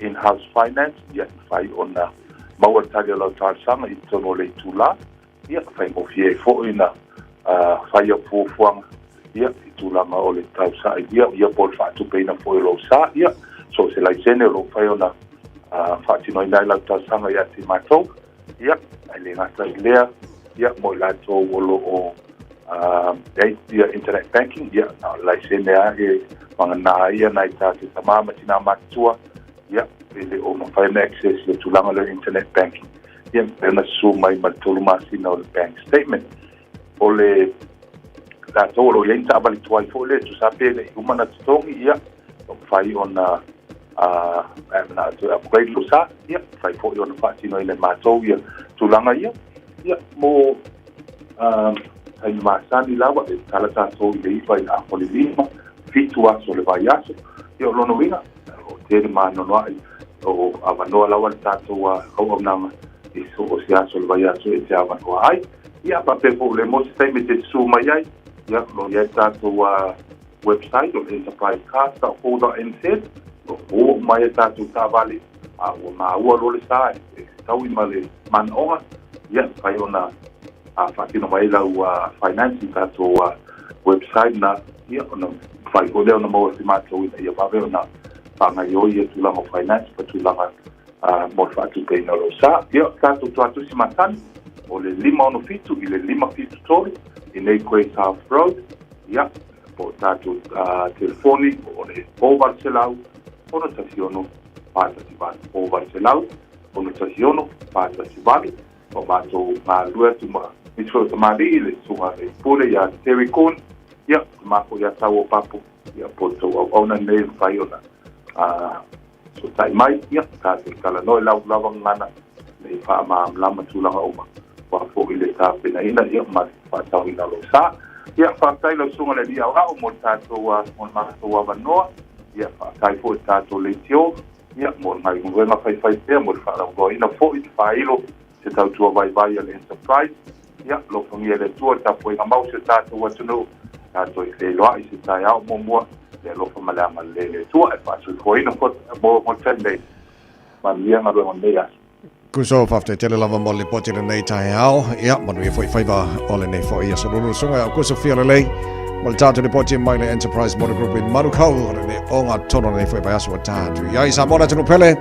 in-house finance, ia e mafai ona maua le tali o lau talosaga i totonu o le itula, ia faigofie ai foi ona fai au fuafuaga, ia i tulaga o le tausailia, ia po o le faatupeina foi o lou sa, ia so o se laisene o lo o mafai ona faatinoina ai lau talosaga ia te matou. Ia, e le gata i lea, ia, mo i latou o lo o i ai ia internet banking, ia, na o le laisene lava e vagana ai ia nai tatou tama ma tina matutua, ia, e le o mafai ona access i le tulaga lea o internet banking, ia, e mafai ona susu mai ma le 3 masina o le bank statement. O le latou o lo o i ai ni taavale tuai foi lea e tusa pe le i uma ona totogi, ia, o mafai ona a toe upgrade lou sa, ia, mafai foi ona faatinoina e matou ia tulaga ia. Ia, mo taimi masani lava, e tala tatou i le 9 i le afa o le 5, 7 aso o le vaiaso. Ia, o lona uiga, o tele ma anoanoai o avanoa lava le tatou auaunaga i so o se aso o le vaiaso e te avanoa ai. Ia, faapea foi o le mo se taimi e te susu mai ai, ia, o lo o i ai tatou website o le enterprisecars.co.nz, o lo o maua mai ai tatou taavale, a ua maua loa le sa e taui ma le manaoga, ia, mafai ona faatino mai ai lau finance i tatou website na, ia, ona mafai foi lea ona maua e se matou ina ia vave ona faagaoioi ia tulaga o finance ma tulaga mo le faatupeina o lou sa. Ia, tatou tuatusi masani. O le 567 i le 573 i nei Quay South Road, ia, po o tatou telefoni o le 0800 616 418, 0800 616 418. O matou galulue atu ma nisi foi o tamalii, le susuga i le Pule ia Terry Kuhn, ia, tama foi ia Tau o Papu, ia, po o tou auauna lenei e mafai ona fesootai mai, ia, tatou talanoa i laulava gagana ina ia faamalamalama tulaga uma aua foi le tapenaina, ia, ma le faatauina o lou sa. Ia, faafetai lau susuga i le Alii Aoao mo le tatou mo le matou avanoa. Ia, faafetai foi i le tatou leitio, ia, mo le galuega faifaipea mo le faalauiloaina foi i faailo se tautua vaivai a le Enterprise. Ia, alofagia e le Atua le tapuaiga mau a si o tatou atunuu, tatou e feiloai i se taeao muamua, le alofa ma le agalelei o le Atua e faasoifuaina foi mo le taimi nei. Manuia galuega o lenei aso. Kuso, faafetai tele lava mo le lipoti i lenei taeao. Ia, manuia foi faiva o lenei foi aso lulu. Susuga ia Kuso Fialalei mo le tatou lipoti mai le Enterprise Motor Group i Manukau o lenei ogatotonu o lenei foi vaiaso ua tatou i ai. Samoa le atunuu pele,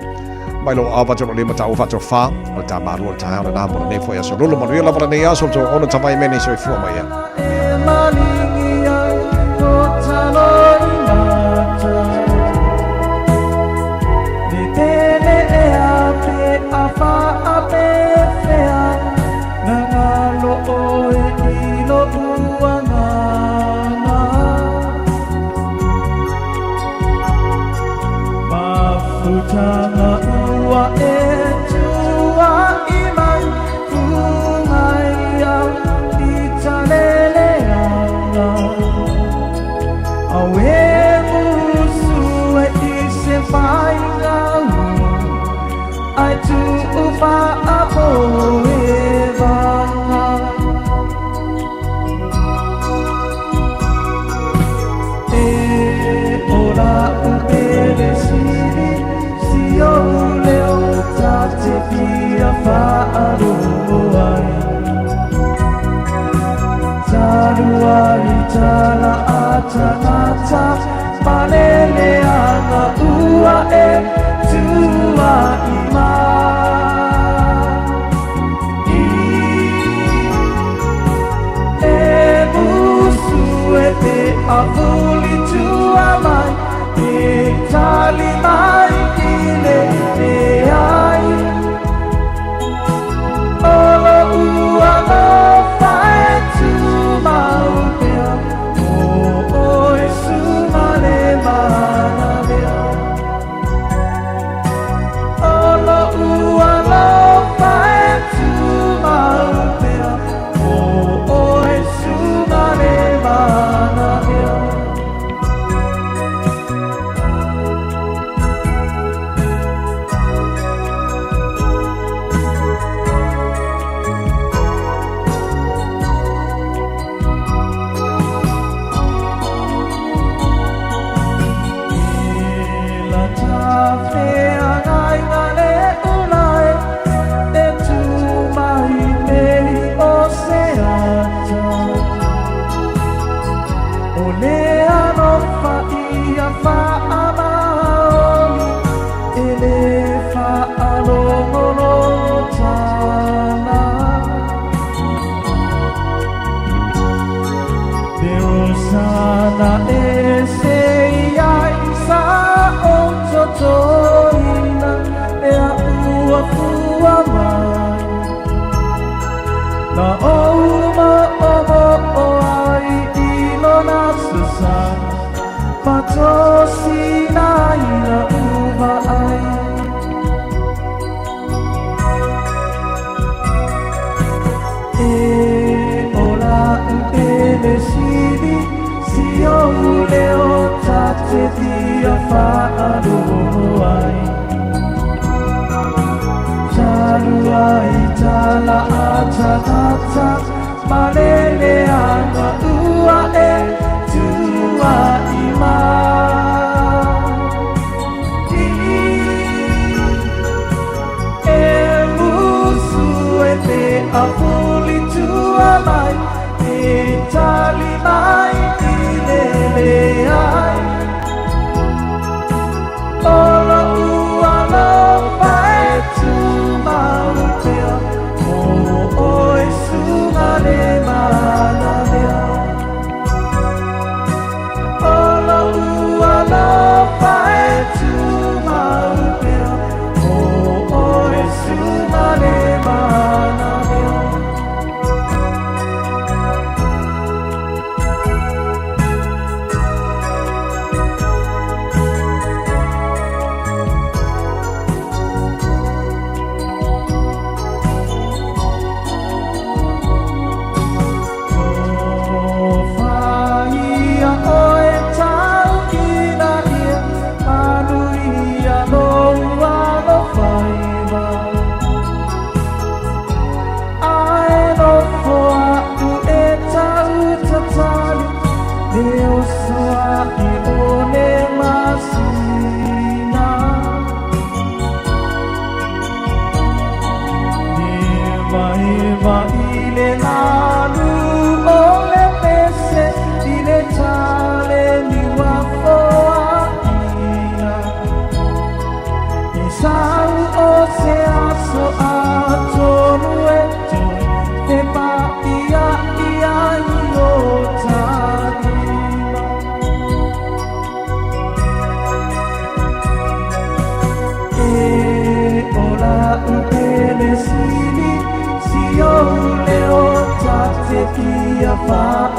mai lou ava tolo lima ta'u fa'atofā o le tāmalua o le taeao lenā mo lenei foi aso lulu. Manuia lava lenei aso, le tou ona tavai mea nei soifua mai ia.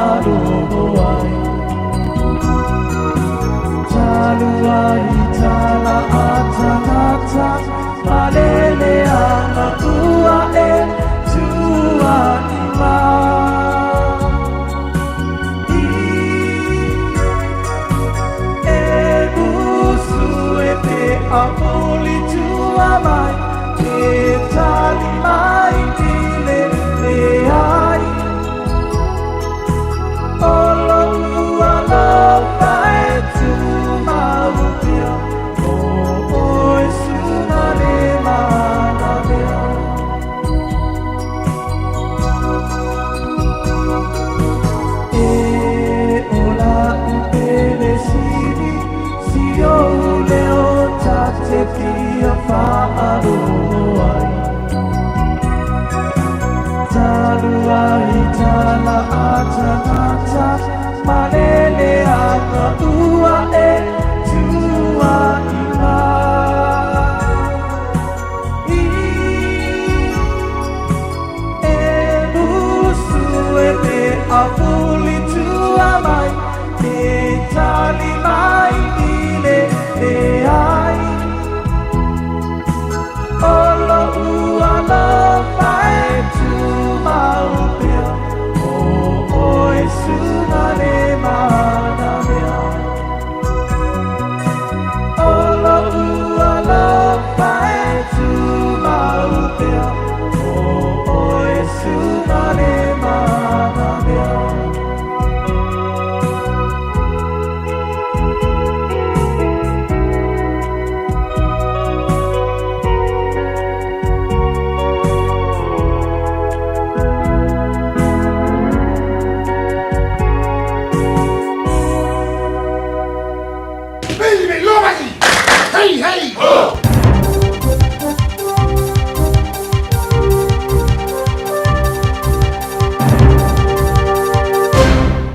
fa'alogo ai. Talu ai tala a tagata malele aga ua e tua'i mai. E musu e pe a moli tua mai Te tali mai i le leai O lo'u alofa e tumau pea O oe suka le malamea E o la'u pele sili Si ou leo ta te fia fa'alogo ai Talu ai tala a tagata Malele aga ua e tua'i mai. E musu e pe a puli tua mai Te tali mai i le leai O lo'u alofa e tumau pea O oe suka le malamea O lo'u alofa e tumau pea O oe suka le malamea.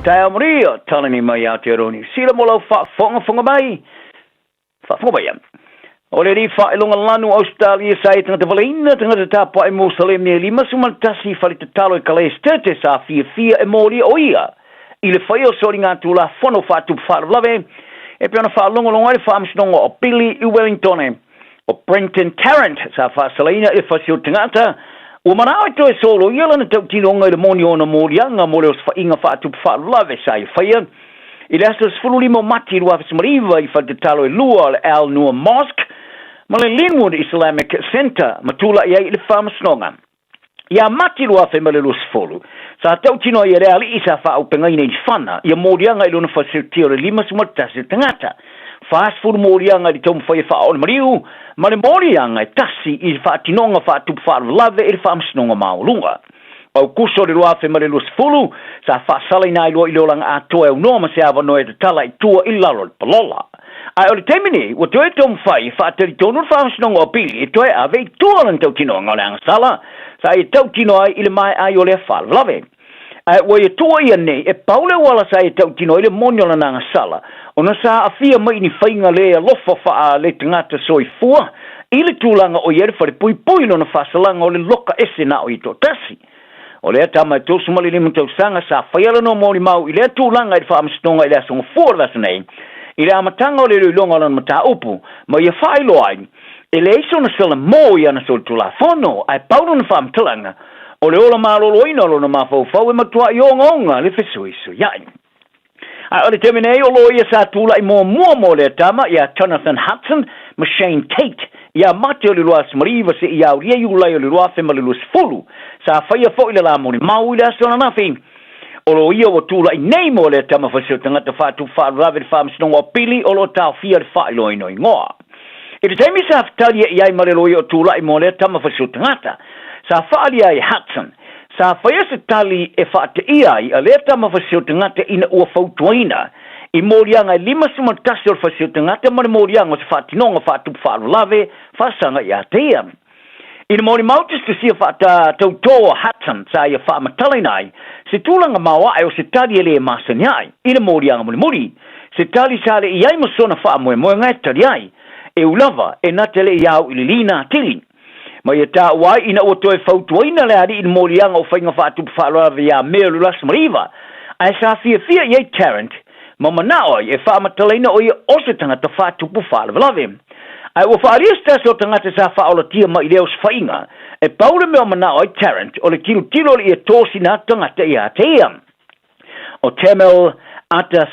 Taeao maria, talani mai Aotearoa Niu Sila mo lau faafogafoga mai. Faafofoga mai. O le alii faailoga lanu o Ausetalia sa e tagata valeina tagata tapae mo Saleme e 51 fale tatalo e Kalaestete sa fiafia e molia o ia i le faia o soligatulafono faatupu faalavelave e pei ona faalogologo ai le faamasinoga o Billy i Wellingtone. O Brenton Tarrant sa faasalaina i le fasi o tagata ua manao e toe soloia lana tautinoga i le moni o ona moliaga mo le osofaiga faatupu faalavelave sa ia faia I le aso 15 o Mati 2019 i faletatalo e lua o le Al Noor Mosque ma le Linwood Islamic Centre ma tula'i ai i le faamasinoga. Ia Mati 2020, sa tautino ai e le ali'i sa faaaupegaina i fana ia moliaga i lona faseotia o le 51 tagata, 40 moliaga i le taumafai e faaoo le maliu ma le moliaga e tasi i le faatinoga faatupu faalavelave i le faamasinoga maualuga. Aukuso o le 2020, sa faasalaina ai loa i le olaga atoa e aunoa ma se avanoa e tatala i tua i lalo o le palola. Ae o le taimi nei, ua toe taumafai e faatalitonu le Faamasinoga o Apili e toe ave i tua lana tautinoga o le agasala sa ia tautino ai i le maea ai o lea faalavelave. Ae ua ia tua ia nei e pau le auala sa ia tautino ai le moni o lana agasala ona sa aafia mai i ni faiga le alofa faaletagata soifua i le tulaga o i ai le falepuipui lona faasalaga o le loka ese na o ia toatasi. O lea tama e 35 tausaga sa faia lona molimau i lea tulaga i le faamasinoga i le aso Gafua o le vaiaso nei, i le amataga o le iloiloga o lana mataupu, ma ia faailoa ai, e leai sona sala mo i ana solitulafono, ae pau lona faamatalaga, o le ola maloloina o lona mafaufau e matuai ogaoga le fesoisoiai. A o le taimi nei, o loia sa tula'i muamua mo lea tama ia Jonathan Hudson ma Shane Tate ia Mate o le 29 seia aulia Iulai o le 2020. Sa faia foi le la molimau i le aso ananafi. O loia ua tula'i nei mo lea tama fasi o tagata faatupu faalavelave i le Faamasinoga o Apili o lo o taofia le faailoaina o igoa. I le taimi sa fetalia i ai ma le loia o tula'i mo lea tama fasi o tagata, sa faaalia ai e Hudson Sa faia se tali e faateia ai a lea tama fasio tagata ina ua fautuaina i moliaga e 51 o le fasio tagata ma le moliaga o se faatinoga faatupu faalavelave faasaga ia te ia. I le molimau tusitusia faatautō a Hudson sa ia faamatalaina ai se tulaga maoae o se tali e le masani ai i le moliaga mulimuli, se tali sa le i ai ma sona faamoemoega e tali ai, e u lava e na te le i auiliiliina atili. Ma ia taua ai ina ua toe fautuaina le alii i le moliaga o faiga faatupu faalavelave ia Me o le 29, Ae sa fiafia i ai Tarrant ma manao ai e faamatalaina o ia o se tagata faatupu faalavelave. Ae ua faaalia se tasi o tagata sa faaolatia mai i lea osofaiga, e pau le mea o manao ai Tarrant o le tilotilo o le ia tosina atu tagata ia te ia. O Tamil Ata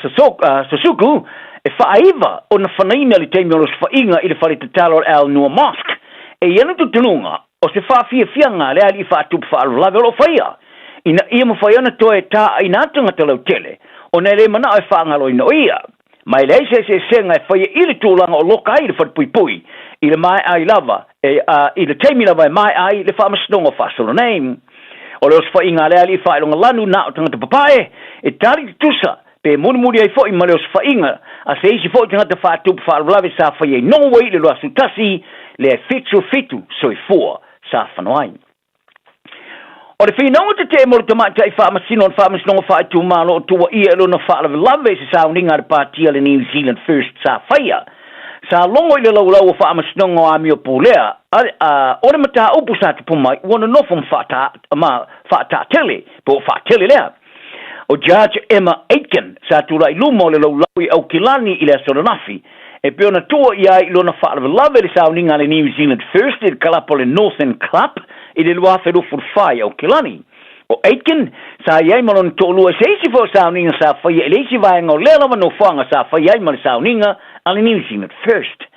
Sasuku e faaiva ona fanaina i le taimi o le osofaiga i le fale tatalo o le Al Noor Mosque. E i ai le tutunuga o se faafiafiaga a le alii faatupu faalavelave o lo o faia, ina ia mafai ona toe tāʻaina atu tagata lautele, ona e le manao e faagaloina o ia. Ma e leai se eseesega e faia i le tulaga o loka ai le falepuipui i le maea ai lava e, a, i le taimi lava e maea ai le faamasinoga o faasolo nei. O le osofaiga a le alii faailoga lanu na o tagata papae, e tali tutusa pe mulimuli ai foi ma le osofaiga a se isi foi tagata faatupu faalavelave sa faia i Norway i le 21 le 77 soifua sa fano ai. O le finauga tetee mo le tamaitai faamasino o le Faamasinoga Faaitumalo o tuuaia i lona faalavelave i se sauniga a le Pāti a le New Zealand First sa faia, sa logo i le laulau o Faamasinoga o Amio Pulea, a, a, o le mataupu sa tupu mai ua nonofo ma faata, ma faataatele, po o faatele lea. O Judge Emma Aitken sa tulai i luma o le laulau i Aukilani i le aso ananafi, e pei ona tuua i ai i lona faalavelave i le sauniga a le New Zealand First i le kalapa o le Northern Club i le 2024 i Aukilani. O Aitken sa i ai ma lona toalua i se isi foi o sauniga sa faia i le isi vaega o lea lava nofoaga sa faia ai ma le sauniga a le New Zealand First.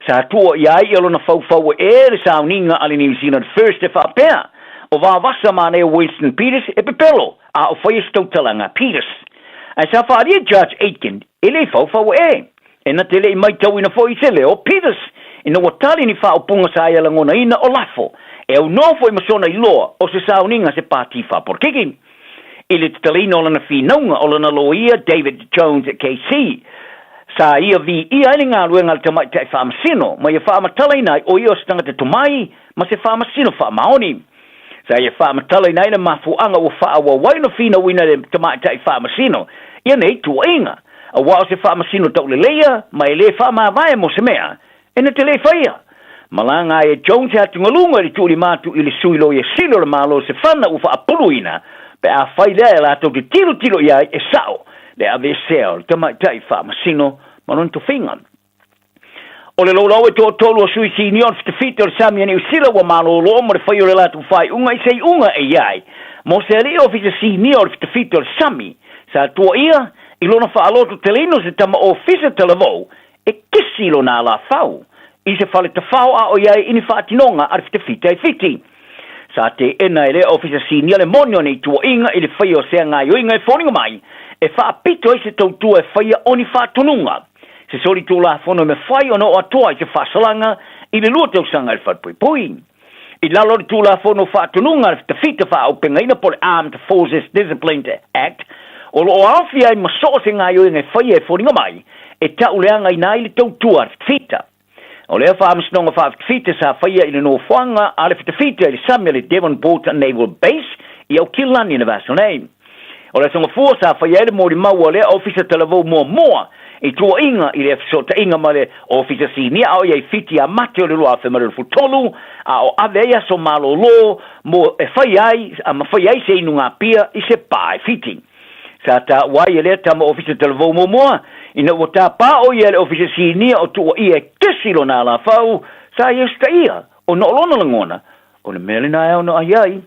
Sa tuua i ai ia lona faufau e le sauniga a le New Zealand First e faapea, O Vavasa manaia Winston Peters e pepelo a o faia se tautalaga a Peters. Ae sa faaalia Judge Aitken e le i faufau e. E na te le i maitauina foi i se leo o Peters ina ua tali ni faaupuga sa ia lagonaina o lafo e aunoa foi ma sona iloa o se sauniga se pati faapolokiki. I le tatalaina o lana finauga o lana loia David Jones KC, sa ia viia ai le galuega a le tamaitai faamasino ma ia faamatalaina ai o ia o se tagata tomai ma se faamasino faamaoni. Sa ia faamatalaina ai le mafuaaga ua faaauau ai ona finauina e le tamaitai faamasino ia nei tuuaiga, aua o se faamasino tauleleia ma e le faamavae mo se mea e na te le faia. Malaga ai e Jones he atugaluga i le tuulima atu i le sui loia sili o le Malo se fana ua faapuluina pe afai lea e latou te tilotilo i ai e sao le aveesea o le tamaitai faamasino ma lona tofiga. O le laulau e toatolu o sui sinia o le fitafita o le sami a Niu Sila ua malolo mo le fai o le latou faaiuga i se iuga e i ai mo se alii ofisa sinia o le fitafita o le sami sa tuuaia i lona faaloto teleina o se tama ofisa talavou e kisi i lona alafau i se fale tafao a o i ai i ni faatinoga a le fitafita i Fiti. Sa teena e lea ofisa sinia le moni o nei tuuaiga i le faia o sea gaioiga e foliga mai e faapito ai se tautua e faia o ni faatonuga se soli tulafono e mafai ona oo atoa i se faasalaga i le lua tausaga i le falepuipui. I lalo o le Tulafono Faatonuga a le Fitafita Faaaupegaina po o le Armed Forces Discipline Act, o lo o aofia ai ma so o se gaioiga e faia e foliga mai e tauleagaina ai le tautua a le fitafita. O lea faamasinoga faafitafita sa faia i le nofoaga a le fitafita i le sami o le Devonport Naval Base i Aukilani i le vaiaso nei. O le Aso Gafua sa faia ai le molimau a lea Ofisa Talavou muamua i tuuaiga i le fesootaiga ma le Ofisa Sinia a o i ai Fiti ia Mate o le 2023 a o ave ai aso malolo mo e fai ai a ma fai ai se inugapia i se pa e Fiti. Sa taua ai e lea tama Ofisa Talavou muamua ina ua tapa o ia e le Ofisa Sinia o tuuaia e kesi lona alafau sa ia usitaia ona o lona lagona o le mea lena e ono ai ai.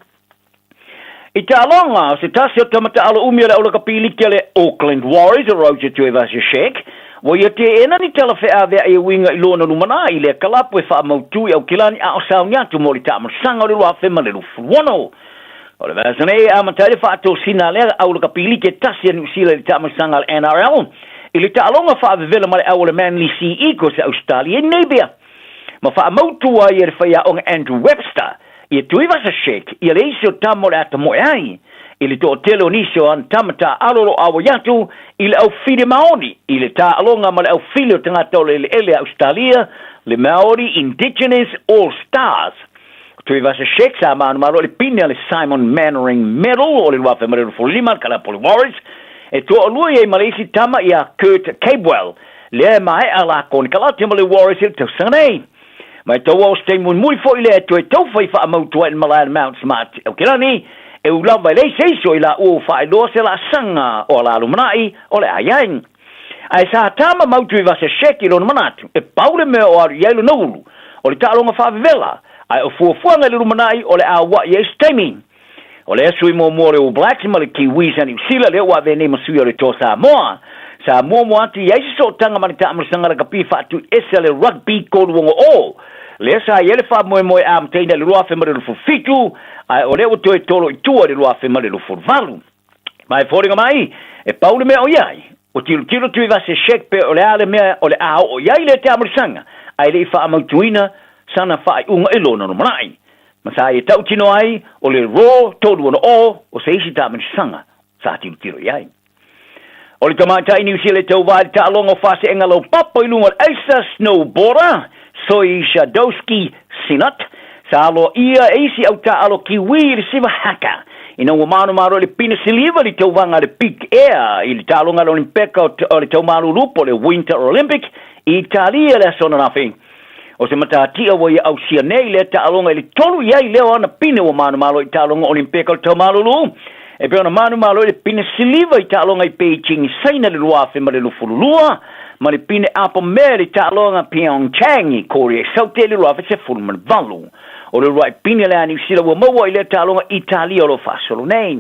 I taaloga o se tasi o tama taalo umi o le aulakapiliki a le Auckland Warriors o Roger Tuivasa-Sheck, ua ia teena ni tala feaveai e uiga i lona lumanai i lea kalapu e faamautu i Aukilani a o sauni atu mo le taamalosaga o le 2026. O le vaiaso nei e amata ai le faatosina a lea aulakapiliki e tasi a Niu Sila i le taamalosaga a le NRL i le taaloga faavevela ma le au o le Manly Sea Eagles a Ausetalia i Napier. Ma faamautu ai e le faiaoga Andrew Webster ia Tuivasa-Sheck ia le isi o tama o le ata moe ai i le toatele o nisi o ana tama taaalo o lo o auai atu i le aufili Maori i le taaloga ma le aufili o tagata o le eleele a Ausetalia, le Maori Indigenous All Stars. O Tuivasa-Sheck sa manumalo i le pine a le Simon Mannering Medal o le 2025 Kalapoli Warriors e toalua i ai ma le isi tama ia Kurt Capewell lea e maea la konekarate ma le Warriors i le tausaga nei. Mai taua o se taimi mulimuli foi lea e toe taufai faamautu ai le malae a le Mount Smart i Aukilani E ui lava e leai se isi o i laua ua faailoa se laasaga o ala lumanai o le a i ai. Ae sa tama mau Tuivasa-Sheck i lona manatu, e pau le mea o alu i ai lona ulu, o le taaloga faavevela, ae o fuafuaga i le lumanai o le a aua'i ai se taimi. O lea sui muamua o le All Blacks ma le Kiwis a Niu Sila lea ua avea nei ma sui o le Toa Samoa. Sa muamua atu i ai se sootaga ma le taamalosaga lakapi faatuiese a le Rugby Koluogo O. Lea sa i ai le faamoemoe amataina i le 2027, ae o lea ua toe tolo i tua i le 2028. Ma e foliga mai, e pau le mea o i ai, ua tilotilo Tuivasa-Sheck pe o le a le mea o le a oo i ai lea taamalosaga, ae le i faamautuina sana faaiuga i lona lumanai. Ma sa ia tautino ai, o le Raw 360 o se isi taamalosaga sa tilotilo i ai. O le tamaitai Niu Sila e tauva i le taaloga o faaseega laupapa i luga o le aisa snowboarder, Zoi Sadowski Synnott, sa aloaia e isi au taaalo Kiwi i le siva haka ina ua manumalo i le pine siliva i le tauvaga a le Big Air i le taaloga a le Olimpeka o le Taumalulu po o le Winter Olympic i Italia i le aso ananafi. O se matatia ua ia ausia nei lea taaloga i le tolu i ai lea o ana pine ua manumalo i taaloga Olimpeka o le Taumalulu, e pei ona manumalo i le pine siliva i taaloga i Beijing i Saina i le 2022, ma le pine apamea i le taaloga Pyeongchang i Korea i Saute i le 2018. O le uluai pine lea a Niu Sila ua maua i lea taaloga Italia o lo o faasolo nei.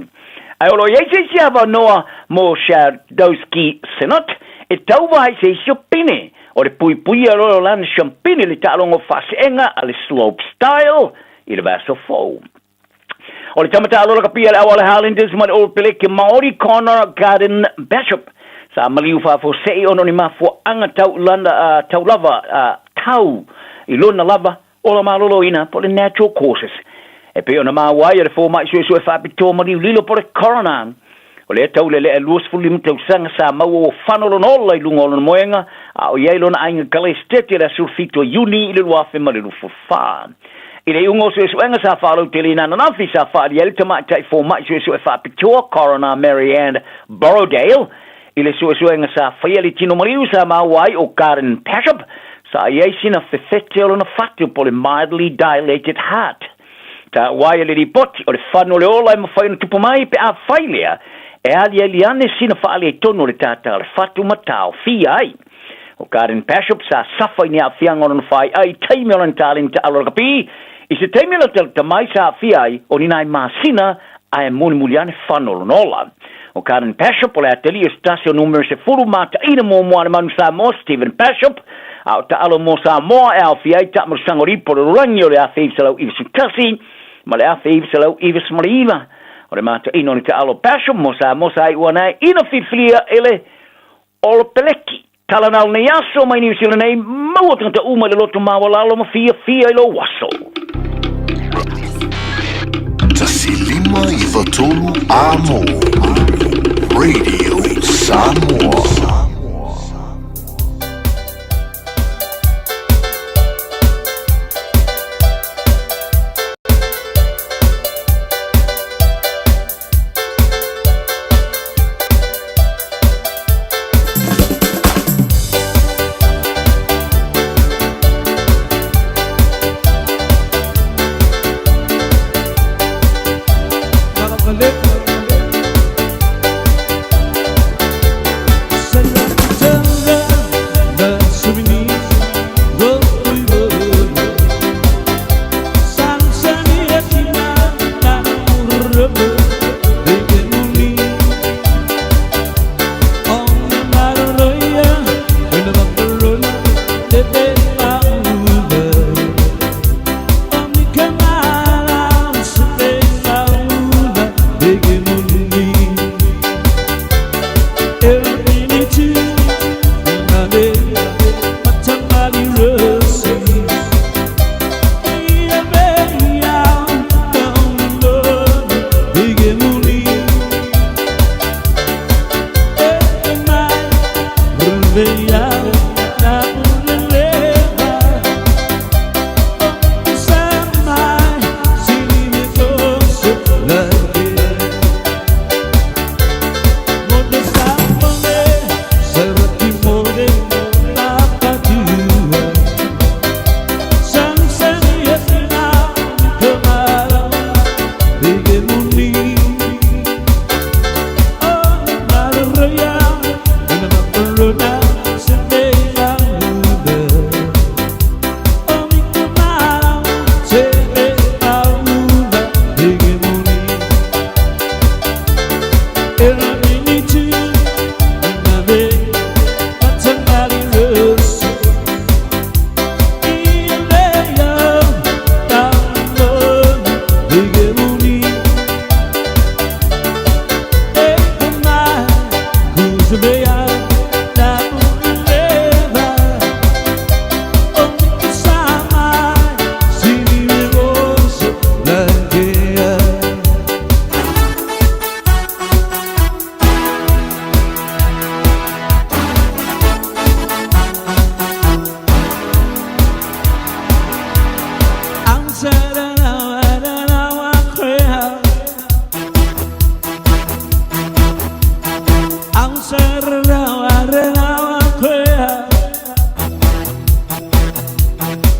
Ae o lo o i ai se isi avanoa mo Sadowski Synnott e tauva ai se isi o pine. O le puipuia loa o lana siampini i le taaloga o faaseega a le slope style i le vaiaso fou. O le tama taalola kapia le auala Highlanders ma le All Peleke Maori Connor Garden Bishop sa maliu faafuasei ona o ni mafuaaga tau lana tau lava tau i lona lava ola maloloina po o le natural causes e pei ona maua ai e le fomai suesue faapitoa maliu lilo po o le coroner. O lea taulelea e 25 tausaga sa maua ua fano lona ola i luga o lona moega a o i ai lona aiga Kalesitete i le aso 17 o Iuni i le 2024. I le iuga o suesuega sa faalauteleina ananafi sa faaalia ai le tamaitai fomai suesue faapitoa Coroner Mary Ann Borrowdale i le suesuega sa faia le tino maliu sa maua ai o Garden Bishop sa i ai sina fefete o lona fatu po o le mildly dilated heart. Taua ai e le lipoti, o le fano o le ola e mafai ona tupu mai pe a fai lea, e aliali ane sina faaletonu o le tātā o le fatu ma taofia ai. O Garden Bishop sa safa i ni aafiaga o lona faai'a i taimi o lana talenta alo lakapi, i se taimi o le mai sa aafia ai o ni nai masina ae mulimuli ane fano o lona ola. O Garden Bishop o le atalii o se tasi o numera 10 mataina muamua a le Manu Samoa Stephen Bishop, a o taalo mo Samoa e aofia ai taamalosaga o lipo o le lalolagi o le 1991 ma le 1999. O le mataina o le taalo Bishop mo Samoa sa iu ana ai ina filifilia e le Olopeleki. Tala na o lenei aso mai Niu Sila nei, maua tagata uma i le loto maualalo ma fiafia i lou aso. 1 5 93 Amo Radio Samoa.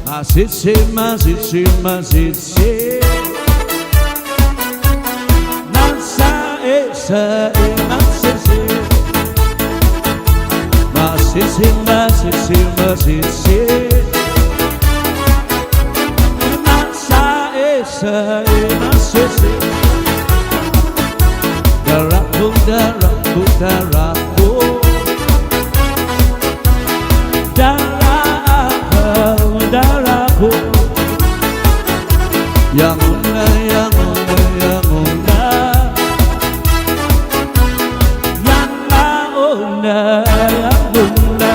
Masese, masese, masese. Nasa, esa, e, masese. Masese, masese, masese. Nasa, esa, e, masese. Darapo, darapo, darapo. Darapo, darapo. Yanguna, yanguna, yanguna. Yanguna, yanguna.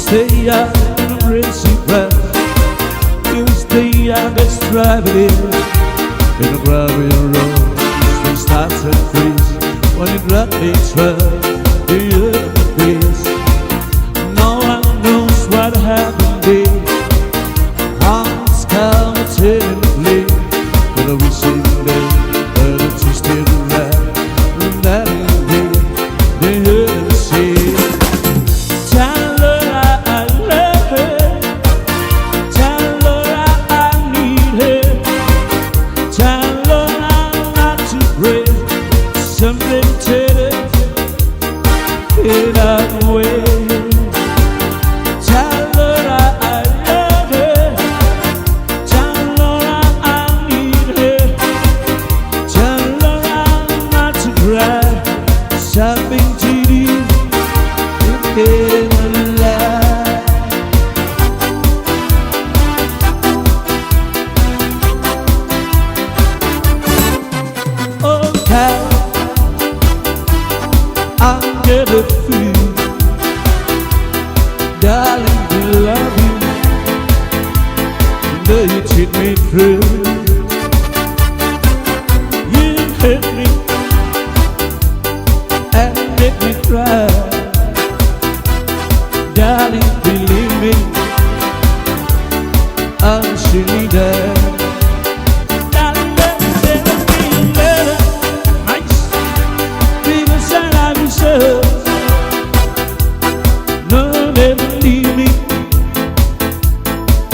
Stay out in the racing grass. You stay out, let's drive it in. In a gravel road, the starts and freeze. When it rattles well, the earth is. No one knows what happened there. Hearts come turning but we sing there, but it's still right. And that is the earth sea. Tell her I love her. Tell her I need her. Tell her I'm not to pray. Something to it that way. Tell her I love her. Tell her I need her. Tell her I'm not to cry. Something to do in my life. Oh, cow, I'm gonna fool. Darling, we love you. Though you treat me cruel, you hurt me and make me cry. Darling, believe me, I'm surely there. Darling, let me better. Nice. People said I deserve. No, never leave me.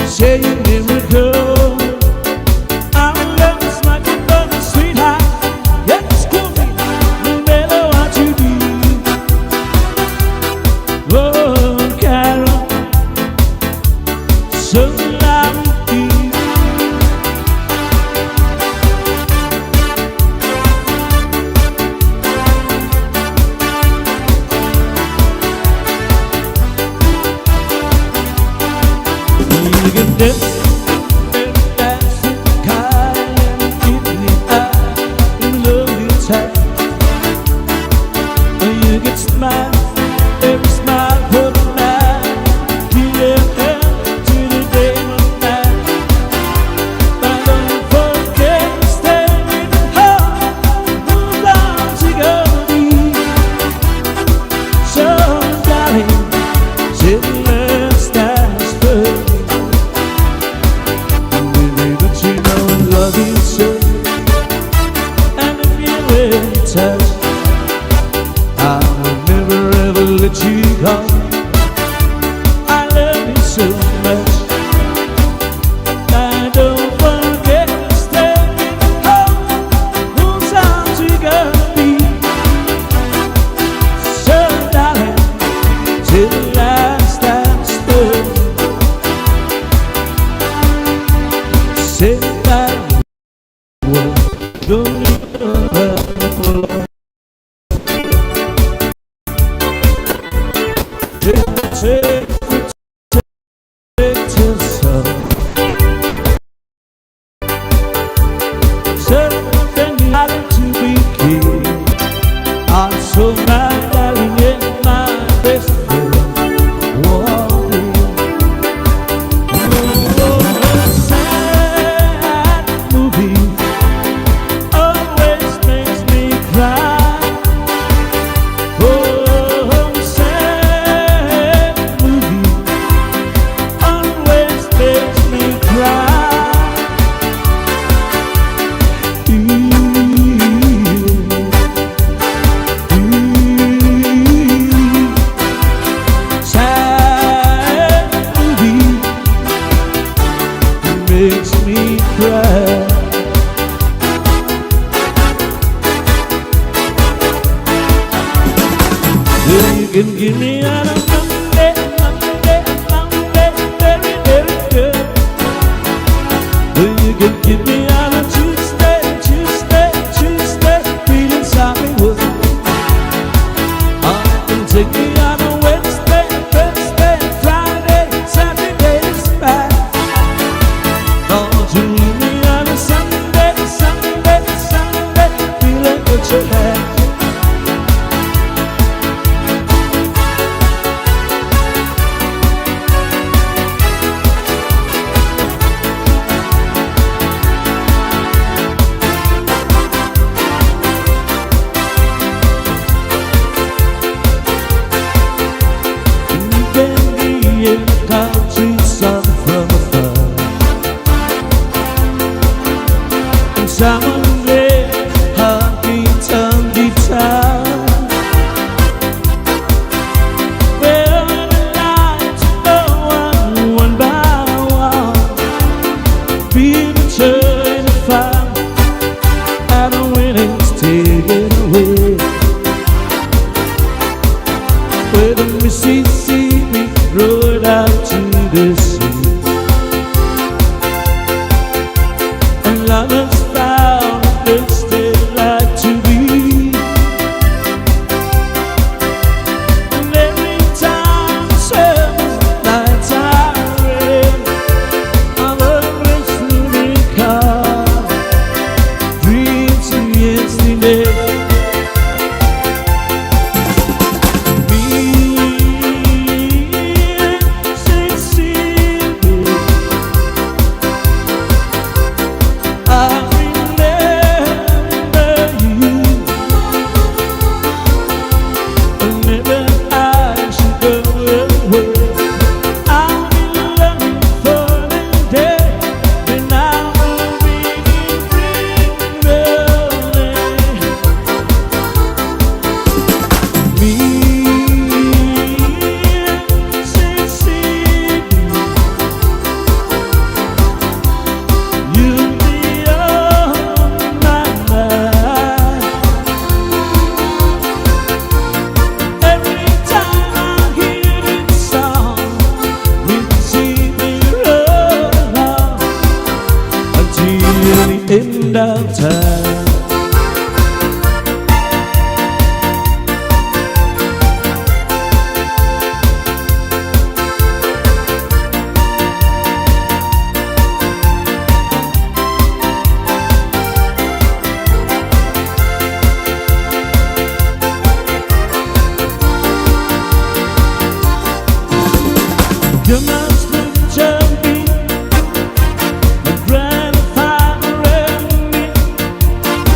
Say you never go. Our love is like a brother, sweetheart. Yes, cool me, no matter what you do. Oh, Carol, so loud you. You can dance and dance and cry and keep me up and love you tight. You can smile, every smile for the night. Keep your hand to the day of night. But don't forget to stay in the heart. Move on to go So, darling, say the last dance for me. Baby, but you know I love you so. And if you were touch, I will never ever let you go. I love you so much. I don't forget to You're my grandfather and me.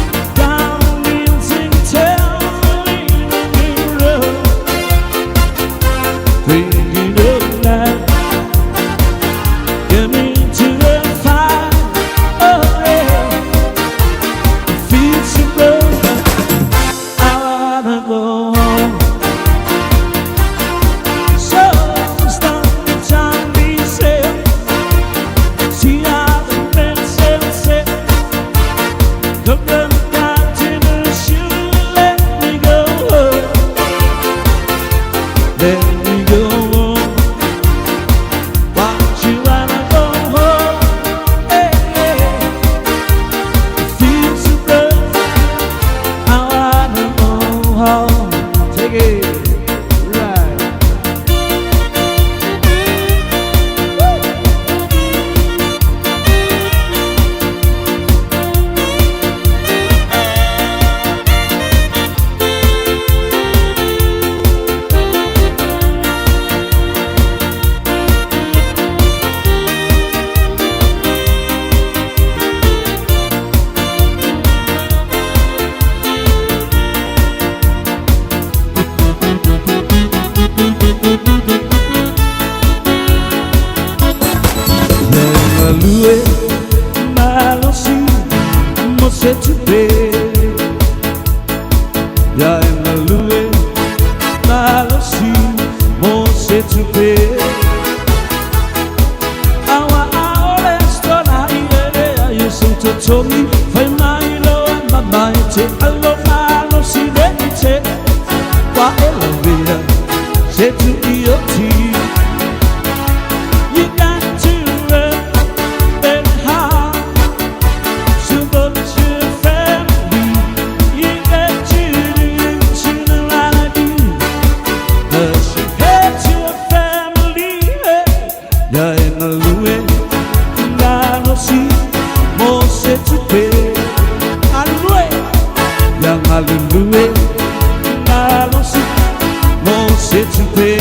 totogi Fai mai loa mamai te alo malo si le te Wa e lavea se tu i o ti. You got to work very hard to put your family. You got to do what you know how to do. 'Cause you hate your family. Ya e galue lalo si mo se tupe. Alue ya galue lalo si mo se tupe.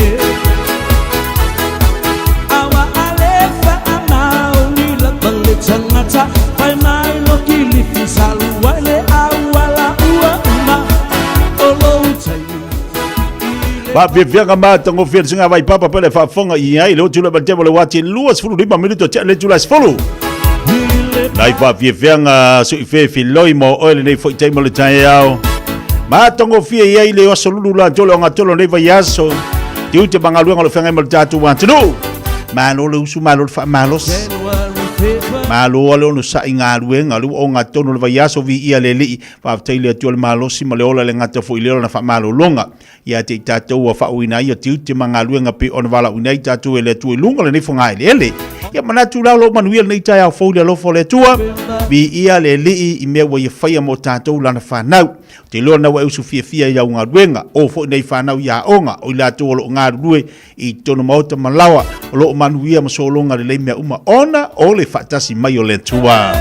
Awa alefa amaoni la pale tangata Fai mai lo kili fisalu waile awala ua uma Olo utai Faafiafiaga matagofie le suiga vaipapa pe le faafofoga i ai le oti le matemo le uati 25 minuto tea le itula 10. Nai faafiafiaga suife filoi mo oe lenei foi taimi o le taeao. Matagofie i ai le aso lulu latou le ogatolo lenei vaiaso. Tiute ma galuega o lo feagai ma le tatou atunuu. Malo le usu, malo le faamalosi. Malo le onosai galuega, le ua ogatonu le vaiaso viia le Alii. Faafetai le Atua le malosi ma le ola le gata foi i le ola na faamalologa ia te i tatou ua faauuina ai o tiute ma galuega pei ona valaauina ai tatou e le Atua i luga o lenei fogaeleele. Ia manatu la o lo o manuia lenei taeao fou i le alofa o le Atua, viia le Alii i mea ua ia faia mo tatou lana fanau. Ou te iloa na ua e usu fiafia i au galuega, o foi nei fanau i aoga, o i latou o lo o galulue i totonu maota ma laoa, o lo o manuia ma sologa lelei mea uma ona o le faatasi mai o le Atua.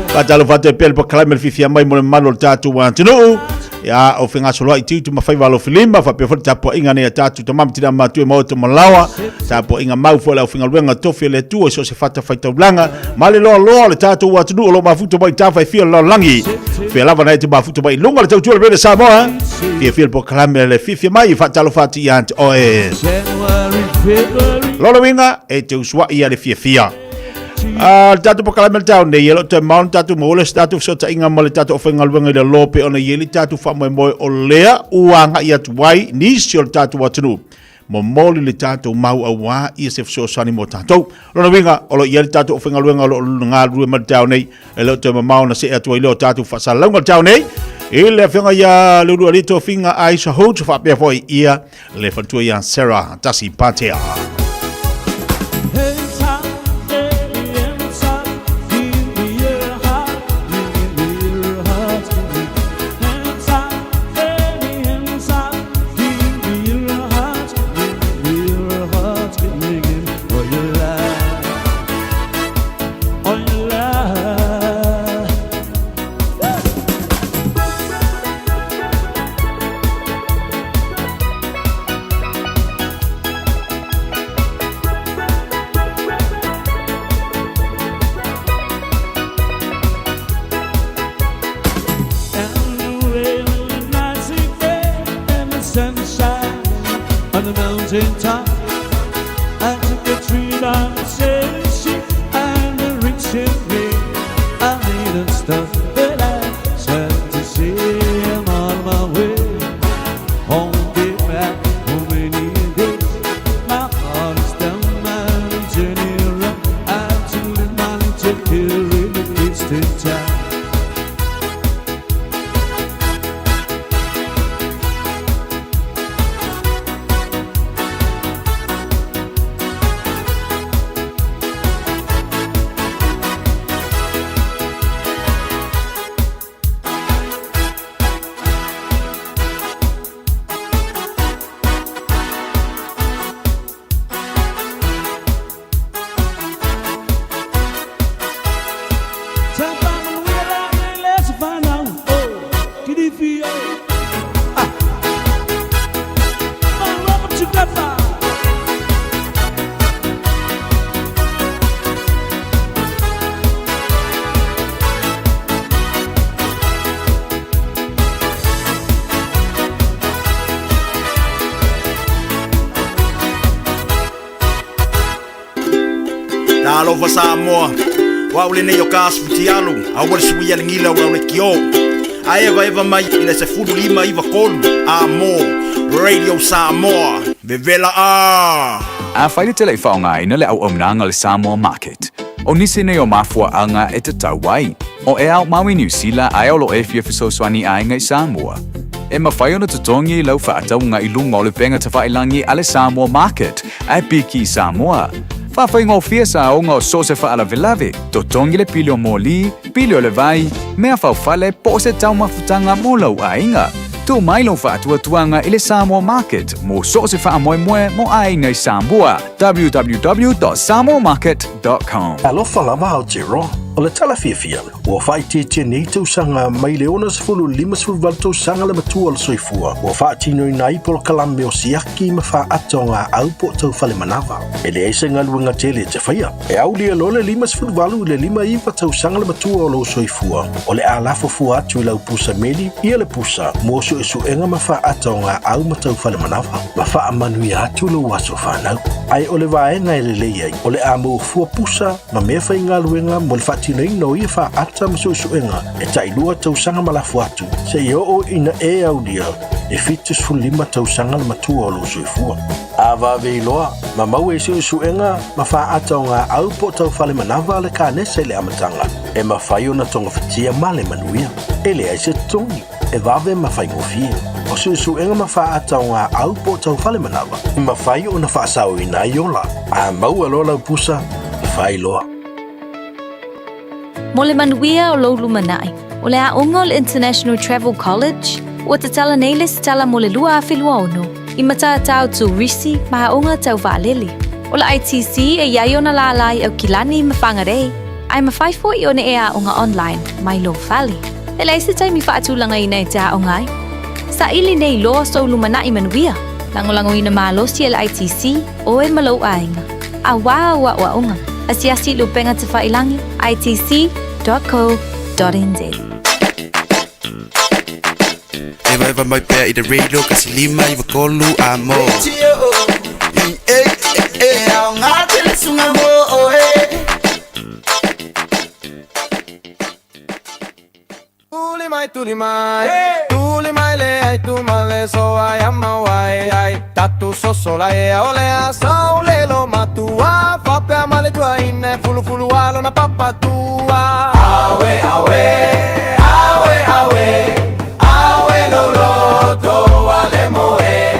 Faatalofa atu ai pea le pakalai ma le fiafia mai mo le mamalu o le tatou atunuu. Ia, o fegasoloai tiute ma faiva alofilima, faapea foi le tapuaiga nei a tatou tama ma tina matua i maota ma laoa, tapuaiga mau foi le aufaigaluega tofi a le Atua i so o se fatafaitaulaga ma le loaloa o le tatou atunuu o lo o mafuta mai i tafa e fia o le lalolagi. Fea lava na e te mafuta mai i luga o le tautua o le Rede Samoa. Fiafia le polokalame le fiafia mai faatalofa atu ia te oe. Lona uiga, e te usuai ia le fiafia. A le tatou polokalame le tau nei, e lo toe mao na tatou maua le se tatou fesootaiga ma le tatou aufaigaluega i le lo pei ona i ai le tatou faamoemoe o lea ua agai atu ai nisi o le tatou atunuu momoli le tatou mau auā ia se fesoasoani mo tatou. Lona uiga, o lo o i ai le tatou aufaigaluega o lo o galulue mai le taeao nei, e le o toe mamao na see atu ai lea o tatou faasalalauga le taeao nei, i le afioga ia Leulualii Tofiga Aisha Holt, faapea foi ia le faletua ia Sarah Tasi Patea. Talofa Samoa, o au lenei o ka asu fitialu, aua le suia le gila o lau lekiō. A evaeva mai i le 15 9 3 a mo Radio Samoa, vevela a! Afai le te le i faaaogaina le auaunaga a le Samoa Market. O nisi nei o mafuaaga e tatau ai, o e ao mau i Niu Sila ae o lo o e fia fesoasoani i aiga i Samoa. E mafai ona totogi lau faatauga i luga o le upega tafailagi a le Samoa Market ae piki i Samoa. Faafaigofie saoga o so o se faalavelave, totogi le pili o moli, pili o le vai, mea faufale po o se taumafutaga mo lou aiga. Tuu mai lou faatuatuaga i le Samoa Market mo so o se faamoemoe mo aiga i Samoa. www.samoamarket.com. Alofa lava Aotearoa. O le tala fiafia, ua faaitiitia nei tausaga mai le 60 58 tausaga le matua o le soifua ua faatinoina ai polokalame o siaki ma faaata o gaau po o taufale manava. E leai se galuega tele e te faia. E aulia loa le 58 i le 59 tausaga le matua o lou soifua, o le a lafo fua atu i lau pusa meli ia le pusa mo suesuega ma faaata o gaau ma taufale manava ma faamanuia atu lou aso fanau. Ae o le vaega e lelei ai, o le a maua fua pusa ma mea faigaluega mo le faatinoina o ia faaata ma suesuega e tailua tausaga ma lafo atu seia oo ina e aulia e 75 tausaga le matua o lou soifua. A vave iloa, ma maua i suesuega ma faaata o gaau po o taufale manava le kanesa i le amataga, e mafai ona togafitia ma le manuia. E leai se totogi, e vave ma faigofie. O suesuega ma faaata o gaau po o taufale manava, e mafai ona faasaoina ai ola. A maua loa lau pusa, fai loa. Mo le manuia o lou lumanai, o le aoga o le International Travel College, ua tatala nei le setala mo le 2026 i matatau turisi ma aoga tau vaalele. O le ITC e i ai ona lālā i Aukilani ma Whangarei, ae mafai foi ona e aoga online mai lou fale. E leai se taimi faatulagaina e te aoga ai. Saili nei loa sou lumanai manuia, lagolagoina malosi e le ITC, oe ma lou aiga. Auā au aoaoga, asiasi i le upega tafailagi, itc.co.nz. Evaeva mai pea i le radio kasi 593 amo. E aoga tele suga mo oe. Tuli mai, tuli mai, tuli mai le ai tu male so ai ama wai ai tatu soso la e ole a saule lo matua fa male tua ine fulu fulu alo na papa tua awe awe awe awe awe lo lo to ale moe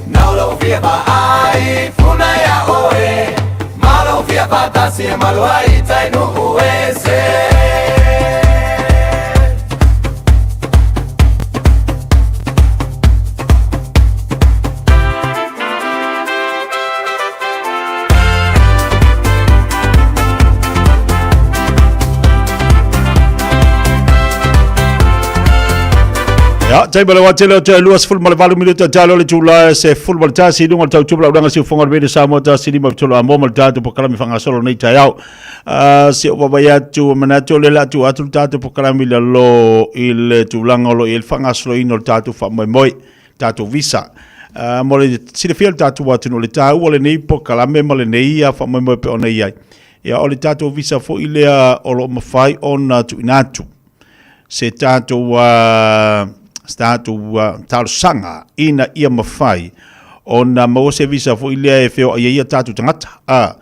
nau lo fia pa ai funa ya oe malo fia pa tasi malo ai tai nu uese. Ia, taimi o le wā tele o te 28 minute o talo le itula e 11 i luga o le tautupu laulaga siufoga o le Radio Samoa 153 a mo ma le tatou polokalame faagasolo nei taeao. Se o vaavaai atu manatu o lea o le a tuu atu le tatou polokalame i lalo i le tulaga o lo o i ai le faagasoloina o le tatou faamoemoe, tatou visa. Mo le silafia e le tatou atunuu le taua o lenei polokalame ma lenei faamoemoe e pei ona i ai. Ia, o le tatou visa foi lea o lo o mafai ona tuuina atu se tatou se tatou talosaga ina ia mafai ona maua se visa foi lea e feoai ai o tatou tagata a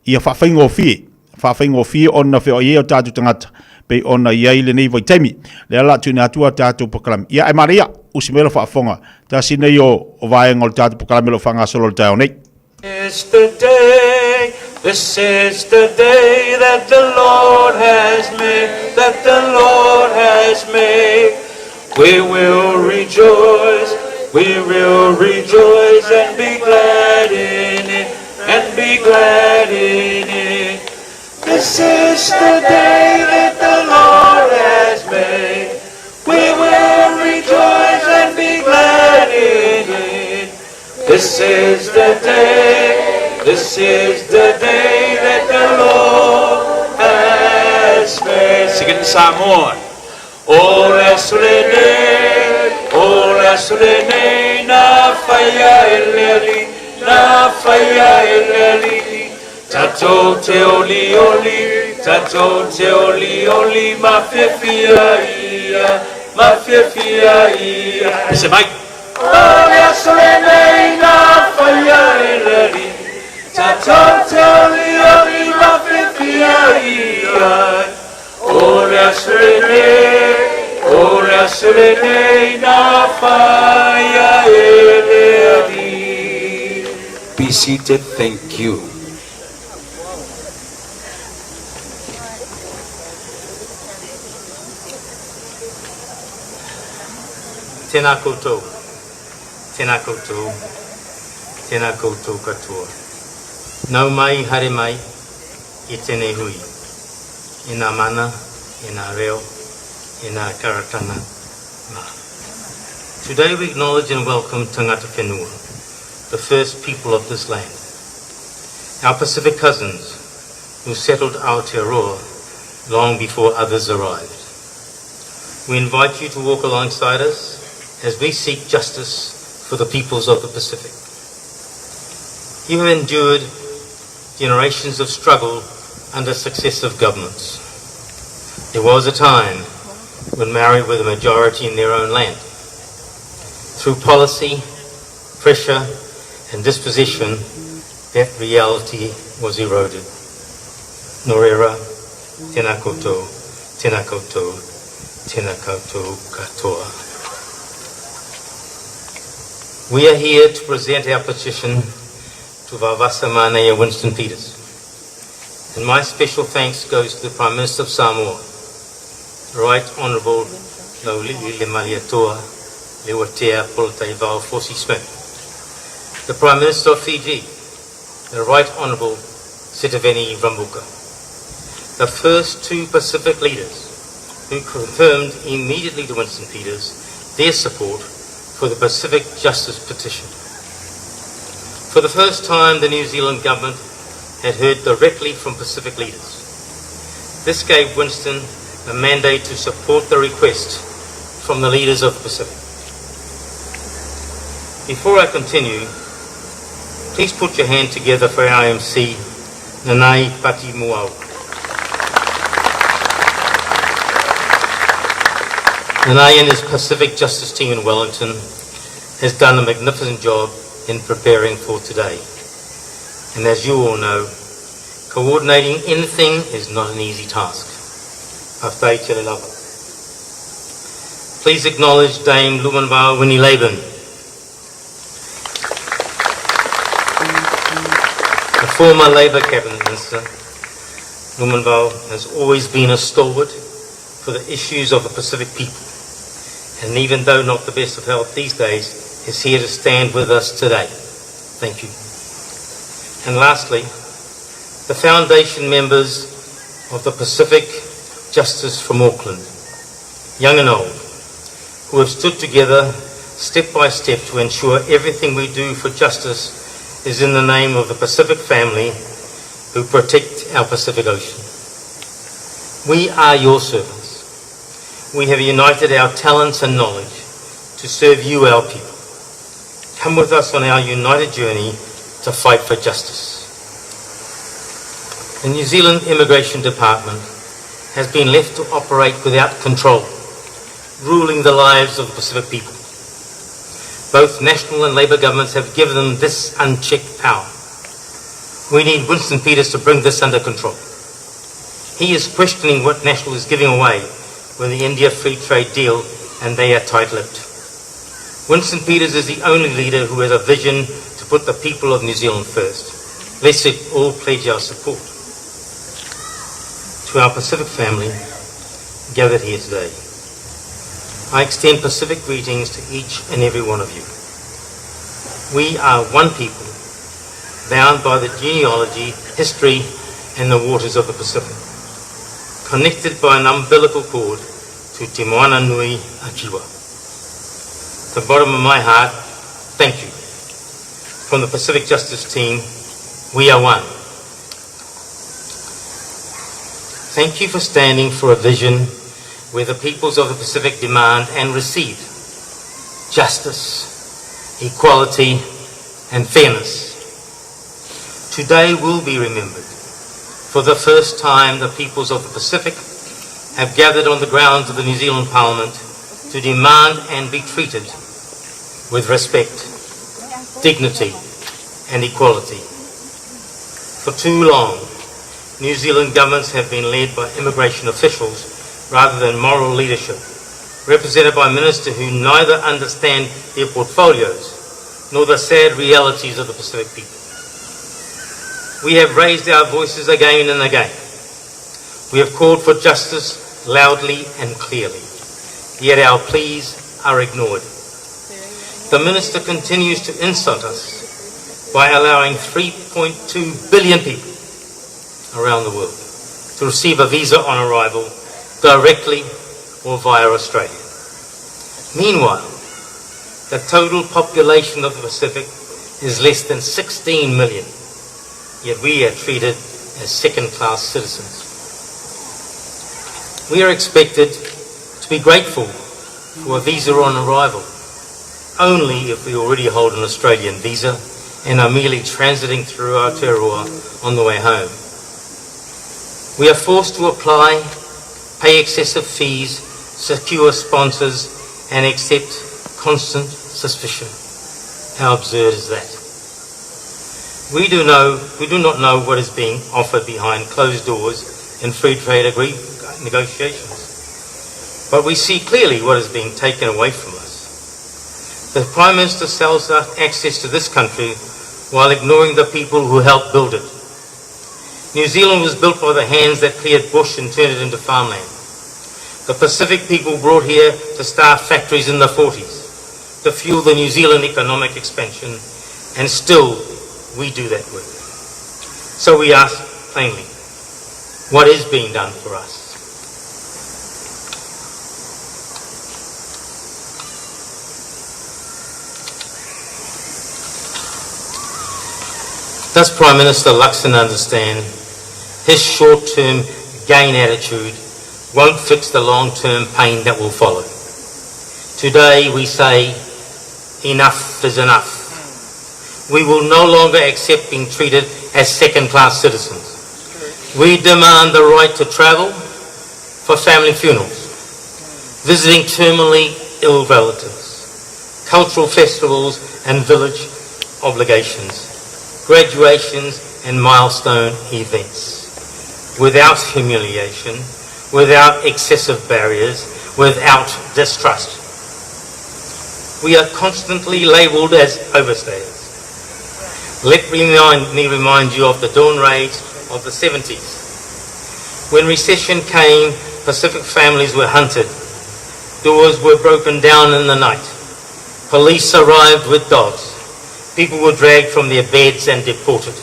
ia faafaigofie faafaigofie ona feoai ai o tatou tagata pei ona i ai lenei vaitaimi lea la tuuina atu a tatou polokalame ia ae manaia usi mai lau faafofoga tasi nei o o vaega o le tatou polokalame o lo o faagasolo i le taeao nei. Is the day, this is the day that the Lord has made, that the Lord has made. We will rejoice, we will rejoice and be glad in it, and be glad in it. This is the day that the Lord has made. We will rejoice and be glad in it. This is the day, this is the day that the Lord has made. Sing Samoan. O le aso lenei, o le aso lenei, na faia e le Alii, na faia e le Alii. Tatou te olioli, tatou te olioli, ma fiafia ia, ma fiafia ia. Listen, mate. O le aso lenei na faia e le Alii, tatou te olioli, ma fiafia i ai. O le aso lenei, o le aso lenei na whaia e le Alii. Be seated, thank you. Tēnā koutou, tēnā koutou, tēnā koutou katoa. Nau mai, haere mai i tēnei hui. E nā mana, e nā reo, e nā karatana mā. Today we acknowledge and welcome tangata whenua, the first people of this land. Our Pacific cousins who settled Aotearoa long before others arrived. We invite you to walk alongside us as we seek justice for the peoples of the Pacific. You have endured generations of struggle under successive governments. There was a time when Maori were the majority in their own land. Through policy, pressure and disposition, that reality was eroded. Norera, tēnā koutou, tēnā koutou, tēnā koutou katoa. We are here to present our petition to Vaovasamanaia Winston Peters. And my special thanks goes to the Prime Minister of Samoa, the Right Honourable Laauliilemalietoa Leuatea Polataivao Fosi Smith, the Prime Minister of Fiji, the Right Honourable Sitiveni Rabuka, the first two Pacific leaders who confirmed immediately to Winston Peters their support for the Pacific Justice Petition. For the first time, the New Zealand government had heard directly from Pacific leaders. This gave Winston the mandate to support the request from the leaders of the Pacific. Before I continue, please put your hand together for our MC, Nanai Pati Muau. Nanai and his Pacific Justice team in Wellington has done a magnificent job in preparing for today. And as you all know, coordinating anything is not an easy task. Please acknowledge Dame Lumanvao Winnie Laban, the former Labour Cabinet Minister. Lumanvao has always been a stalwart for the issues of the Pacific people, and even though not the best of health these days, is here to stand with us today. Thank you. And lastly, the foundation members of the Pacific Justice from Auckland, young and old, who have stood together step by step to ensure everything we do for justice is in the name of the Pacific family who protect our Pacific Ocean. We are your servants. We have united our talents and knowledge to serve you, our people. Come with us on our united journey to fight for justice. The New Zealand Immigration Department has been left to operate without control, ruling the lives of the Pacific people. Both national and Labour governments have given them this unchecked power. We need Winston Peters to bring this under control. He is questioning what National is giving away with the India Free Trade deal, and they are tight-lipped. Winston Peters is the only leader who has a vision to put the people of New Zealand first. Let's all pledge our support to our Pacific family gathered here today. I extend Pacific greetings to each and every one of you. We are one people, bound by the genealogy, history, and the waters of the Pacific, connected by an umbilical cord to Te Moana Nui a Kiwa. The bottom of my heart, thank you. From the Pacific Justice team, we are one. Thank you for standing for a vision where the peoples of the Pacific demand and receive justice, equality, and fairness. Today will be remembered. For the first time, the peoples of the Pacific have gathered on the grounds of the New Zealand Parliament to demand and be treated with respect, dignity, and equality. For too long, New Zealand governments have been led by immigration officials rather than moral leadership, represented by ministers who neither understand their portfolios nor the sad realities of the Pacific people. We have raised our voices again and again. We have called for justice loudly and clearly, yet our pleas are ignored. The minister continues to insult us by allowing 3.2 billion people around the world to receive a visa on arrival directly or via Australia. Meanwhile, the total population of the Pacific is less than 16 million, yet we are treated as second-class citizens. We are expected to be grateful for a visa on arrival, only if we already hold an Australian visa and are merely transiting through Aotearoa on the way home. We are forced to apply, pay excessive fees, secure sponsors, and accept constant suspicion. How absurd is that? We do, know, we do not know what is being offered behind closed doors in free trade agree- negotiations. But we see clearly what is being taken away from us. The Prime Minister sells us access to this country while ignoring the people who helped build it. New Zealand was built by the hands that cleared bush and turned it into farmland. The Pacific people brought here to start factories in the 40s to fuel the New Zealand economic expansion, and still we do that work. So we ask plainly, what is being done for us? Does Prime Minister Luxon understand his short-term gain attitude won't fix the long-term pain that will follow? Today we say enough is enough. We will no longer accept being treated as second-class citizens. We demand the right to travel for family funerals, visiting terminally ill relatives, cultural festivals and village obligations, graduations and milestone events, without humiliation, without excessive barriers, without distrust. We are constantly labelled as overstayers. Let remind, me remind you of the dawn raids of the 70s. When recession came, Pacific families were hunted. Doors were broken down in the night. Police arrived with dogs. People were dragged from their beds and deported.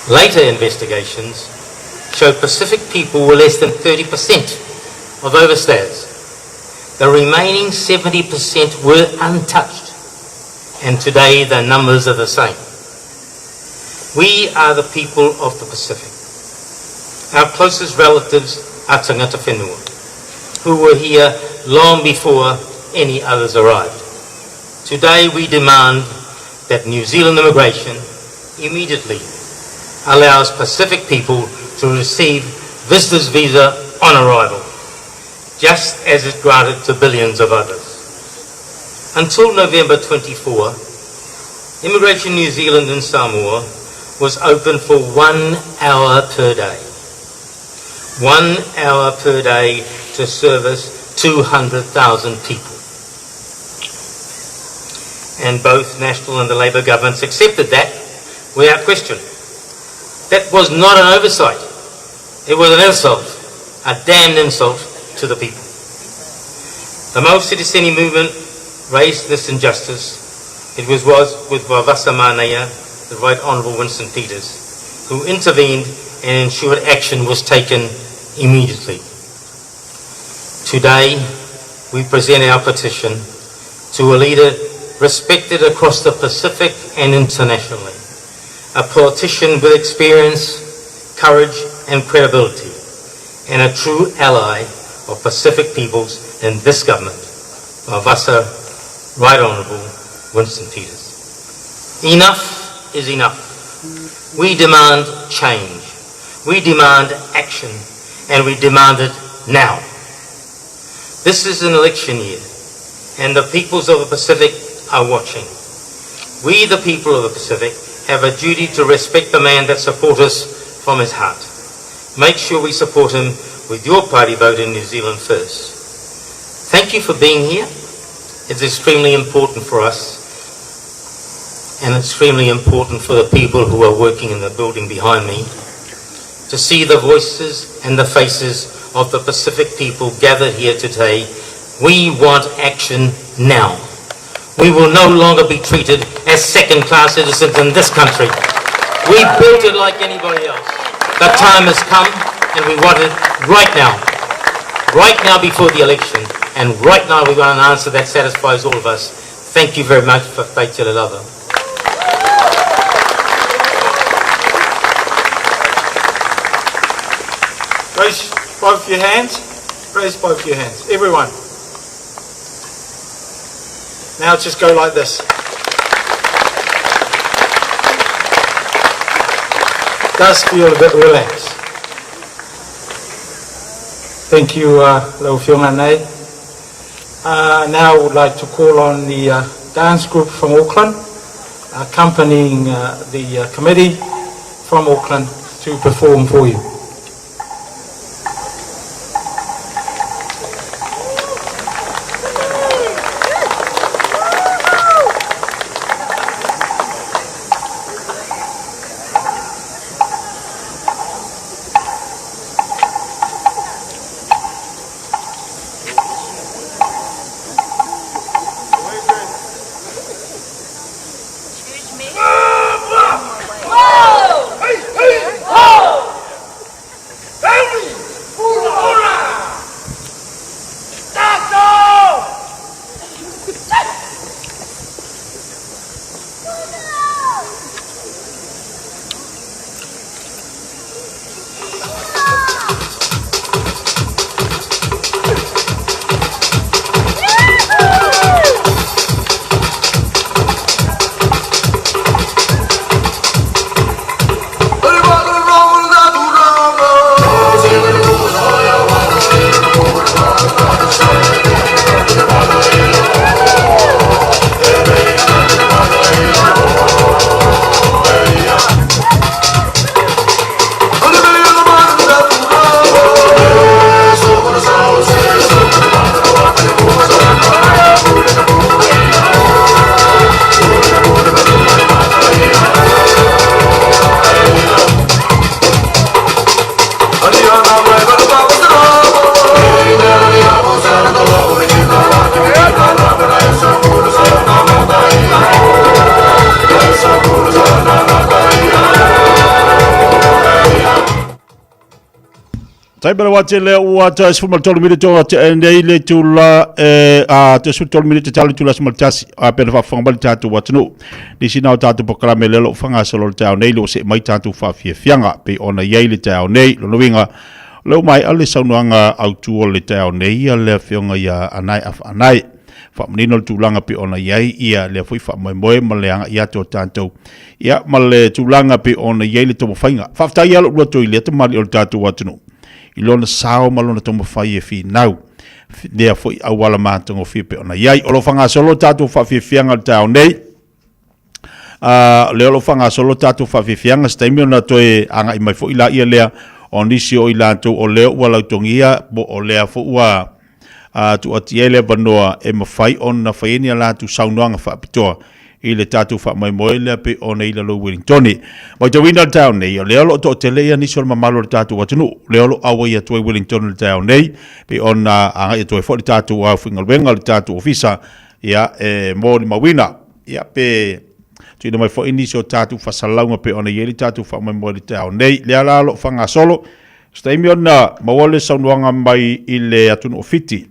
Later investigations showed Pacific people were less than 30% of overstayers. The remaining 70% were untouched, and today the numbers are the same. We are the people of the Pacific. Our closest relatives are tangata whenua, who were here long before any others arrived. Today we demand that New Zealand immigration immediately allows Pacific people to receive visitors visa on arrival, just as it granted to billions of others. Until November 24, Immigration New Zealand in Samoa was open for one hour per day. One hour per day to service 200,000 people. And both National and the Labour governments accepted that without question. That was not an oversight. It was an insult, a damned insult to the people. The Mau Citizen movement raised this injustice. It was, was with Vaovasa Manaia, the Right Honourable Winston Peters, who intervened and ensured action was taken immediately. Today, we present our petition to a leader respected across the Pacific and internationally, a politician with experience, courage and credibility, and a true ally of Pacific peoples in this government, Vaovasa Right Honourable Winston Peters. Enough is enough. We demand change. We demand action, and we demand it now. This is an election year, and the peoples of the Pacific are watching. We, the people of the Pacific, have a duty to respect the man that supports us from his heart. Make sure we support him with your party vote in New Zealand first. Thank you for being here. It's extremely important for us and extremely important for the people who are working in the building behind me to see the voices and the faces of the Pacific people gathered here today. We want action now. We will no longer be treated as second-class citizens in this country. We built it like anybody else. The time has come and we want it right now. Right now before the election. And right now we want an answer that satisfies all of us. Thank you very much for Faitele Lava. Raise both your hands. Raise both your hands. Everyone. Now just go like this. Does feel a bit relaxed. Thank you, Lau Fionga Nei. Now I would like to call on the dance group from Auckland, accompanying the committee from Auckland to perform for you. Taimana wa tele ua ta sefulu tolu minute o te nei le tula e a te sefulu tolu minute talo tula sefulu tasi a pena faafofoga mai le tatou atunuu. Nisi na o tatou polokalame lea o lo o faagasolo i le taeao nei, lo o see mai tatou faafiafiaga pei ona i ai le taeao nei. Lona uiga, o lea ua maea le saunoaga autu o le taeao nei a le Afioga ia Anae Afaanae. Faamanino le tulaga pei ona i ai ia lea foi faamoemoe ma le agai atu o tatou ia ma le tulaga pei ona i ai le taumafaiga. Faafetai lava lou loto i lea tamalii o le tatou atunuu i lona sao ma lona taumafai e finau lea foi auala matagofie pei ona i ai. O lo o faagasolo tatou faafiafiaga i le taeao nei. Lea o lo o faagasolo tatou faafiafiaga, se taimi ona toe agai mai foi laia lea o nisi o i latou o lea ua lautogia po o lea foi ua tuu atu i ai le avanoa e mafai ona fai ai ni a latou saunoaga faapitoa i le tatou faamoemoe lea pei ona i lalo i Wellingtone. Matauina le taeao nei, o lea o lo o toatele ia nisi o le mamalu o le tatou atunuu, lea o lo o auai atu ai Wellingtone i le taeao nei, pei ona agai atu ai foi le tatou aufaigaluega, le tatou ofisa, ia, e molimauina, ia, pe tuuina mai foi nisi o tatou faasalalauga pei ona i ai le tatou faamoemoe i le taeao nei. Lea la o lo o faagasolo Se taimi ona maua le saunoaga mai i le atunuu o Fiti.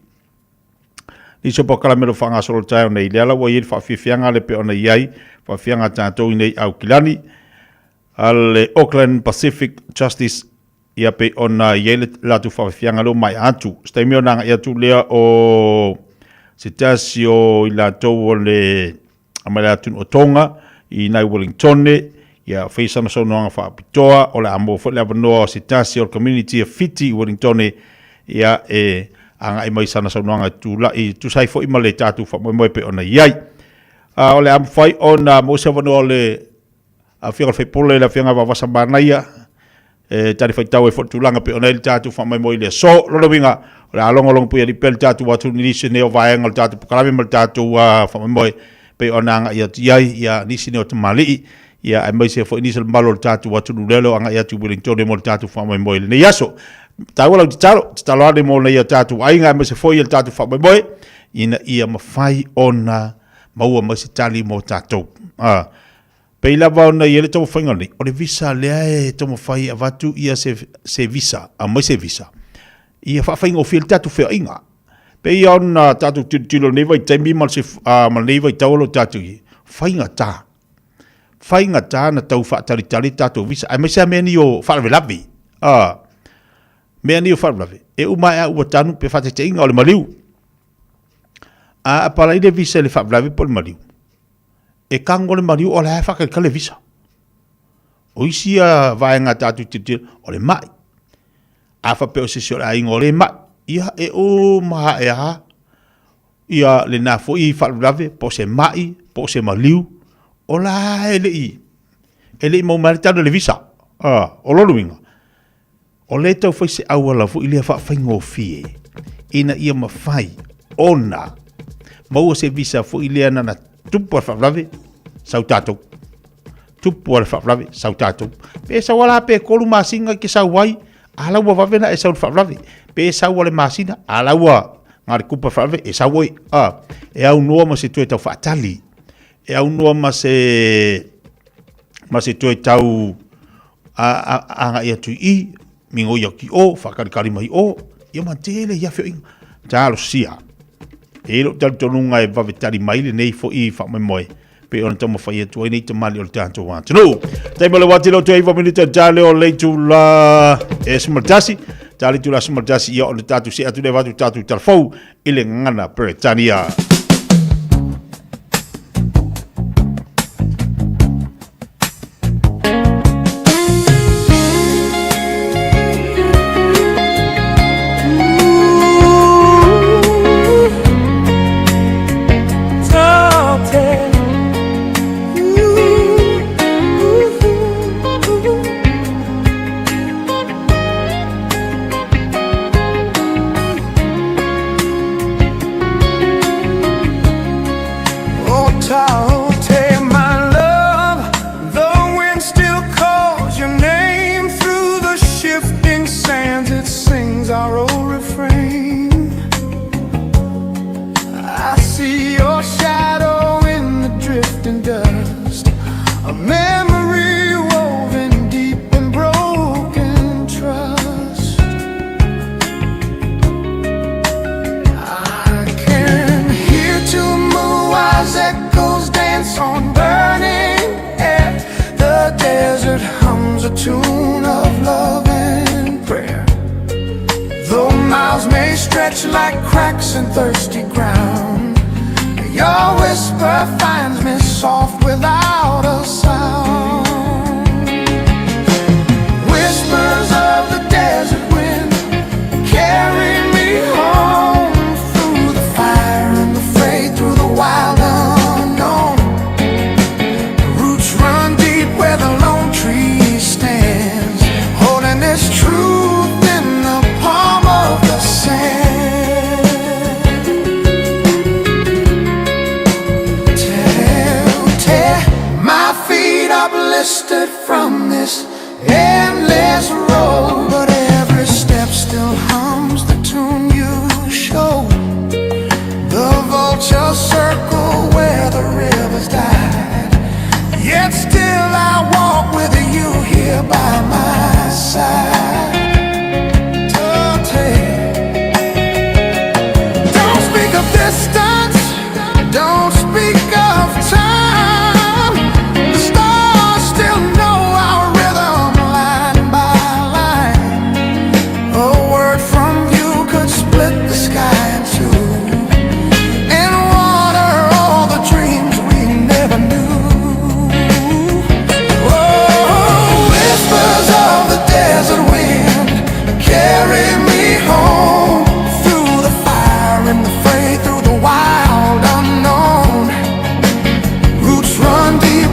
Nisi o polokalame o lo o faagasolo i le taeao nei, lea la ua i ai le faafiafiaga le pei ona i ai faafiafiaga a tatou i nei Aukilani, a le Auckland Pacific Justice, ia pei ona i ai le latou faafiafiaga lea ua maea atu. Se taimi ona agai atu lea o se tasi o i latou o le mai le atunuu o Tonga i nai Wellingtone, ia fai sana saunoaga faapitoa, o le a maua foi le avanoa o se tasi o le community a Fiti i Wellingtone, ia e agai mai sana saunoaga e tulai, tusa ai foi ma le tatou faamoemoe pei ona i ai. A, o le a mafai ona maua se avanoa o le Afioga i le Faipule, le Afioga ia Vaavasa Manaia, e talifuaitau ai foi le tulaga pei ona i ai le tatou faamoemoe i le aso. O lona uiga, o le a logologo pui alii pea le tatou atunuu i nisi nei o vaega o le tatou polokalame ma le tatou faamoemoe pei ona agai atu i ai ia nisi nei o tamalii, ia aemaise foi nisi o le mamalu o le tatou atunuu lea o lo o agai atu i Wellington mo le tatou faamoemoe i lenei aso. Taua lau tatalo, tatalo ane mo nai o tatou aiga aemaise foi le tatou faamoemoe ina ia mafai ona maua mai se tali mo tatou. Pei lava ona i ai le taumafaiga lenei, o le visa lea e taumafai e avatu ia se, se visa, aumai se visa, ia faafaigofie le tatou feoaiga. Pei ona tatou tilotilo i lenei vaitaimi ma se, ma lenei vaitau o lo o tatou i ai, faigata. Faigata ona tau faatalitali tatou visa, aemaise lava mea nei o faalavelave. Mea nei o faalavelave, e uma ae lava ua tanu pe faataitaiga o le maliu. A apalai le visa i le faalavelave po o le maliu, e tago le maliu o la e faatalitali le visa. O isi ia vaega tatou te tilotilo, o le mai. A faapea o se isi o le aiga o le mai, ia e uma ae lava ia lena foi faalavelave po o se mai, po o se maliu, o la e le i maua mai le tali o le visa. O lona uiga, o lea e tau fai se auala foi lea faafaigofie ina ia mafai ona maua se visa foi lea na na tupu le faalavelave sau tatou. Tupu le faalavelave sau tatou. Pe sau ala pe 3 masina ke sau ai, ala ua vave na e sau le faalavelave. Pe sau le masina, ala ua ngā le kupa faalavelave e sau oi. E au noa ma se toe tau faatali. E au noa ma se toe tau agai atu i i, migoi atu i o, faakalikali mai o, ia ma tele ia feoaiga. Talosia. E i ai lou talitonuga e vave tali mai lenei foi faamoemoe pei ona taumafai atu ai nei tamali o le tatou atunuu. Taimi o le wati leo toe 9 minute tale o le itula e 11, tale itula 11 ia o le tatou se atu le vatu tatou talafou i le gagana Peretania.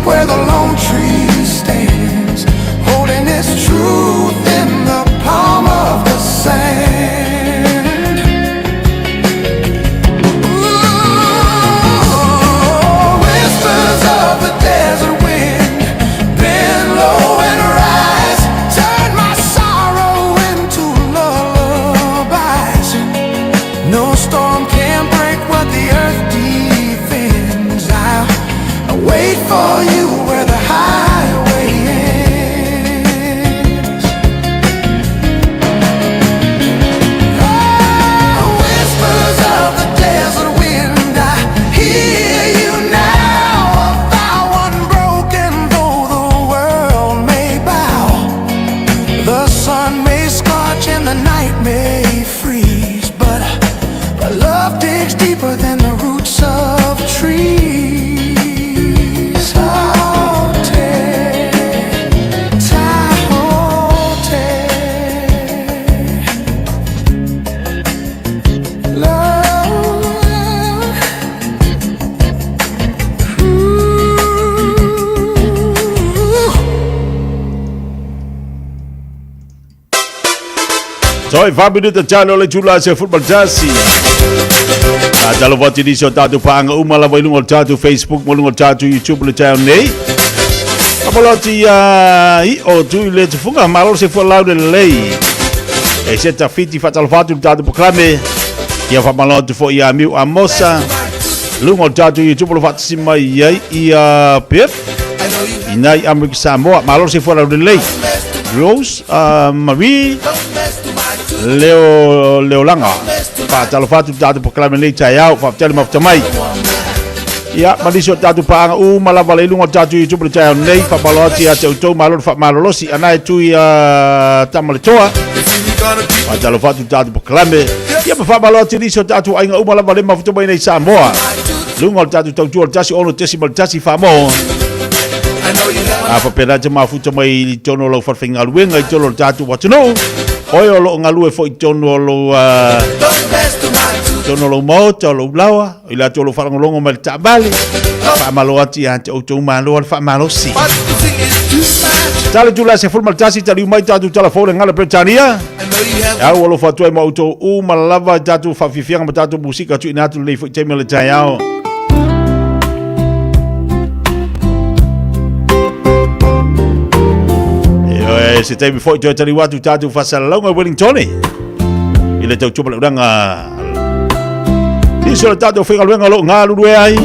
Where the lone tree stands, holding its truth. Toi faminute talo o le itula 11. Faatalofa atu i nisi o tatou paaga uma lava i luga o le tatou Facebook ma luga o le tatou YouTube le taeao nei. Faamalo atu ia i'o tui le tufuga, malo le soifua lau le lelei. E se tafiti faatalofa atu i le tatou polokalame. Ia faamalo atu foi ia Miu Amosa. Luga o le tatou YouTube o lo faatasi mai ai ia Pep. I nai Amerika Samoa, malo le soifua lau lelei. Rose Marie Leo Leolaga. Faatalofa atu i le tatou polokalame nei taeao, faafetai le mafuta mai. Ia, ma nisi o tatou paaga uma lava le i luga o le tatou YouTube le taeao nei, faamalo atu ia te outou, malo le faamalolosi, ana e tui tama le toa. Faatalofa atu i le tatou polokalame. Ia, ma faamalo atu i nisi o tatou aiga uma lava le mafuta mai nei Samoa. Luga o le tatou tautua o le 16.1 Faamo. A faapena te mafuta mai i totonu o lau falefaigaluega i totonu o le tatou atunuu. Oe o loo galue foi i totonu o lou totonu o lou maota, o lou laoa, i latou o lou faalogologo mai le taavale. Faamalo atu ia te outou malo le faamalosi. Tala itula 11 taliu mai tatou tala fou le gala Peretania. E au alofa atu ai ma outou uma lava i tatou faafiafiaga ma tatou musika tuuina atu lenei foi taimi o le taeao. E se taimi foi toe taliu atu tatou faasalalauga i Wellington i le tautua paleulaga nisi o le tatou faigaluega o lo o galulue ai.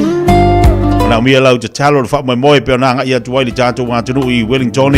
Manaomia lau tatalo le faamoemoe pe ona agai atu ai le tatou atunuu i Wellington.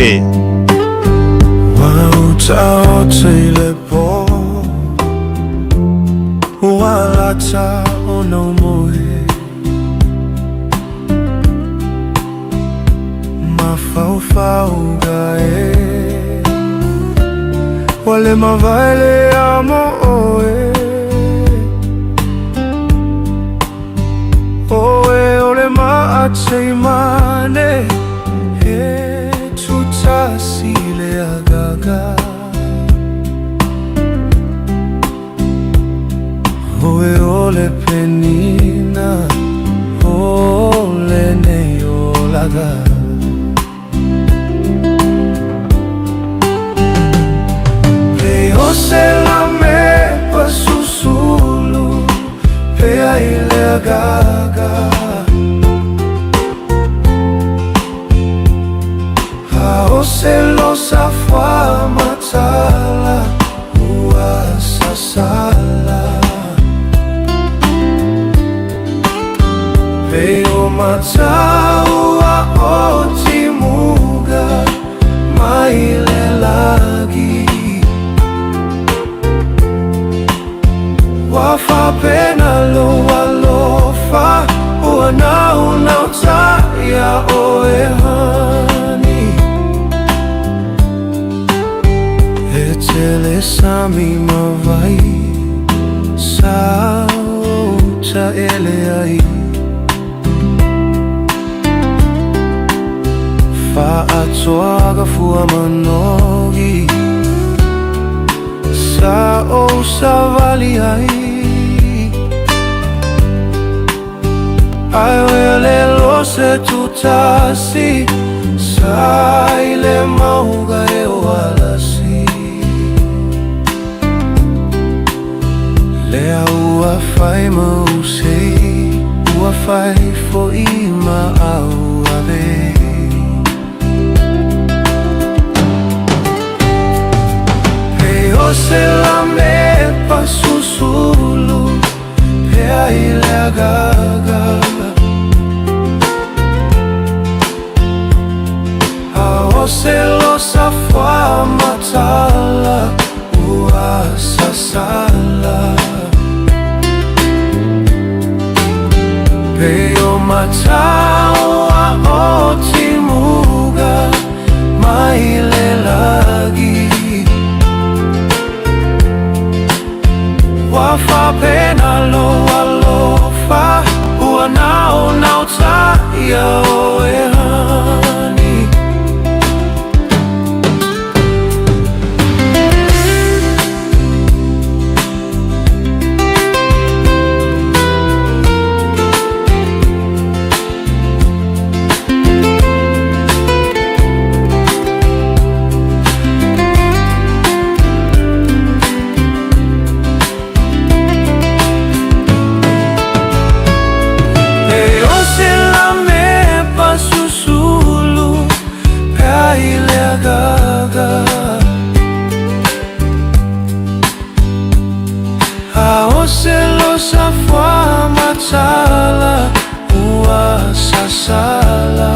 O se losa fua matala ua sasala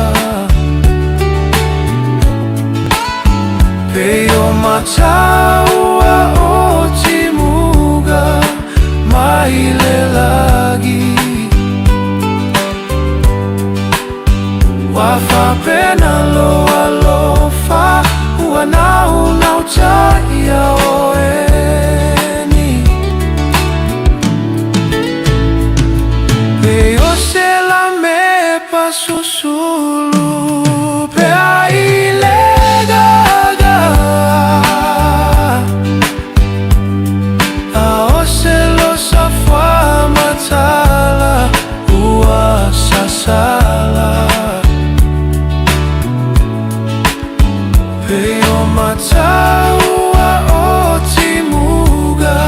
Pe o mataua o timuga mai le lagi Wa fapena lo alofa ua nau nau ia oe ni Pe o se la me pasusulu pe ai le gaga A o se lo safua matala ua sasala Pe o mataua o timuga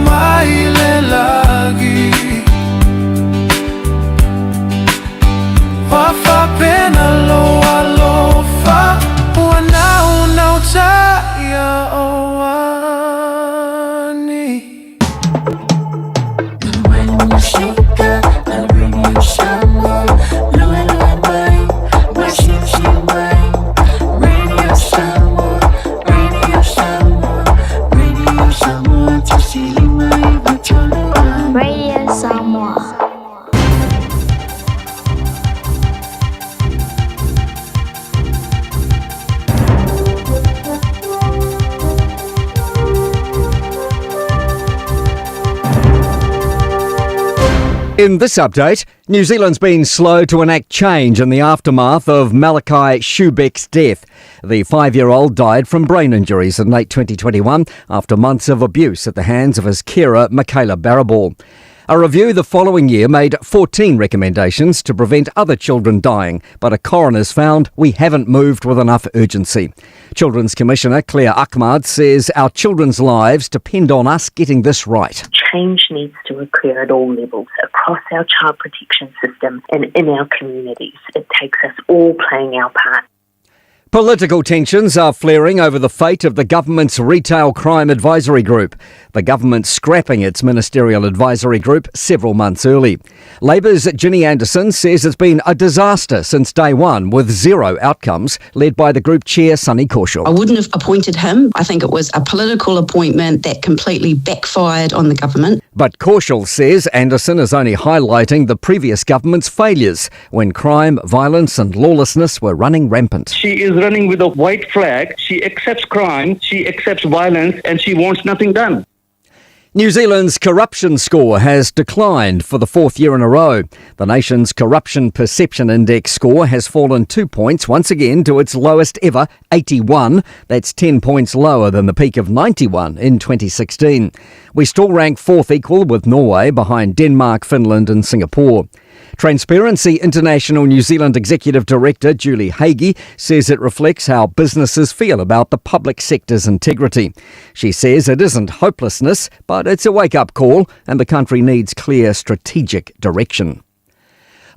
mai le lagi Wa fapena lo alofa ua nau nau ia o ani Radio Samoa. In this update, New Zealand's been slow to enact change in the aftermath of Malachi Schubeck's death. The five year old died from brain injuries in late 2021 after months of abuse at the hands of his carer, Michaela Barraball. A review the following year made 14 recommendations to prevent other children dying, but a coroner's found we haven't moved with enough urgency. Children's Commissioner Claire Ahmad says our children's lives depend on us getting this right. Change needs to occur at all levels across our child protection system and in our communities. It takes us all playing our part. Political tensions are flaring over the fate of the government's Retail Crime Advisory Group. The government scrapping its ministerial advisory group several months early. Labour's Ginny Anderson says it's been a disaster since day one with zero outcomes, led by the group chair Sunny Kaushal. I wouldn't have appointed him. I think it was a political appointment that completely backfired on the government. But Kaushal says Anderson is only highlighting the previous government's failures when crime, violence, and lawlessness were running rampant. She is running with a white flag. She accepts crime, she accepts violence, and she wants nothing done. New Zealand's corruption score has declined for the fourth year in a row. The nation's Corruption Perception Index score has fallen two points once again to its lowest ever, 81. That's 10 points lower than the peak of 91 in 2016. We still rank fourth equal with Norway behind Denmark, Finland, and Singapore. Transparency International New Zealand Executive Director Julie Hagee says it reflects how businesses feel about the public sector's integrity. She says it isn't hopelessness, but it's a wake up call, and the country needs clear strategic direction.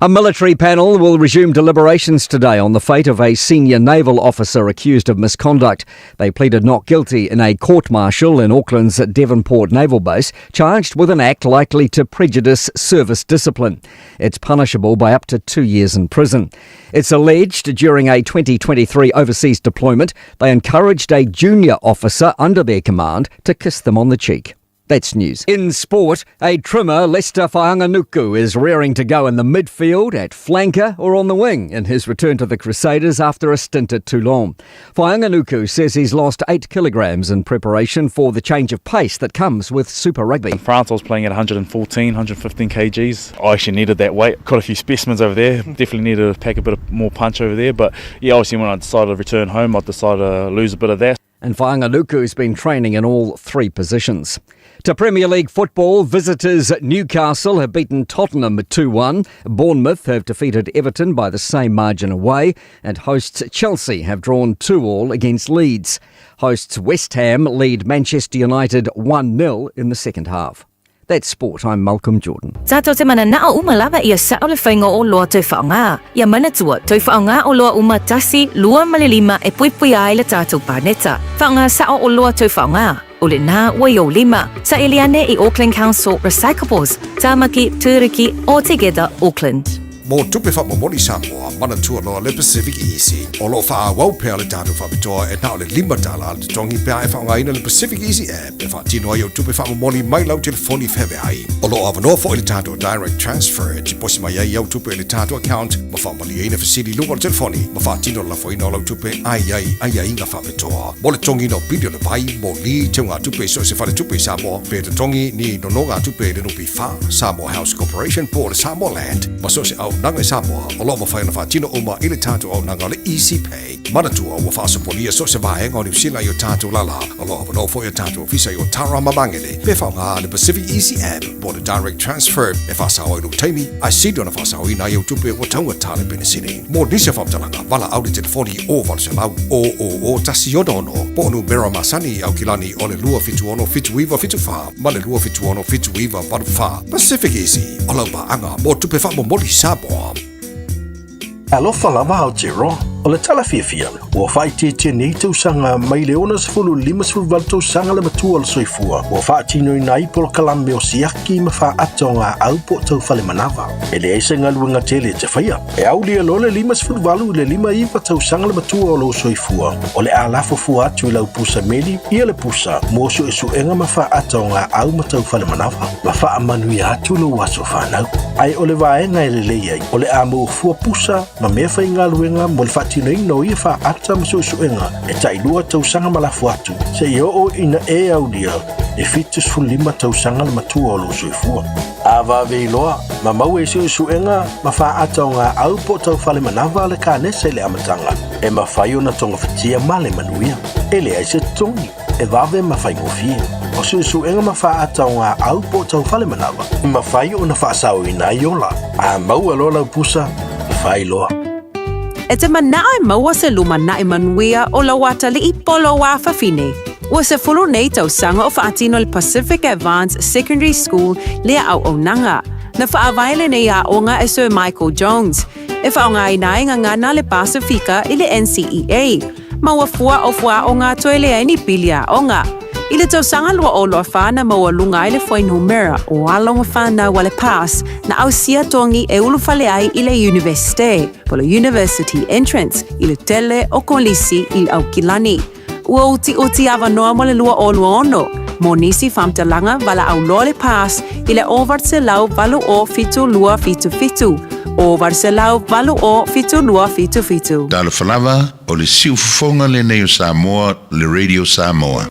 A military panel will resume deliberations today on the fate of a senior naval officer accused of misconduct. They pleaded not guilty in a court martial in Auckland's Devonport Naval Base, charged with an act likely to prejudice service discipline. It's punishable by up to two years in prison. It's alleged during a 2023 overseas deployment, they encouraged a junior officer under their command to kiss them on the cheek. That's news. In sport, a trimmer, Lester Faanganuku, is rearing to go in the midfield, at flanker, or on the wing in his return to the Crusaders after a stint at Toulon. Faanganuku says he's lost 8 kilograms in preparation for the change of pace that comes with Super Rugby. In France, I was playing at 114, 115 kgs. I actually needed that weight. Quite a few specimens over there. Definitely needed to pack a bit of more punch over there. But yeah, obviously when I decided to return home, I decided to lose a bit of that. And Faanganuku's been training in all three positions. To Premier League football, visitors at Newcastle have beaten Tottenham 2 1. Bournemouth have defeated Everton by the same margin away, and hosts Chelsea have drawn 2 all against Leeds. Hosts West Ham lead Manchester United 1 0 in the second half. That's sport. I'm Malcolm Jordan. Tātou te mana nao uma lava ia sa'o le faiga o oloa toe faaaogā. Ia manatua, toe faaaogā oloa uma tasi, lua ma le lima e puipuia ai le tātou paneta. Faaaogā sa'o oloa toe faaaogā. O lenā ua i ou lima. Saili ane i Auckland Council Recyclables, Tāmaki, Tūruki, or Together Auckland. Mo tupe faamomoli Samoa, manatua loa le Pacific Easy. O lo o faaauau pea le tatou faapitoa e na o le $5 le totogi pe a e faaaogaina le Pacific Easy app e faatino ai au tupe faamomoli mai lau telefoni feaveai. O lo o avanoa foi le tatou Direct Transfer e tiposi mai ai au tupe i le tatou account ma faamalieina fesili i luga o le telefoni ma faatino le lafoina o lau tupe a i ai aiaiga faapitoa. Mo le totogiina o pili o le vai, moli, teugatupe i so o se faletupe i Samoa, pe totogi ni nonogatupe i le NPF, Samoa House Corporation po o le Samoa Land, ma so o se auaunaga i Samoa, o lo o mafai ona faatino uma i le tatou auaunaga o le Easy Pay. Manatua, ua faasopolia so o se vaega o Niu Sila i o tatou lala. O lo o avanoa foi o tatou ofisa i Otara ma Magele pe faaaoga le Pacific Easy App po o le Direct Transfer e faasao ai lou taimi, ae sili ona faasaoina ai au tupe ua taugata le penisini. Mo nisi o faamatalaga, valaau i le telefoni o 800 000 166 po o numera masani i Aukilani o le 276 7974 ma le 276 7984. Pacific Easy, o lau paaga mo tupe faamomoli Samoa. Alofa lava Aotearoa. O le tala fiafia, ua faaitiitia nei tausaga mai le 60 i le 58 tausaga le matua o le soifua ua faatinoina ai polokalame o siaki ma faata o gaau po o taufale manava. E leai se galuega tele e te faia. E aulia loa le 58 i le 59 tausaga le matua o lou soifua, o le a lafo fua atu i lau pusa meli ia le pusa mo suesuega ma faata o gaau ma taufale manava, ma faamanuia atu lou aso fanau. Ae o le vaega e lelei ai, o le a maua fua pusa ma mea faigaluega mo le faatinoina o ia faata ma suesuega e tailua tausaga ma lafo atu, seia oo ina e aulia le 75 tausaga le matua o lou soifua. A vave iloa, ma maua i suesuega ma faata o gaau po o taufale manava le kanesa i le amataga, e mafai ona togafitia ma le manuia. E leai se totogi, e vave ma faigofie. O suesuega ma faata o gaau po o taufale manava, e mafai ona faasaoina ai ola. A maua loa lau pusa, fai loa. E te manao e maua se lumanai manuia o lou atalii po o lou afafine. Ua 10 nei tausaga o faatino le Pacific Advance Secondary School lea auaunaga. Na faavae lenei aoga e Sir Michael Jones, e faaaogaina ai gagana a le Pasifika i le NCEA. Ma ua fua o fuaaoga toe leai ni pili aoga. I le tausaga 2024 na maualuga ai le fuainumera o alo ma fanau a le PASS na ausia togi e ulufale ai i le Iunivesite, po o le University Entrance, i le tele o kolisi i Aukilani. Ua utiuti avanoa mo le 2026 mo nisi faamatalaga valaau loa le PASS i le 0800 0 7277, 0800 0 7277. Talofa lava, o le siufofoga lenei o Samoa, le Radio Samoa.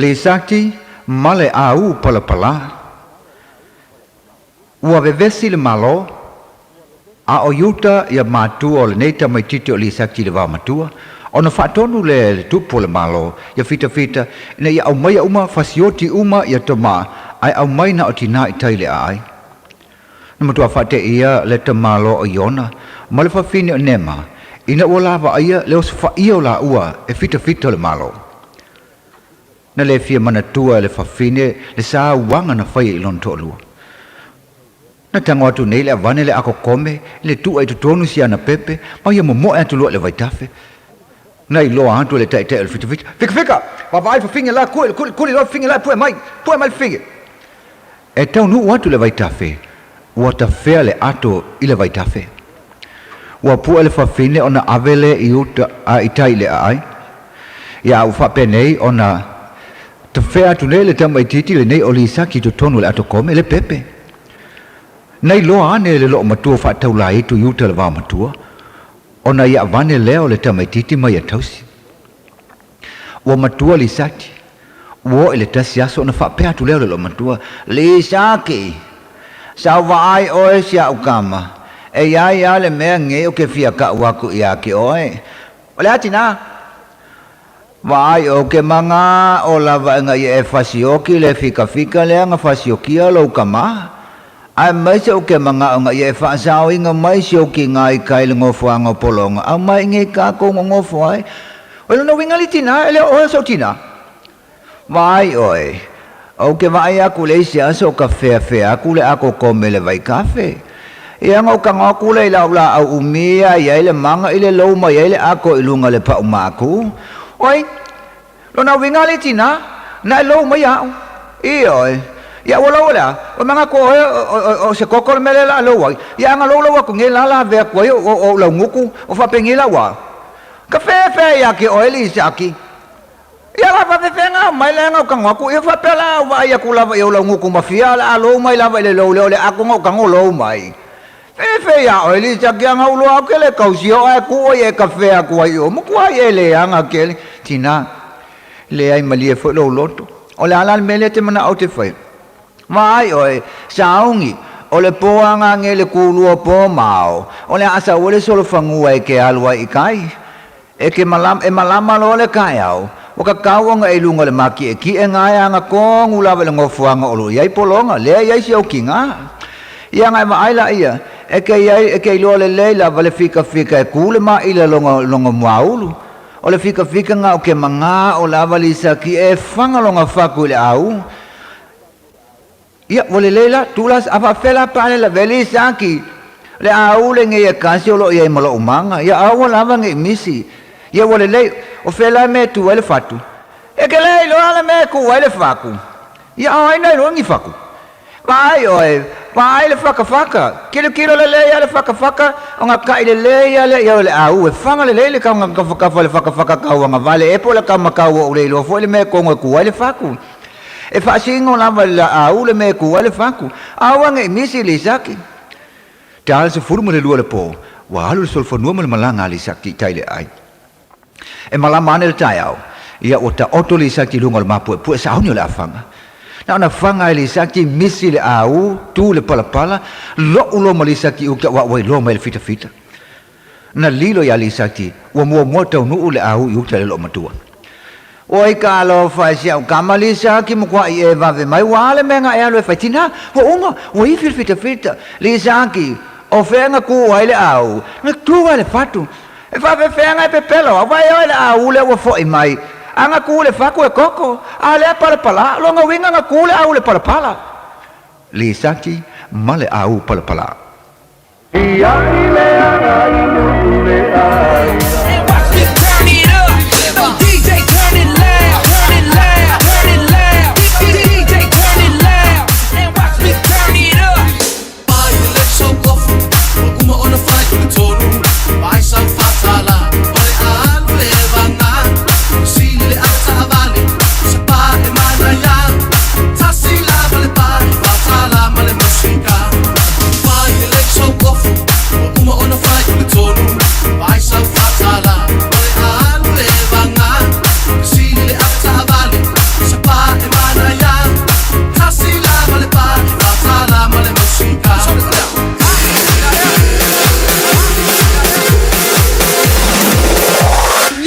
Lisaki ma le āū palapalā. Ua vevesi le Malo, a o Iuta ia matua o lenei tamaitiiti o Lisaki i le vaomatua, ona faatonu lea e le tupu o le Malo ia fitafita ina ia aumaia uma fasioti uma ia tama ae aumai na o tinā i tai le aai. Na matua faateia le tamaloa o Iona ma le fafine o Nema ina ua lavaaia le osofaia o laua e fitafita o le Malo. Na le fia manatua e le fafine le sauaga na faia i lona toalua. Na tago atu nei le avane le akokome i le tu'a i totonu si ana pepe ma ia momo'e atu loa i le vaitafe. Na iloa atu e le ta'ita'i o le fitafita, Fikafika! Vaavaai le fafine la, kuli, kuli, kuli loa le fafine la e pu'e mai! Pu'e mai le fafine! E taunu'u atu le vaitafe, ua tafea le ato i le vaitafe. Ua pu'e le fafine ona ave lea i uta a i tai i le aai. Ia a ua faapenei ona tafea atu nei le tamaitiiti lenei o Lisaki i totonu o le ato kome, le pepe. Na iloa ane e le loomatua faataulaitu i uta le vaomatua, ona ia avane lea o le tamaitiiti ma ia tausi. Ua matua Lisaki. Ua oo i le tasi aso ona faapea atu lea o le loomatua, Lisaki! Sa ou vaai oe si a'u kama, e iai a le mea ngei o ke fia ka'u aku ia ke oe. O le a tinā? Vaai ou ke magā o lava e nga ia e fasioki le fikafika lea nga fasiokia lou kamā. Aemaise ou ke magā o nga ia e faasaoinga mai si ou kigā i kai le gofoaga o pologa au mai ngei kākou gogofo ai. O lona uiga le tinā, e le o oe o sou tinā. Vaai oe, ou ke vaai aku le isi aso o ka feafea aku le akokome le vaikafe. Ia nga o kagau aku le i lau laau umi a iai le maga i le lou mai ai le ako i luga le pau maku. Oi, lona uiga le tina, na e lou mai a'u. Ioe, ia ua lou o le a? Ua maga aku oe o se koko le mea lea la a lou ai. Ia a nga lou lou aku nei la la avea aku ai o ou lauguku o faapengei la ua. Ka feafea ia ke oe Lisaki. Ia la faafefea mai le aga o kago aku, ia faapea la au vaai aku lava i ou lauguku ma fia, o le a lou mai lava i le lou lea o le ako ga o kago lou mai. Fefe ia oe Lisaki aga uloa au ke le kausia o ae ku oe e ka fea aku ai o makuai e le aga ke tina. Leai malie foi lou loto. O le a la le mea lea te manao te fai? Vaai oe, saogi, o le po aga nge le kulua po mao, o le a sau le solofagua e ke alu ai i kai. E ke malama, e malama loa le kaeao, ua kakau ona e i luga o le makiʻekiʻe gae aga kogu lava i le gofoaga o lo o i ai pologa, lea e i ai si ou kigā. Ia ga e vaai laia, e ke i ai, e ke iloa lelei lava le fikafika e kū le maʻila longa, longa muaulu. O le fikafika ga o ke magā o lava Lisaki e faga longa faku i le au. Ia, ua lelei la, tuu la, a faapefea la pe a le lavea Lisaki, le aule nei e kasi o lo o i ai ma lou maga. Ia, aua lava nei misi. Ia, ua lelei, O fea la le mea e tu ai le fatu? E te le iloa le mea e ku ai le faku. Ia o ai na iloa ni faku? Vaai oe, vaai le fakafaka, kilokilo lelei lava le fakafaka, ona ta'i lelei lava lea i ai o le au, e faga lelei le tauga tafatafa o le fakafaka tau agavale ea po o le taumatau ua ou le iloa foi le mea e tonu e tu ai le faku. E faasino lava i le laau le mea e tu ai le faku. Aua ne i misi Lisaki. Ta le 12 o le po, ua alu le solofanua ma le malaga a Lisaki i tai i le ai. E malama ane le taeao, ia ua taoto Lisaki i luga o le mapuepue sauni o le afaga. Na ona faga e Lisaki misi le au, tu le palapala, lo'u loa ma Lisaki i uta aua ua iloa mai e le fitafita. Na lilo iā Lisaki, ua muamua taunuu le au i uta i le loomatua. Oi ka alofa e si au kama Lisaki matua'i e vave mai ua a le mea na e alu e fai tinā, ua uma, ua ifi le fitafita. Lisaki, o fea na tu ai le au? Na tu ai le fatu. E faafefea e pepelo au, vaai oe le au lea ua fo'i mai. A na tu le fatu e koko, a o lea palapala, lona uiga na tu le au i le palapala. Lisaki ma le au palapala.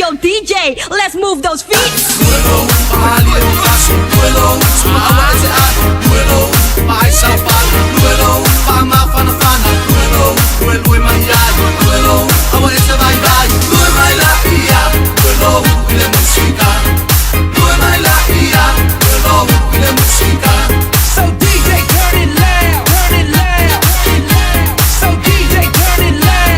Yo DJ, let's move those feet. So DJ turn it loud, turn it loud, turn it loud. So DJ turn it loud,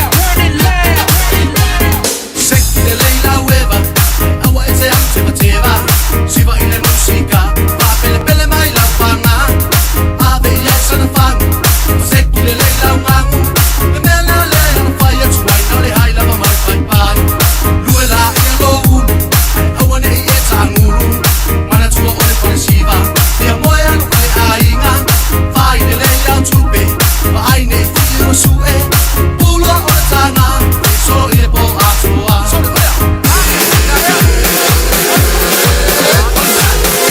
turn it loud, turn it loud.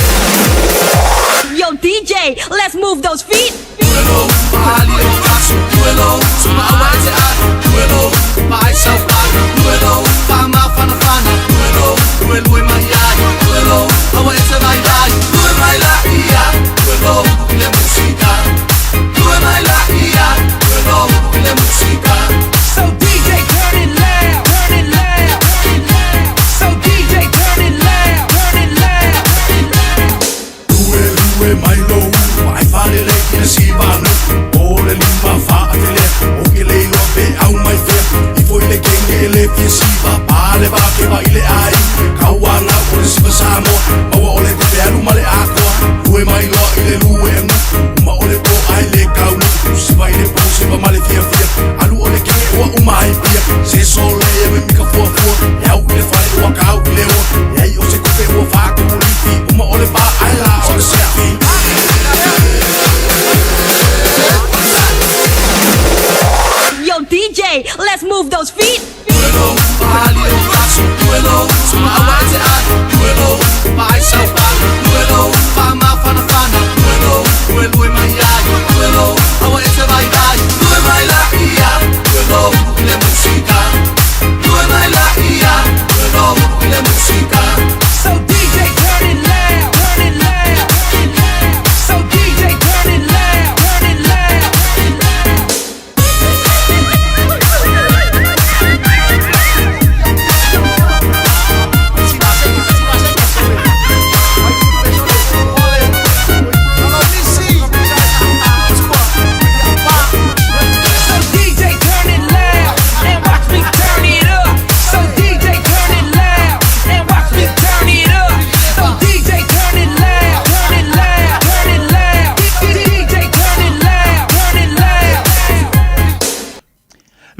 Yo DJ, let's move those feet. So DJ turn it loud, turn it loud, turn it loud. So DJ turn it loud, turn it loud, turn it loud. Yo DJ, let's move those feet.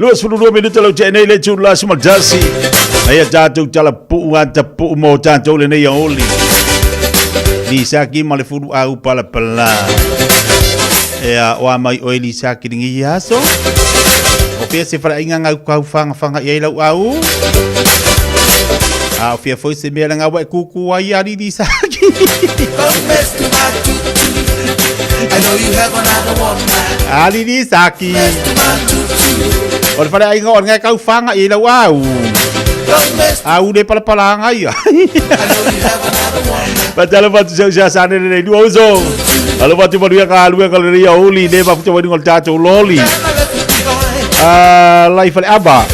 22 minuta lau tea nei le itula 11. Aia tatou talapuu a tapuu mo tatou lenei aoli. Lisaki ma le fulu au palapala. Ea, o a mai oe Lisaki lenei aso. O fea se faleaiga ngau kau whangawhanga i ai lau au. A o fea foi se mea langa wa e kuku ai a Lisaki. A Lisaki. O le faleaiga o le ngai kau whanga i lau au. Au le palapalanga ia. Fatalofa atu sau sa sa nele nei lua uso. Alofa atu manuia ka alue ka lenei auli le mafuta wai lunga o le tatou loli. Ah, lai fale aba.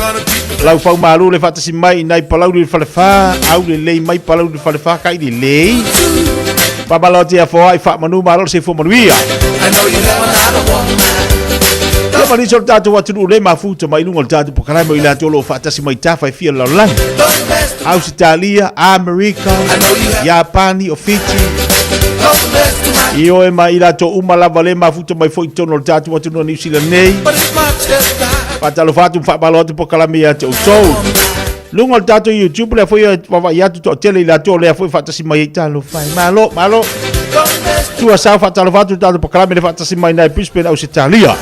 Lau fau malu le faatasi mai nai palauli le falefa, au lelei mai palauli le falefa kai lelei. Pamalo tia foai fa manu malo se fo manuia. Ia ma nisi o le tatou atunuu le mafuta mai luga o le tatou polokalame o i latou o lo o faatasi mai tafa e fia o le lalolagi. Ausetalia, Amerika, Iapani, o Fiti. Ioe ma i latou uma lava le mafuta mai foi i totonu o le tatou atunuu o Niu Sila nei. Faatalofa atu ma faamalo atu polokalame ia te outou. Luga o le tatou YouTube lea foi e vaavaai atu toatele i latou lea foi faatasi mai ai talofa e. Malo, malo. Tua sao faatalofa atu le tatou polokalame le faatasi mai nai Brisbane, Ausetalia.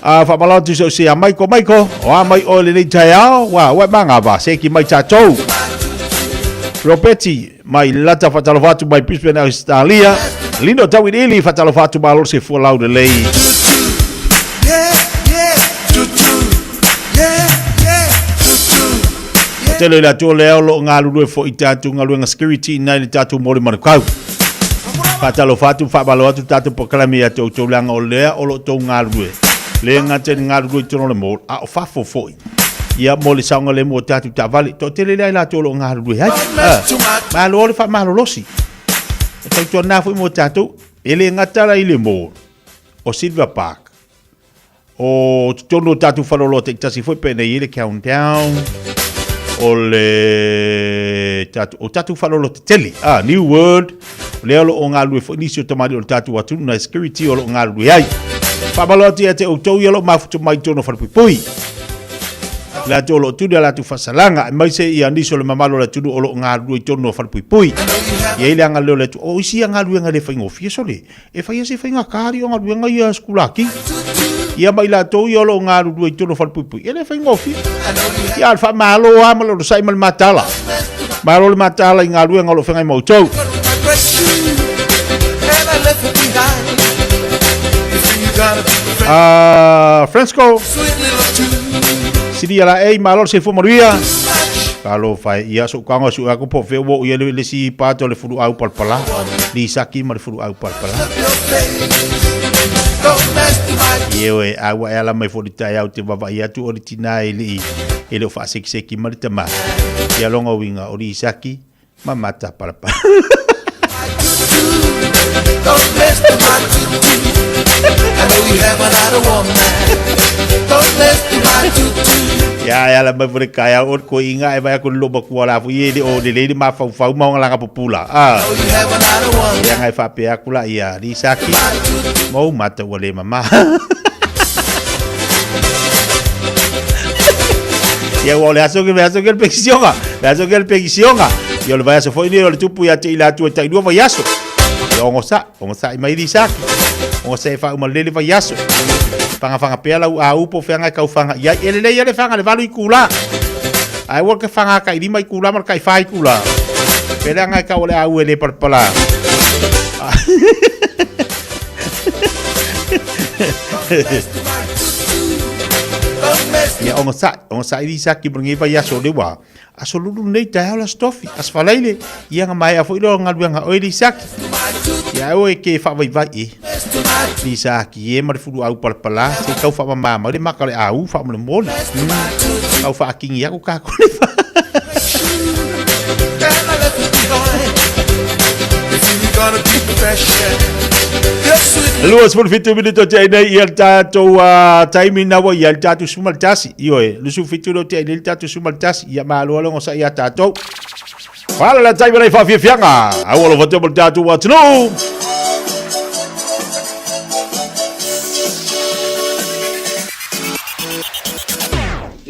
A faamalo atu se o se a Maiko, Maiko, o a mai oe lenei taeao, ua, ua e magava, se ki mai tatou. Robeti, mai lata faatalofa atu mai Brisbane, Australia. Lino Tauiliili, faatalofa atu malo se fua lau lelei. Tele i latou lea o lo o galulue foi i tatou galuega security i nai le tatou mo le Manukau. Faatalofa atu, faamalo atu le tatou polokalame ia te outou leaga o lea o lo o tou galulue. Le gata i le galulue i totonu o le mall, a o fafo foi. Ia mo le saogalemu o tatou taavale. Toatele lea i latou o lo o galulue ai. Ah, malo le faamalolosi. E tautuana foi mo tatou. E le gata la i le mall o Silver Park, O totonu o tatou faleoloa taitasi foi pe nei i le countdown o le tatou o tatou faleoloa tetele ah New World lea o lo o galulue foi nisi o tamalii o le tatou atunuu na security o lo o galulue ai. Faamalo atu ia te outou ia o lo o mafuta mai i totonu o falepuipui. Latou o lo o tuli a latou faasalaga aemaise ia nisi o le mamalu o le atunuu o lo o galulue i totonu o falepuipui. E i ai le agalelei o le Atua. O isi ia galuega e le faigofie sole. E fai a se faigata alii o galuega ia a sikulaki. Ia ma i latou ia o lo o galulue i totonu o falepuipui, e le faigofie. Ia a o le faamalo lava ma le onosai ma le mataala. Malo le mataala i galuega o lo o feagai ma outou. Ah, Francisco, Silia la ei, malo le soifua manuia. Talofa e, ia sou kago su aku po fe wo ia le le si pato le fulu au palapala. Lisaki ma le fulu au palapala. Ioe, a ua e ala mai foi le taeao te vaavaai atu o le tina e le i e le o faasekiseki mai le tama. Ia longa uiga o Lisaki ma mata palapala. Ia e ala mai foi le taeao o le koiga e vaai atu le lomatua la foi e le o lelei le mafaufau ma ona laga pupula. Ah. Ia ngai faapea atu la ia Lisaki ma ou mata ua le mama. Ia ua o le aso ke le aso ke le pekisioga. Le aso ke le pekisioga. Ia o le vaiaso foi nei o le tupu ia te i latou e tailua vaiaso. Ia ogosa, ogosa i mai Lisaki. Ogosa e faauma lelei le vaiaso. Fagafaga pea lau au po o feaga e tau faga i ai. E lelei lava le faga i le 8 itula. Ae aua le faga tai 5 itula ma le tai 4 itula. Pe leaga e tau o le au e le palapala. Ia ogasai, ogasai Lisaki mo lenei vaiaso o le ua Aso lulu lenei taeao le Aso Tofi, Aso Faraile, ia na maea foi lea o galuega oe Lisaki. Ia aua e ke faavaivai e. Lisaki e ma le fulu au palapala, se i tau faamama mai le maka o le au faamolemole. Tau faakigi aku kākou le fa. 27 minuto te ai nei ia le tatou taimi na ua ia le tatou suma le tasi. Ioe, 27 leo te ai nei le tatou suma le tasi. Ia malo le onosai ia tatou. Wala la taimi nei whaafiafiaga. Aua alofa te mo le tatou atunuu.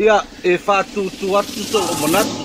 Ia, e faatūtū atu sou manatu.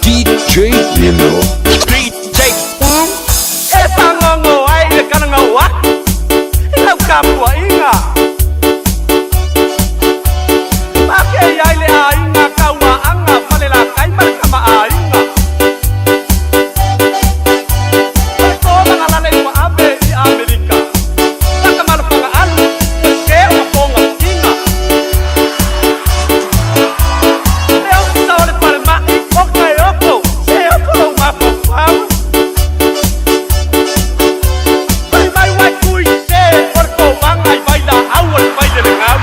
DJ Lino. DJ E fagogo ai i le kalagau atu i lau tapuaiga. Make i ai le aiga Kauaaga Falelatai ma le Tamaaiga. O le tolaga lale i ua ave i Amerika. Takamalofaga alu ua sē o mapoga tiga. Le ofisa o le falemai o Kaeoko se oko lou mafaufau. Fai mai uai tui sē o le kovaga i vailaau o le failelegau.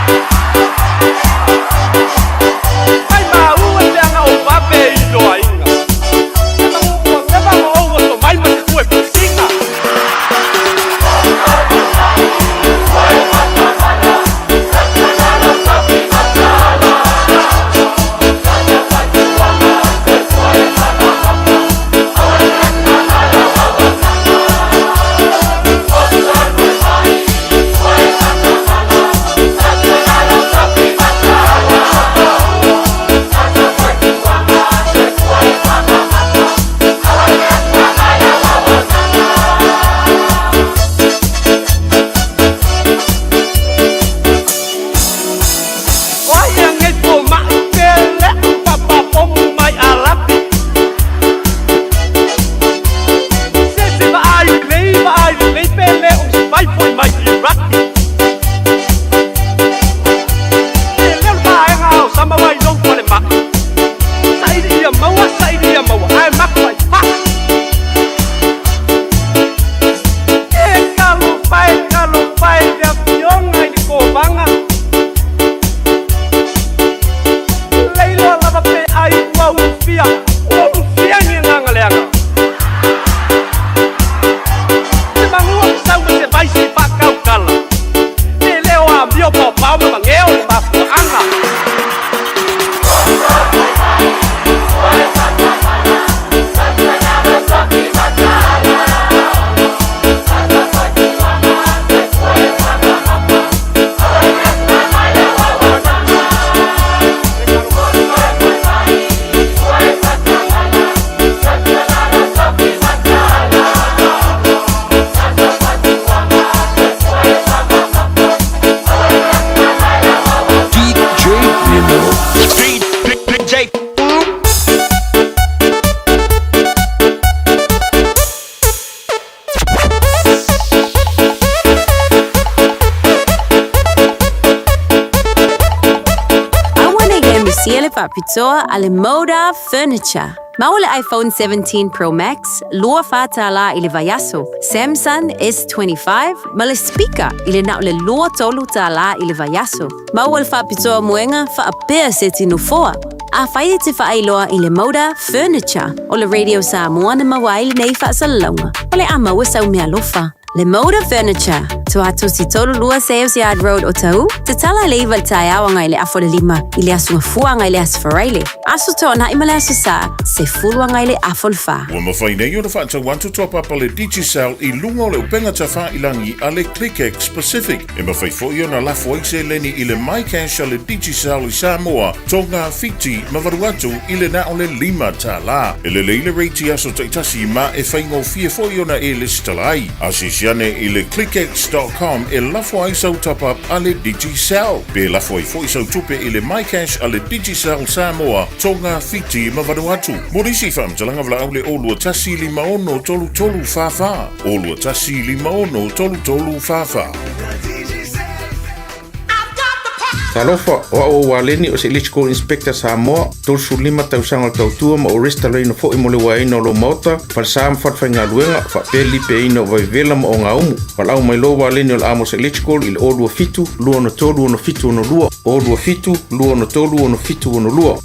Mai maua i leaga o vave i loaiga. Se magu ua ou oso mai ma se tue pusiga. O ai ea nei fomaʻi pe leʻu papapomu mai alapi. Se se vaai lelei vaai lelei pe lē o se vai foʻi mai Iraki. E leo le vaega o sama ai lou falemaʻi. Saili ia maua saili ia maua ae maku ai faʻa. E talofa e talofa e le afioga i le kovaga. Leiloa lava pe ai ua ulufia ua ulufia ni agaga leaga. Se magua sau ma se vaisi faakaukala. E le o amio paopao ma mageo le mafuaaga. DJ Lino. DJ Aua nei e misia le faapitoa a le Moda Furniture. Maua le iPhone 17 Pro Max, $24 i le vaiaso, Samsung S25 ma le speaker i le na o le $23 i le vaiaso. Maua le faapitoa moega faapea seti nofoa. Afai e te faailoa i le Moda Furniture o le Radio Samoa na maua ai lenei faasalalauga, o le a maua sau meaalofa. Le Moda Furniture, Tuatosi 32 Sales Yard Road o Tahu, tatala i le 9 i le taeao agai i le afa o le 5 i le aso Gafua agai i le aso Faraile, Aso Toonai ma le Aso Sa, 10 agai i le afa o le 4. Ua mafai nei ona faatau atu toapapa le Digicel i luga o le upega tafailangi a le ClickX Pacific. E mafai foi ona lafo ai seleni i le MyCash a le Digicel i Samoa, Tonga, Fiti ma Vanuatu i le na o le $5. E lelei le rate i aso taitasi ma e faigofie foi ona e lesitala ai. Asiasi ane i le clickx.com e lafo ai sau top-up a le Digicel. Pe lafo ai foi sau tupe i le MyCash a le Digicel Samoa, Tonga, Fiti ma Vanuatu. Mo nisi faamatalaga valaau le 021 56 33 44, 021 56 33 44. Talofa, o au o Waleni o se Electrical Inspector Samoa, 35 tausaga o le tautua ma o restalaina fo'i mo le uaeina o lou maota, falesa ma falefaigaluega, faapea le lipeaina o vaivevela ma ogaumu. Valaau mai loa Waleni o le Amos Electrical i le 027 263 6762, 027 263 6762.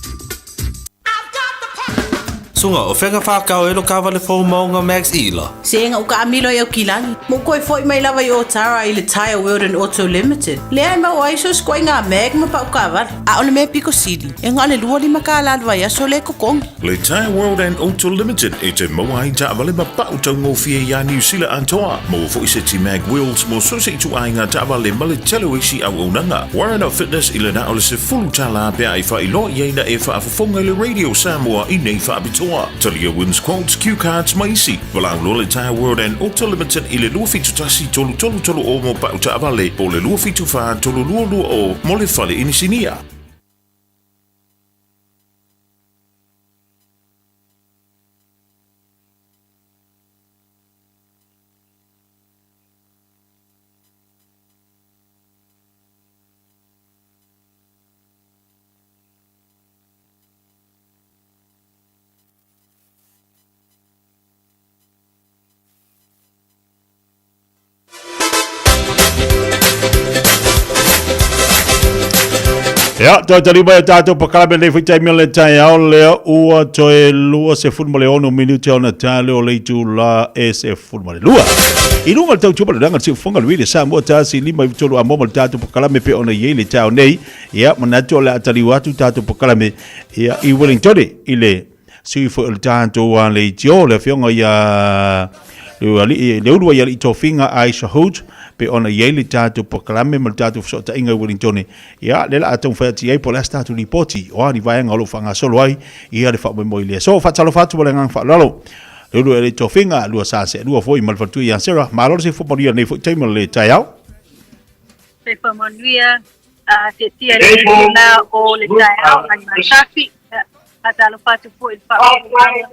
Suga, o fea na whākau e lo kāwale fō maunga Max Ila? Se ega uka amilo i Aukilani. Mo koe foi mai lava i Otara i le Tyre World and Auto Limited. Lea e maua ai so skoinga mag ma pau kavale. A o le mea piko sili. E ngā le 25 kālā le vaiaso le kokongi. Le Tyre World and Auto Limited e te maua ai taavale ma pau taugofie iā Niu Sila atoa. Maua foi se ti mag wheels mo so se ituaiga taavale ma le tele o isi auaunaga. Warren Fitness i le na o le $10 pe a e faailoa i ai na e faafofoga i le Radio Samoa i nei faapitoa. Talia wins quotes, cue cards ma isi. Valaau loa le Tyre World and Auto Limited i le 271 3330 mo pau taavale po o le 274 3220 mo le fale inisinia. Ia, toe tali mai o tātou pakalame nei fai taimi o le taeao lea ua toe 26 minute ona tale o le itula e 12. I luga o le tautua ma le langa siufoga le wile Samoa 1 5 3 a mo ma le tātou pakalame pe ona i ai le taeao nei. Ia, manatu o le a taliu atu tātou pakalame ia, i Wellington i le sui foi o le tātou a le itio, le afioga ia le ulu ai alii tofiga Aisha Hood pe ona i ai le tatou polokalame ma le tatou fesootaiga i Wellington. Ia lea la a taumafai atu i ai po o le a se tatou lipoti o a ni vaega o lo o faagasolo ai ia le faamoemoe i le aso. Faatalofa atu ma le agaga faaaloalo le ulu ai alii tofiga lua sa seelua foi ma le faletua ia Sarah. Malo le soifua manuia i lenei foi taimi o le taeao. Soifua manuia a te tia le tula o le taeao ani matafi. Faatalofa atu foi i le faafofoga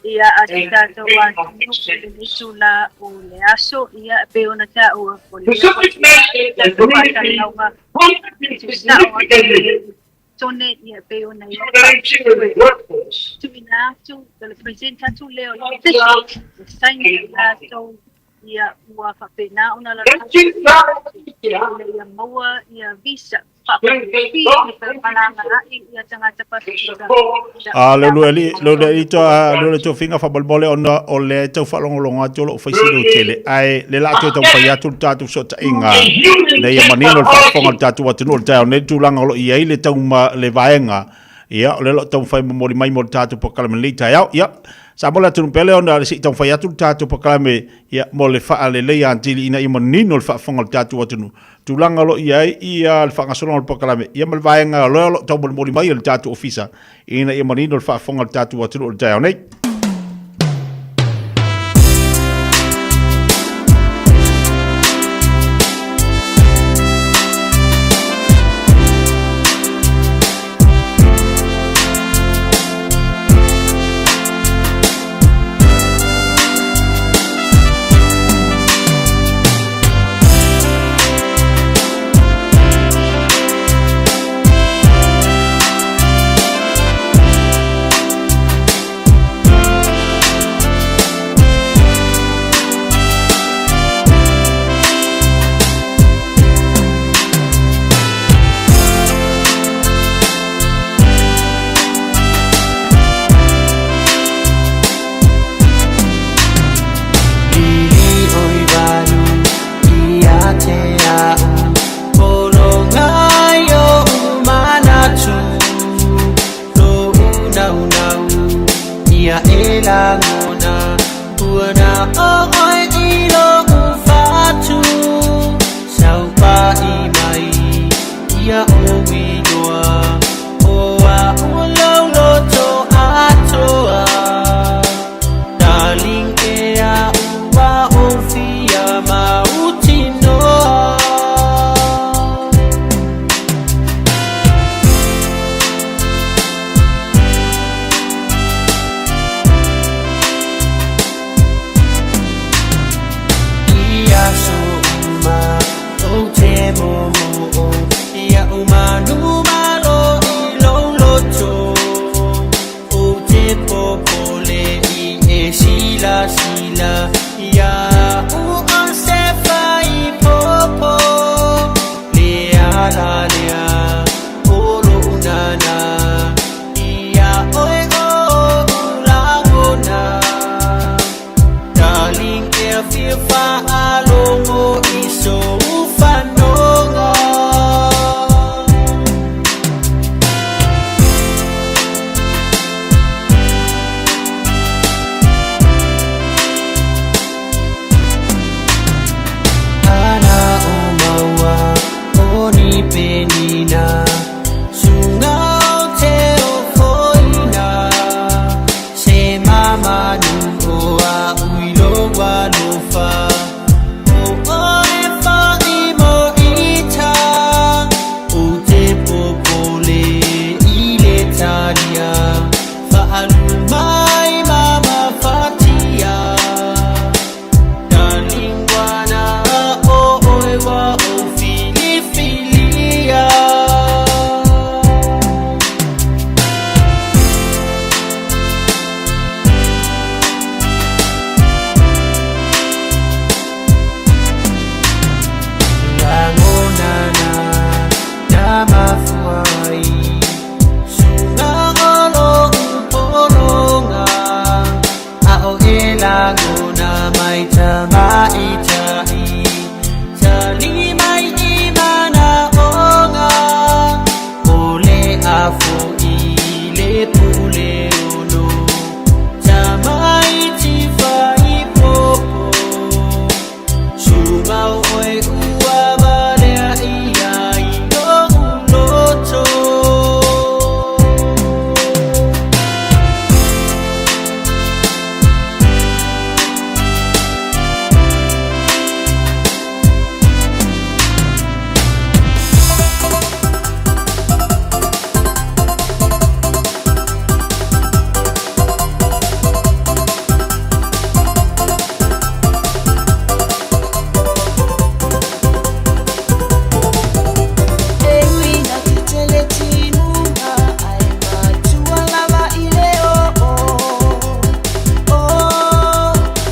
ia a si tatou atunuu i lenei tula o le aso. Ia e pei ona taua o lea tatou faatalanoaga tuusao atu i tone ia e pei ona i ai tuuina atu o le present atu lea o le petition e saini ai latou ia ua faapena ona ina ia maua ia visa faafaigofie le femalagaai ia tagata Pasifika. A le lua li le lua li to le lua tofiga faamolemole ona o lea e tau faalogologo atu o loo fai sili o tele ae le la toe taumafai atu le tatou fesootaiga ina ia manino le faafofoga o le tatou atunuu o le taeao nei le tulaga o lo o i ai le tauma le vaega ia o lea o lo o taumafai momoli mai mo le tatou polokalame lenei taeao. Ia sa mo le atunuu pele ona se i taumafai atu le tatou polokalame ia mo le faaleleia atili ina ia manino le faafofoga o le tatou atunuu tulaga o lo o i ai ia le faagasologa o le polokalame ia ma le vaega o lea o lo o taumolimoli mai e le tatou ofisa ina ia manino le faafofoga o le tatou atunuu i le taeao nei. Alu mai mama fatia Talingwana o oe wa o filifilia. Langonana na mafuai Sungangolo upolonga Ao e langona mai tamai tai Tali mai i mana onga Ole afo i le pule ono Tamai ti fai popo Sumau oe ua valea ia i lo'u loto. E ui na te tele timuga ai matua lava i le o o o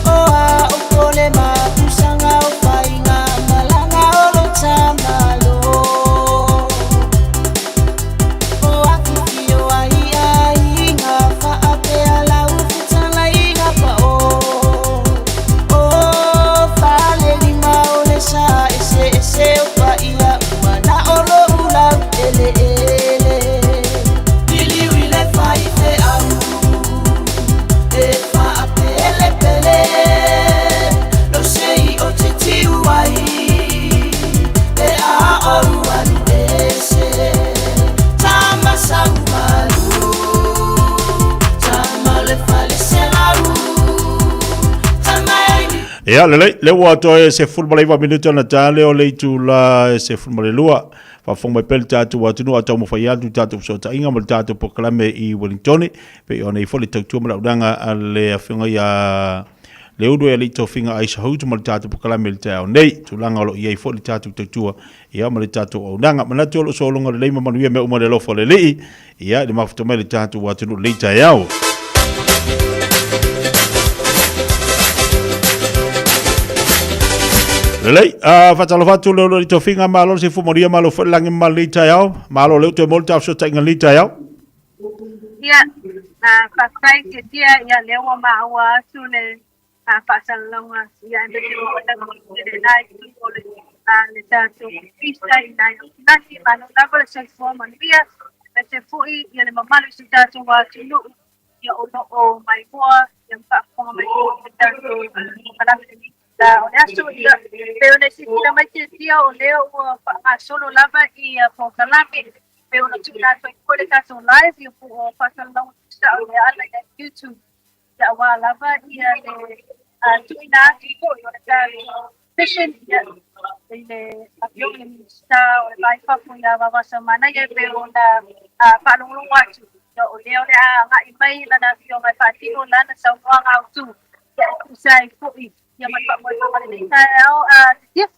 o a o kole ma pusanga o fainga malanga o lo tamalo o afifi o ai ai ngā whaapea lau fitala i ngā pa o o fale lima o le sa ese ese o pa ia ua na o lo ulau ele ele. Liliu i le fai fe au e whaapele pele lo sei o te tiu ai e a o alu ese tama sau malu tama le fale se lau tama ai. Ia, lelei, le ua toe 19 minute ona tale o le itula e 12. Faafofoga mai pea le tatou atunuu a taumafai atu tatou fesootaiga ma le tatou polokalame i Wellington. Pei ona i foi le tautua ma le auaunaga a le afioga ia Leulu e alii tofiga Aisha Hood ma le tatou polokalame i le taeao nei. Tulaga o lo o i ai foi le tatou tautua ia ma le tatou auaunaga. Manatu o lo o sologa lelei ma manuia mea uma i le alofa o le Alii. Ia, i le mafuta mai le tatou atunuu i lenei taeao. Lelei, faatalofa atu le ulu i tofiga, malo le soifua manuia, malo foi le lagi ma lenei taeao. Malo lea ua toe maua le tafesootaiga i lenei taeao. Ia, faafetai Tiatia, ia lea ua maua atu le faasalalauga ia aemaise foi le lena itu o le le tatou ofisa i nai Aukilaki. Malo lava le soifua manuia, aemaise foi ia le mamalu i si tatou atunuu ia o lo o maimoa ia ma faafofoga mai foi i le tatou polokalame lenei la o le aso. Ia, pei ona silasila mai Tiatia, o lea ua faagasolo lava ia polokalame pei ona tuuina atu ai foi le tatou live ia po o faasalalauga tuusao i le ala i le YouTube ia aua lava ia le tuuina atu foi o le tatou mission ia i le Afioga i le Minisita o le Va i Fafo ia Vavasa Manaia e pei ona faalogologo atu ia o lea o le a agai mai lana afioga e faatino lana saunoaga autu ia e tusa ai foi ia ma le faamoemoega o lenei taeao. Titia.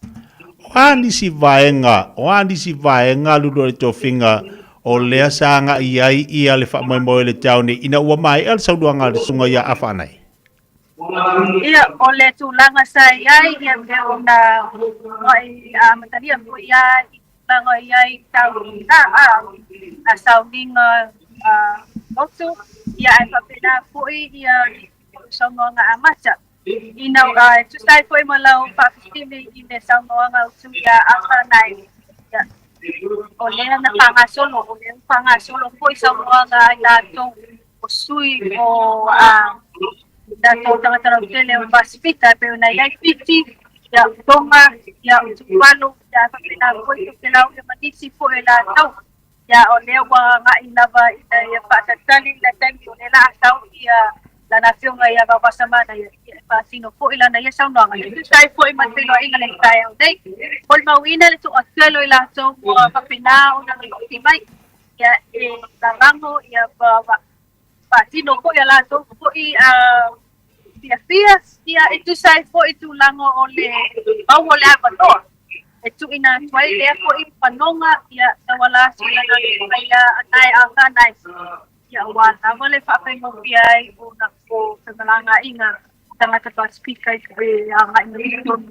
O a nisi vaega, o a nisi vaega lulu o le tofiga o lea sa agai ai ia le faamoemoe o le taeao nei ina ua maea le saunoaga a le susuga ia Afaanai? Ia, o le tulaga sa i ai, ia pei ona muai amatalia foi ia i tulaga i ai tau na a sauniga lotu, ia ae faapena foi ia saunoaga amata. Ina e tusa ai foi ma lau faafesili i le saunoaga autu ia Afaanai, ia, o lea na faagasolo, o lea ua faagasolo foi saunoaga a i latou o sui o a tatou tagata lautele o Pasifika e pei ona i ai Fiti, ia, o Tonga, ia, o Tuvalu, ia, faapena foi Tokelau, ia ma nisi foi o i latou. Ia, o lea ua agai lava ina ia faatalitali i le taimi o lea la a sau ia lana afioga ia Vaovasamana ia e faatino foi lana ia saunoaga. E tusa ai foi ma le feiloaiga i le taeao nei. Molimauina le toatele o i latou ua faapena ona loloki mai ia e lalago ia faatino foi a latou foi fiafia, ia e tusa ai foi tulaga o le maua o le avanoa e tuuina atu ai lea foi fanoga ia tauala atu i lana mai a nae a nae ia auā lava le faafaigofie ai ona o femalagaaiga tagata Pasifika i agai mai i totonu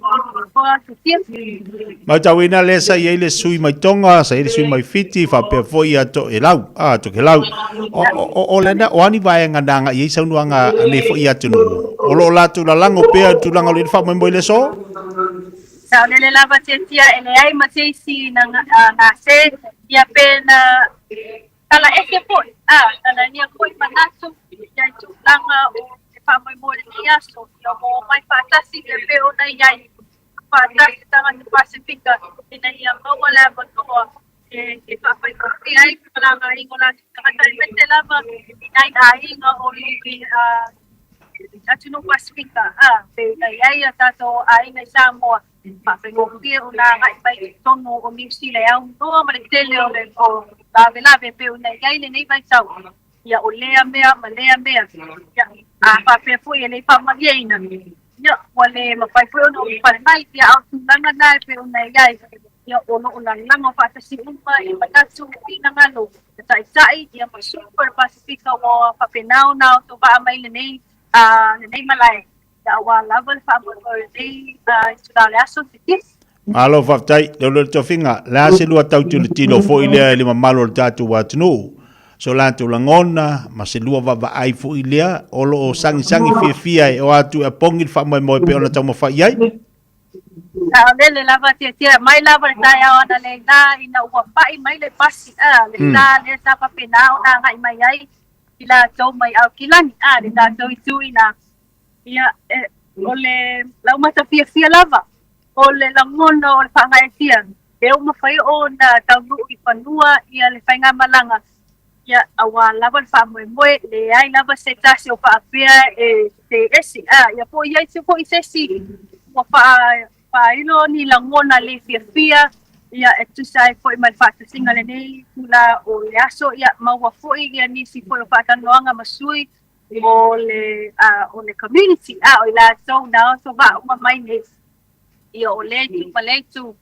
o Aotearoa. Matauina lea sa i ai le sui mai Tonga, sa i ai le sui mai Fiti, faapea foi ia Toelau, a Tokelau. O, o, o, lena, o a ni vaega na agai i ai saunoaga a nei foi atunuu? O lo o latou lalago pea i le tulaga o le faamoemoe i le aso? Saolele lava tiatia e leai ma se isi na gase, ia pe na tala ese foi, a talania foi manatu ia i tulaga o le faamoemoe i lenei aso, ia ua omai faatasi ia pei ona i ai faatasi tagata Pasefika ina ia maua le avanoa e faafaigofie ai femalagaaiga o latou tagata aemaise lava i nai aiga o le atunuu Pasefika, a pei ona i ai a tatou aiga i Samoa. Faafaigofie ona agai mai i totonu o Niu Sila e aunoa ma le tele o le lavelave e pei ona i ai lenei vaitau. Ia o lea mea ma lea mea. Ia, a faapea foi e le i faamalieina, ia, ua le mafai foi ona ulufale mai. Ia, a o tulaga na e pei ona i ai, ia, o lo o lagolago faatasi uma i manatu, finagalo, taitai, ia ma sui o le Pasefika ua faapena ona autovaa mai lenei, lenei malae. Aua lava le faamoemoe o lenei itula o le aso te Malo faafetai, leo le tofiga, le a se lua tau tilotilo foi lea i le mamalu o le tatou atunuu. So latou lagona ma se lua vaavaai foi lea o lo o sagisagi fiafia e o atu e apogi le faamoemoe pei ona taumafai i ai. Saolele lava tiatia mai lava le taeao analeila ina ua pai mai le pasi a le sa lea sa faapena ona agai mai ai i latou mai Aukilani a le tatou itu ina Ia, e, o le laumata fiafia lava, o le lagona o le faagaeetia, e ua mafai ona taunuu i fanua ia le faigamalaga, ia, auā lava le faamoemoe, leai lava se tasi o faapea e te ese, a, ia po o i ai foi se isi ua faa, faailo ni lagona le fiafia, ia, e tusa ai foi ma le faatasiga lenei tula o le aso, ia, maua foi ia nisi foi o faatalanoaga ma sui o le o le community a o i latou na oso vaa uma mai nei ia o lea itu ma lea itu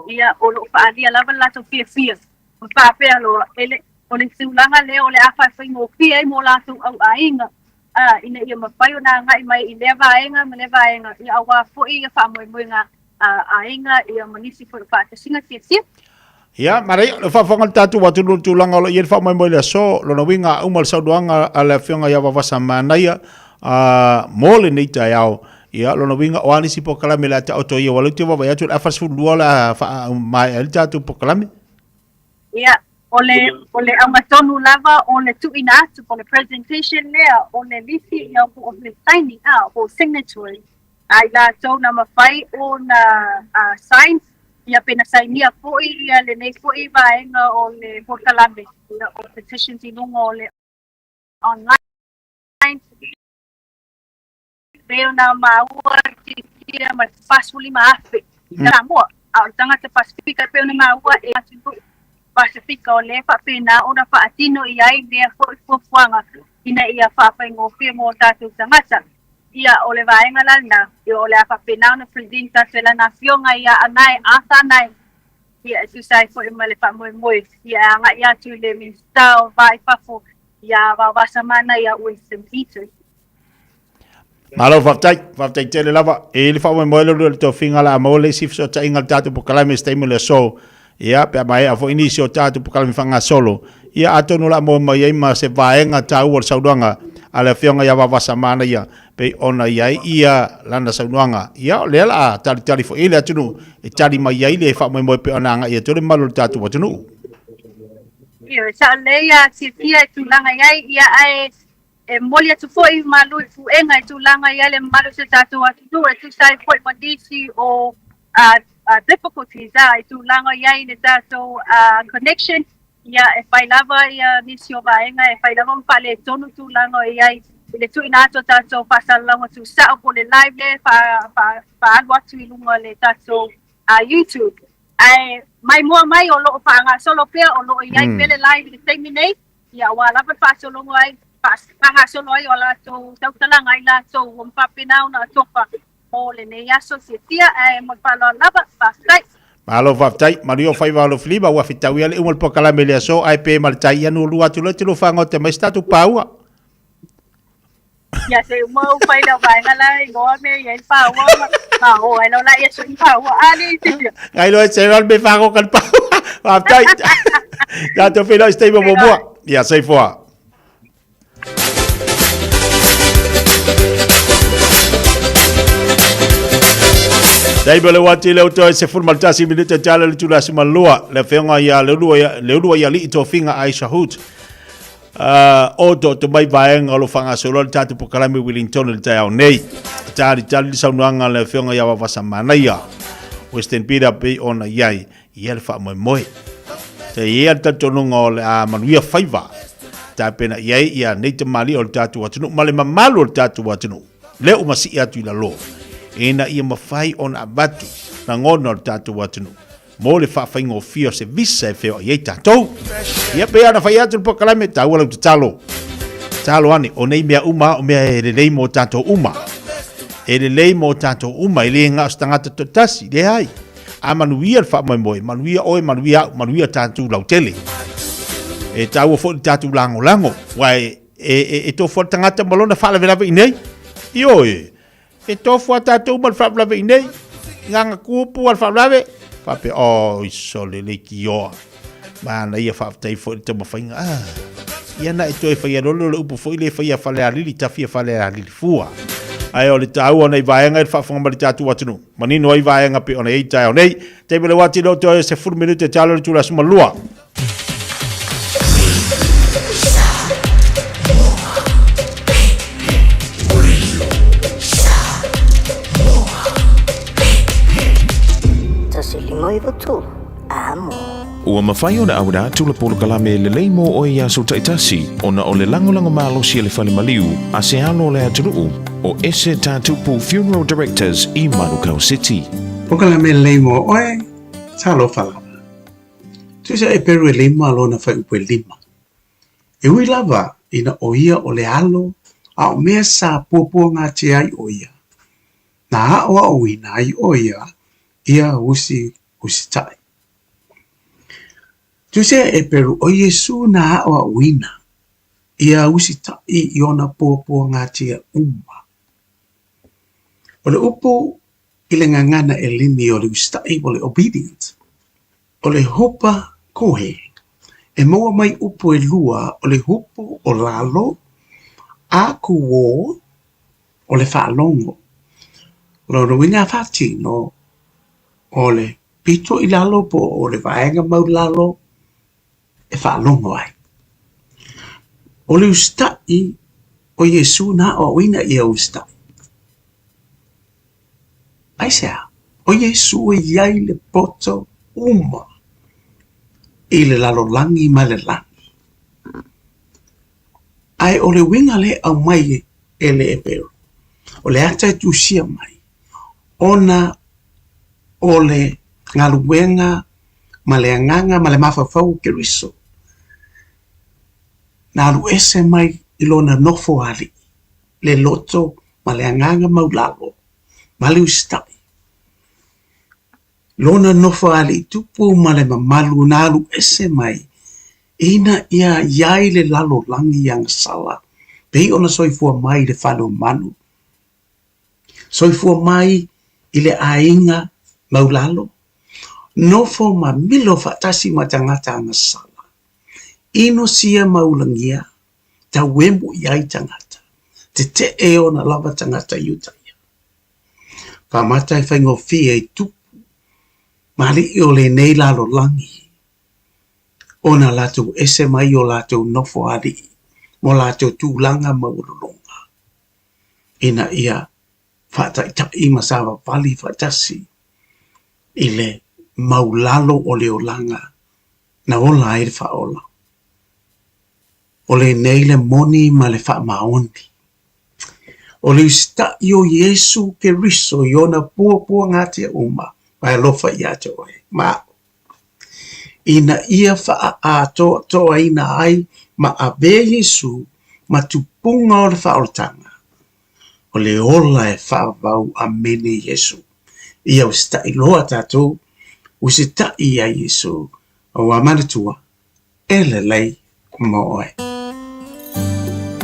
ia o lo o faaalia lava le latou fiafia ma faapea loa e le o le tulaga lea o le a faafaigofie ai mo latou auaiga a ina ia mafai ona agai mai i lea vaega ma lea vaega ia auā foi ia faamoemoega a aiga ia ma nisi foi o faatasiga tiatia. Ia, manaia, le faafofoga a le tatou atunuu i le tulaga o lo o i ai le faamoemoe i le aso, lona uiga a uma le saunoaga a le Afioga ia Vavasa Manaia mo lenei taeao, ia, lona uiga o a nisi polokalame o le a taoto ia, aua o lea ou te vaavaai atu o le afa 12 o le a faamaea ai le tatou polokalame. Ia, o le, o le auga tonu lava o le tuuina atu, po o le presentation lea, o le lisi ia po o le signing, a, po o signatory a i latou na mafai ona sign, ia pe na sainia foi ia lenei foi vaega o le polokalame, ia o petitions i luga o le online. Pei ona maua tiatia ma le 45,000 i Samoa, a o le tagata Pasefika e pei ona maua e atunuu Pasefika o lea e faapena ona faatino i ai lea foi fuafuaga ina ia faafaigofie mo tatou tagata. Ia, o le vaega la lena, ia o le a faapena ona present atu e lana afioga ia Anae, Arthur Anae, ia e tusa ai foi ma le faamoemoe, ia e agai atu i le Minisita o Va i Fafo ia Vaovasamana ia Winston Peters. Malo faafetai, faafetai tele lava. E i le faamoemoe lea o le tofiga o le a maua le isi fesootaiga o le tatou polokalame i se taimi o le aso. Ia, pe a maea foi nisi o tatou polokalame faagasolo, ia atonu o le a maua mai ai ma se vaega taua o le saunoaga a le Afioga ia Vavasa Manaia pei ona i ai ia lana saunoaga. Ia, o lea o le a talitali foi i le atunuu e tali mai ai le faamoemoe pei ona agai atu ai le mamalu o le tatou atunuu. Ioe, sao lelei a silafia e tulaga i ai, ia ae E momoli atu foi malu i puega i tulaga i ai le mamalu o si o tatou atunuu e tusa ai foi ma nisi o difficulties i tulaga i ai le tatou connection. Ia, e fai lava ia nisi o vaega, e fai lava ma faaletonu tulaga o i ai i le tuuina atu o tatou faasalalauga tuusao po o le live lea e faaalu atu i luga o le tatou YouTube. Ae maimoa mai o lo o faagasolo pea, o lo o i ai pea le live i le taimi nei, ia aua lava le faasologa ai. faagasolo ai o latou tautalaga i latou ua faapena ona atofa mo lenei aso fiafia ae mo le faaaloalo lava. Faafetai. Malo faafetai. Manuia o faiva o Lofilima ua fetau ia le uma le polokalame i le aso ae pe ma le tai ia nualua atu loa e te lua faagote mai se tatou paua. Ia se uma u fai lau vaega la igoa me i ai le paua ma ma o ai lau la ia sui paua. A le sifia. Ngai loa e se le me faagoka le paua. Faafetai. Tatou feiloai se taimi o muamua. Ia soifua. Taimi o le uati le uto e 11 minute tala le tula sumalua le afioga ia Leulua ia Alii Tofiga Aisha Hood. O to to mai vaega o lo whangasolo le tātou pokalame Wellington le taeao nei. Tali tali le saunoaga le afioga ia Vavasa Manaia. Western Peter pei ona iai ia le faamoemoe. Te ia le talitonuga o le a manuia faiva. Tapena i ai ia nei tamalii o le tatou atunuu ma le mamalu o le tatou atunuu. Lea ua masii atu i lalo. Ina ia mafai ona avatu lagona o le tatou atunuu mo le faafaigofie o se visa e feoai ai tatou. Ia pei ona fai atu le polokalame, taua lau tatalo. Tatalo ane, o nei mea uma o mea e lelei mo tatou uma. E lelei mo tatou uma, e le na o se tagata toatasi, leai. A manuia le faamoemoe, manuia oe, manuia au, manuia tatou lautele. E taua foi le tatou lagolago, aua e, e, e, e tofu le tagata ma lona faalavelave i nei. Ioe, e tofu a tatou ma le faalavelave i nei. Nganga kupu a le faalavelave, faapea, oh, isole le kioa. Manaia faafetai foi le taumafaiga. Ah, ia na e toe faia lolo le upu foi le faia Falealili tafia Falealili fua. Ae o le taua o nei vaega i le faafofoga mai le tatou atunuu. Manino ai vaega pei ona i ai taeao nei. Taimi o le uati leo toe 10 minute talo le itula 12. Tasi lima iwa tolu. Amo. Ua mafai ona auina atu le polokalame lelei mo oe i aso taitasi ona o le lagolago malosi a le Fale Maliu a se alo o le atunuu o Ese Tatupu Funeral Directors i Manukau City. Polokalame lelei mo oe, talofa lava. Tusa e peru e lima lona fuaiupu e lima. E ui lava ina o ia o le alo a o mea sa puapuagatia ai o ia, na aʻoaʻoina ai o ia ia usi usitai. Tusa e peru o Iesū na aʻoaʻoina ia usitai i ona puapuagatia uma. O le upu i le gagana Eleni o le usitai o le obedient, o le hupa kohe, e maua mai upu e lua o le hupu o lalo, a kuō, o le faalogo. O lona uiga faatino, o le pito i lalo po o le vaega maulalo e faalogo ai. O le usitai o Iesū na aoaoina ia usitai. Aisea? O Iesū e i ai le poto uma i le lalolagi ma le lagi. Ae o le uiga lea e aumai e le Eperu, o le ata e tusia mai, ona o le galuega ma le agaga ma le mafaufau o Keriso, na alu ese mai i lona nofo alii, le loto ma le agaga maulalo ma le usitai. Lona nofo alii tupu ma le mamalu na alu ese mai ina ia i ai le lalolagi i agasala, pei ona soifua mai i le fale o manu, Soifua mai i le aiga maulalo, nofo ma milo faatasi ma tagata agasala, ino sia ma ulagia, tauemu i ai tagata, tetee ona lava tagata i uta ia. Faamata e faigofie i tupu ma alii o lenei lalolagi, ona latou ese mai o latou nofo alii mo latou tulaga maualuluga. ina ia faataitai ma savavali faatasi i le maulalo o le olaga na ola ai le faaola. O lenei le moni ma le faamaoni. O le usitai o Iesu Keriso i ona puapuagatia uma ma e alofa ia te oe ma au, ina ia faaatoatoaina ai ma avea Iesu ma tupuga o le faaolataga, o le ola e faavavau Amene Iesu. Ia usita'i loa tatou, usita'i ia Iesu, auā manatua, e lelei mo oe.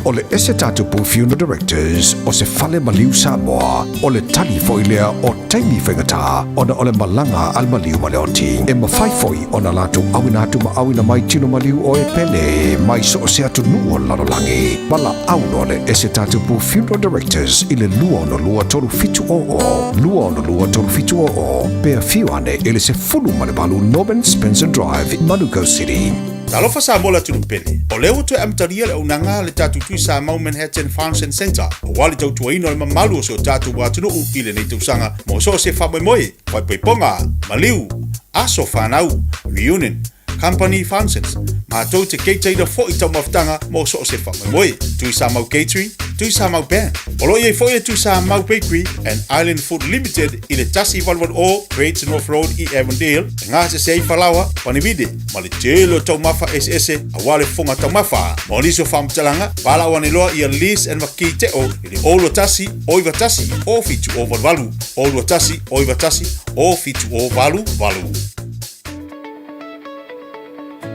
O le ese tatou Blue Funeral Directors o se fale maliu Samoa, o le tali foi lea o taimi faigata ona o le malaga a le maliu ma le oti. E mafai foi ona latou auina atu ma auina mai tino maliu o e pele mai so o se atunuu o le lalolagi. Valaau loa le ese tatou Blue Funeral Directors i le 262 3700, 262 3700, pe afio ane i le 18 Norman Spencer Drive, Manukau City. Talofa Samoa le atunuu pele, o lea ua toe amatalia le auaunaga a le tatou Tui Samoa Manhattan Function Centre aua le tautuaina o le mamalu o si o tatou atunuu i lenei tausaga mo so o se faamoemoe, faaipoipoga, maliu, aso fanau, reunion, company functions, matou te keitaina foi taumafataga mo so o se faamoemoe. Tui Samoa Catering, Tui Samoa Band. O lo o i ai foi le Tui Samoa Bakery and Island Food Limited i le 188 Great North Road i Avondale, e gasese ai falaoa, panivide, ma le tele o taumafa eseese aua le fofoga taumafa. Mo nisi o faamatalaga, valaau ane loa ia Liz and Makii Teo i le 021 091 0788, 021 091 0788.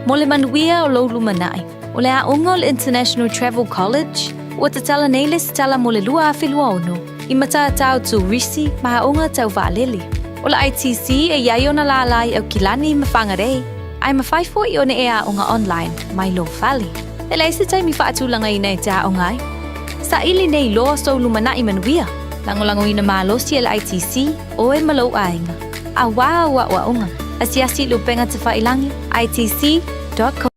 Mo le manuia o lou lumanai, o le aoga o le International Travel College, ua tatala nei le lesitala mo le 2026 i matatao turisi ma aoga tau vaalele. O le ITC e i ai ona lālā i Aukilani ma Whangarei, ae mafai foi ona e aoga online mai lou fale. E leai se taimi faatulagaina e te aoga ai. Saili nei loa sou lumanai manuia, lagolagoina malosi e le ITC oe ma lou aiga. Auā au aoaoga, asiasi i le upega tafailangi, itc.co.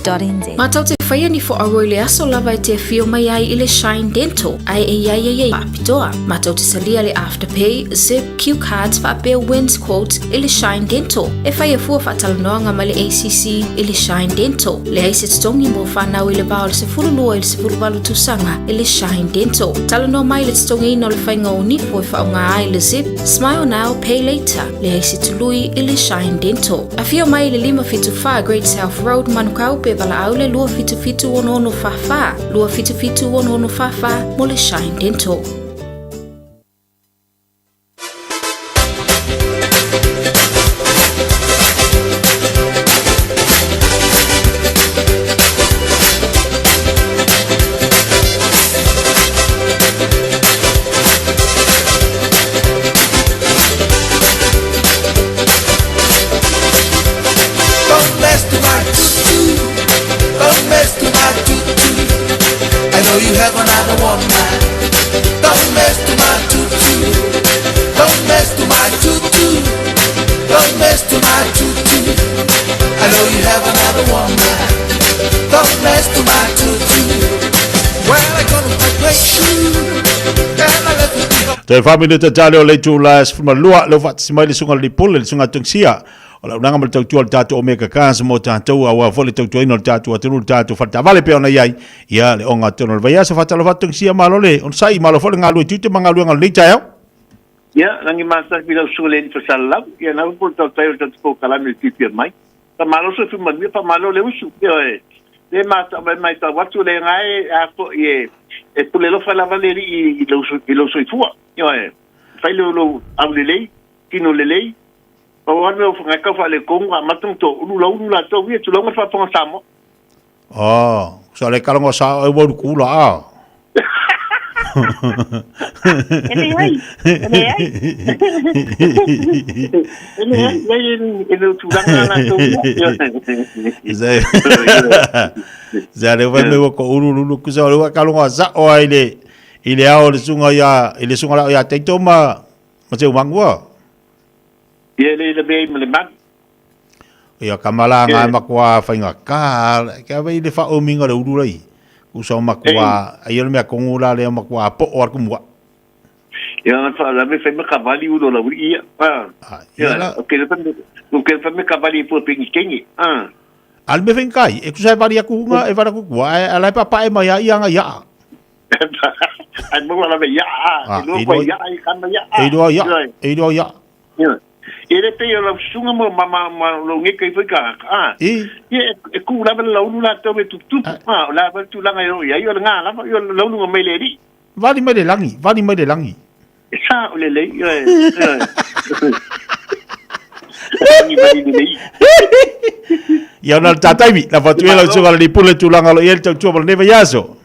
.nz. Mātou te whaia ni fo i le aso lava e te afio mai ai i le Shine Dental ai e iai ai ai faapitoa. Mātou te salia le Afterpay, Zip, Q Cards faapea Wins Quotes i le Shine Dental. E whai a fua whaatalanoanga mai le ACC i le Shine Dental. Leai se totogi mo whanau i le vā o le 12 i le 18 tausaga i le Shine Dental. Talanoa mai le totogiina o le whainga o nipo e whaonga ai le Zip, Smile Now, Pay Later. Leai se tului i le Shine Dental. Afio mai i le 574 Great South Road, Manukau, pe valaau le 277 6644, 277 6644 mo le Shine Dental. Toe wha minuta tale o le itula e 12, leo whaatasi mai le sunga le lipule, le sunga tungsia. O le auaunaga ma le tautua o le tatou Omega Cars mo tatou, aua foi le tautuaina o le tatou atunuu, le tatou faletaavale pei ona i ai, ia le oga tonu o le vaiaso. Faatalofa atu Tungsia, malo le onosai, malo foi le galue tiute ma galuega o lenei taeao. Ia, lagi masafi lau susuga le alii fasalalau, ia na upu o le tautai o le tatou polokalame i le fiafia mai. Faamalo soifua manuia, faamalo le usu. Ioe, le matau mai matau atu le gae a foi e e pule lofa lava le alii i lou i lou soifua. Ioe, fai lou lou aulelei, tino lelei, Pau lava le mea ua tau faaletonu a amata ona toaulu laulu latou ia, tulou le faafofoga Samoa. Oh, sa le kalongo sa e ua kula a. E leai, e leai. E leai, leai e le tulaga na latou ia. Zai. Zai le vai me ua ko ulu lulu ku sa le ua kalongo sa o ai le i le ao le sunga ia i le sunga la ia teito ma ma te umangua. Ia le le mea ma le manu. Ia ka malanga e makoa whainga ka, ke awe i le whaominga le uru rei. Usa o makoa, ai o le mea kongu la lea makoa po o arku mua. Ia na wha la me whaima ka vali ulo la uri ia. Ah. Ia la. O ke le whaime, o ke whaime ka vali po pengi kengi. Ah. Al me whainga kai, e kusa e vari aku hunga, e vari aku kua, e ala e papa e mai a ia nga ia. Ai mo la me ia, e lua ia i kama ia. E lua ia, e lua ia. Ia le pei o lau susuga ma ma ma lou geka ifo i tagata, a. Ia e kuu lava le laulu latou e tuputupu, a, o le a foi le tulaga e oo i ai, o le ga lava, ia o le lauluga mai le Alii. Vali mai le lagi, vali mai le lagi. E sa o lelei, ioe, ioe. Lagi vali lelei. Ia ona o le tataimi, lafo atu ia lau susuga le Lipule tulaga o lo o i ai le tautua mo lenei vaiaso.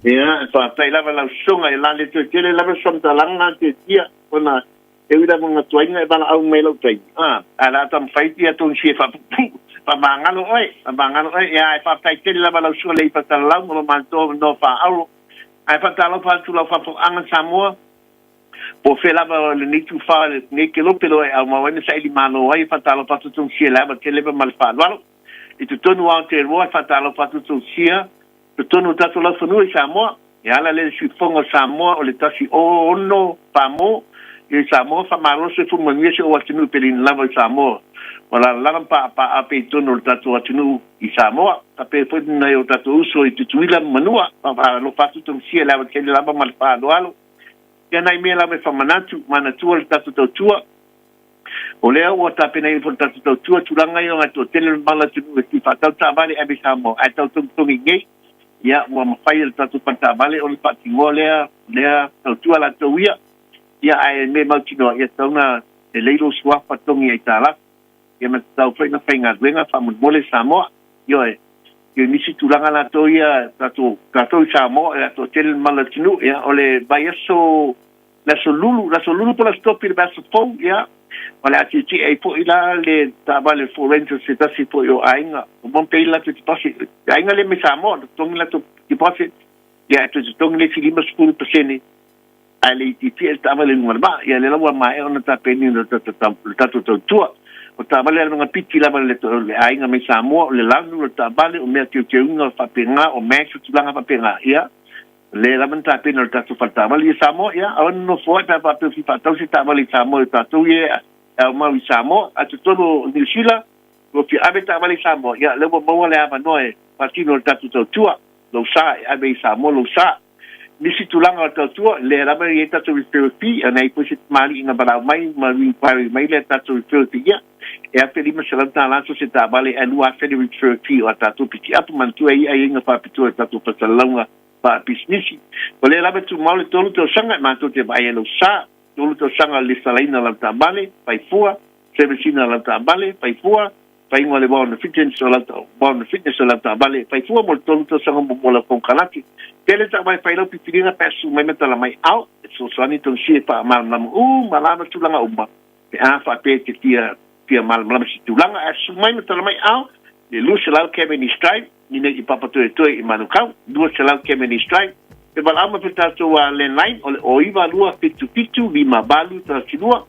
Ia, e faafetai lava lau susuga, e la le toe tele lava se faamatalaga na te tia, ona e ui lava ina tuaiga e valaau mai lou taimi, a, ae o le a taumafai ia tonu si e faapuupuu, faamagalo oe, faamagalo oe, ia ae faafetai tele lava lau susuga le Ifatalalau ma lo matou avanoa faaaulo. Ae faatalofa atu lau faafofogaaga Samoa, po o fea lava lenei tufa, lenei kelope loa e aumau ai ma saili malo ai, e faatalofa atu tonu si e le ava tele ma le faaaloalo. I totonu o Aotearoa, e faatalofa atu tonu sia totonu o tatou laufanua i Samoa. E ala lea i le siufofoga o Samoa o le 106 pamo i Samoa, faamalo soifua manuia si ou atunuu pelina lava i Samoa. Ua lalalala ma paapaa pea i totonu o le tatou atunuu i Samoa. Faapea foi nai o tatou uso i Tutuila ma Manua. Faamalo atu tausia le ava tele lava ma le faaaloalo. Ia nai mea lava e faamanatu, manatua le tatou tautua. O lea ua tapenaina foi le tatou tautua tulaga ia ona e toatele le mala atunuu e fia faatau taavale ave i Samoa ae tau togitogi nei. Ia ua mafai e le tatou fale taavale ona faatinoa lea lea tautua latou ia. Ia ae mea mautinoa ia tatau ona lelei lou suafa togi aitalafu. Ia ma tatau foi ona faigaluega faamolemole Samoa. Ioe. Ia nisi tulaga latou ia tatou tatou i Samoa ia toatele le mala atunuu ia o le vaiaso le aso Lulu, le aso Lulu po o le aso Tofi i le vaiaso fou, ia, o le a tietie ai foi la le taavale Ford Ranger se tasi foi o aiga, o mo pei latou deposit, le aiga lea mai Samoa, na totogi latou deposit, ia e toe totogi le isi 50%, ae le i tietie le taavale i luga o le vaa, ia lea la ua maea ona tapena le tatou tautua. O taavale a le Piti lava le aiga mai Samoa, o le lanu, o le taavale, o mea teuteuina faapena, o max, o tulaga faapena, ia, Le lava na tapena o le tatou fale taavale ia Samoa, ia, aua ne nofo ai pe a faapea o fia faatau se taavale i Samoa i o tatou ia e aumau i Samoa. Ae totonu o Niu Sila, ua fia ave taavale i Samoa, ia, lea ua maua le avanoa e faatino e le tatou tautua, lou sa e ave i Samoa lou sa. Nisi tulaga o le tautua, lea lava e i ai tatou referral fee, ana i ai foi se tamalii na valaau mai ma inquiry mai lea tatou referral fee, ia, e $1,500 so se taavale ae $2,000 le referral fee o a tatou pitiapu, manatua e i ai aiaiga faapitoa i tatou fasalauga faapisinisi. O lea lava e tumau le tolu tausaga e matou te vaai ai lau sa, tolu tausaga le lesitalaina o lau taavale, fai fua, service ina o lau taavale, fai fua, faiga o le warrant of fitness o lau warrant of fitness o lau taavale, fai fua mo le tolu tausaga mo lau konekarate. Tele taavale fai lau filifiliga pe a susu mai ma tala mai ao, e fesoasoani tonu sia e faamalamalama uma lava tulaga uma pe a faapea e te fia fia malamalama i se tulaga ae susu mai ma tala mai ao le 200 Cavendish Drive i nei i Papatoetoe i Manukau, 200 Cavendish Drive. E valaau mai foi tatou landline o le 092 77 58 12,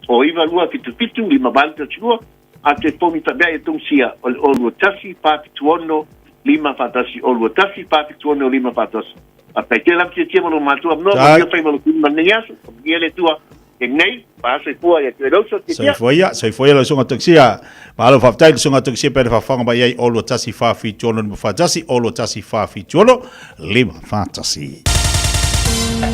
092 77 58 12, a te pogi faapea ia tongsia o le 021 476 541, 021 476 541. Faafetai tele lava tiatia ma lo matou avanoa, manuia faiva o lo tino ma lenei aso, faamanuia le Atua Nei, faasoifua ia te lou sotia. Soifua ia, soifua ia lau susuga Tokisia. Malo faafetai le susuga Tokisia pe le faafofoga mai ai 0 1 4 7 6 5 4 1 0 1 4 7 6 5 4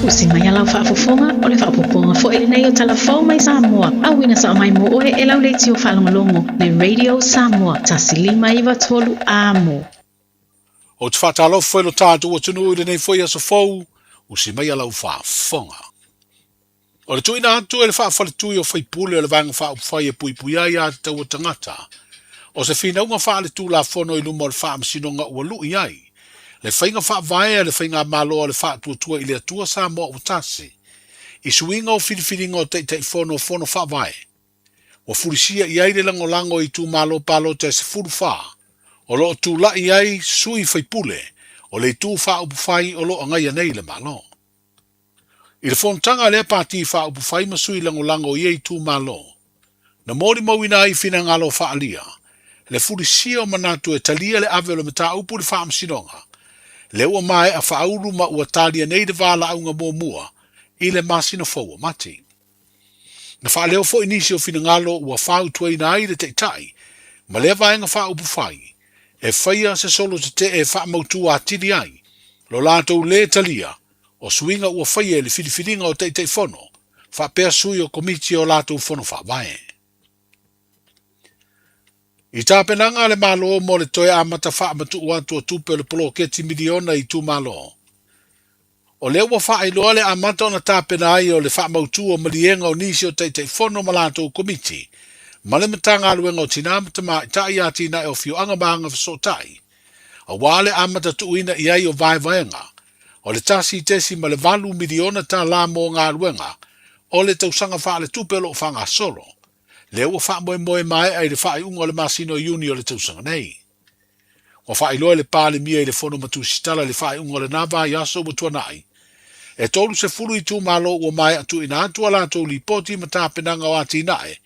1. Usi mai a lau faafofoga, o le faaopoopoga foi lenei o Tala Fou mai Samoa, auina sao mai mo oe e lau leitio faalogologo, le Radio Samoa, 1593 Amo. Ou te faatalofa i lo tatou atunuu i lenei foi aso fou, usi mai a lau faafofoga. O le tuuina atu e le faafaletui o faipule o le Vaega Faaupufai e puipuia ai aiatatau a tagata, o se finauga faaletulafono i luma o le Faamasinoga ua lui ai le faiga faavae a le Faigamalo a le Faatuatua i le Atua Samoa ua Tasi i suiga o filifiliga o Taitaifono o Fono Faavae ua fulisia i ai le lagolago i itumalo palota e 14 o lo o tulai ai sui faipule o le Itu Faaupufai o lo o agaia nei le Malo. I le fonotaga a lea pati faaupufai ma sui lagolago o ia itumalo, na molimauina ai finagalo faaalia, le fulisia o manatu e talia le ave o le mataupu i le Faamasinoga, lea ua maea faaulu ma ua talia nei le valaauga muamua i le masina fou o Mati. Na faaleo foi nisi o finagalo ua fautuaina ai le Taitai ma lea vaega faaupufai e faia se solo tetee e faamautu atili ai lo latou lē talia o suiga ua faia i le filifiliga o Taitaifono faapea sui o Komiti o latou Fono Faavae. I tapenaga a le Malo mo le toe amata faamatuu atu o tupe o le poloketi miliona i itumalo, o lea ua faailoa le amata ona tapena ai o le faamautu o maliega o nisi o Taitaifono ma latou Komiti ma le Matagaluega o Tina ma Tamaitai, Atinae o Afioaga ma Agafesootai aua le amata tuuina i ai o vaevaega o le $1.8 miliona tala mo galuega o le tausaga faaletupe o lo o faagasolo, lea ua faamoemoe maea i le faaiuga o le masina o Iuni o le tausaga nei. Ua faailoa e le Palemia i le Fono ma Tusitala i le faaiuga o lena vaiaso ua tuanai, e 30 itumalo ua maea tuuina atu a latou lipoti ma tapenaga o atinae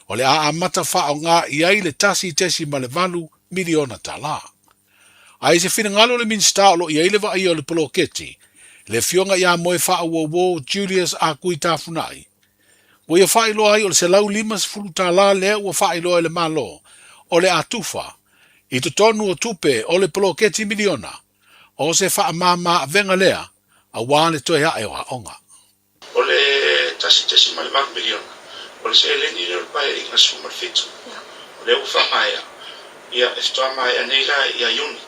o le a amata faaaoga i ai le $1.8 miliona tala. A i se finagalo o le Minisita o lo o i ai le vaaia o le poloketi, le Afioga ia Moefaauouo Julius Akui Tafunai, ua ia faailoa ai o le $150 lea ua faailoa e le Malo o le a tufa i totonu o tupe o le poloketi miliona, o se faamama avega lea aua le toe ae o aoga. O le $1.8 miliona, o le seleni lea o le Paeaiga 17, o lea ua faamaea, ia, e faatoa maea nei la ia Iuni.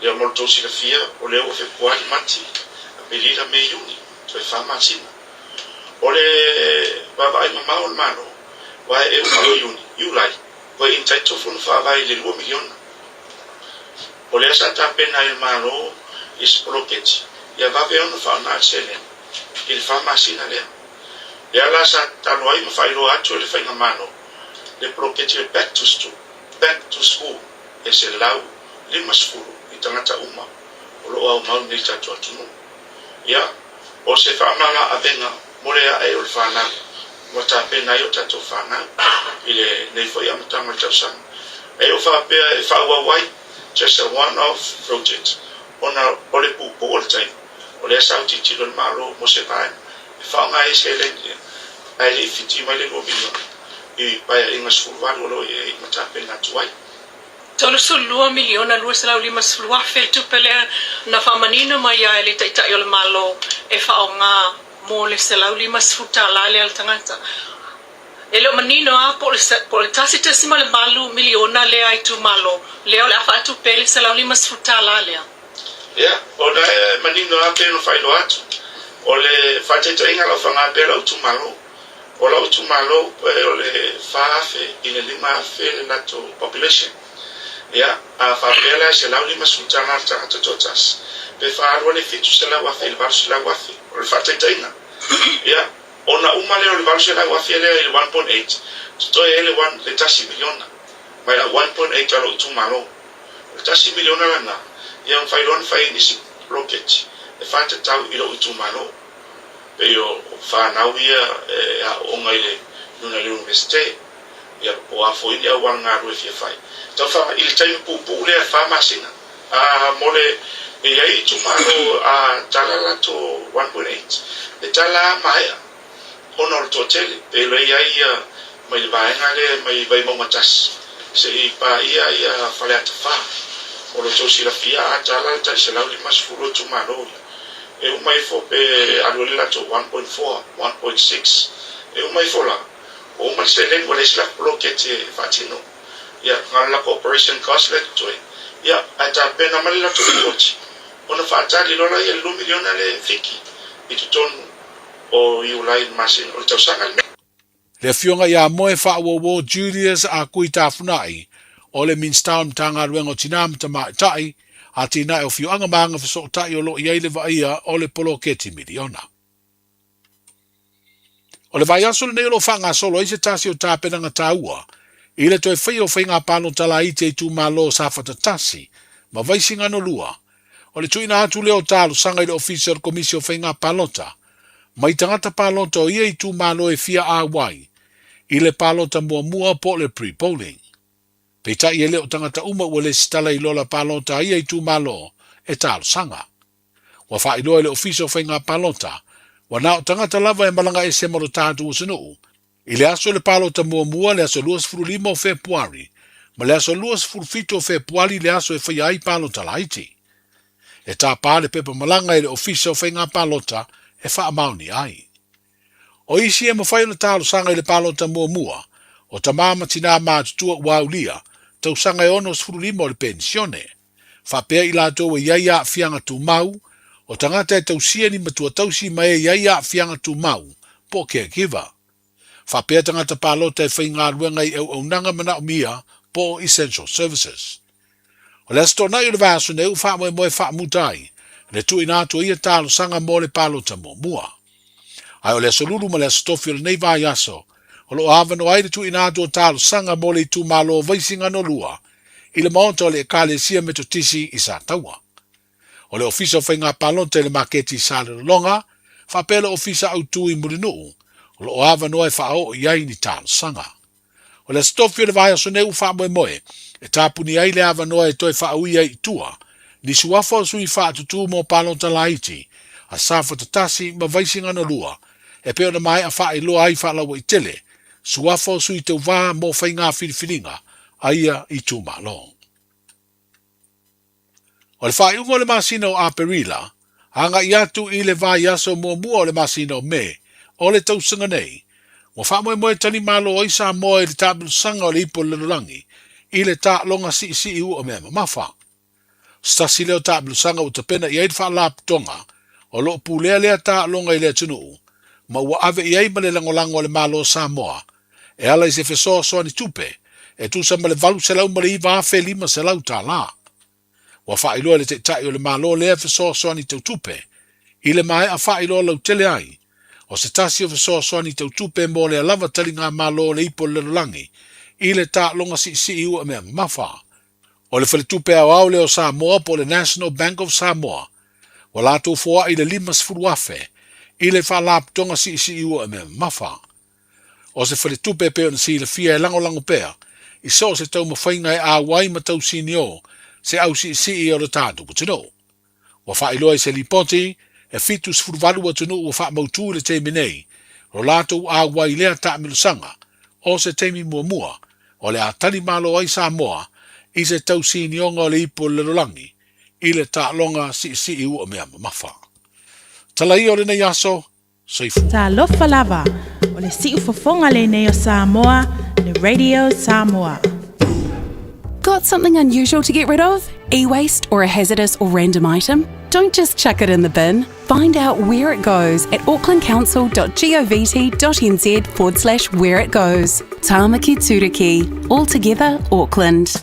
Ia, mo le tou silafia, o lea ua Fepuari, Mati, Aperila, Me, Iuni, toe fa masina. O le vaavaai mamao o le Malo, aua e uma o Iuni, Iulai, ua entitle Fono Faavae i le $2 miliona. O lea sa tapena ai le Malo i se poloketi ia vave ona faaaoga le seleni i le fa masina lea. Lea la sa tatalo ai ma faailoa atu e le Faigamalo le poloketi le Back to School, Back to School, e 150 i tagata uma o lo o aumau nei tatou atunuu. Ia, o se faamama avega mo le ae o le fanau ua tapena ai o tatou fanau i lenei foi amataga o le tausaga. E o faapea e faaauau ai, just a one off project, ona o le puupuu o le taimi, o lea sa autilotilo le Malo mo se vaega e faaaoga ai seleni lea, ae le i fiti mai le $2 miliona i Paeaiga 18 o lo o i ai ma tapena atu ai. $32,250,000 le tupe lea na faamanino mai ai e le Taitai o le Malo e faaaoga mo le $150 lea a le tagata. E le o manino lava po o le $1.8 miliona lea a itumalo lea o le a faatupe ai le $150 lea. Ia, o la e manino lava pei ona faailoa atu, o le faataitaiga lau faga pea lau itumalo. O lau itumalo o le 4,000 i le 5,000 le latou population. Ia, a faapea la e $150 le tagata toatasi, pe faaalu ai le $700,000 i le $800,000. O le faataitaiga. Ia, ona uma lea o le $800,000 lea i le 1.8, totoe ai le one, le tasi miliona mai lau 1.8 a lou itumalo. O le tasi miliona lena, ia mafai loa ona fai ai nisi poloketi e faatatau i lou itumalo. Pei o fanau ia e aooga i le luna i le Iunivesite, ia po o a foi ni auala galue e fia fai. Tau fa, i le taimi puupuu lea e fa masina, a mo le, e i ai itumalo a tala latou 1.8, e tala a maea ona o le toatele, pe le i ai ia mai le vaega lea mai Vaimauga 1 se i paia ia Faleata 4. O lo outou silafia a tala le tai 150 o itumalo ia, e uma ifo pe alu ai le latou 1.4, 1.6, e uma ifo la, ua uma le seleni ua leai se latou poloketi e faatino. Ia, na o le latou operation cost lea e totoe, ia, ae tapena mai le latou lipoti ona faatali loa lea le $2 miliona lea e fiki i totonu o Iulai i le masina o le tausaga lenei. Le Afioga ia Moe Faauouo Julius Akui Tafunai, o le Minisita o le Matagaluega o Tina ma Tamaitai, Atinae o Afioaga ma Agafesootai o lo o i ai le vaaia o le poloketi miliona. O le vaiaso lenei o lo o faagasolo ai se tasi o tapenaga taua i le toe faia o faiga palota laiti a itumalo o Safata 1 ma Vaisigano 2. O le tuuina atu lea o talosaga i le Ofisa o le Komisi o Faiga Palota mai tagata palota o ia itumalo e fia auai i le palota muamua po o le pre-polling. Peitai e le o tagata uma ua lesitala i lola palota a ia itumalo e talosaga. Ua faailoa e le Ofisa o Faiga Palota, ua na o tagata lava e malaga ese ma lo tatou atunuu i le aso o le palota muamua, le aso 25 o Fepuari, ma le aso 27 o Fepuari le aso e faia ai palota laiti. E tāpā le pepa malaga e le Ofisa o Faiga Palota e faamaonia ai. O isi e mafai ona talosaga i le palota muamua, o tama ma tinā matutua ua aulia, tausaga e 65 o le penisione. Faapea i latou e i ai aafiaga tumau, o tagata e tausia ni matua tausi ma e i ai aafiaga tumau, po o caregiver. Faapea tagata palota e faigaluega i auaunaga manaomia po o essential services. O le Aso Toonai o le vaiaso nei ua faamoemoe faamuta ai le tuuina atu o ia talosaga mo le palota muamua. Ae o le Aso Lulu ma le Aso Tofi o lenei vaiaso o lo o avanoa ai le tuuina atu o talosaga mo le itumalo o Vaisigano 2 i le maota o le Ekalesia Metotisi i Sataua. O le Ofisa o Faiga Palota i le Maketi i Salelologa faapea le Ofisa Autu i Mulinuu o lo o avanoa e faaoo i ai ni talosaga. O le Aso Tofi o le vaiaso nei ua faamoemoe e tapuni ai le avanoa e toe faaui ai i tua ni suafa o sui faatutū mo palota laiti a Safata 1 ma Vaisigano 2 e pei ona maea faailoa ai faalauaitele suafa o sui tauvā mo faiga filifiliga a ia itumalo. O le faaiuga o le masina o Aperila, agai atu i le vaiaso muamua o le masina o Me o le tausaga nei, ua faamoemoe talimalo ai Samoa i le taamilosaga o le ipu o le lalolagi i le taaloga siisii ua mea mamafa. O se tasi lea o taamilosaga ua tapena i ai le Faalapotopotoga o lo o pulea lea taaloga i le atunuu ma ua ave i ai ma le lagolago a le Malo o Samoa e ala i se fesoasoani tupe e tusa ma le $809,500 tala. Ua faailoa e le Taitai o le Malo lea fesoasoani tau tupe i le maea faailoa lautele ai o se tasi o fesoasoani tau tupe mo lea lava taligamalo o le ipu o le lalolagi i le taaloga siisii ua mea mamafa. O le Faletupe Aoao lea o Samoa po o le National Bank of Samoa ua latou foai i le $50,000 i le Faalapotopotoga Siisii ua mea mamafa. O se faletupe e pei ona silafia e lagolago pea i so o se taumafaiga e auai ma tausinio se ausiisii o le tatou atunuu. Ua faailoa i se lipoti, e 78 atunuu ua faamautu i le taimi nei lo latou auai i lea taamilosaga o se taimi muamua o le a tali malo ai Samoa i se tausinioga o le ipu o le lalolagi i le taaloga siisii ua mea mamafa. Tala ia o lenei aso, Soifua. Talofa lava, o le siufofoga lenei o Samoa, le Radio Samoa. Got something unusual to get rid of? E waste or a hazardous or random item? Don't just chuck it in the bin. Find out where it goes at aucklandcouncil.govt.nz forward slash where it goes. Tāmaki Tūruki, all together, Auckland.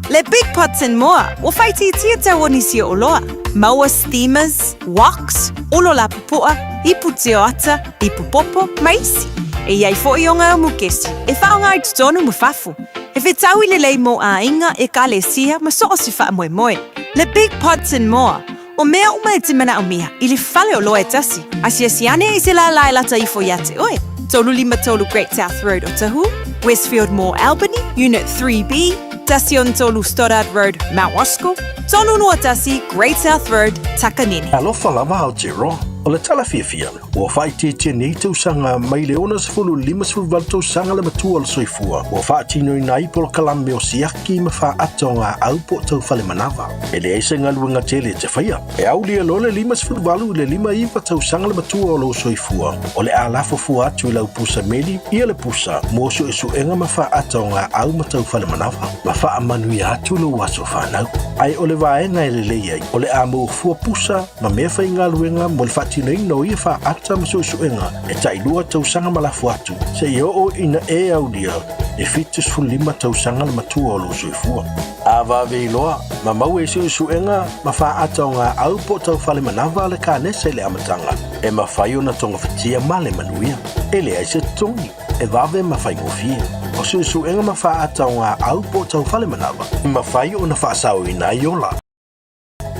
Le Big Pots and More, ua whaitiitia tau o nisi o oloa. Maua steamers, woks, olo lapupu'a, ipu tioata, ipu popo, ma isi. E i ai fo'i o ngā mukesi, e whaonga ai totonu ma fafo. E whetau i lelei mō āinga, ekalesia, ma so o se whaamoemoe. Le Big Pots and More, o mea uma e te manaomia i le fale oloa e tasi. Asiasi ane i se lālā e lata ifo iā te oe. 353 Great South Road Otahuhu, Westfield Mall Albany, Unit 3B, 13 Stoddard Road, Mount Roskill, 321 Great South Road, Takanini. Alofa lava Aotearoa, o le tala fiafia, ua faaitiitia nei tausaga mai le 60 i le 58 tausaga le matua o le soifua ua faatinoina ai polokalame o siaki ma faata o ngā au po o tau fale manava. E leai se galuega tele e te faia. E aulia loa le 58 i le 59 tausaga le matua o lou soifua, o le a lafo fua atu i lau pusa meli ia le pusa mo suesuega ma faata o ngā au ma tau fale manava, ma faamanuia atu lou aso fanau. Ae o le vaega e lelei ai, o le a maua fua pusa ma mea faigaluega mo le faatinoina o ia faata ma suesuega e tailua tausaga ma lafo atu, seia oo ina e aulia e 75 tausaga le matua o lou soifua. A vave iloa, ma maua i suesuega ma faata o ngā au po o tau fale manava a le kanesa i le amataga, e mafai ona togafitia ma le manuia. E leai se totogi, e vave ma faigofie. O suesuega ma faata o ngā au po o tau fale manava, e mafai ona faasaoina ai ola.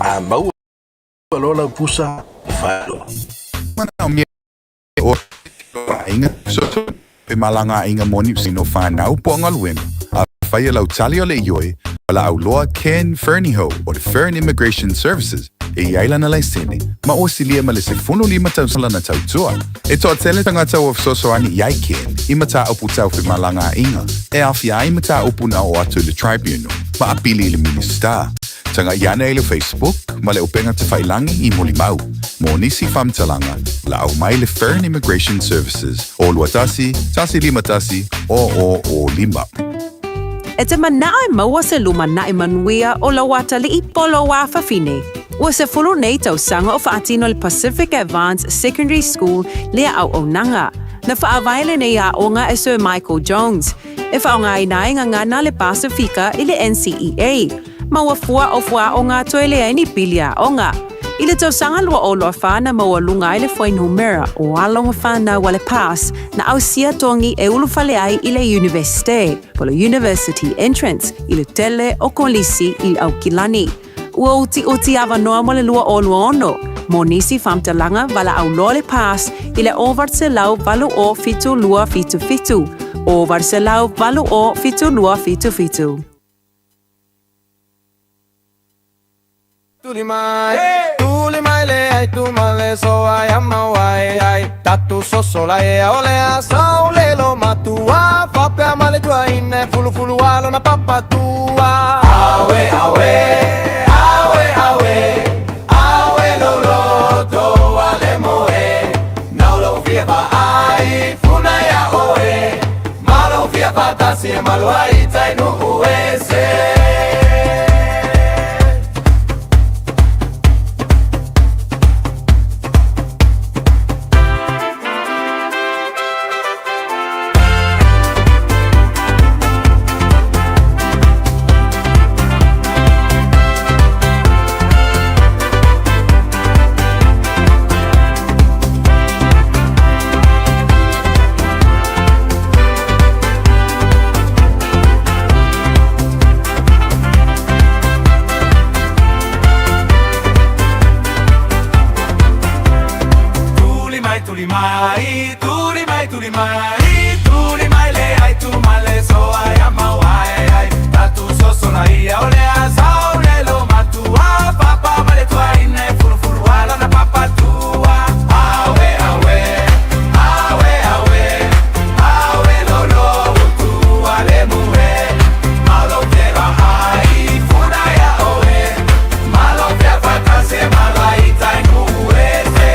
A maua loa lau pusa, fai loa. Manaomia o aiga so femalagaaiga moni no whanau po o galuega. Afai o lau tali o le ioe, valaau loa Ken Fernihough o le Fern Immigration Services e i ai lana laisene ma ua silia ma le 15 tausaga lana tautua. E toatele tagata ua fesoasoani i ai Ken i mataupu tau femalagaaiga e aofia ai mataupu na oo atu i le Tribunal ma apili i le Minisita. Tagai ane i le Facebook ma le Upega Tafailangi i Molimau. Mo nisi faamatalaga, laau mai le Fern Immigration Services o 21 151 00 5. E te manao e maua se lumanai manuia o lau atalii po lou afafine. Ua 10 nei tausaga o faatino e le Pacific Advance Secondary School lea auaunaga. Na faavae lenei aoga e Sir Michael Jones, e faaaogaina ai gagana a le Pasifika i le NCEA, ma ua fua o fuaaoga toe leai ni pili aoga. I le tausaga 2024 na maualuga ai le fuainumera o alo ma fanau a le PASS na ausia togi e ulufale ai i le Iunivesite, po o le University Entrance, i le tele o kolisi i le Aukilani. Ua utiuti avanoa mo le 2026 mo nisi faamatalaga valaau loa le PASS i le 808 7277, 808 7277. Tuli mai, tuli mai le ai tu male so ai ama ai ai tatu soso la e ole a saule lo matua fapea male tua ine fulu fulu alo na papa tua awe awe awe awe awe lo lo to ale moe nau lo fia pa ai funa ya oe malo fia pa tasi malo ai tai nu uese. Tuli mai, tuli mai, tuli mai, tuli mai, tuli mai le ai tu male so ai ama ai ai tatu soso la ia ole a saule lo matua papa male tua ine furu furu ala na papa tua awe awe awe awe awe lo lo tu ale muhe malo teva ai funa ya oe malo fia fatase malo ai tai nuese.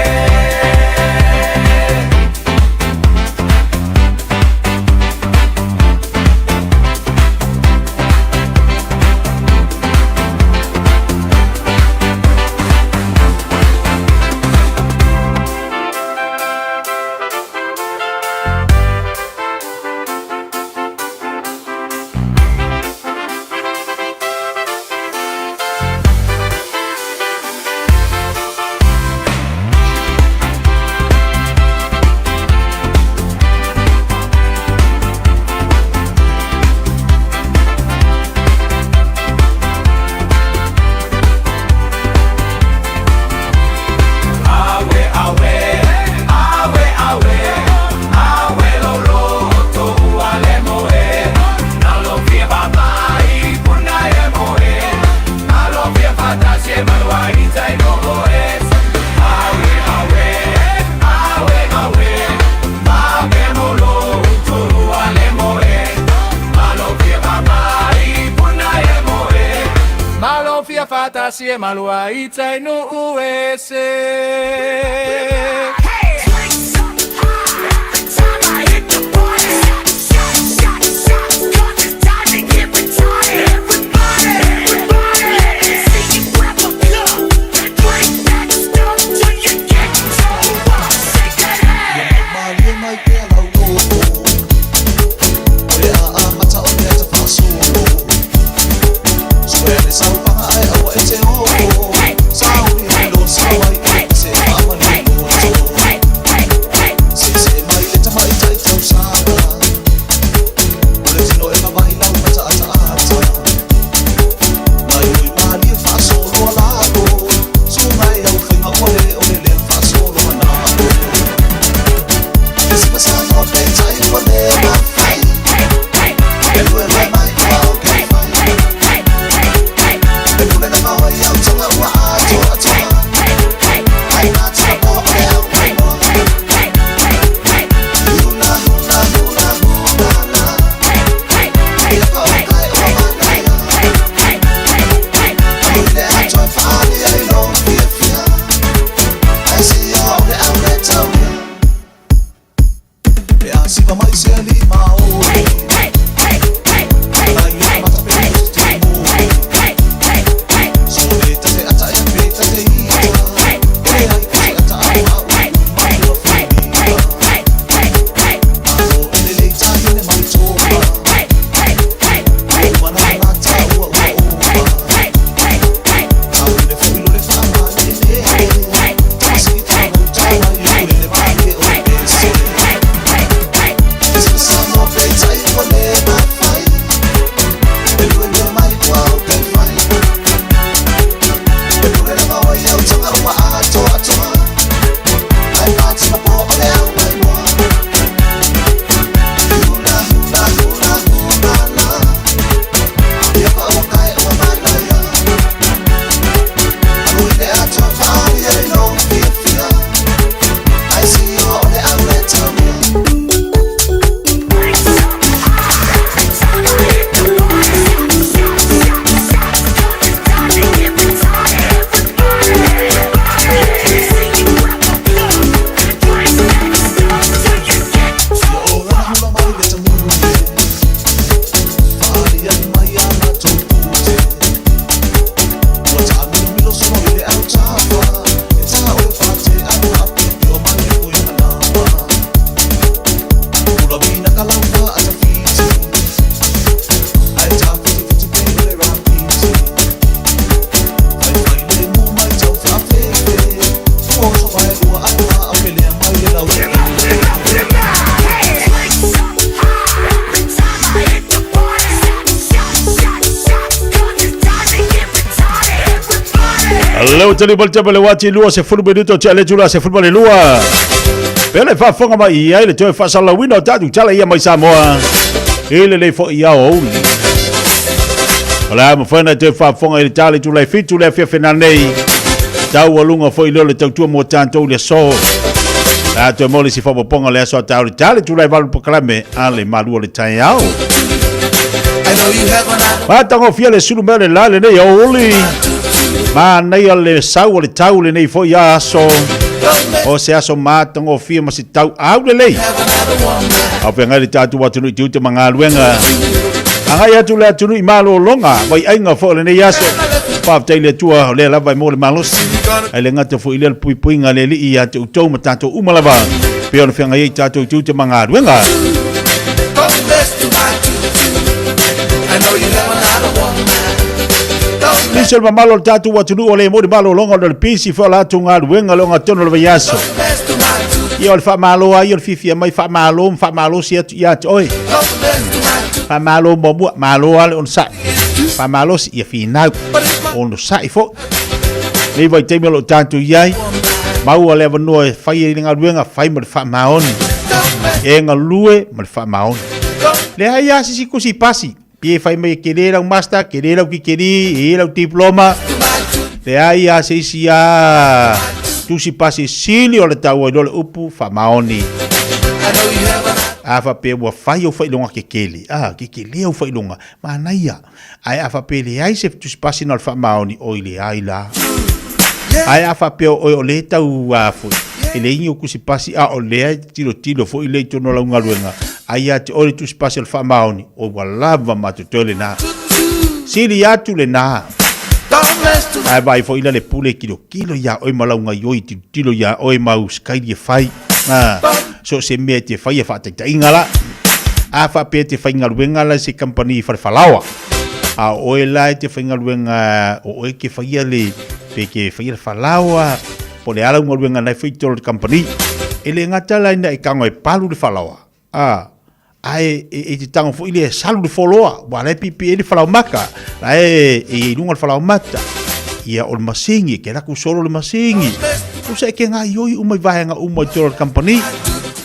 Awe awe awe awe awe lo lo to ale moe na lo fia papai puna e moe na lo fia fatasi e malo ai tai no oe awe awe awe awe ma ke mo lo to ale moe malo fia papai puna e moe malo fia fatasi e malo ai tai no uese. Hey, hey, hey, hey, hey. Ia, tali mai le le wati lua se fulu minuto tia le tula se fulu le lua. Pele faafofoga mai i ai le toe faasalalauina o tatou tala ia mai Samoa. I le lei foi ia o uli. O le a mafai ona toe faafofoga i le tala i tula e fitu le afiafi nanei. Taualuga foi lea o le tautua mo tatou i le aso. A toe mo le isi faaopoopoga le aso a taeao i le tala i tula e valu polokalame a le malu o le taeao. Matagofie le sulu mea o le la lenei aoauli. Manaia le sau o le tau lenei foi aso. O se aso matagofie ma se tau au lelei. Au feagai le tatou atunuu i tiute ma galuega. Agai atu le atunuu i malologa, vaiaiga foi o lenei aso. Faafetai i le Atua o lea lava e maua le malosi. Ae le gata foi i lea le puipuiga a le Alii ia te outou ma tatou uma lava. Pei ona feagai ai tatou i tiute ma galuega. Nisi o le mamalu o le tatou atunuu o le mo le malologa ona o le pisi foi o latou galuega le ogatotonu o le vaiaso. Ia o le faamalo lava ia o le fiafia mai faamalo ma faamalosi atu ia te oe. Faamalo muamua, malo lava le onosai. Faamalosi ia finau, onosai foi. Nei vaitaimi o lo o tatou i ai, maua le avanoa e fai ai le galuega, fai ma le faamaoni. E galue ma le faamaoni. Leai lava se isi tusi pasi, pe fai mai e kele lau master, kele lau tikeri, e lau diploma. Leai lava se isi lava tusi pasi e sili o le taua i lo le upu faamaoni. A faapea ua fai ou faailoga kekele, a, kekele ou faailoga, manaia. Ae a faapea e leai se tusipasi na o le faamaoni, oi leai la. Ae a faapea o oe o lea e tau a foi, e leai ni ou tusipasi a o lea e tilotilo foi lea i totonu o lau galuega, ai ia te oe le tusipasi o le faamaoni, oi ua lava ma totoe lena. Sili atu lena. Ae vaai foi la le pule e tilotilo ia oe ma lau gaioi e tilotilo ia oe ma au sikaili e fai. So o se mea e te faia faataitaiga la. A faapea e te faigaluega la i se kamupani i Falefalaoa, a o oe la e te faigaluega, o oe ke faia le, pe ke faia le falaoa, po o le a lau galuega na e fai i totonu o le kamupani. E le gata la ina e tago e palu le falaoa, a, ae e te tago foi lea e salu le foloa, aua o la e piipii ai le falaomata, la e i ai i luga o le falaomata. Ia, o le masini, e te alu atu solo le masini. Tusa e te gaoioi uma i vaega uma i totonu o le kamupani.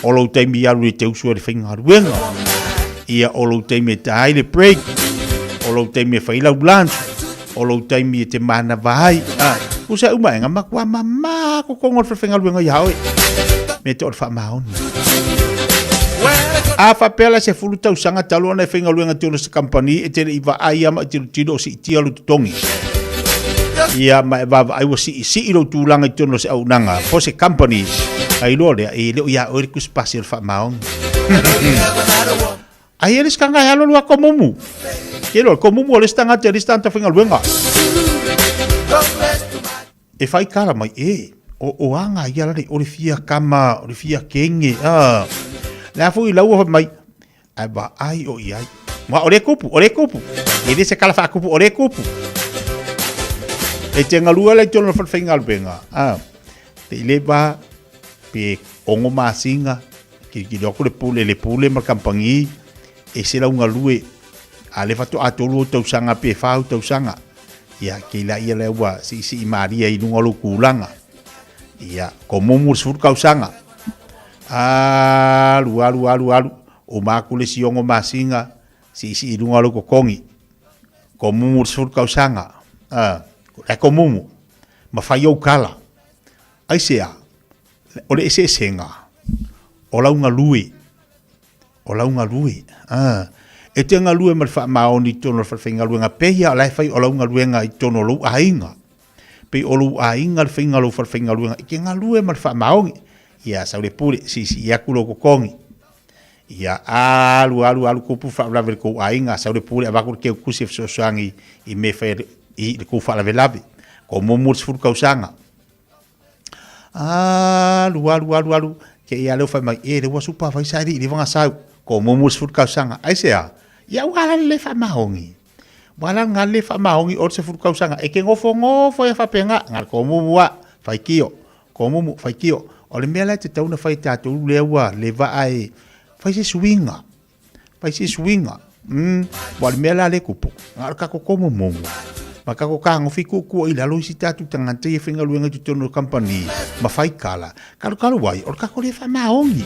O lou taimi i alu i te usu ai le faigaluega. Ia, o lou taimi e ta ai le break. O lou taimi e fai lau lunch. O lou taimi e te manava ai. A, tusa e uma e nga matua mama kokongo o le faigaluega ia oe. Me te o le faamaoni. A faapea la 10 tausaga talu ona e faigaluega totonu o se kamupani e te le i vaai lava ma e tilotilo o siitia lou totogi. Ia, ma e vaavaai ua siisii lou tulaga i totonu o se auaunaga po o se company, ai loa lea, e le o ia oe le tusipasi o le faamaoni. Ai e le isi tagata e alualu a komumu. Ke loa, komumu o le isi tagata, le isi tagata faigaluega. E whai kara mai, e, o, o anga ia rare, o le fia kama, o le fia kenge, a. Le a fui laua mai, Ae vaai o i ai. Ma o le kupu, o le kupu. E le se kala whaakupu, o le kupu. E te ngalua lai tōna whalewhaingaluenga. Ah, te i le wā, pe ongo masinga, ki ki loko le pule, le pule ma kampangi, e se lau ngalue, a le whatu a tolu o tausanga, pe whau tausanga. Ia, kei la ia lea ua si si i maria i lunga o lou kūlanga. Ia, ko mumu le sefulu kausanga. Alu, alu, alu, alu, uma aku le isi ono masina, siisii i luga o lou totogi, ko mumu le 10 tausaga, a, la e ko mumu, ma fai ou kala. Aisea? O le eseesega, o lau galue, o lau galue, a, e te galue ma le faamaoni i totonu o le falefaigaluega, pehea o la e fai o lau galuega i totonu o lou aiga. Pei o lou aiga le faiga o lou falefaigaluega e te galue ma le faamaoni. Ia, sau le pule, siisii atu lou totogi. Ia, alu, alu, alu kupu faalavelave i le tou aiga, sau le pule avatu le keutusi e fesoasoani i mea e fai i le tou faalavelave. Ko mumu le 10 tausaga. Alu, alu, alu, alu, te i a lea ua fai mai, e, lea ua supa fai sa e le i leva ona sau. Ko mumu le 10 tausaga. Aisea? Ia, ua ala le le faamaoni. Ua ala nga le faamaoni o le 10 tausaga e te nofonofo ai faapena, na le komumu a, faitio, komumu, faitio. O le mea la e tatau ona fai e tatou lea ua leva ae fai se suiga, fai se suiga. Aua o le mea la lea e tupu, na o le tatou komumumu. Ma kako kagofi kuukua i lalo isi tatou tagata ia e faigaluega i totonu o le kamupani ma faikala, kalukalu ai, o le kako lea faamaoni.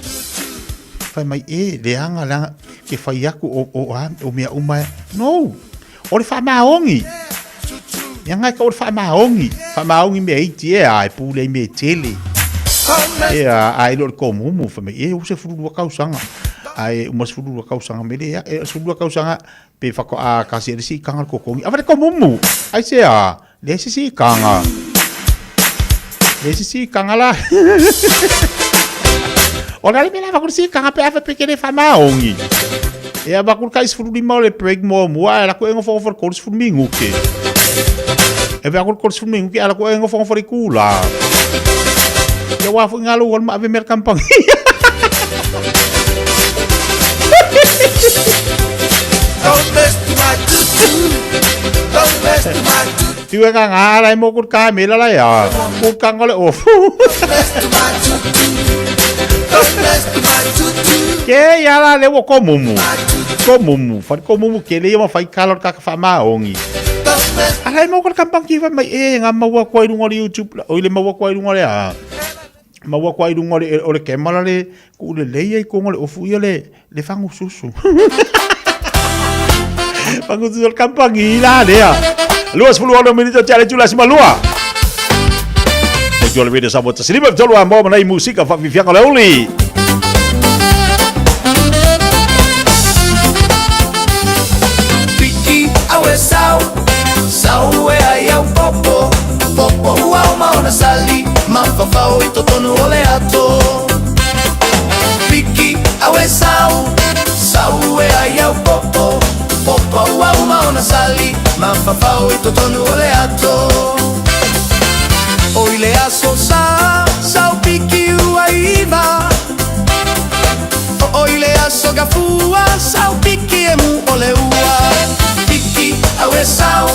Fai mai, e, leaga, leaga, ke fai aku o, o, a, o mea uma e. No! O le faamaoni! Ia ngai ka o le faamaoni. Faamaoni mea iti e a, e pule i mea tele. E a, a ilo le komumu, fai mai, e, use fulu lua kausaga. Ai, uma sefulu lua kausaga mele, e, e, sefulu lua kausaga, Pe whaka a ka se risi kanga ko kongi. Aware ko mumu. Ai se a. Le se si kanga. Le se si kanga la. O la le mela vakuru si kanga pe afa pe kere fa maongi. E a vakuru kai sfuru lima o le break mo mua e la ko engo fo fo ko sfuru minguke. E vakuru ko sfuru minguke ala ko engo fo fo kula. Ia wa fu ngalo wal ma ave mer kampang. Tiwe ka ngā rai mō kur kā mela lai a. Kur ka ngole ofu. Ke ia la le wo ko mumu. Ko mumu. Whare ko mumu ke le ia ma whai kalo ka ka whamaongi. Arai mō kur kampang ki whai mai e ngā maua kua i runga o le YouTube. O i le maua kua i runga o le a. Maua kua i runga o le, o le kemara le ku le leia i konga le ofu ia le Le fagususu. Fagususu o le kampangi la lea. 26 minute te ale tula sima lua. Mo tula radio sa mo tasilima tolu a mo manai musika fa fifianga le uli. Piki awe sau, sau e ai au popo, popo ua o maona sali, mafafao i totonu o le ato. Piki awe sau, sau e ai au popo, popo ua uma ona sali, mafafao i totonu o le ato. O i le aso sa, sau piki ua iva, o i le aso gafua, sau piki e mu o le ua. Piki awe sau,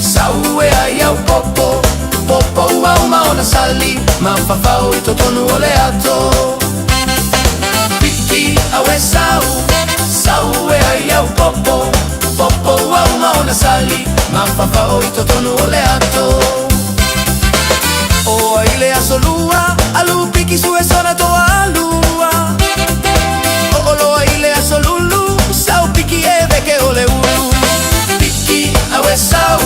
sau e ai au popo, popo ua uma ona sali, mafafao i totonu o le ato. Piki awe sau, sau e ai au popo, popo ua uma ona sali, mafafao i totonu o le ato. O ai le aso lua, alu piki sue sona toa lua. O oloa i le aso lulu, sau piki e veke o le ulu. Piki awe sau,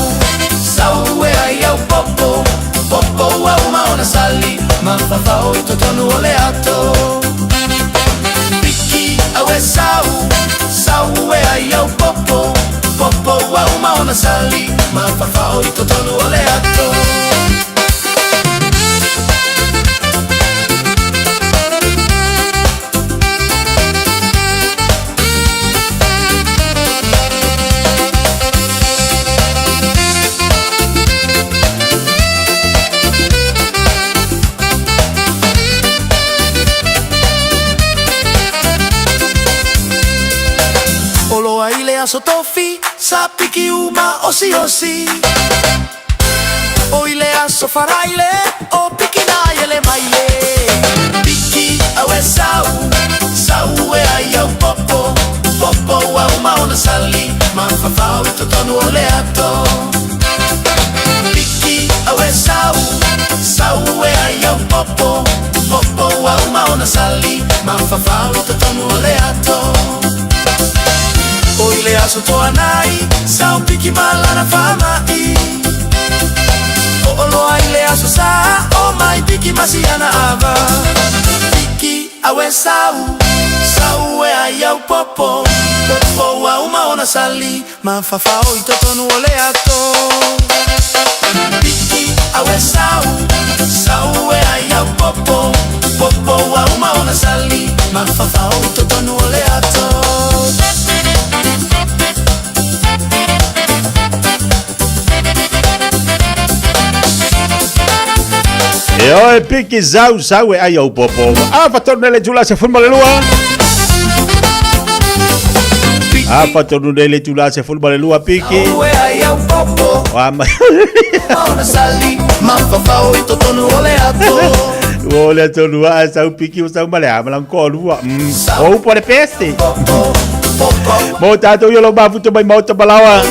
sau e ai au popo, popo ua uma ona sali, mafafao i totonu o le ato. Piki awe sau, sau e ai au popo, popo ua uma ona sali, mafafao i totonu o le ato. Oloa i le aso tofi, sa piki uma osi osi. O i le aso faraile, o piki nai ele maile. Piki au e sau, sau e ai au popo, popo ua uma ona sali, mafafao i totonu o le ato. Piki au e sau, sau e ai au popo, popo ua uma ona sali, mafafao i totonu o le ato. O i le aso toanai, sau piki malana whamai. O oloa i le aso sa, o mai piki masiana ava. Piki awe sau, sau e ai au popo, popo ua uma ona sali, mafafao i totonu o le ato. Piki awe sau, sau e ai au popo, popo ua uma ona sali, mafafao i totonu o le ato. E oe piki sau sau e ai au popo. A fatonu le tula se fulma le lua. A fatonu le tula se fulma le lua piki. Au e ai au popo, Wa mai. ona sali, mafafao i totonu o le ato. O le tonu a sau piki o sau male a malang ko lua. O upo le pese. Popo Mo tātou i o lo mafuta mai maota malawa.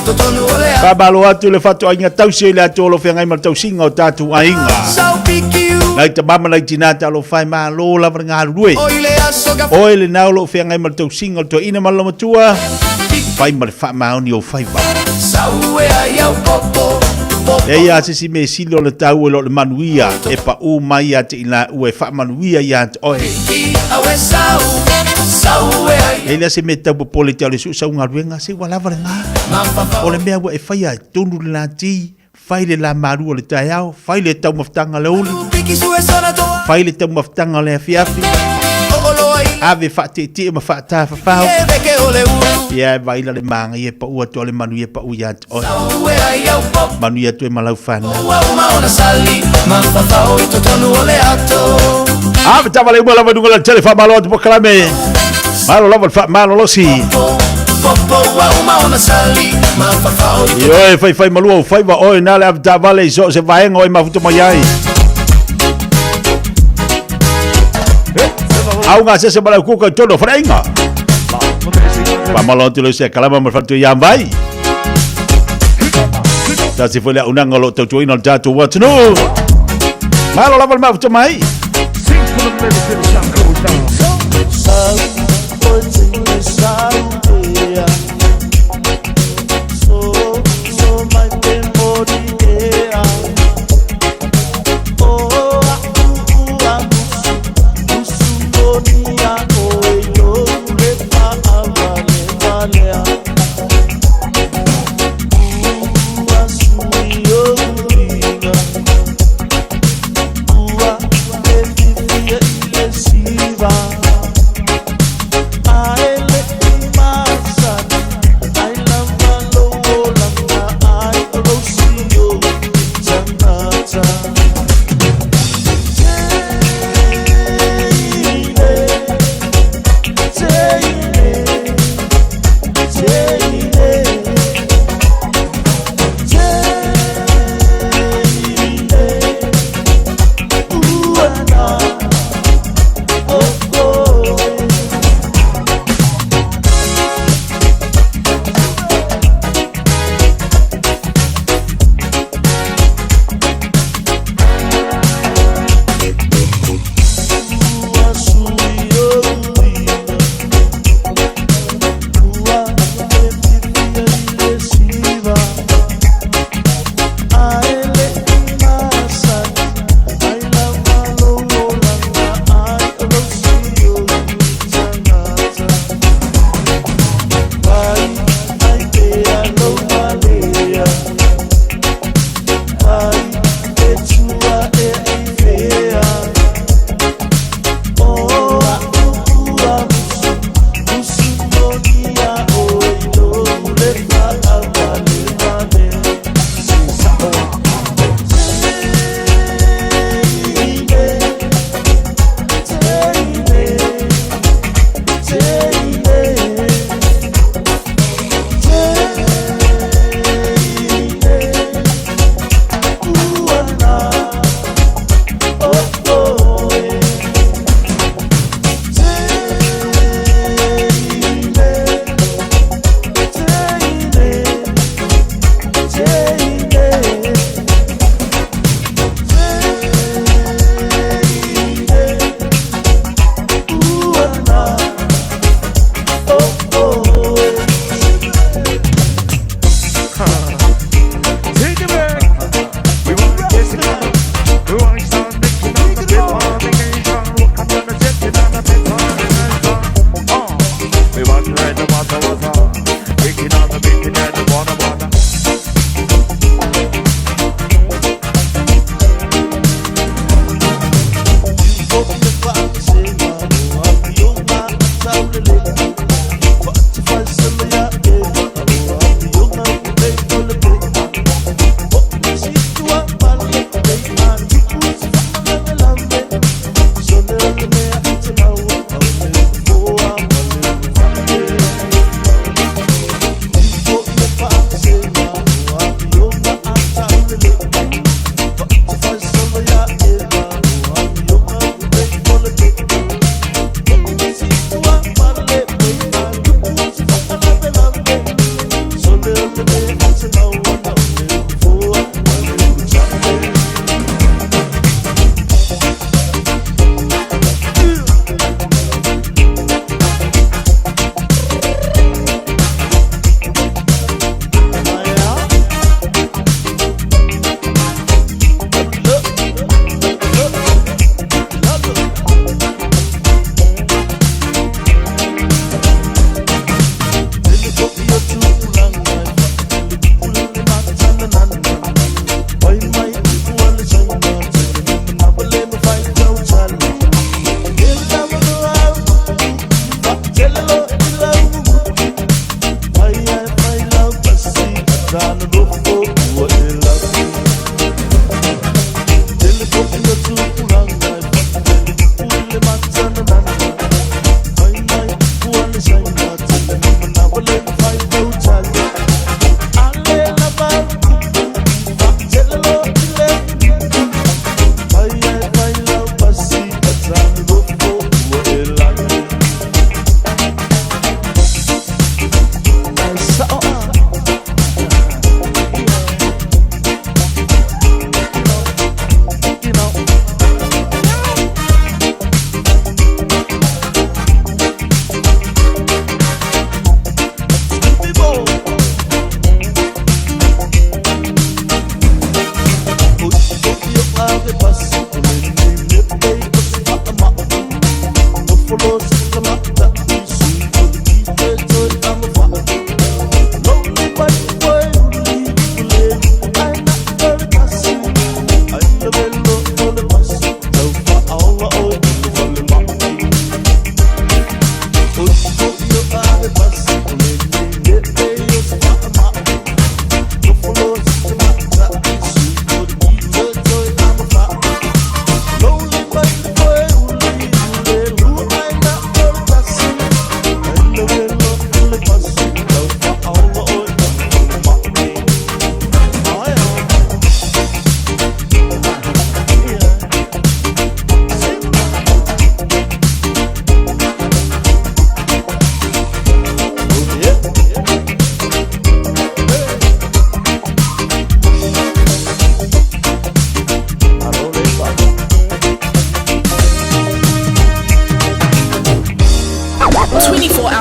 Whamalo atu le whatoaiga tausi i le atu o lo whengai ma le tausiga o tātou aiga. Nai ta mama nai tina talofa e malo lava le galulue. Oe le nao lo whengai ma le tausiga o le toeaina ma le matua. Fai ma le faamaoni o faiva. E ia se si me sili o le tau e lo le manuia e pa u mai ia te ila ua e faamanuia ia te oe. E lea se me tau popole te o le su sau galuega se ua lava le ngā. O le mea ua e whaia e tonu le lati, fai le la malu o le taeao, fai le taumafataga le uli, fai le taumafataga o le afiafi, ave faateetee ma faatafafao. Ia e vaila le māgai e pau atu o le manuia pau ia te oe. Manuia atu e malau whanau. Ave tavale uma lava nunga la tele whamalo atu pokalame. Malo lava le faamalolosi. Ioe faifai malua o faiva oe na le ave taavale i so o se vaega o e mafuta mai ai. Auga se se malau kuka i tonu o faleaiga. Faamalo atu le se kalama ma le faletua ia vai. Tasi foi le aunaga o lo o tautuaina o le tatou atunuu. Malo lava le mafuta mai.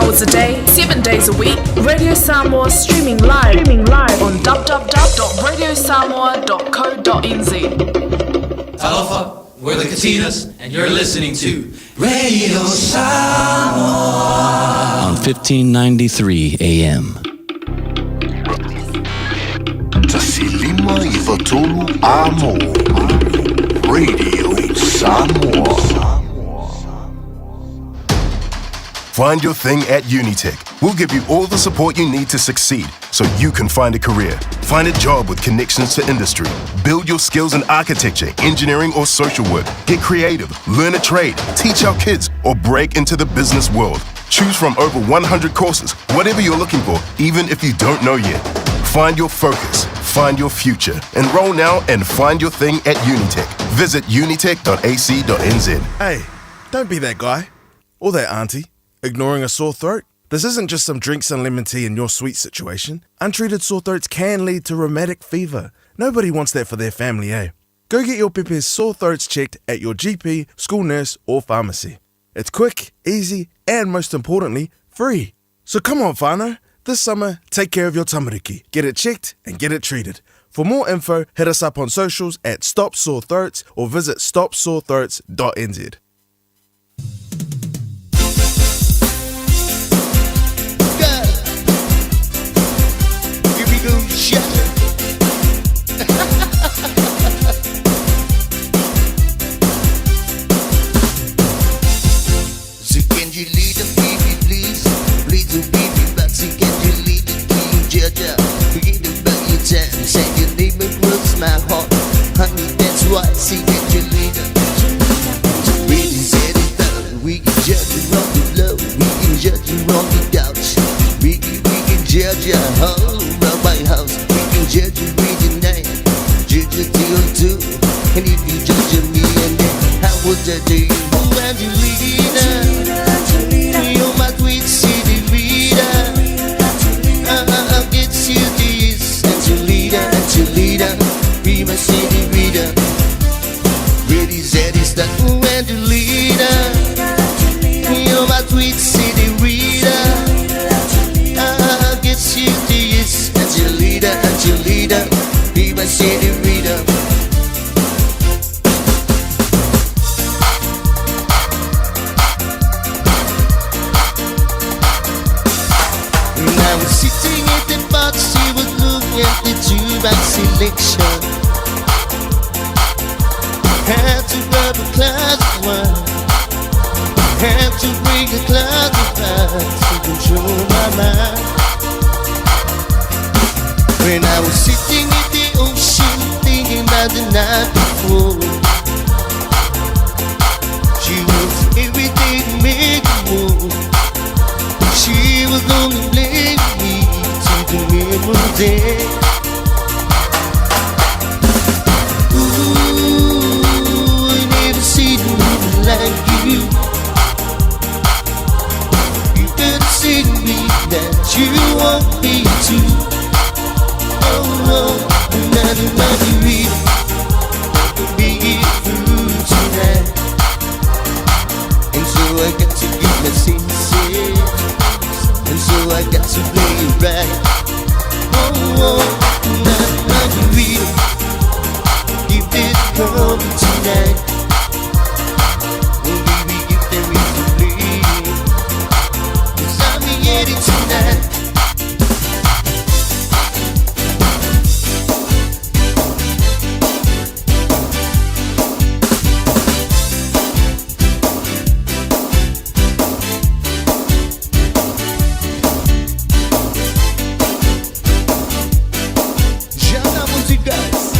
hours a day, 7 days a week. Radio Samoa streaming live, streaming live on www.radiosamoa.co.nz. Talofa, we're the Katinas, and you're listening to Radio Samoa on 1593 AM. Tasilima i Vatolu Amo. Radio Samoa. Find your thing at Unitec. We'll give you all the support you need to succeed so you can find a career. Find a job with connections to industry. Build your skills in architecture, engineering, or social work. Get creative, learn a trade, teach our kids, or break into the business world. Choose from over 100 courses, whatever you're looking for, even if you don't know yet. Find your focus, find your future. Enroll now and find your thing at Unitec. Visit unitec.ac.nz. Hey, don't be that guy or that auntie ignoring a sore throat. This isn't just some drinks and lemon tea in your sweet situation. Untreated sore throats can lead to rheumatic fever. Nobody wants that for their family, eh? Go get your pepe's sore throats checked at your GP, school nurse, or pharmacy. It's quick, easy, and most importantly, free. So come on, whānau. This summer, take care of your tamariki. Get it checked and get it treated. For more info, hit us up on socials at Stop Sore Throats or visit stopsorethroats.nz. Here we go, shut. So can you lead the baby, please? Please, oh baby, but so can you lead the king, Georgia? Forget about your time, say your name across my heart. Honey, that's why, see that you lead Really said it done. We can judge you on the floor, we can judge you on the couch. We can, we can judge you all around my house. We can judge you with the night, judge you till two. And if you judge me and then I will judge you. Oh, Angelina, you're my sweet city reader. I'll get you this, Angelina, Angelina, be my city reader. Ready, steady, start, oh, Angelina, you're my sweet city reader. I'll get you this, Angelina, Angelina, be my city reader. And I was sitting at the bar, she was looking at the jukebox selection. Had to grab a glass of wine. Had to bring a glass of wine to control my mind. When I was sitting at the ocean, thinking about the night before. She was everything made more. She was only blaming me to the memory. Ooh, I never seen a woman like you. You could see me that you want me to. Oh, oh, another margarita, be it through tonight. And so I got to get my senses. And so I got to play it right. Oh, oh, another margarita, keep it coming tonight. Oh, baby, if there is a play, 'cause I'm ready tonight. Jana Musigas.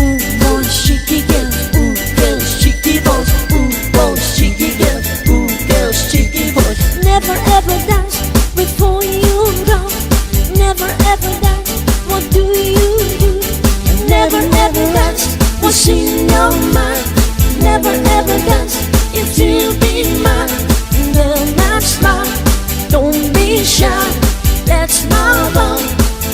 Ooh, boy, cheeky girl, ooh, girl, cheeky boys, ooh, boy, cheeky girl, ooh, girl, cheeky boys. Never ever dance before you go. Never ever dance. What do you do? Never ever dance. What's in your mind? Never ever dance if you'll be mine. Girl, that's mine. Don't be shy. That's my love.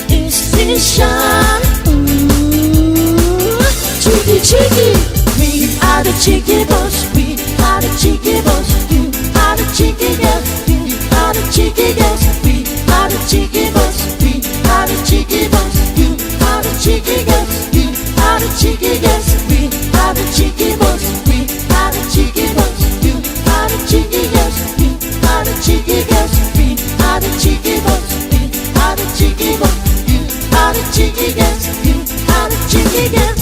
It's this shine. Ooh, cheeky, cheeky. We are the cheeky boys. We are the cheeky boys. You are the cheeky girls. You are the cheeky girls. We are the cheeky boys. We are the cheeky boys. You are the cheeky girls. You are the cheeky girls. We are the cheeky boys. We are the cheeky boys. You are the cheeky girls. You are the cheeky girls. We are the cheeky boys. We are the cheeky boys. You are the cheeky girls. You are the cheeky girls.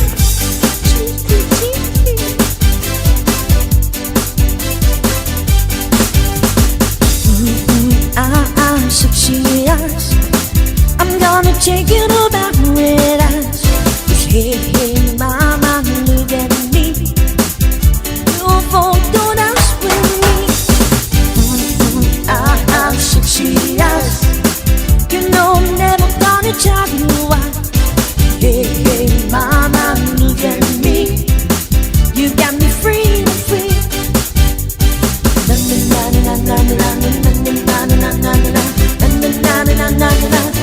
Cheeky, cheeky. Ooh, ah, ah, sexy eyes. I'm gonna take you to paradise. 'Cause hey, hey, mama, look at me. You won't go dance with me. Ooh, ah, ah, sexy eyes. You know I'm never gonna tell you why. Hey, hey, mama, look at me. You got me free, free. Na na na na na na na na na na na na na na na na na na na na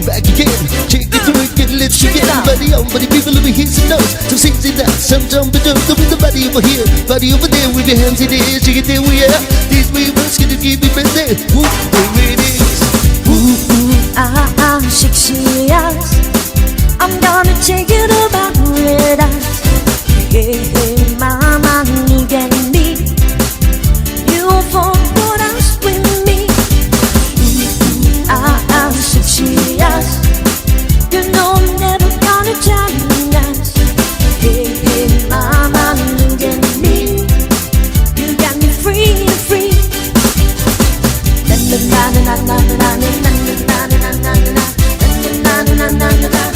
Back again, check it to it, get let's get Buddy on, buddy, people over here, some nose, some six and that, some jump and jump, with the body over here, body over there, with your hands in the air, shake it there, we are. This we must get to keep it there. Whoop, there it is. Ooh, ooh, ah, ah, sexy eyes. I'm gonna take you to paradise. Hey, hey, mama, look at me. You won't go dance with me. Ooh, ooh, ah, ah, sexy eyes. You know I'm never gonna tell you lies. Hey, hey, mama, look at me. You got me free, free. Na na na na na na na na na na na na na na na na na na na.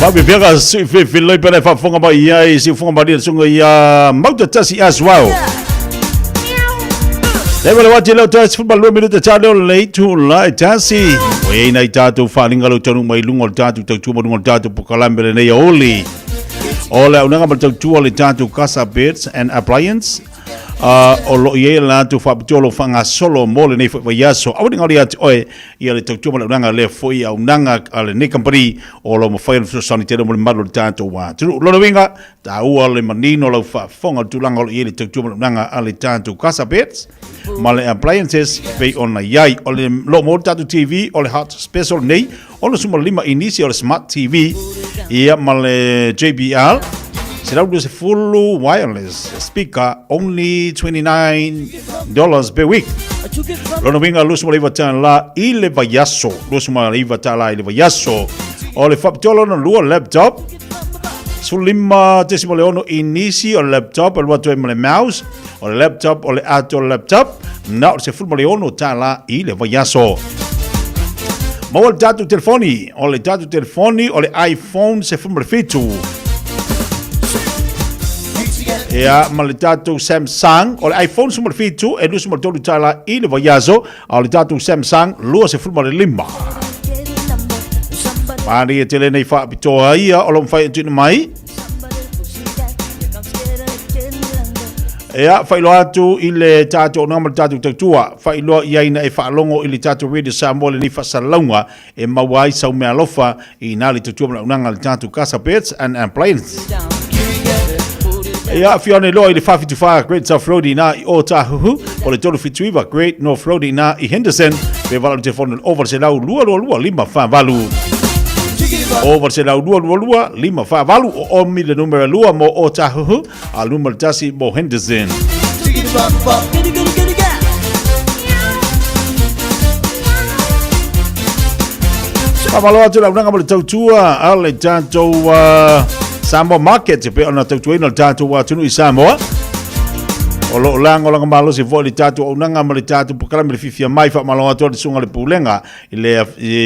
Faafefeaga suifefiloi pe le faafofoga mai ai siufoga malia le suga ia Mauta Tasi as well. Le wale wati leo tasi fuma lua minuta tsa leo le itu la e tasi. O e ina i tātou whalinga lau tanu mai lunga o le tātou tautua ma lunga o le tātou pokalambe le nei oli. O le aunaga ma le tautua le tātou Casa Beds and Appliance. O lo i ai le latou faapitoa o lo faagasolo mo lenei foi vaiaso. Aua ne galo ia te oe ia le tautua ma le aunaga lea foi aunaga a lenei kamupani o lo mafai ona fesoasoani tele mo le mamalu o le tatou atunuu. Lona uiga, taua le manino o lau faafofoga o le tulaga o lo i ai le tautua ma le aunaga a le tatou Casa Beds ma le Appliances e pei ona i ai. O le lo mo le tatou TV o le Hot Special nei, 65 inisi o le Smart TV ia ma le JBL 120 wireless speaker only $29 per week. Lona uiga 29 tala i le vaiaso, 29 tala i le vaiaso. O le faapitoa lona lua laptop 15.6 inisi o le laptop e alu atu ai ma le mouse, o le laptop o le ato o le laptop na o le 16 tala i le vaiaso. Maua le tatou telefoni, o le tatou telefoni o le iPhone 17. Ia, ma le tatou Samsung, o le iPhone 17 e 23 tala i le vaiaso, a o le tatou Samsung 25. Manaia tele nei faapitoa ia o lo mawhai atu mai. Ia, faailoa atu i le tatou auaunaga ma le tatou tautua. Faailoa i ai na e faalogo i le tatou Radio Samoa lenei faasalalauga e maua ai sau meaalofa i nā le tautua ma le auaunaga a le tatou Casa Beds and Appliance. Ia, afio ane loa i le 474 Great South Road i nā i Ōtāhuhu, o le 379 Great North Road i nā i Henderson, pe valaau i le telefoni o le 0 800 222 548. O 800 222 548 o omi le numera 2 mo Ōtāhuhu, a numera 1 mo Henderson. Faamalo atu le aunaga ma le tautua a le tatou Samoa Market e pei ona tautuaina le tatou atunuu i Samoa. O lo o lagolago malosi foi le tatou aunaga ma le tatou polokalame le fiafia mai. Faamalo atu le susuga i le Pulega i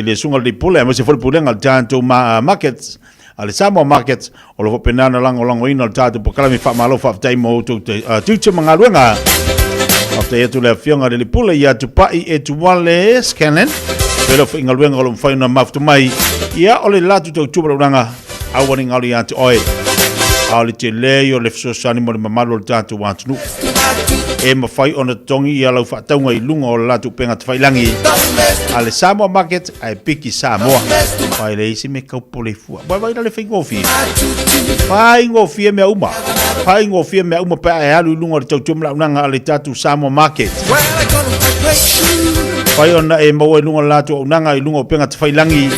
le susuga i le Pule aemaise foi le Pulega o le tatou Markets a le Samoa Markets o lo o faapena ona lagolagoina le tatou polokalame. Faamalo faafetai mo outou tiute ma galuega. Faafetai atu le afioga i le Pule ia Tupai Etuale Scanlan pela foi galuega o lo o mafai ona mafuta mai ia o le latou tautua ma le auaunaga aua ne i galo ia te oe a o le tele ia o le fesoasoani mo le mamalu o le tatou atunuu e mafai ona totogi ia lau faatauga i luga o le latou upega tafailagi a le Samoa Market ae piki Samoa. Pai le isi me kau pole fua. Pai vai le faigofie. Faigofie mea uma. Faigofie mea uma pe a e alu i luga o le tautua ma le auaunaga a le tatou Samoa Market. Fai ona e maua i luga o le latou auaunaga i luga o upega tafailagi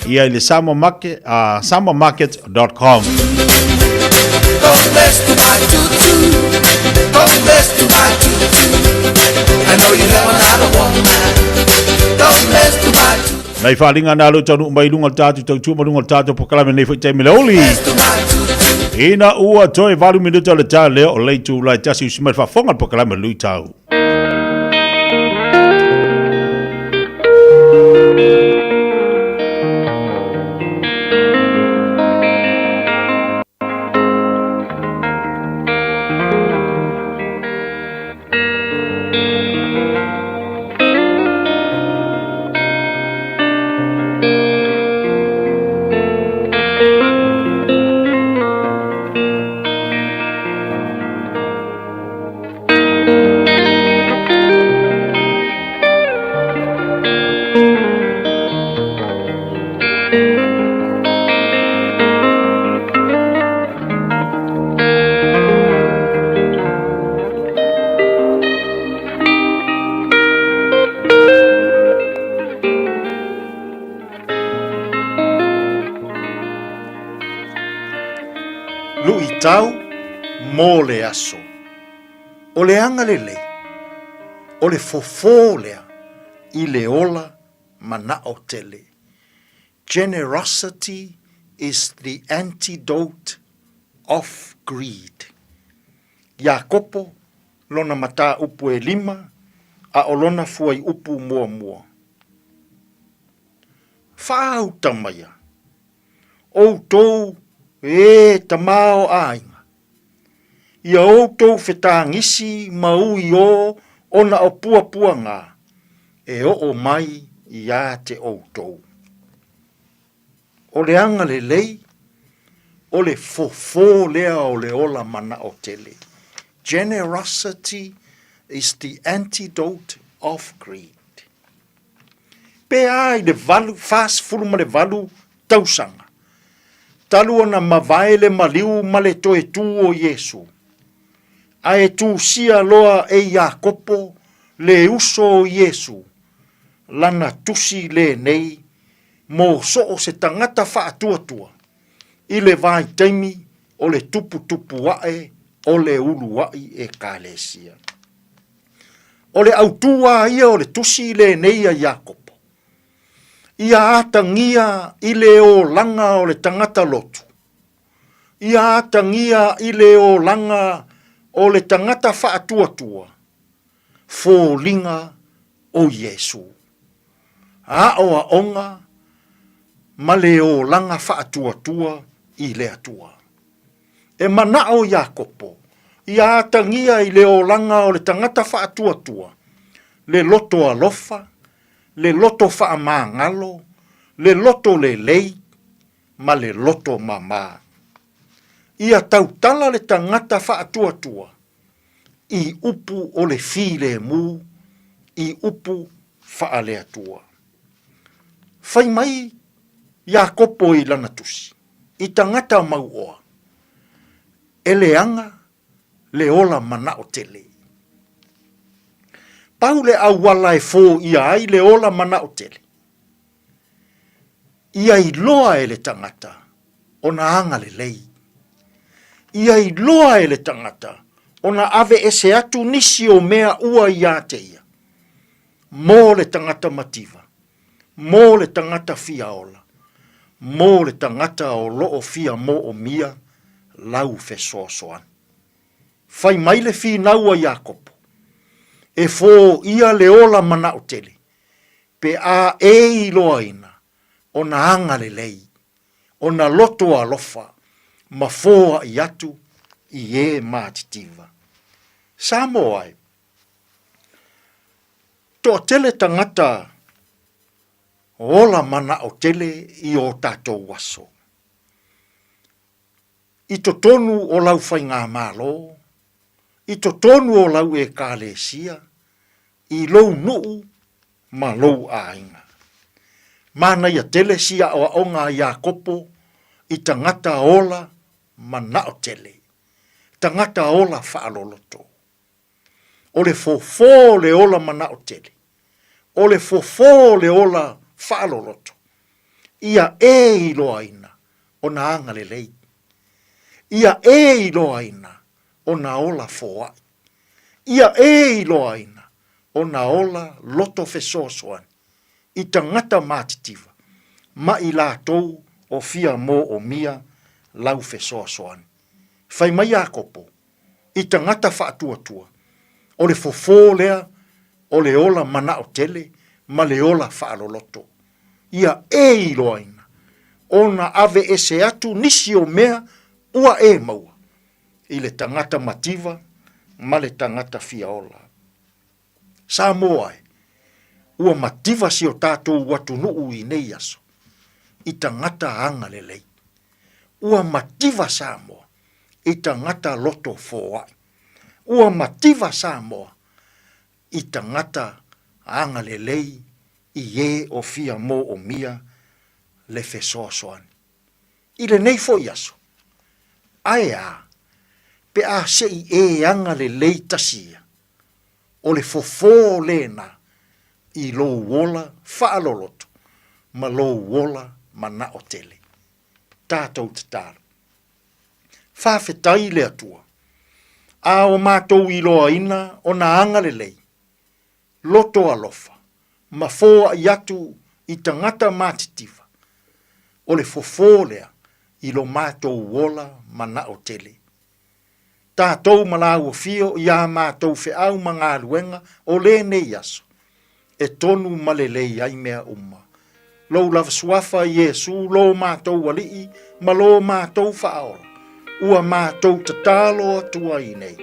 ia i le Samoa Market, samoamarket.com. Nai faaaliga na lou taunuu mai i luga o le tatou tautua ma luga o le tatou polokalame nei foi taimi le aoauli. Ina ua toe 8 minuta o le taeao lea o le itula e tasi usi mai le faafofoga le polokalame Luitau. Luitau mo le aso. O le agalelei, o le fofo lea i le ola manao tele. Generosity is the antidote of greed. Iakopo lona mataupu e lima a o lona fuaiupu muamua. Faauta maia, outou e tama o aiga, ia outou fetagisi ma ui o ona o puapuaga e oo mai ia te outou. O le agalelei, o le fofo lea o le ola manao tele. Generosity is the antidote of greed. Pe a i le valu, 48 tausaga, talu ona mavae le maliu ma le toe tū o Iesu, a e tusia loa e Iakopo le uso o Iesu, lana tusi lenei mo so o se tagata faatuatua i le vaitaimi o le tuputupu aʻe o le uluaʻi Ekalesia. O le autū a ia o le tusi lenei a Iakopo, ia atagia i le olaga o le tagata lotu, ia atagia i le olaga o le tagata faatuatua, foliga o Iesu. Aoaoga ma le olaga faatuatua i le Atua. E manao Iakopo, ia atagia i le olaga o le tagata faatuatua, le loto alofa, le loto faamagalo, le loto lelei, ma le loto mama. Ia tautala le tagata faatuatua i upu o le filemu, i upu faale-Atua. Fai mai Iakopo i lana tusi, i tagata mauoa, e leaga le ola manao tele. Pau le auala e foia ai le ola manao tele, ia iloa e le tagata ona agalelei. Ia iloa e le tagata ona aveese atu nisi o mea ua ia te ia, mo le tagata mativa, mo le tagata fia ola. mo le tagata o lo o fia moomia lau fesoasoani. Fai mai le finau a Iakopo, E foia le ola manao tele, pe a e iloaina ona agalelei, ona loto alofa ma foai atu i e matitiva. Samoa e, toatele tagata ola manao tele i o tatou aso. I totonu o lau faigamalo, i totonu o lau Ekalesia, i lou nuu ma lou aiga. Manaia tele si aoaoga a Iakopo i tagata ola manao tele, tagata ola faaloloto. O le fofo o le ola manao tele, o le fofo o le ola faaloloto, ia e iloaina ona agalelei, ia e iloaina ona ola foai, ia e iloaina ona ola loto fesoasoani i tagata matitiva ma i latou o fia moomia lau fesoasoani. Fai mai Iakopo i tagata faatuatua, o le fofo lea o le ola manao tele ma le ola faaloloto. Ia e iloaina ona aveese atu nisi o mea ua e maua i le tagata mativa ma le tagata fia ola. Samoa e, ua mativa si o tatou atunuu i nei aso, i tagata agalelei. Ua mativa Samoa i tagata loto foai. Ua mativa Samoa i tagata agalelei i e o fia moomia le fesoasoani. I lenei foi aso, ae a pe a se i e agalelei tasi ia, o le fofo lena i lou ola faaloloto ma lou ola manao tele. Tatou tatalo. Faafetai i le Atua, a o matou iloaina ona agalelei, loto alofa, ma foai atu i tagata matitiva, o le fofo lea i lo matou ola manao tele. Tatou ma lāua fio i ā matou feau ma galuega o lenei aso, e tonu ma lelei ai mea uma. Lou lava suafa Iesu lo matou Alii ma lo matou Faaola, ua matou tatalo atu ai nei.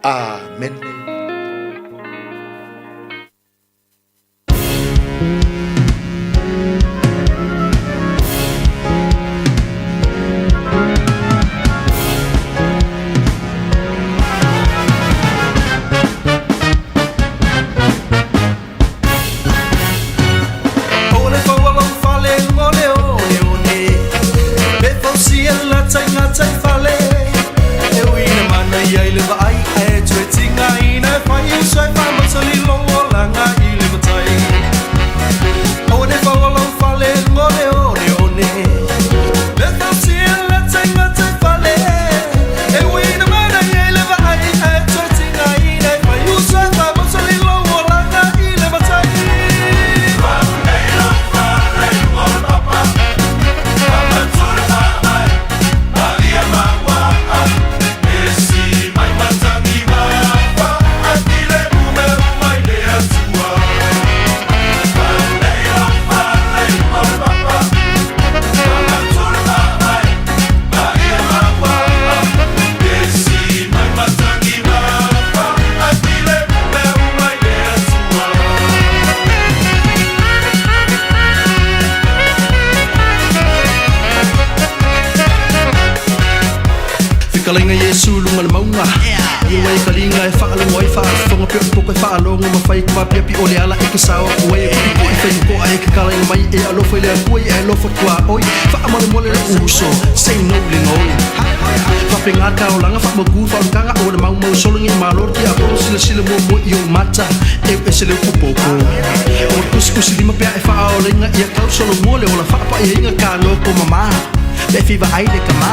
Amene. O le fau o lou fale luga o le oneone, Pe fausia le taiga tai fale, E ui na manaia i le vaai, Ae toe tigaina e fai uso e faamausali lou olaga i le matai. O le fau o lou fale luga o le oneone, Pe fausia le taiga tai fale, E ui na manaia i le vaai, Ae toe tigaina e fai uso e faamausali lou olaga i le matai. Fetalaiga Iesu luga le mauga Ia wai kaliga e faalogo ai faafofoga pe o le poko e faalogo ma fai kuapiapi o le ala e ke sao atu ai e puipui fai koa e ke kalaina mai e alofa i le Atua ia e alofa atu a oi faamolemole lou uso say no le gaoi Faapena ka olaga faamautu faaolekaga o le maumau solo nei malo le tiakono silasila muamua i ou mata e ese le upu popo o le tusitusi lima pea e faaolaina ia tau solomua le ola faapaiaina ka loko mama pe fiva ai le kama.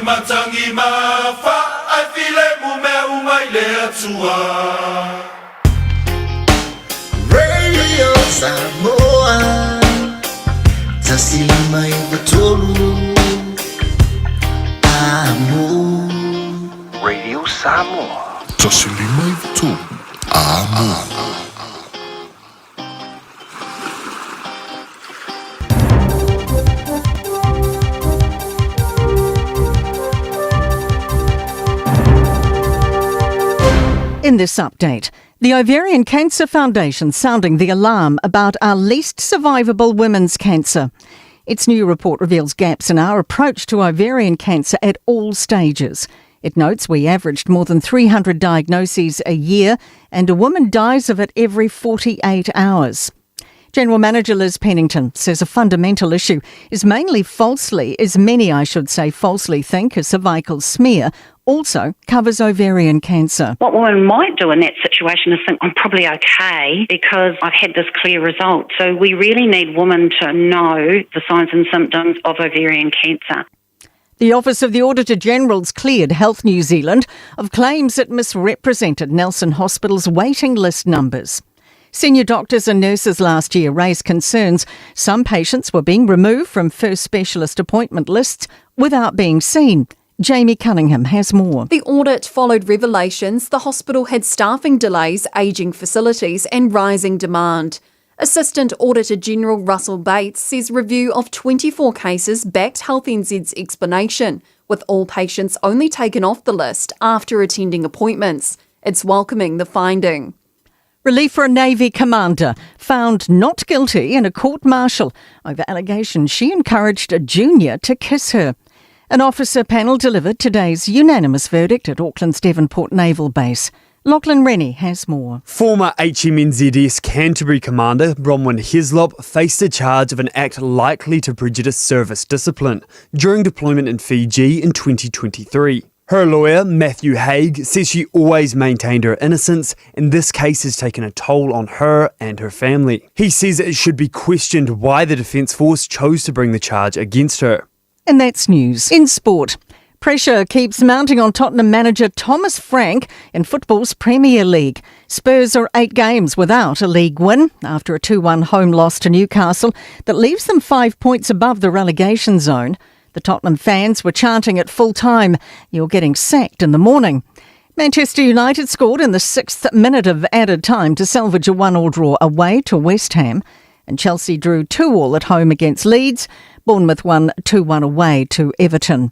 matangi ma fa ai filemu mea uma i le Atua. Radio Samoa 153 Amo. Radio Samoa. 153 Amo. In this update, the Ovarian Cancer Foundation sounding the alarm about our least survivable women's cancer. Its new report reveals gaps in our approach to ovarian cancer at all stages. It notes we averaged more than 300 diagnoses a year and a woman dies of it every 48 hours. General Manager Liz Pennington says a fundamental issue is mainly falsely, is many, I should say, falsely think a cervical smear also covers ovarian cancer. What women might do in that situation is think, I'm probably okay because I've had this clear result. So we really need women to know the signs and symptoms of ovarian cancer. The Office of the Auditor General's cleared Health New Zealand of claims it misrepresented Nelson Hospital's waiting list numbers. Senior doctors and nurses last year raised concerns some patients were being removed from first specialist appointment lists without being seen. Jamie Cunningham has more. The audit followed revelations the hospital had staffing delays, ageing facilities, and rising demand. Assistant Auditor General Russell Bates says review of 24 cases backed Health NZ's explanation, with all patients only taken off the list after attending appointments. It's welcoming the finding. Relief for a Navy commander found not guilty in a court martial over allegations she encouraged a junior to kiss her. An officer panel delivered today's unanimous verdict at Auckland's Devonport Naval Base. Lachlan Rennie has more. Former HMNZS Canterbury Commander Bronwyn Heslop faced a charge of an act likely to prejudice service discipline during deployment in Fiji in 2023. Her lawyer, Matthew Haig, says she always maintained her innocence and this case has taken a toll on her and her family. He says it should be questioned why the Defence Force chose to bring the charge against her. And that's news. In sport, pressure keeps mounting on Tottenham manager Thomas Frank in football's Premier League. Spurs are eight games without a league win after a 2 1 home loss to Newcastle that leaves them five points above the relegation zone. The Tottenham fans were chanting at full time, You're getting sacked in the morning. Manchester United scored in the sixth minute of added time to salvage a 1 all draw away to West Ham. And Chelsea drew 2 all at home against Leeds. Bournemouth won 2 1 away to Everton.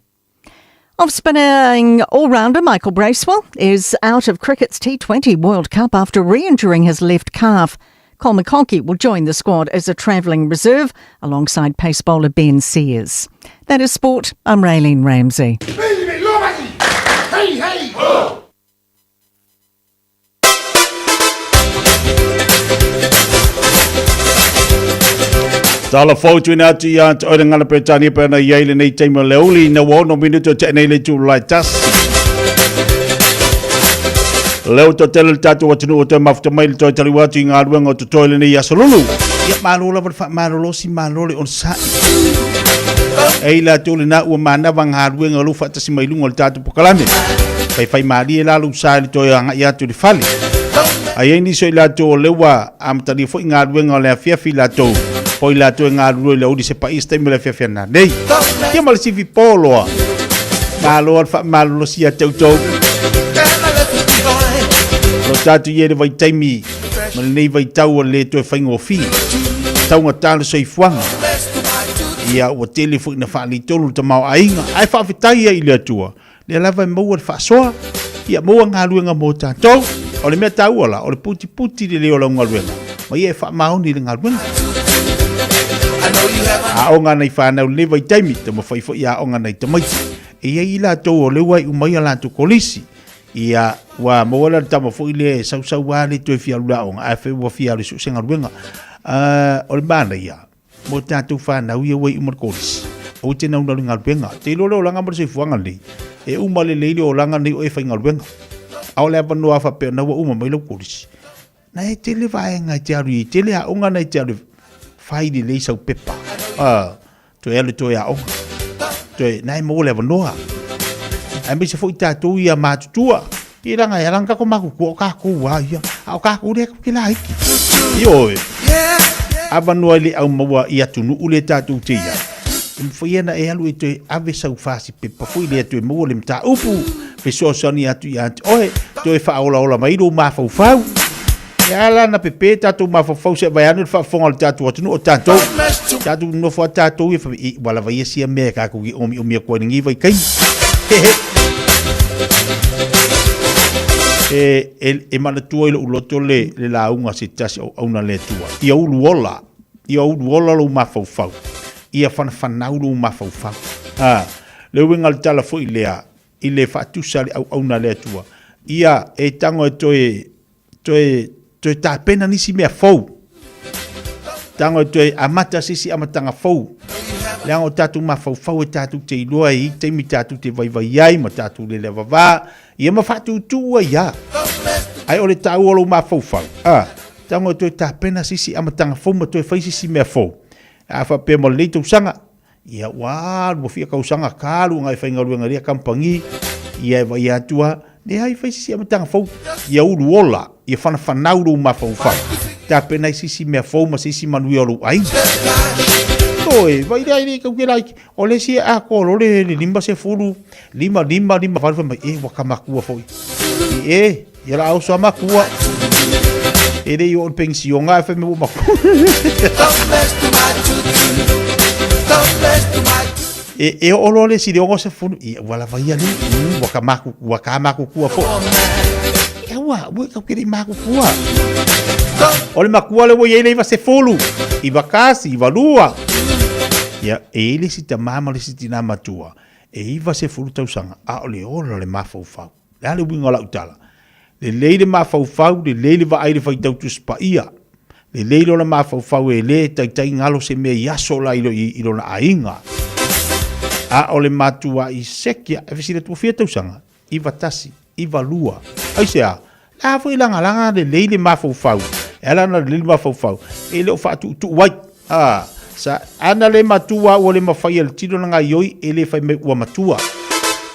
Off spinning all rounder Michael Bracewell is out of cricket's T20 World Cup after re injuring his left calf. Cole McConchie will join the squad as a travelling reserve alongside pace bowler Ben Sears. That is sport. I'm Raylene Ramsey. Hey, hey! Oh! Tala fou tuina atu ia te oire ngana Peretania pe ana i ai lenei taimi o le uli na ua ono minutu o tea nei le itula e tasi. Leo to tele le tātou atunuu o toe mafuta mai le toe taliua atu i ngā luenga o totoe lenei aso lulu. Ia malo lava le faamalolosi malo le onosai. Ei latou lena ua manava ngā luenga o lou faatasi mai luga o le tātou pokalame. Faifai malie la lou sa i le toe agai atu i le fale. Ai ai nisi o i latou o lea ua amatalia foi galuega o le afiafi i latou, po o i latou e galulue i le aoauli se paia se taimi o le afiafi ana nei. Ia ma le sifi po loa. Malo le faamalolosi ia te outou. O lo tatou i ai le vaitaimi ma lenei vaitau o le le toe faigofie. Taugata le soifuaga. Ia ua tele foi ina faaletonu le tamaoaiga, ae faafetai ai i le Atua Lea lava e maua le faasoa, ia maua galuega mo tatou. O le mea taua la, o le putiputi lelei o lau galuega, ma ia e faamaoni i le galuega. Aoga nai fanau lenei vaitaimi, taumafai foi aoga nai tamaiti. E i ai i latou o lea ua iu mai a latou kolisi, ia ua maua la le tama foi lea e sausau lava le toe fia alu i le aoga, ae fai ua fia alu e sue se galuega. O le manaia, Mo tatou fanau ia ua iu ma le kolisi, aua te naunau i le galuega. Te iloa le olaga ma le soifuaga lenei, e uma lelei le olaga lenei o e faigaluega. A o le avanoa faapea na ua uma mai lau kolisi, na e tele vaega e te alu i ai, tele aoga na e te alu e fai lelei sau pepa. Toe alu toe aoga. Toe, na e maua le avanoa. Aemaise foi tatou ia matutua. I langa e alanga ko makutua o kākou a ia. A o kākou lea ke laiki. Ioe. Avanoa i le au maua i atunuu le tatou te ia. E mafai ana e alu e toe ave sau fasi pepa foi lea toe maua le mataupu. Fesoasoani atu ia te oe. Toe faaolaola mai lou mafaufau. E ala na pepe tatou mafaufau se vai ane le faafofoga o le tatou atunuu o tatou. Tatou nofo a tatou ia fai i ua lava ia sia mea e kākou i omi omi atu ai lenei vaitaimi. E, e, e manatua i lou loto le, le lauga se tasi o auna le Atua. Ia ulu ola, ia ulu ola lou mafaufau. Ia whanawhanau lou mafaufau. Ah, le uiga le tala foi lea, i le faatusa le auauna le Atua. Ia e tago e toe toe, toe tapena nisi mea fou. Tago e toe amata se isi amataga fou. Leaga o tatou mafaufau e tatou te iloa e i taimi tatou te vaivai ai ma tatou lele avavā, ia ma faatūtū ai a. Ae o le taua o lou mafaufau, a, tago e toe tapena se isi amataga fou ma toe fai se isi mea fou. A faapea mo lenei tausaga, Ia ua alu ua fia kausaga ka alu agai faigaluega i lea kamupani, ia e vaai atu a, leai fai se isi amataga fou, ia ulu ola, ia whanafanau lou mafaufau, tapena i se isi mea fou ma se isi manuia o lou aiga. Toe, vai lea i le kau ke laiki, o le isi e atoa loa le 50, 5, 5, 5, 8, fai mai, e, ua ka makua foi. E, e, ia la oso a makua. E le i oo i le penisiona ae fai mai ua makua. E, e oo loa le isi i le 60, ia ua lava ia lea, ua ka maku, ua ka makukua foi. E ua, ua kau ke le i makukua. O le makua le ua i ai le 90, 91, 92. Ia, e i ai le isi tamā ma le isi tinā matua, e 90 tausaga, a o le ola le mafaufau. O le a le uiga o lau tala? Lelei le mafaufau, lelei le vaai i le faitau Tusi Paia. Lelei lona mafaufau e le taitai galo se mea i aso la i lona aiga. A o le matuai seki e fesili atu ua fia tausaga? 91, 92. Aisea? La foi lagalaga lelei le mafaufau. E ala ona lelei le mafaufau, e le o faatuutuu ai. A, sa, ana le matua ua le mafai e le tino ona gaioi, e le fai mai ua matua.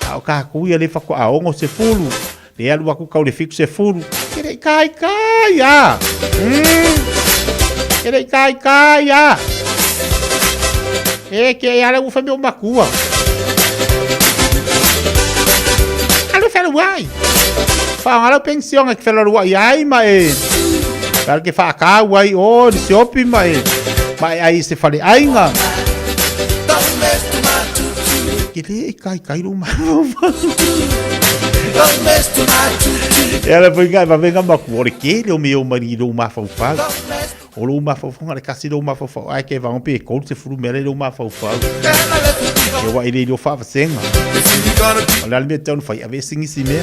A o kākou ia le faatoa 60, le alu atu kau le 70, e le i kaikai a. E le i kaikai a. E ke e ala ua fai mai ua matua. Alu e fealuai. Faaaoga lau penisione e te fealualuai ai ma e Pea ke whaakau ai o le siopi ma e ma e ai i se faleaiga. Ke le i kai kai lo mafaufau. E ala foi ngai vavenga maku o le kele o me o mai i lou mafaufau. O lou mafaufau le kasi lou mafaufau ai ke vango pe kolu se fulu mea le lou mafaufau. E wa i le ilo whaavasenga. O le ale mea tau na whai ave singi si mea.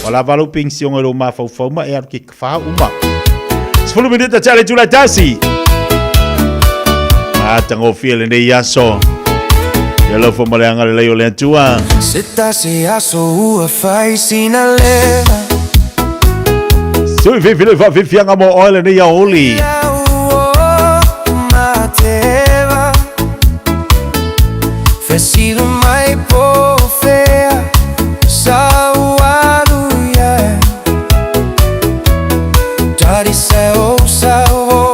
O la valo pension e lou mafaufau ma e alu ke wha uma. 10 minuta tea le itula e tasi. Matagofie lenei aso. Ia alofa ma le agalelei o le Atua. Se tasi aso ua fai sina leva. Sui fifi le whaafifianga mo oe lenei aoli. Fesili mai po o fea sa u alu i ai. Tari se o sa o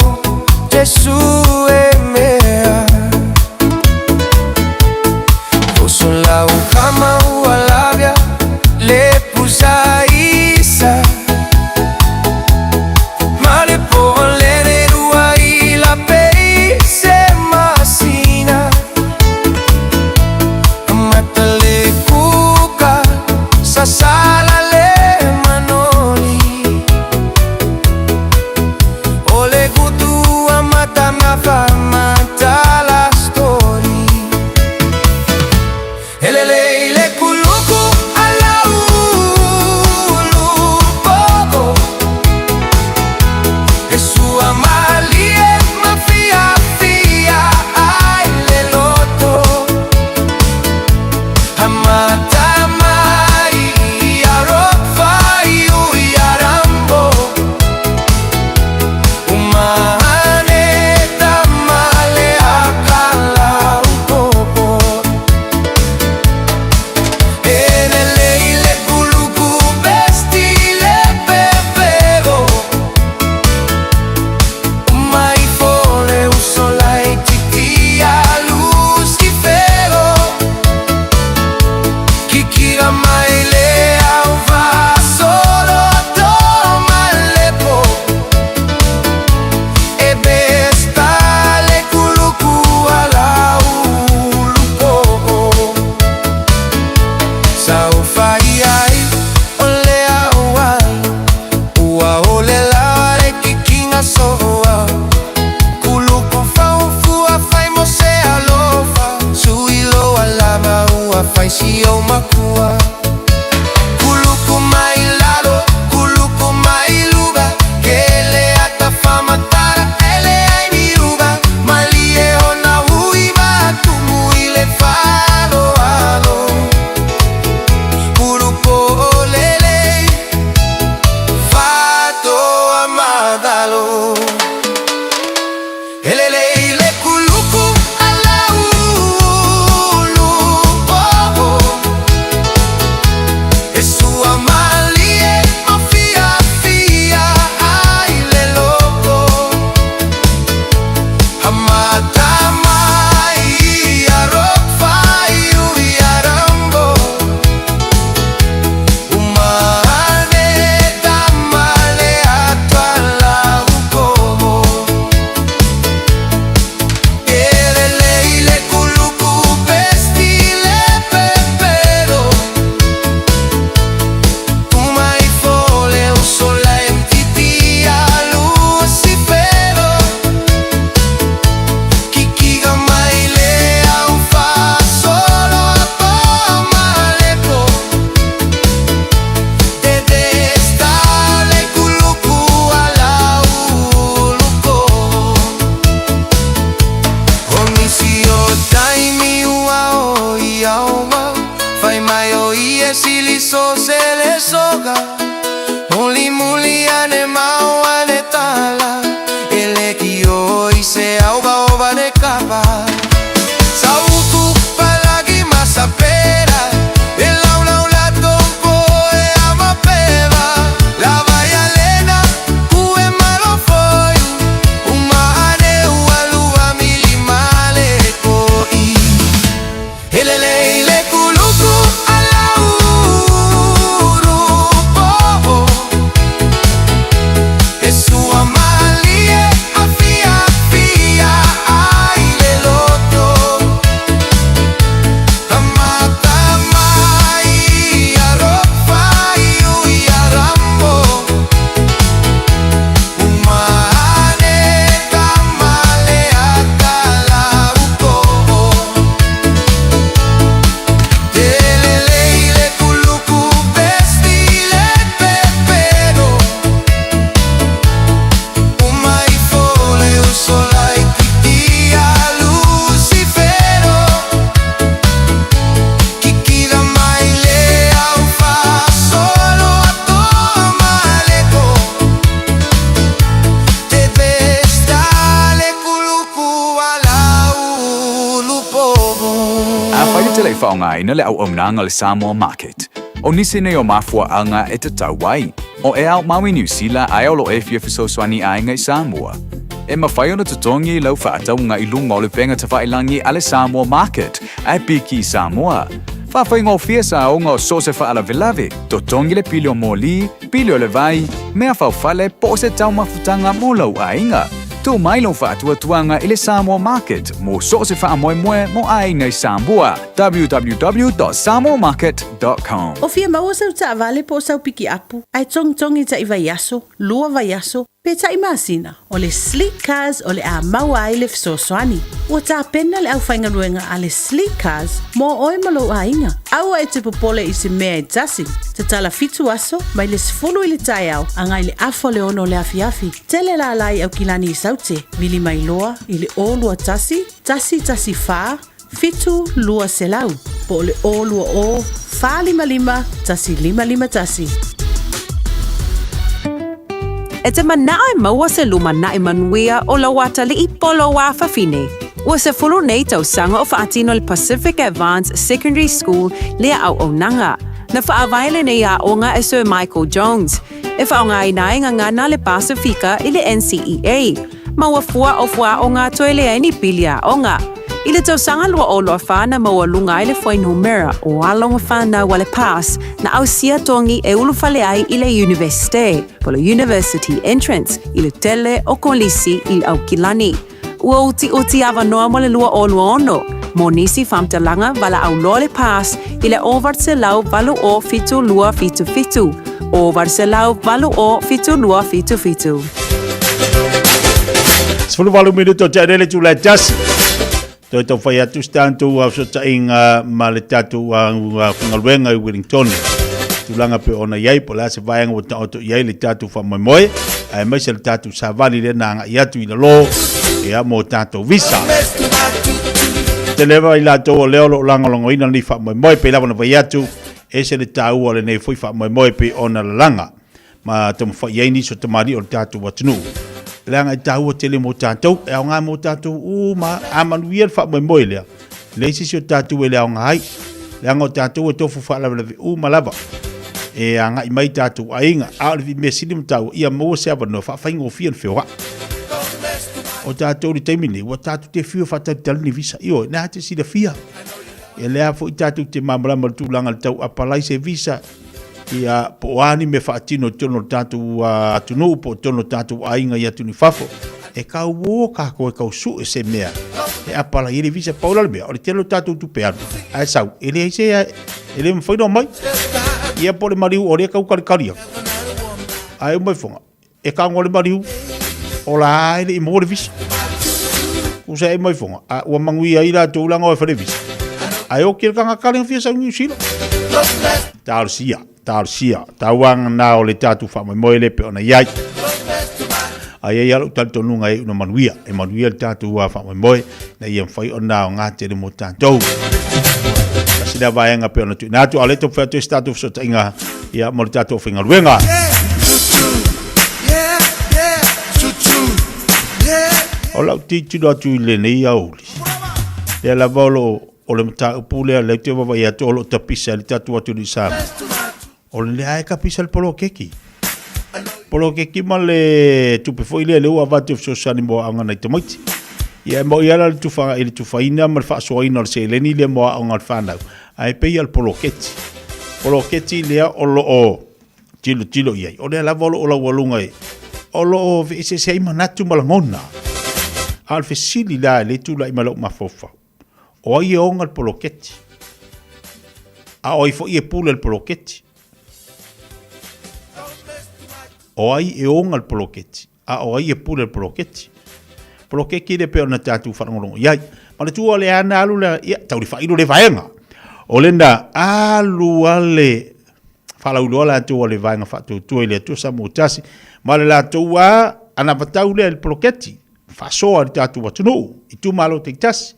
Jesu e mea. Poso la u kama ua lavea le pusa isa. Ma le po lene rua i la pei se masina. Amata le kuka sasala le manoli. O le gutu amata na fa. Afai e te le i faaaogaina le auaunaga o le Samoa Market, o nisi nei o mafuaaga e tatau ai, o e ao mau i Niu Sila ae o lo o e fia fesoasoani i aiga i Samoa. E mafai ona totogi lau faatauga i luga o le upega tafailagi a le Samoa Market ae piki i Samoa. Faafaigofie saoga o so o se faalavelave, totogi le pili o moli, pili o le vai, mea faufale po o se taumafutaga mo lou aiga. Tuu mai lou faatuatuaga i le Samoa Market mo so o se faamoemoe mo aiga i Samoa, www.samoamarket.com. O fia maua sau taavale po o sau pikiapu, ae togitogi taʻi vaiaso, lua vaiaso, pe taʻi masina, o le Sleek Cars o le a maua ai le fesoasoani. Ua tapena le aufaigaluega a le Sleek Cars mo oe ma lou aiga. Aua e te popole i se mea e tasi. Tatala fitu aso, mai le 10 i le taeao agai le afa o le ono o le afiafi. Tele lala i Aukilani i Saute, vili mai loa i le 021 114 7200 po o le 020 455 1551. E te manao e maua se lumanai manuia o lau atalii po o lou afafine. Ua 10 nei tausaga o faatino le Pacific Advance Secondary School lea auaunaga. Na faavae lenei aoga e Sir Michael Jones. E faaaogaina ai gagana le Pasifika i le NCEA. Maua fua o fuaaoga toe leai ni pili aoga. I le tausaga 2024 na maualuga ai le fuainumera o alo ma fanau a le PASS na ausia togi e ulufale ai i le Iunivesite, po o le University Entrance, i le tele o kolisi i Aukilani. Ua utiuti avanoa mo le 2026 mo nisi faamatalaga valaau loa le PASS i le 980 7277, 980 7277. 18 minuto te arele tu le tasi. Toe tau whai atu se tātou fesootaiga ma le tātou whangaluenga i Wellington. Tulaga pe ona i ai, po o le a se vaega ua taoto i ai le tātou faamoemoe, aemaise le tātou savali lea na agai atu i lalo, ia, mo tātou visa. Tele lava i latou o lea o lo o lagolagoina lenei faamoemoe, pei lava ona fai atu, ese le taua o lenei foi faamoemoe pei ona lalaga. ma taumafai ai nisi o tamalii o le tatou atunuu. Leaga e taua tele mo tatou, e aoga mo tatou uma, a manuia le faamoemoe lea, leai se isi o tatou e le aoga ai. Leaga o tatou e tofu faalavelave uma lava, e agai mai tatou aiga, a o le mea sili ma taua, ia maua se avanoa faafaigofie le feoai. O tatou i le taimi lenei, ua tatou te fiu e faatalitali ni visa. Ioe, na te silafia. Ia lea foi tatou te malamalama i le tulaga i le tau apalai se visa, ia po o a ni mea faatino i totonu o le tatou atunuu po o totonu o tatou aiga i atunuu i fafo. E kauō kākou e tau sue se mea e apalai ai le visa. Pau la le mea, o le tele o tatou tupe alu, ae sau, e leai se, e le mafai ona omai. Ia po o le maliu o lea e tau kalikali atu, ae uma ifoga, e tago le maliu, o la e le i maua le visa. Tusa e mai foga, a ua manuia ai latou leaga o e fai le visa. Ae oki le tagata lea fia sau i Niu Sila. Talosia, talosia, tauaga na o le tatou faamoemoe lea pei ona i ai. Ae i ai lava lou talitonuga e iu ina manuia, e manuia le tatou faamoemoe ina ia mafai ona aoga tele mo tatou. Tasi lea vaega pei ona tuuina atu, a o lea e taumafai atu ai se tatou fesootaiga ia mo le tatou aufaigaluega. O lau tilotilo atu i lenei aoauli, lea lava o loo o le mataupu lea lea ou te vaavaai atu o lo o tapisa ai le tatou atunuu i Samoa. O lea e tapisa le poloketi. Poloketi ma le tupe foi lea lea ua avatu e fesoasoani mo aoga nai tamaiti. Ia e moni lava le tufa i le tufaina ma le faasoaina o le seleni lea mo aoga a le fanau, ae pei lava o le poloketi. Poloketi lea o lo o tilotilo i ai, o lea lava o lo o laualuga e, o lo o feeseeseai ai manatu ma lagona. A o le fesili la e le tulai mai lou mafaufau, o ai e ona le poloketi? A o ai foi e pule le poloketi? O ai e ona le poloketi? A o ai e pule le poloketi? Poloketi le pei ona tatou faalogologo i ai. Manatua o lea na alu le, ia, tau le faailo le vaega. O lena alu a le faalauiloa latou a le vaega faatuatua i le Atua Samoa tasi, ma le latou a anavatau lea i le poloketi, faasoa i le tatou atunuu, itumalo taitasi.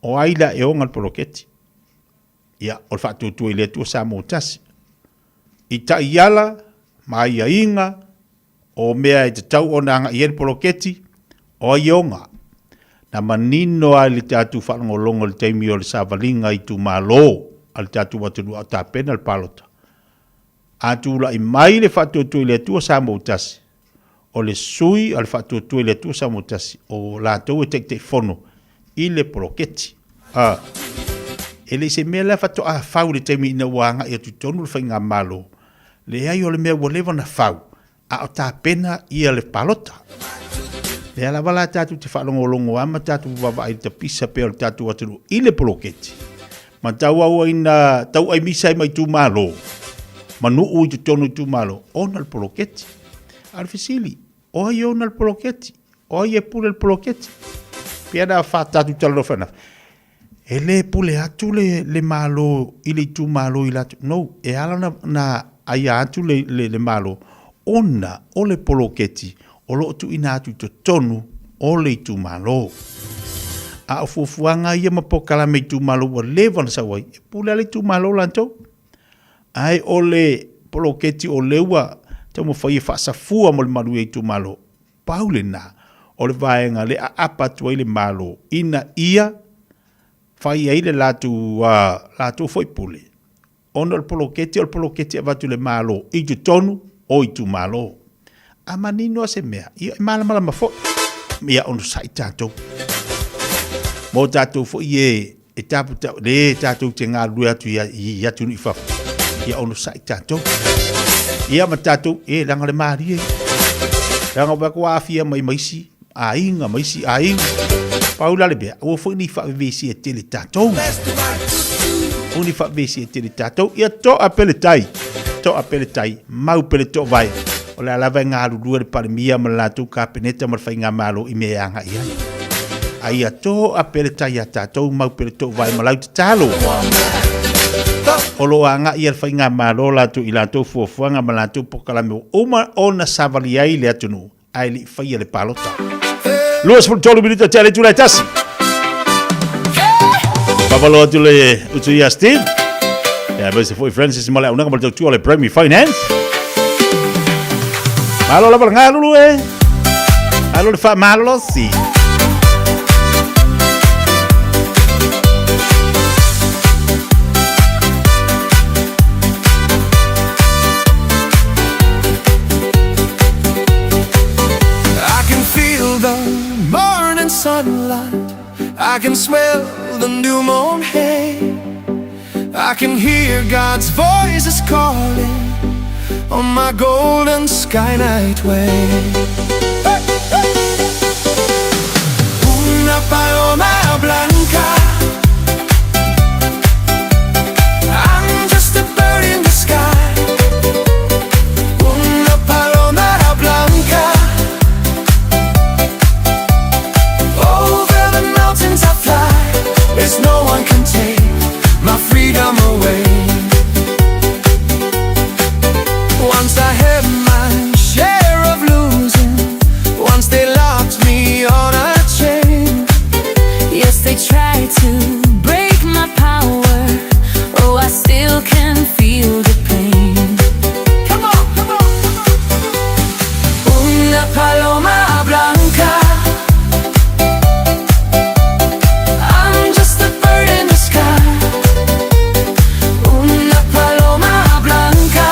O ai la e ona le poloketi? Ia, o le faatuatua i le Atua Samoa tasi. I taiala ma aiaiga o mea e tatau ona agai i ai le poloketi, o ai e ona? Na manino lava i le tatou faalogologo i le taimi o le savaliga itumalo a le tatou atunuu a o tapena le palota. A tulai mai le faatuatua i le Atua Samoa tasi, o le sui a le Faatuatua i le Atua Samoa Tasi, o latou e Taitaifono i le poloketi. A, e le i se mea lea faatoa fau i le taimi ina ua agai atu i totonu le faigamalo, leai o le mea ua leva ona fau, a o tapena ia le palota. Lea lava la tatou te faalogologo lava ma tatou vaavaai i le tapisa pea o le tatou atunuu i le poloketi, ma tauau ina tauaimisa ai ma itumalo, ma nuu i totonu o itumalo, ona o le poloketi. A o le fesili, o ai e ona le poloketi? O ai e pule le poloketi? Pei ona tatou talanoa foi ananafi, e le pule atu le, le Malo i le itumalo i latou, no, e ala ona na aia atu le, le, le Malo, ona o le poloketi o lo o tuuina atu i totonu o le itumalo. A o fuafuaga ia ma polokalame itumalo ua leva ona sau ai, e pule lava le itumalo latou. Ae o le poloketi o lea ua taumafai e faasafua mo le manuia itumalo, pau lena o le vaega lea aapa atu ai le Malo ina ia fai ai le latou, latou foi pule, ona o le poloketi o le poloketi e avatu e le Malo i totonu o itumalo. A manino lava se mea, ia e malamalama foi. Ia onosai tatou. Mo tatou foi e e tapu ta, le tatou te galulue atu i, i atunuu i fafo, ia onosai tatou. Ia ma tatou, e leaga le malie. Leaga ua ua aafia mai ma isi aiga, ma isi aiga. Pau la le mea, aua foi ne i faavevesi e tele tatou. Aua ne i faavevesi e tele tatou. Ia toa pele tai, toa pele tai, mau pele toovae. O le a lava e galulue le Palemia ma le latou Kapeneta ma le Faigamalo i mea e agai ai. A ia toa pele tai iā tatou, mau pele toovae ma lau tatalo. O lo o agai le Faigamalo latou i latou fuafuaga ma latou polokalame ua uma ona savali ai le atunuu ae le i faia le palota. 23 minute tea le itula e tasi. Papalo atu le utu ia Steve. Ia, aemaise foi Francis ma le aunaga ma le tautua o le Premier Finance. Malo lava le galulu e. Malo le faamalolosi. I can feel the starlight. I can smell the new mown hay. I can hear God's voices calling on my golden sky night way. Hey, hey. Una paloma blanca. I'm just a bird in the sky. Una paloma blanca. Over the mountains I fly. There's no one can take my freedom away. Once I had my share of losing. Once they locked me on a chain. Yes, they tried to break my power. Oh, I still can feel the pain. Come on, come on. Una paloma blanca. I'm just a bird in the sky. Una paloma blanca.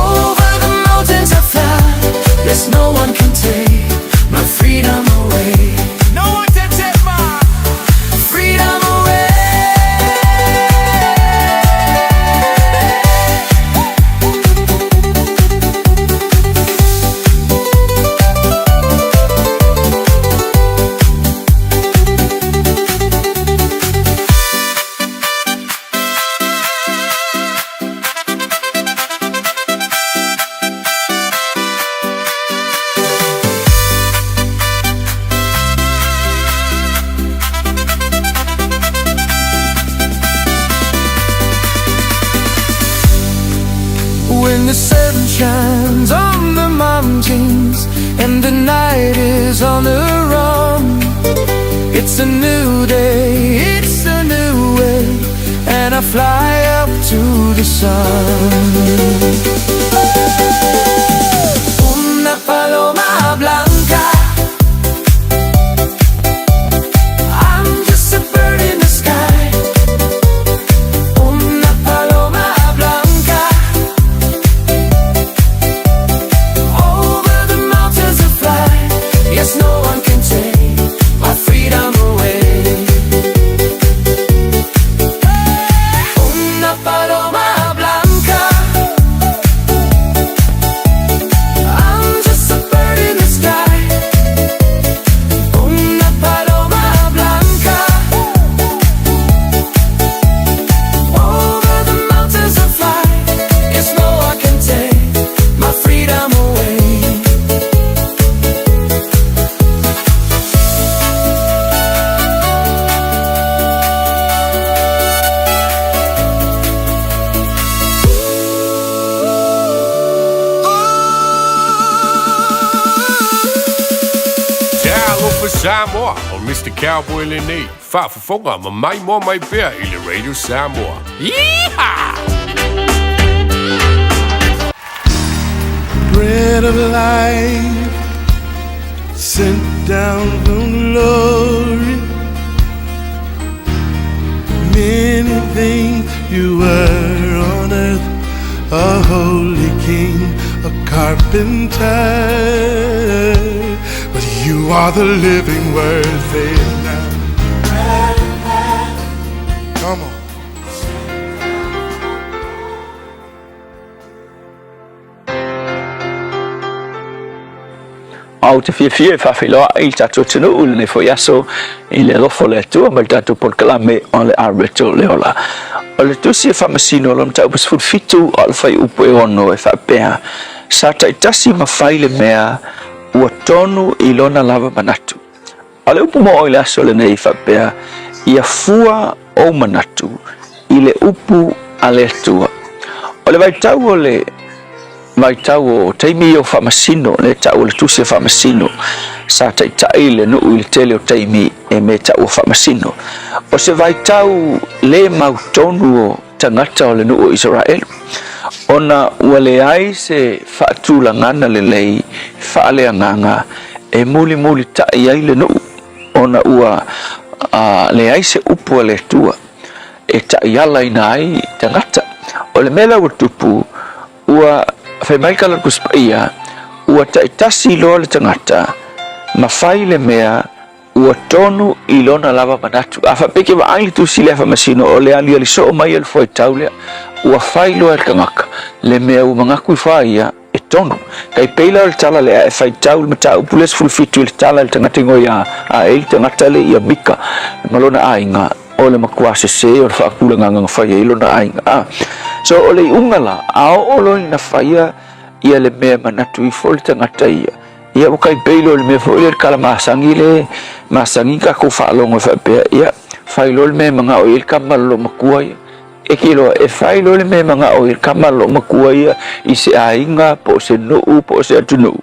Over the mountains I fly. There's no one can take my freedom away. No one can take my freedom away. When the sun shines on the mountains and the night is on the run, it's a new day, it's a new way, and I fly up to the sun. Una paloma blanca. I'm just a bird in the sky. Una paloma blanca. Over the mountains I fly. Yes, no one can take my freedom away. Una paloma blanca. I'm just a bird in the sky. Una paloma blanca. Over the mountains I fly. Yes, no one can take my freedom away. Talofa Samoa, o Mr. Cowboy lenei, faafofoga ma maimoa mai pea i le Radio Samoa. Yeehaw! Bread of life sent down from glory. Many things you were on earth, a holy king, a carpenter. But you are the living word, say it now. Come on. A ou te fiafia e faafeiloai i le tatou atunuu i lenei foi aso i le alofa o le Atua ma le tatou polokalame o le Areto le Ola. O le tusi e faamasino o lona mataupu 17 o le fuaiupu e 6 e faapea, Sa taitasi ma fai le mea ua tonu i lona lava manatu. A o le upu mo'o i le aso lenei e faapea, Ia fua ou manatu i le upu a le Atua. O le vaitau o le vaitau o taimi ia o faamasino, lea e ta'u o le tusi a faamasino, sa taitai le nu'u i le tele o taimi e mea e ta'u o faamasino. O se vaitau le mautonu o tagata o le nu'u o Isaraelu, ona ua leai se faatulagana lelei faaleagaga e mulimulita'i ai le nu'u, ona ua leai se upu a le Atua e taʻialaina ai tagata. O le mea la ua tupu, ua fai mai ka Tusi Paia, ua taitasi loa le tagata Ma fai le mea ua tonu i lona lava manatu. A faapea ke vaai le tusi lea faamasino o le aliali soo mai o le fuaitau lea, ua fai loa e le tagata le mea ua manatu ifo a ia e tonu. Tai pei la o le tala lea e faitau le mataupu lea 17 i le tala i le tagata igoa ia a e le tagata le ia Mika ma lona aiga o le matua sese o le faatulagaga na fai ai lona aiga. A so o le iuga la a oo loa ina faia ia le mea e manatu ifo le tagata ia, ia ua tai pei loa i le mea foi lea le tala masani le masani tatou faalogo e faapea, ia fai loa le mea e manao i ai le tama le loomatua ia. E te iloa, e fai loa le mea e manao i ai le tama le loomatua ia i se aiga po o se nuu po o se atunuu,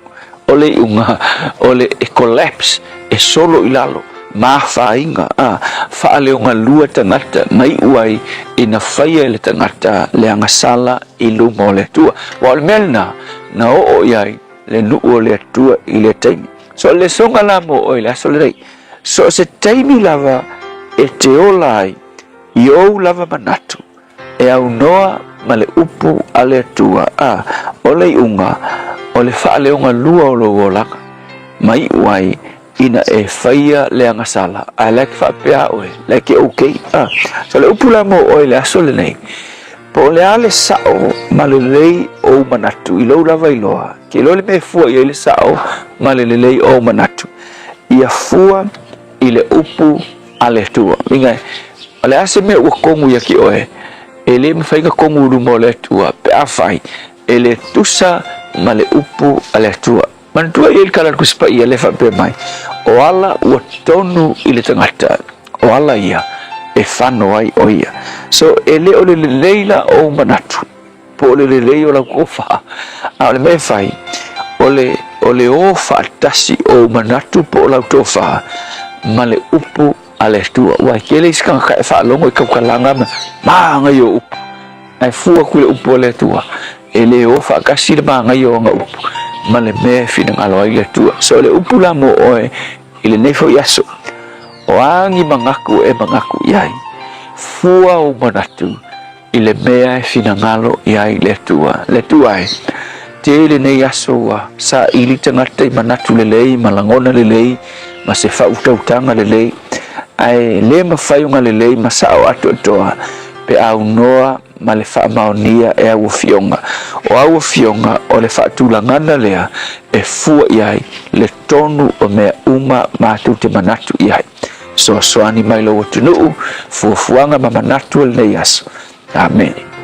o le iuga o le e collapse, e solo i lalo, ma afaina, a, faaleogalua tagata ma iu ai ina faia e le tagata le agasala i luma o le Atua. Aua o le mea lena na oo i ai le nuu o le Atua i lea taimi. So o le lesoga la mo oe i le aso lenei, so o se taimi lava e te ola ai i ou lava manatu, e aunoa ma le upu a le Atua, a, o le iuga o le faaleogalua o lou olaga, ma iu ai ina e faia le agasala, ae la e ke faapea oe, la e ke okay. A, so le upu la mo oe i le aso lenei, po o le a le sao ma le lelei o ou manatu i lou lava iloa, ke iloa le mea e fua i ai le sao ma le lelei o ou manatu, ia fua i le upu a le Atua. Uiga e, o le a se mea ua kogu ia te oe, e le mafai ona kogu i luma o le Atua, pe afai e le tusa ma le upu a le Atua. Manatua i ai le tala a le Tusi Paia lea e faapea mai, O ala ua tonu i le tagata, o ala ia e fano ai o ia. So, e le o le lelei la ou manatu, po o le lelei o lau tofa, a o le mea e fai, o le, o le o faatasi o ou manatu po o lau tofa ma le upu a le Atua. Ua e tele isi tagata e faalogo i tautalaga ma manaia o upu, ae fua atu i le upu a le Atua, e le o faatasi le manaia o ana upu ma le mea e finagalo ai le Atua. So o le upu la mo oe i lenei foi aso, o a ni manatu e manatu i ai, fua ou manatu i le mea e finagalo i ai le Atua. Le Atua e, tele nei aso ua saili tagata i manatu lelei ma lagona lelei ma se faautautaga lelei, ae le mafai ona lelei ma sao atoatoa pe aunoa ma le faamaonia e au afioga. O au afioga o le faatulagana lea e fua i ai le tonu o mea uma matou te manatu i ai. Fesoasoani mai lou atunuu, fuafuaga ma manatu o lenei aso. Amene.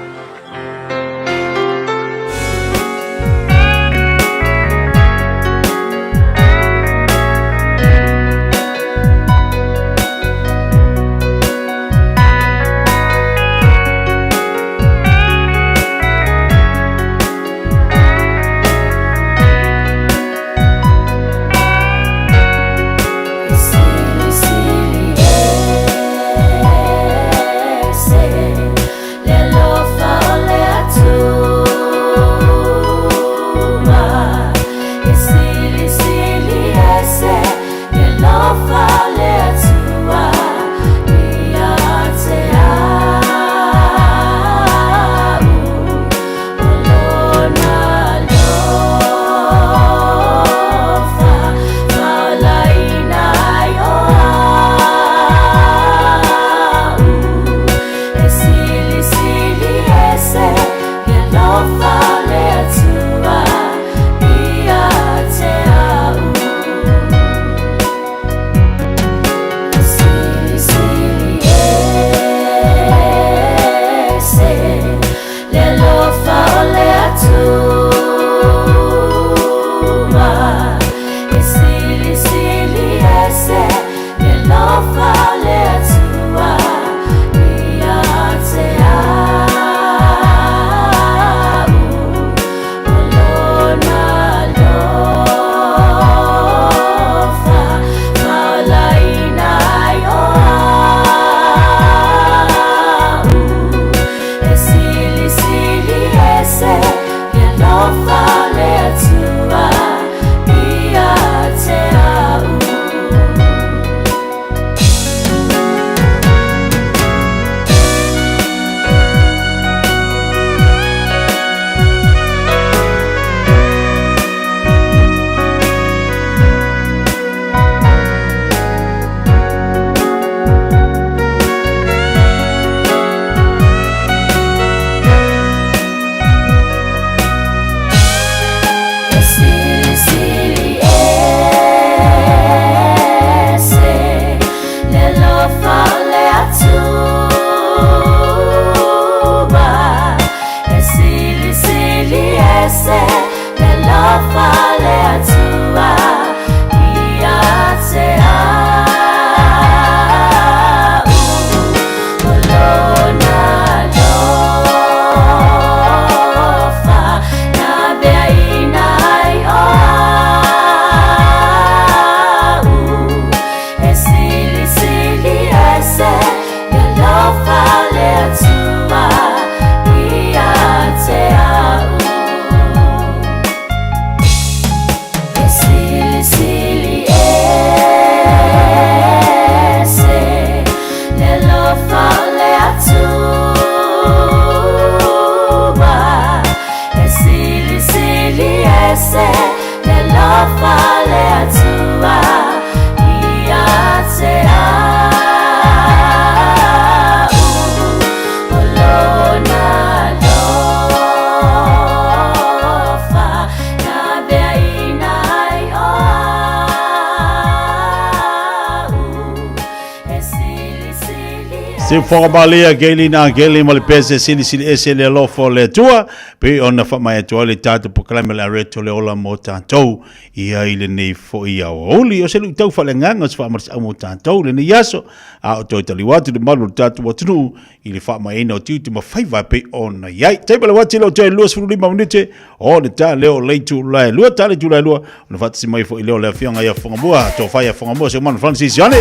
Se foga malia keli na keli ma le pese sili sili ese le alofa o le Atua pe ona faamai atu ai le tatou polokalame le areto le ola mo tatou ia i lenei foi aoauli. O se luitau faaleagaga o se faamalosiau mo tatou lenei aso a o toe taliu atu le malu o le tatou atunuu i le faamaiina o tiute ma faiva e pei ona i ai. Taimi le uati le o toe 25 minute o le ta leo le itula e lua, ta le itula e lua, ona faatasi mai foi leo le afioga ia Whangamua, tōwhai ia Whangamua, se umanu Francis Ioane,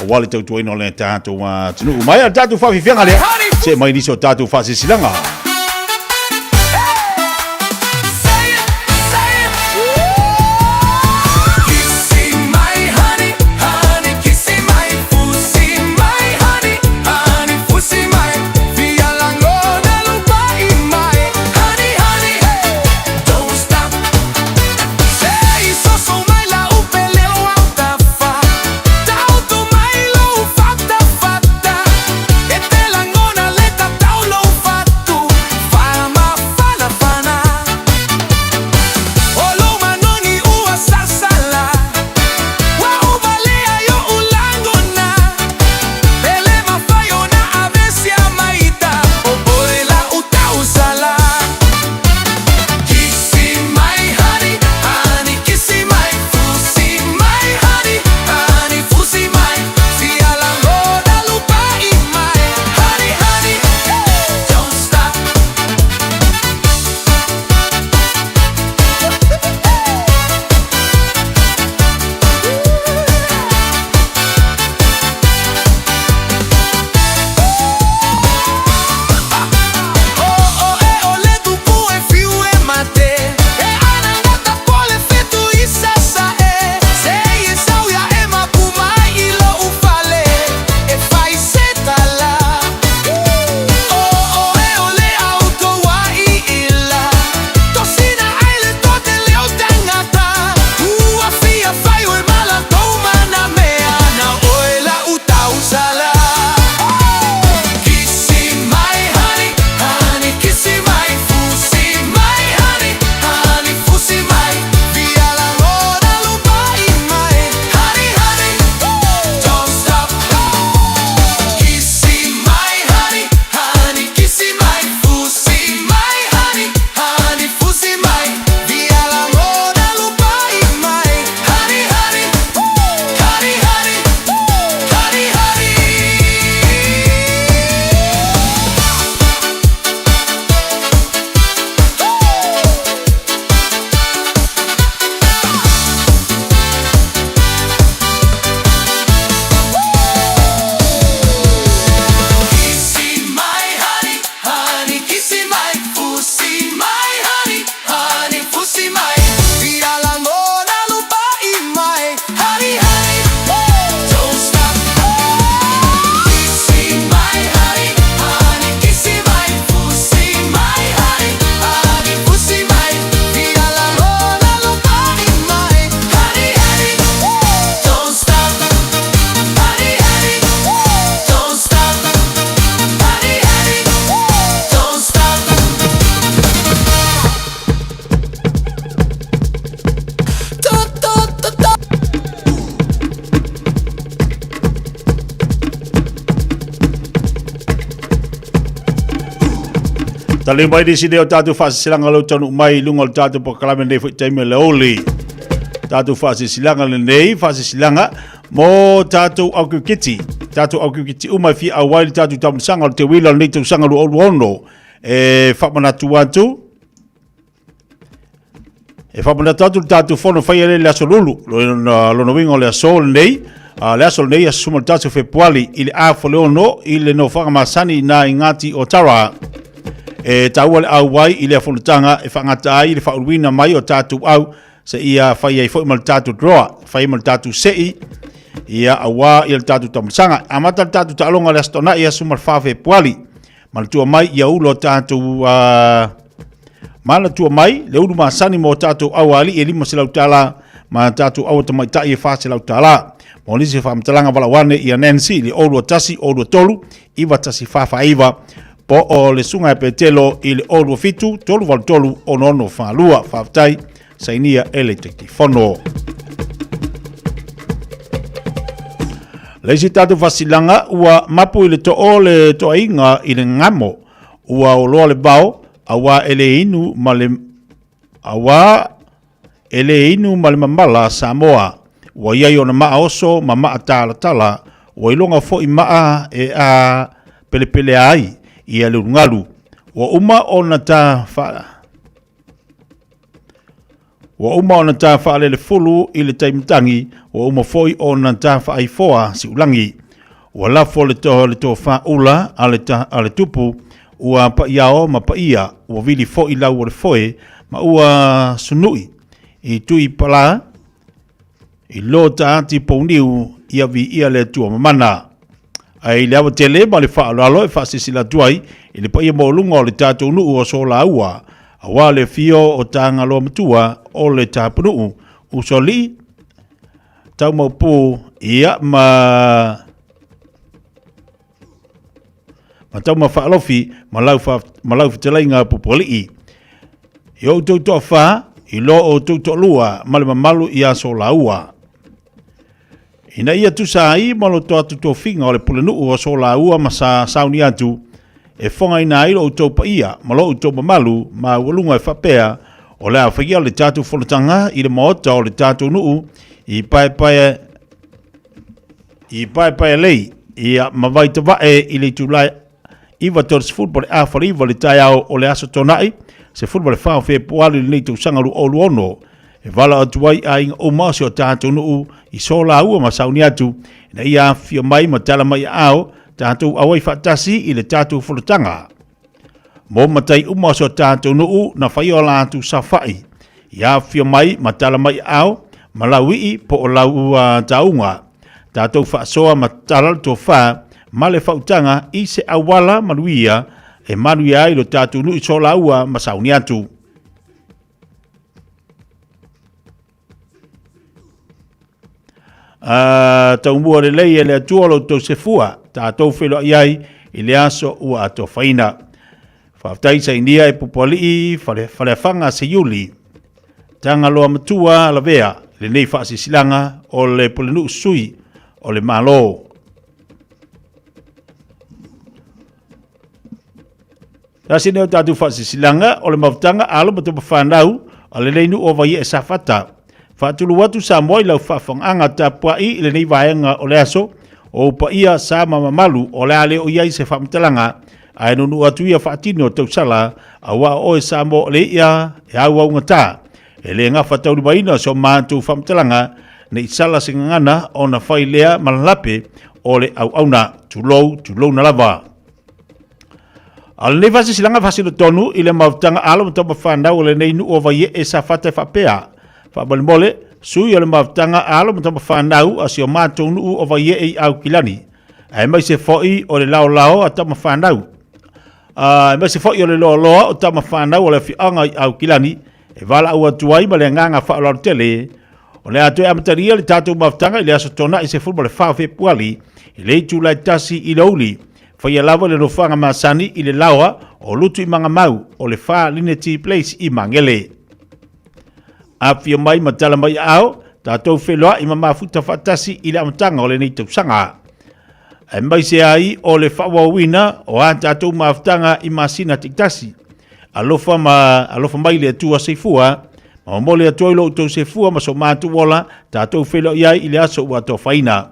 aua le tautuaina o le tatou atunuu. Mai a le tatou whawhiwhianga lea, se mai nisi o tatou whaasisilaga. Tali mai nisi nei o tātou whaasisilaga lou taunuu mai i luga o le tātou polokalame lenei foi taimi o le aoauli. Tātou whaasisilaga lenei, whaasisilaga mo tātou aukikiti. Tātou aukikiti uma e fia auai le tātou taamilosaga o le teuila o lenei tausaga 2026. E faamanatu atu, E faamanatu atu le tatou fono faia lea i le aso Lulu, lona uiga o le aso lenei, le aso lenei aso 11 o Fepuali i le afa o le ono i le nofoaga masani i na i Ngāti Otara. E taua le auai i lea fonotaga e faagata ai le faauluina mai o tatou au seia fai ai foi ma le tatou draw, fai ma le tatou sei ia aua ia le tatou taamilosaga. Amata le tatou taaloga i le Aso Toonai aso 14 Fepuali. Manatua mai ia ulo o tatou manatua mai le ulu masani mo tatou aualii e $500 ma tatou aua tamaitai e $400. Mo nisi faamatalaga valaau ane ia Nancy i le 021 023 9149 po o le Susuga ia Petelo i le 027 383 6642. Faafetai, sainia e le Taitaifono. Le isi tatou faasilaga ua mapu i le too le toaiga i le gamo, ua oloa le vao, auā e le inu ma le auā e le inu ma le mamala Samoa. Ua i ai ona maa oso ma maa talatala, ua iloga foi maa e a pelepelea ai ia le ulugalu. Ua uma ona ta fa Ua uma ona ta faalelefulu i le tai matagi, ua uma foi ona ta faaifoa siulagi. Ua lafo le to le tofa ula a le, ta, a le tupu, ua pa'iao ma pa'ia, ua vili foi lau o le foe, ma ua sunui i tui palā, i lo ta ati pouniu, ia viia le Atua mamana. Ae i le ava tele ma le faaaloalo e faasilasila atu ai i le paia maualuga o le tatou nuu o Solaua, aua le afio o Tagaloa Matua o le Tapunuu, Usoalii, Taumaupu, ia ma ma Taumafaalofi ma lau, fa, ma lau fetalaiga Pupualii. I outou toafa, i lo outou toalua ma le mamalu ia Solaua. Ina ia tusa ai ma lo tatou tofiga o le pulenuu o Solaua ma sa sauni atu, e fogaina ai lo outou paia ma lo outou mamalu maualuga e faapea, o le a faia le tatou fonotaga i le maota o le tatou nuu i Paepae i Paepaealei ia ma Vaitavae i le itula 9:30 po o le 8:30 le taeao o le Aso Toonai, 14 o Fepuari lenei tausaga 2026, e valaau atu ai aiga uma o si o tatou nuu i Solaua ma Sauniatu ina ia afifio mai ma tala mai aao tatou auai faatasi i le tatou fonotaga. Mo matai uma o si o tatou nuu na faia o latou saofai, ia afifio mai ma tala mai aao ma lauii po o lau tauga. Tatou faasoa ma tatala le tofa ma le faautaga i se auala manuia e manuia ai lo tatou nuu i Solaua ma Sauniatu. A taumua lelei e le Atua lo outou sefua, tatou feiloai ai i le aso ua atofaina. Faafetai sainia e Pupualii, fale, Faleafaga Seiuli, Tagaloa Matua Lavea, lenei faasilasilaga o le Pulenuu Sui o le Malo. Tasi nei o tatou faasilasilaga o le mafutaga alo ma tama fanau a lenei nuu o Vaiee Safata. Faatulou atu Samoa i lau faafofogaaga tapuai i lenei vaega o le aso, o ou paia, sa ma mamalu o le a le o i ai se faamatalaga, ae nuunuu atu ia faatino tausala, aua o oe Samoa o le i'a e auaugata. E le gafataulimaina so matou faamatalaga, ne i sala se gagana ona fai lea ma lalape o le auauna. Tulou, tulouna lava. A o lenei faasilasilaga faasino tonu i le mafutaga alo ma tama fanau o lenei nuu o Vaiee Safata e faapea, Faamolemole, sui o le mafutaga alo ma tama fanau a si o matou nuu o Vaiee i Aukilani, aemaise foi o le laolao a tama fanau, aemaise foi o le loaloa o tama fanau o le afioaga i Aukilani, e valaau atu ai ma le agaga faaaloalo tele, o le a toe amatalia le tatou mafutaga i le aso Toonai 14 o Fepuari i le itula e 1 i le aoauli. Faia lava le nofoaga masani i le laoa o Lutuimagamau o le 4 Lineti Place i Magele. Afifio mai ma tala mai aao, tatou feiloai ma mafuta faatasi i le amataga o lenei tausaga. Aemaise ai o le faaauauina o a tatou mafutaga i masina taitasi. Alofa ma alofa mai le Atua soifua, ma momoli atu ai lo outou soifua ma so matou ola, tatou feiloai ai i le aso ua atofaina.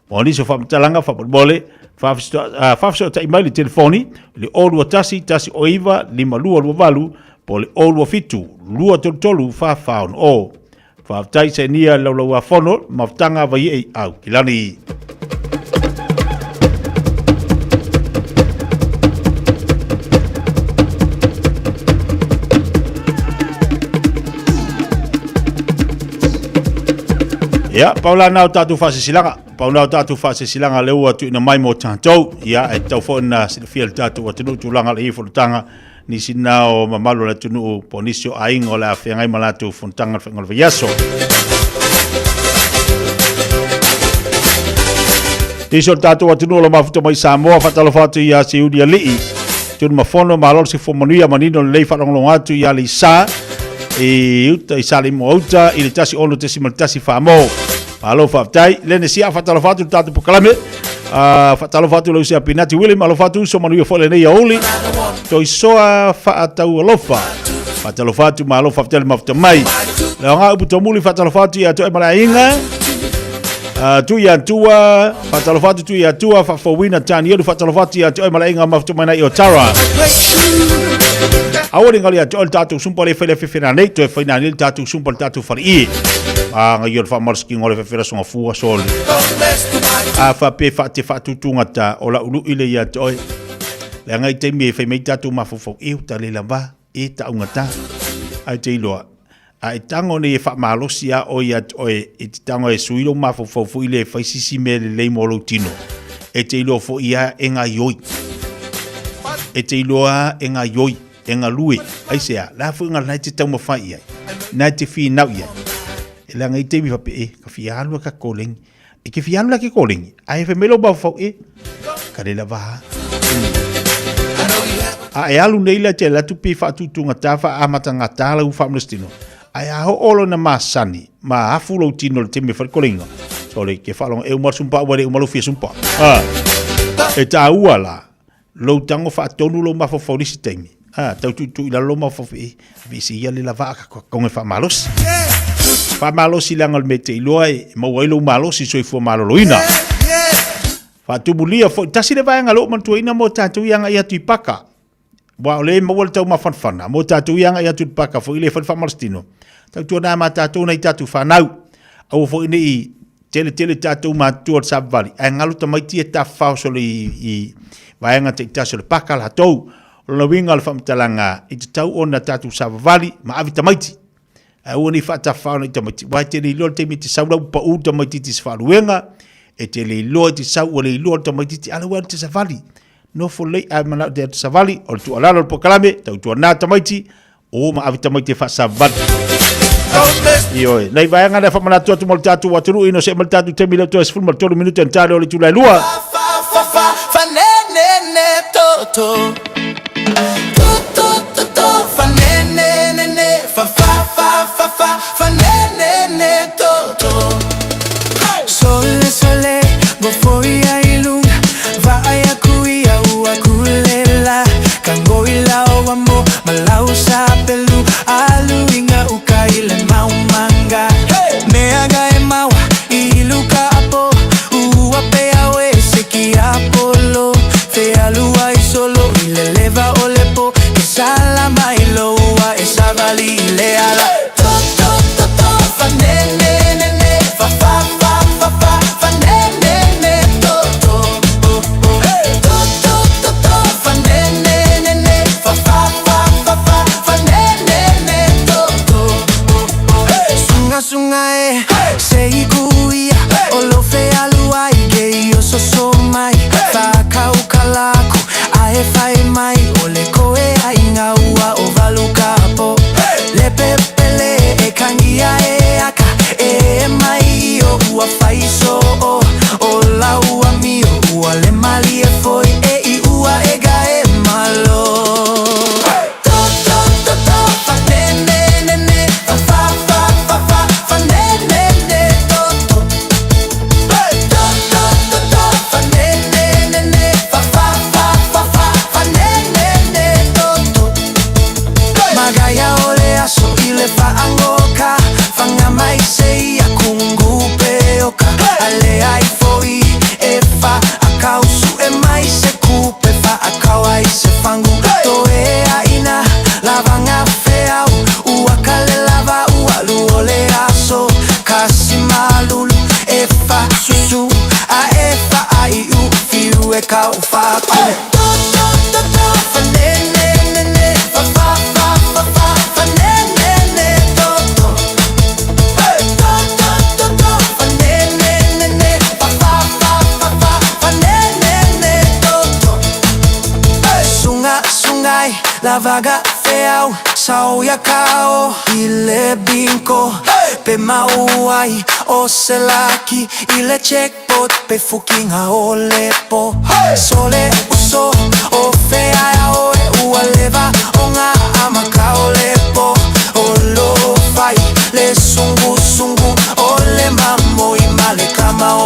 Mo nisi o faamatalaga faamolemole, faafesootai mai le telefoni le 021 109 5228 po o le 027 233 4460. Faafetai sainia le Laulau-a-Fono, Mafutaga Vaiee Aukilani. Ia, pau la na o tatou faasisilaga. Pau na o tatou faasisilaga lea ua tuuina mai mo tatou. Ia, e tatau foi ona silafia le tatou atunuu tulaga o le i fonotaga nisi na o mamalu o le atunuu po o nisi o aiga o le a feagai ma latou fonotaga le faiga o le vaiaso. Nisi o le tatou atunuu o lo mafuta mai Samoa, faatalofa atu ia Siuli Alii, Tunu Mafono, malo le sifua manuia manino lelei faalogologo atu ia Leisa i uta i Salimoa uta i le 16.1 Faamo. Malo faafetai. Le sia faatalofa atu le tatou polokalame. Faatalofa atu lau sia Pinati William, alofa atu uso manuia foi lenei aouli. Toisoa faatau alofa. Faatalofa atu malo faafetai le mafuta mai. Le aoga upu tomuli faatalofa atu ia toe malainga. Tu ia tua, faatalofa atu tu ia tua, faafouina Tanielu faatalofa atu ia toe malainga mafuta mai nei o Tara. Aua le ngali atu le tatou sumpa le fai le fefena nei, toe fai nani le tatou sumpa le tatou fale i. A ngai o le faamalosiki o le fefera songa fua soli. A fa pe fa te faatutuga ta o la ulu ile ia te oe. Le ngai te mi e fai mai tatou mafaufau e uta le lava e taugata. Ai te iloa. A e tago nei e faamalosi a oe ia te oe e te tago e sui lou mafaufau foi le fai sisi mea lelei mo lou tino. E te iloa foi a e gaioi. E te iloa e gaioi, e galue. Aisea, la foi nga lai te taumafai i ai. Nai te whinau i ai. E leaga i taimi faapea, e, ka fia alu a ka kolengi. E ke fia alu la ke kolengi. A e fai mai lou mafaufau, e, ka le lava a. A e alu nei la te alu atu pe faatutugata faamatagata lau faamalositino. Ae a oo lona masani ma afu lou tino i le taimi e fai le koleiga. Sole, ke faalogo e uma le sumpa ua le uma lou fia sumpa. A, e taua la lou tago faatonu lou mafaufau i le isi taimi. A, tau tuitui i lalo lou mafaufau e aveese ia le lava a ka konge faamalosi. Faamalosi leaga o le mea e te iloa e maua ai lou malosi soifua maloloina. Faatumulia foi, tasi le vaega lea ua manatuaina mo tatou i agai atu i paka. Aua o lea e maua le taumafanafana mo tatou i agai atu i le paka foi le fai le faamalositino. Tautuana ma tatou nai tatou fanau. Aua foi ne i tele tele tatou matutua o le savavali, ae galo tamaiti e tafafao solo i vaega taitasi o le paka latou. O lona uiga o le faamatalaga, e tatau ona tatou savavali ma ave tamaiti. Ae aua ne i faatafafao nai tamaiti, aua e te le iloa le taimi e te sau la ua pau le tamaititi i se faaluega, e te le iloa e te sau ua le iloa le tamaititi, a la ua alu te savali. Nofo lelei ae manao te atu savali, o le tuualalo o le polokalame, tautuana tamaiti, o ma ave tamaiti e faasavali. Ioe, nai vaega lea faamanatu atu mo le tatou atunuu ina see mai le tatou taimi lea toe 13 minute na tale o le itula e lua.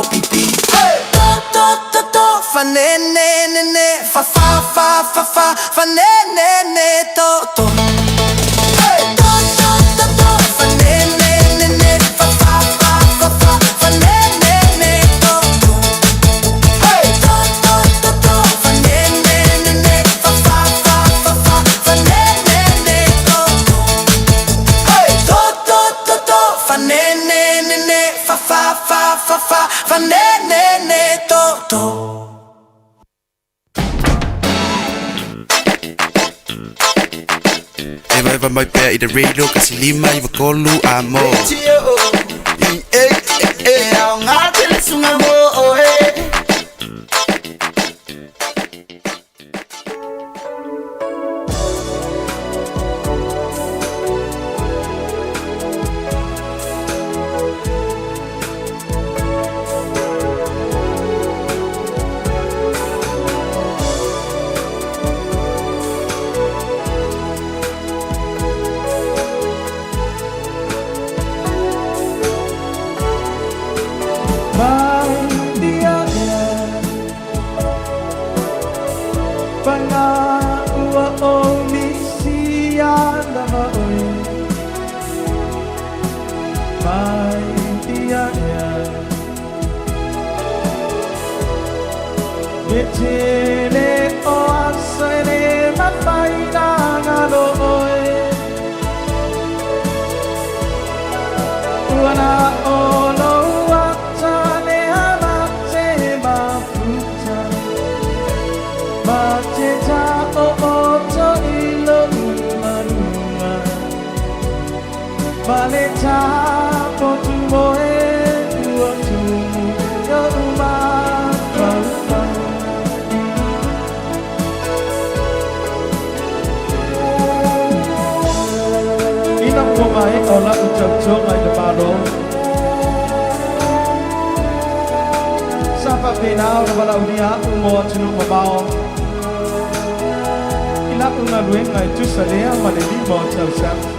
pipi. To to to to fa ne ne ne ne fa fa fa fa fa fa ne ne ne to to. To to to to fa ne ne ne ne fa fa fa fa fa fa ne ne ne to to. To to to to fa ne ne ne ne fa fa fa fa fa fa ne ne ne to to. To to to to fa ne ne ne ne fa fa fa fa fa fa ne ne ne to to. E vaeva mai pea i le radio 1.5 93 a mo. I e e aoga tele suga mo oe. Mai dia ea Panga ua o misi lava oi. Mai dia ea Le tele o aso e le mawhai nā ngalo oe. Ua na o lo ata le ama te mafuta. Ma te ta o o to i lo umalunga. Ma le ta potu moe ua tumu yo umafaufa. Ina ua maea o la'u tautoga i le Malo, sa faapena ona valaaulia a'u mo atunuu mamao i la'u galuega e tusa lea ma le 5 o tausaga.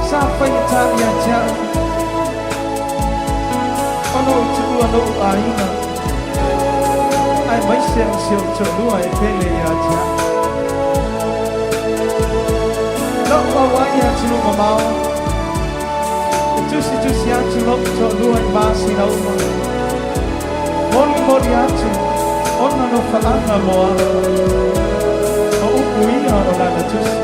Sa faigatā ia te a'u ona ou tuua lo'u aiga aemaise o si o'u to'alua e pele ia te a'u. Lo'u auai atunuu mamao e tusitusi atu lo'u to'alua i masina uma, molimoli atu ona nofa'aga mo a'u o upu ia o lana tusi.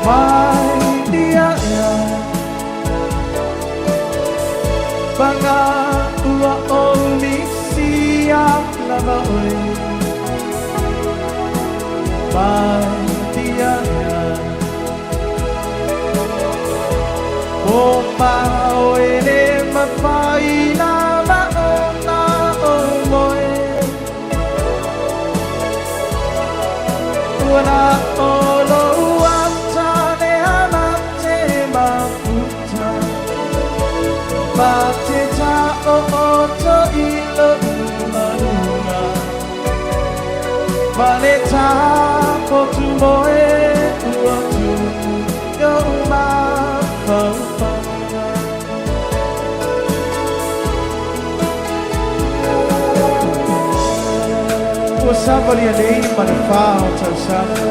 Mai dia ea Panga ua o misi lava oi. Mai dia ea O mao e le mawhai lava o na o moe. Ua na o lo ata le ama te mafuta. Ma te ta o o to i lo umalunga. Ma le ta potu moe ua tumu yo umafaufa. Ua savalia nei ma le 4 o tausaga.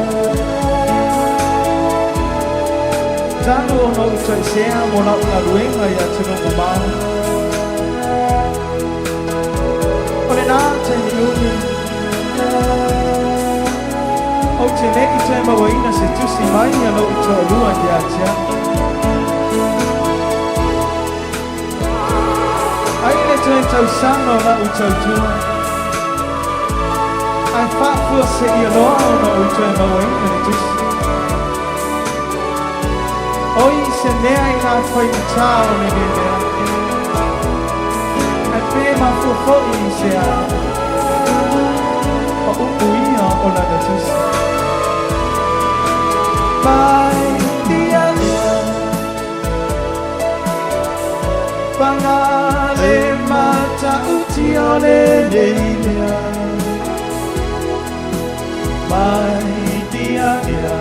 Talu ona ou toesea mo la'u galuega i atunuu mamao. O lenā taimi umi ou te le'i toe mauaina se tusi mai a lo'u to'alua ia te a'u. Ai le toe tausaga o la'u tautua ae fa'afua se'ia loa ona ou toe mauaina le tusi. Oi se mea i ngā whaimatā o lenei mea. Ae pē mafua fo'i i se a. O upu ia o lana tusi. Mai dia ea Panga le matautia o lenei mea. Mai dia ea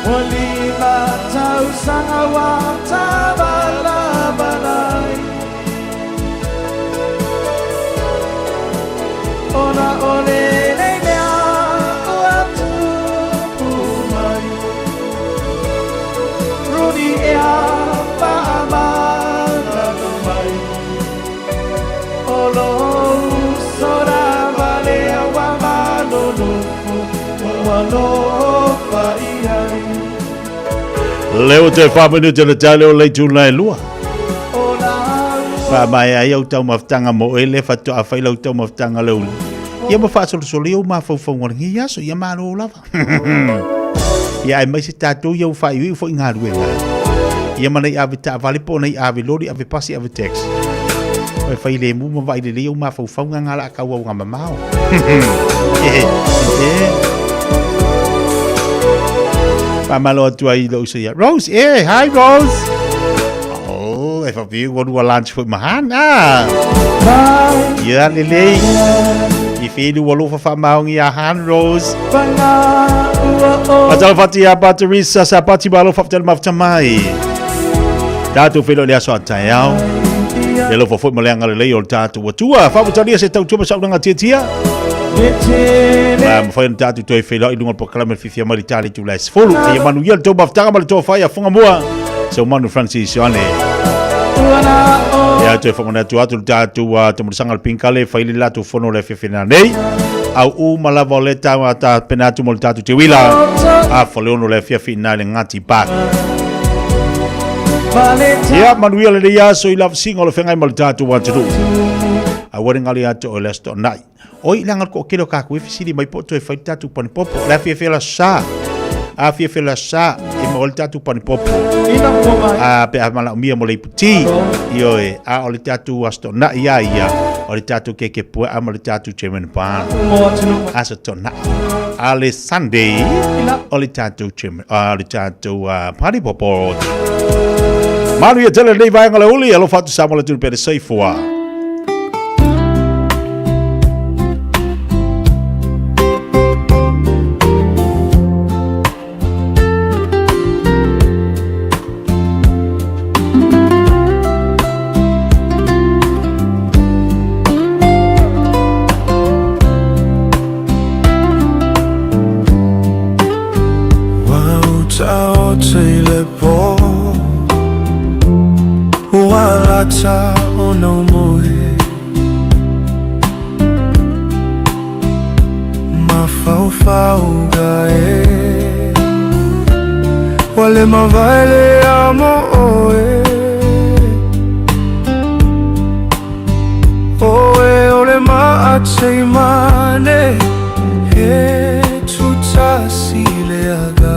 Ua lima tausaga ua tavalavalai Ona o lenei mea ua tupu mai Runi ea faamanatu mai O lou uso lava lea ua manonofo Ua alofa i ai. Leo te whāmanu te le tale o leitu lai lua. Wha mai ai au tau mafutanga mo ele whato a whai lau tau mafutanga le uli. Ia ma whaasolosoli au mawhauwhau ngā ngi aso, ia malo lava. Ia ai mai se tātou ia u whai ui fo i ngā ruenga. Ia mana i ave taavale po nei ave lori, ave pasi, ave taxi. Whai whai le mu ma vai le leo mawhauwhau ngā ngā la kau au ngā mamao. Whamalo atu ai lo uso ia. Rose, eh, hi Rose. Oh, e whapi ua lua lunch foi mahana. Ia lelei. I whilu ua lofa whamaongi a Han Rose. Atalo whati ia pa Teresa sa pati malo whaptele mafta mai. Tātou whilo le aso a taiao. Le lofa foi maleanga le lei o le tātou atua. Whaputalia se tautua ma saunanga tia tia. Ma mawhai na tātou toi whilo i lunga o le whiwhia mai le tāle tu lai sefulu. Ia manu ia le tau mafutanga ma le toa whai a whanga mua. So manu Francis Ioane. Ia toe whamana atu atu le tātou a te murisanga le pinkale whai le lātou fono le whiwhina nei. Au u malava o le tau a tā pena atu mo le tātou te wila. A whaleono le whiawhi nā le Ngāti Park. Ia manuia le nei aso i lava singa o le whengai ma le tātou atunu. A ware ngali atu o le aso nai. Oi langa ko kilo ka ku fisili mai po toe fai tātou pani popo. Le afia fela sa. Afia fela sa e mo le tātou pani popo. A pe a mala umia mo le iputi. Io e a o le tātou aso nai ia ia. O le tātou keke pua a mo le tātou German pan. Aso to nai. A le Sunday o le tātou German a le tātou pani popo. Malu ia tele nei vaenga le uli, alofa atu sa mo le tulu pere soifua. Wale mavaele a mo oe Oe ole maatei mane He tutasi le aga.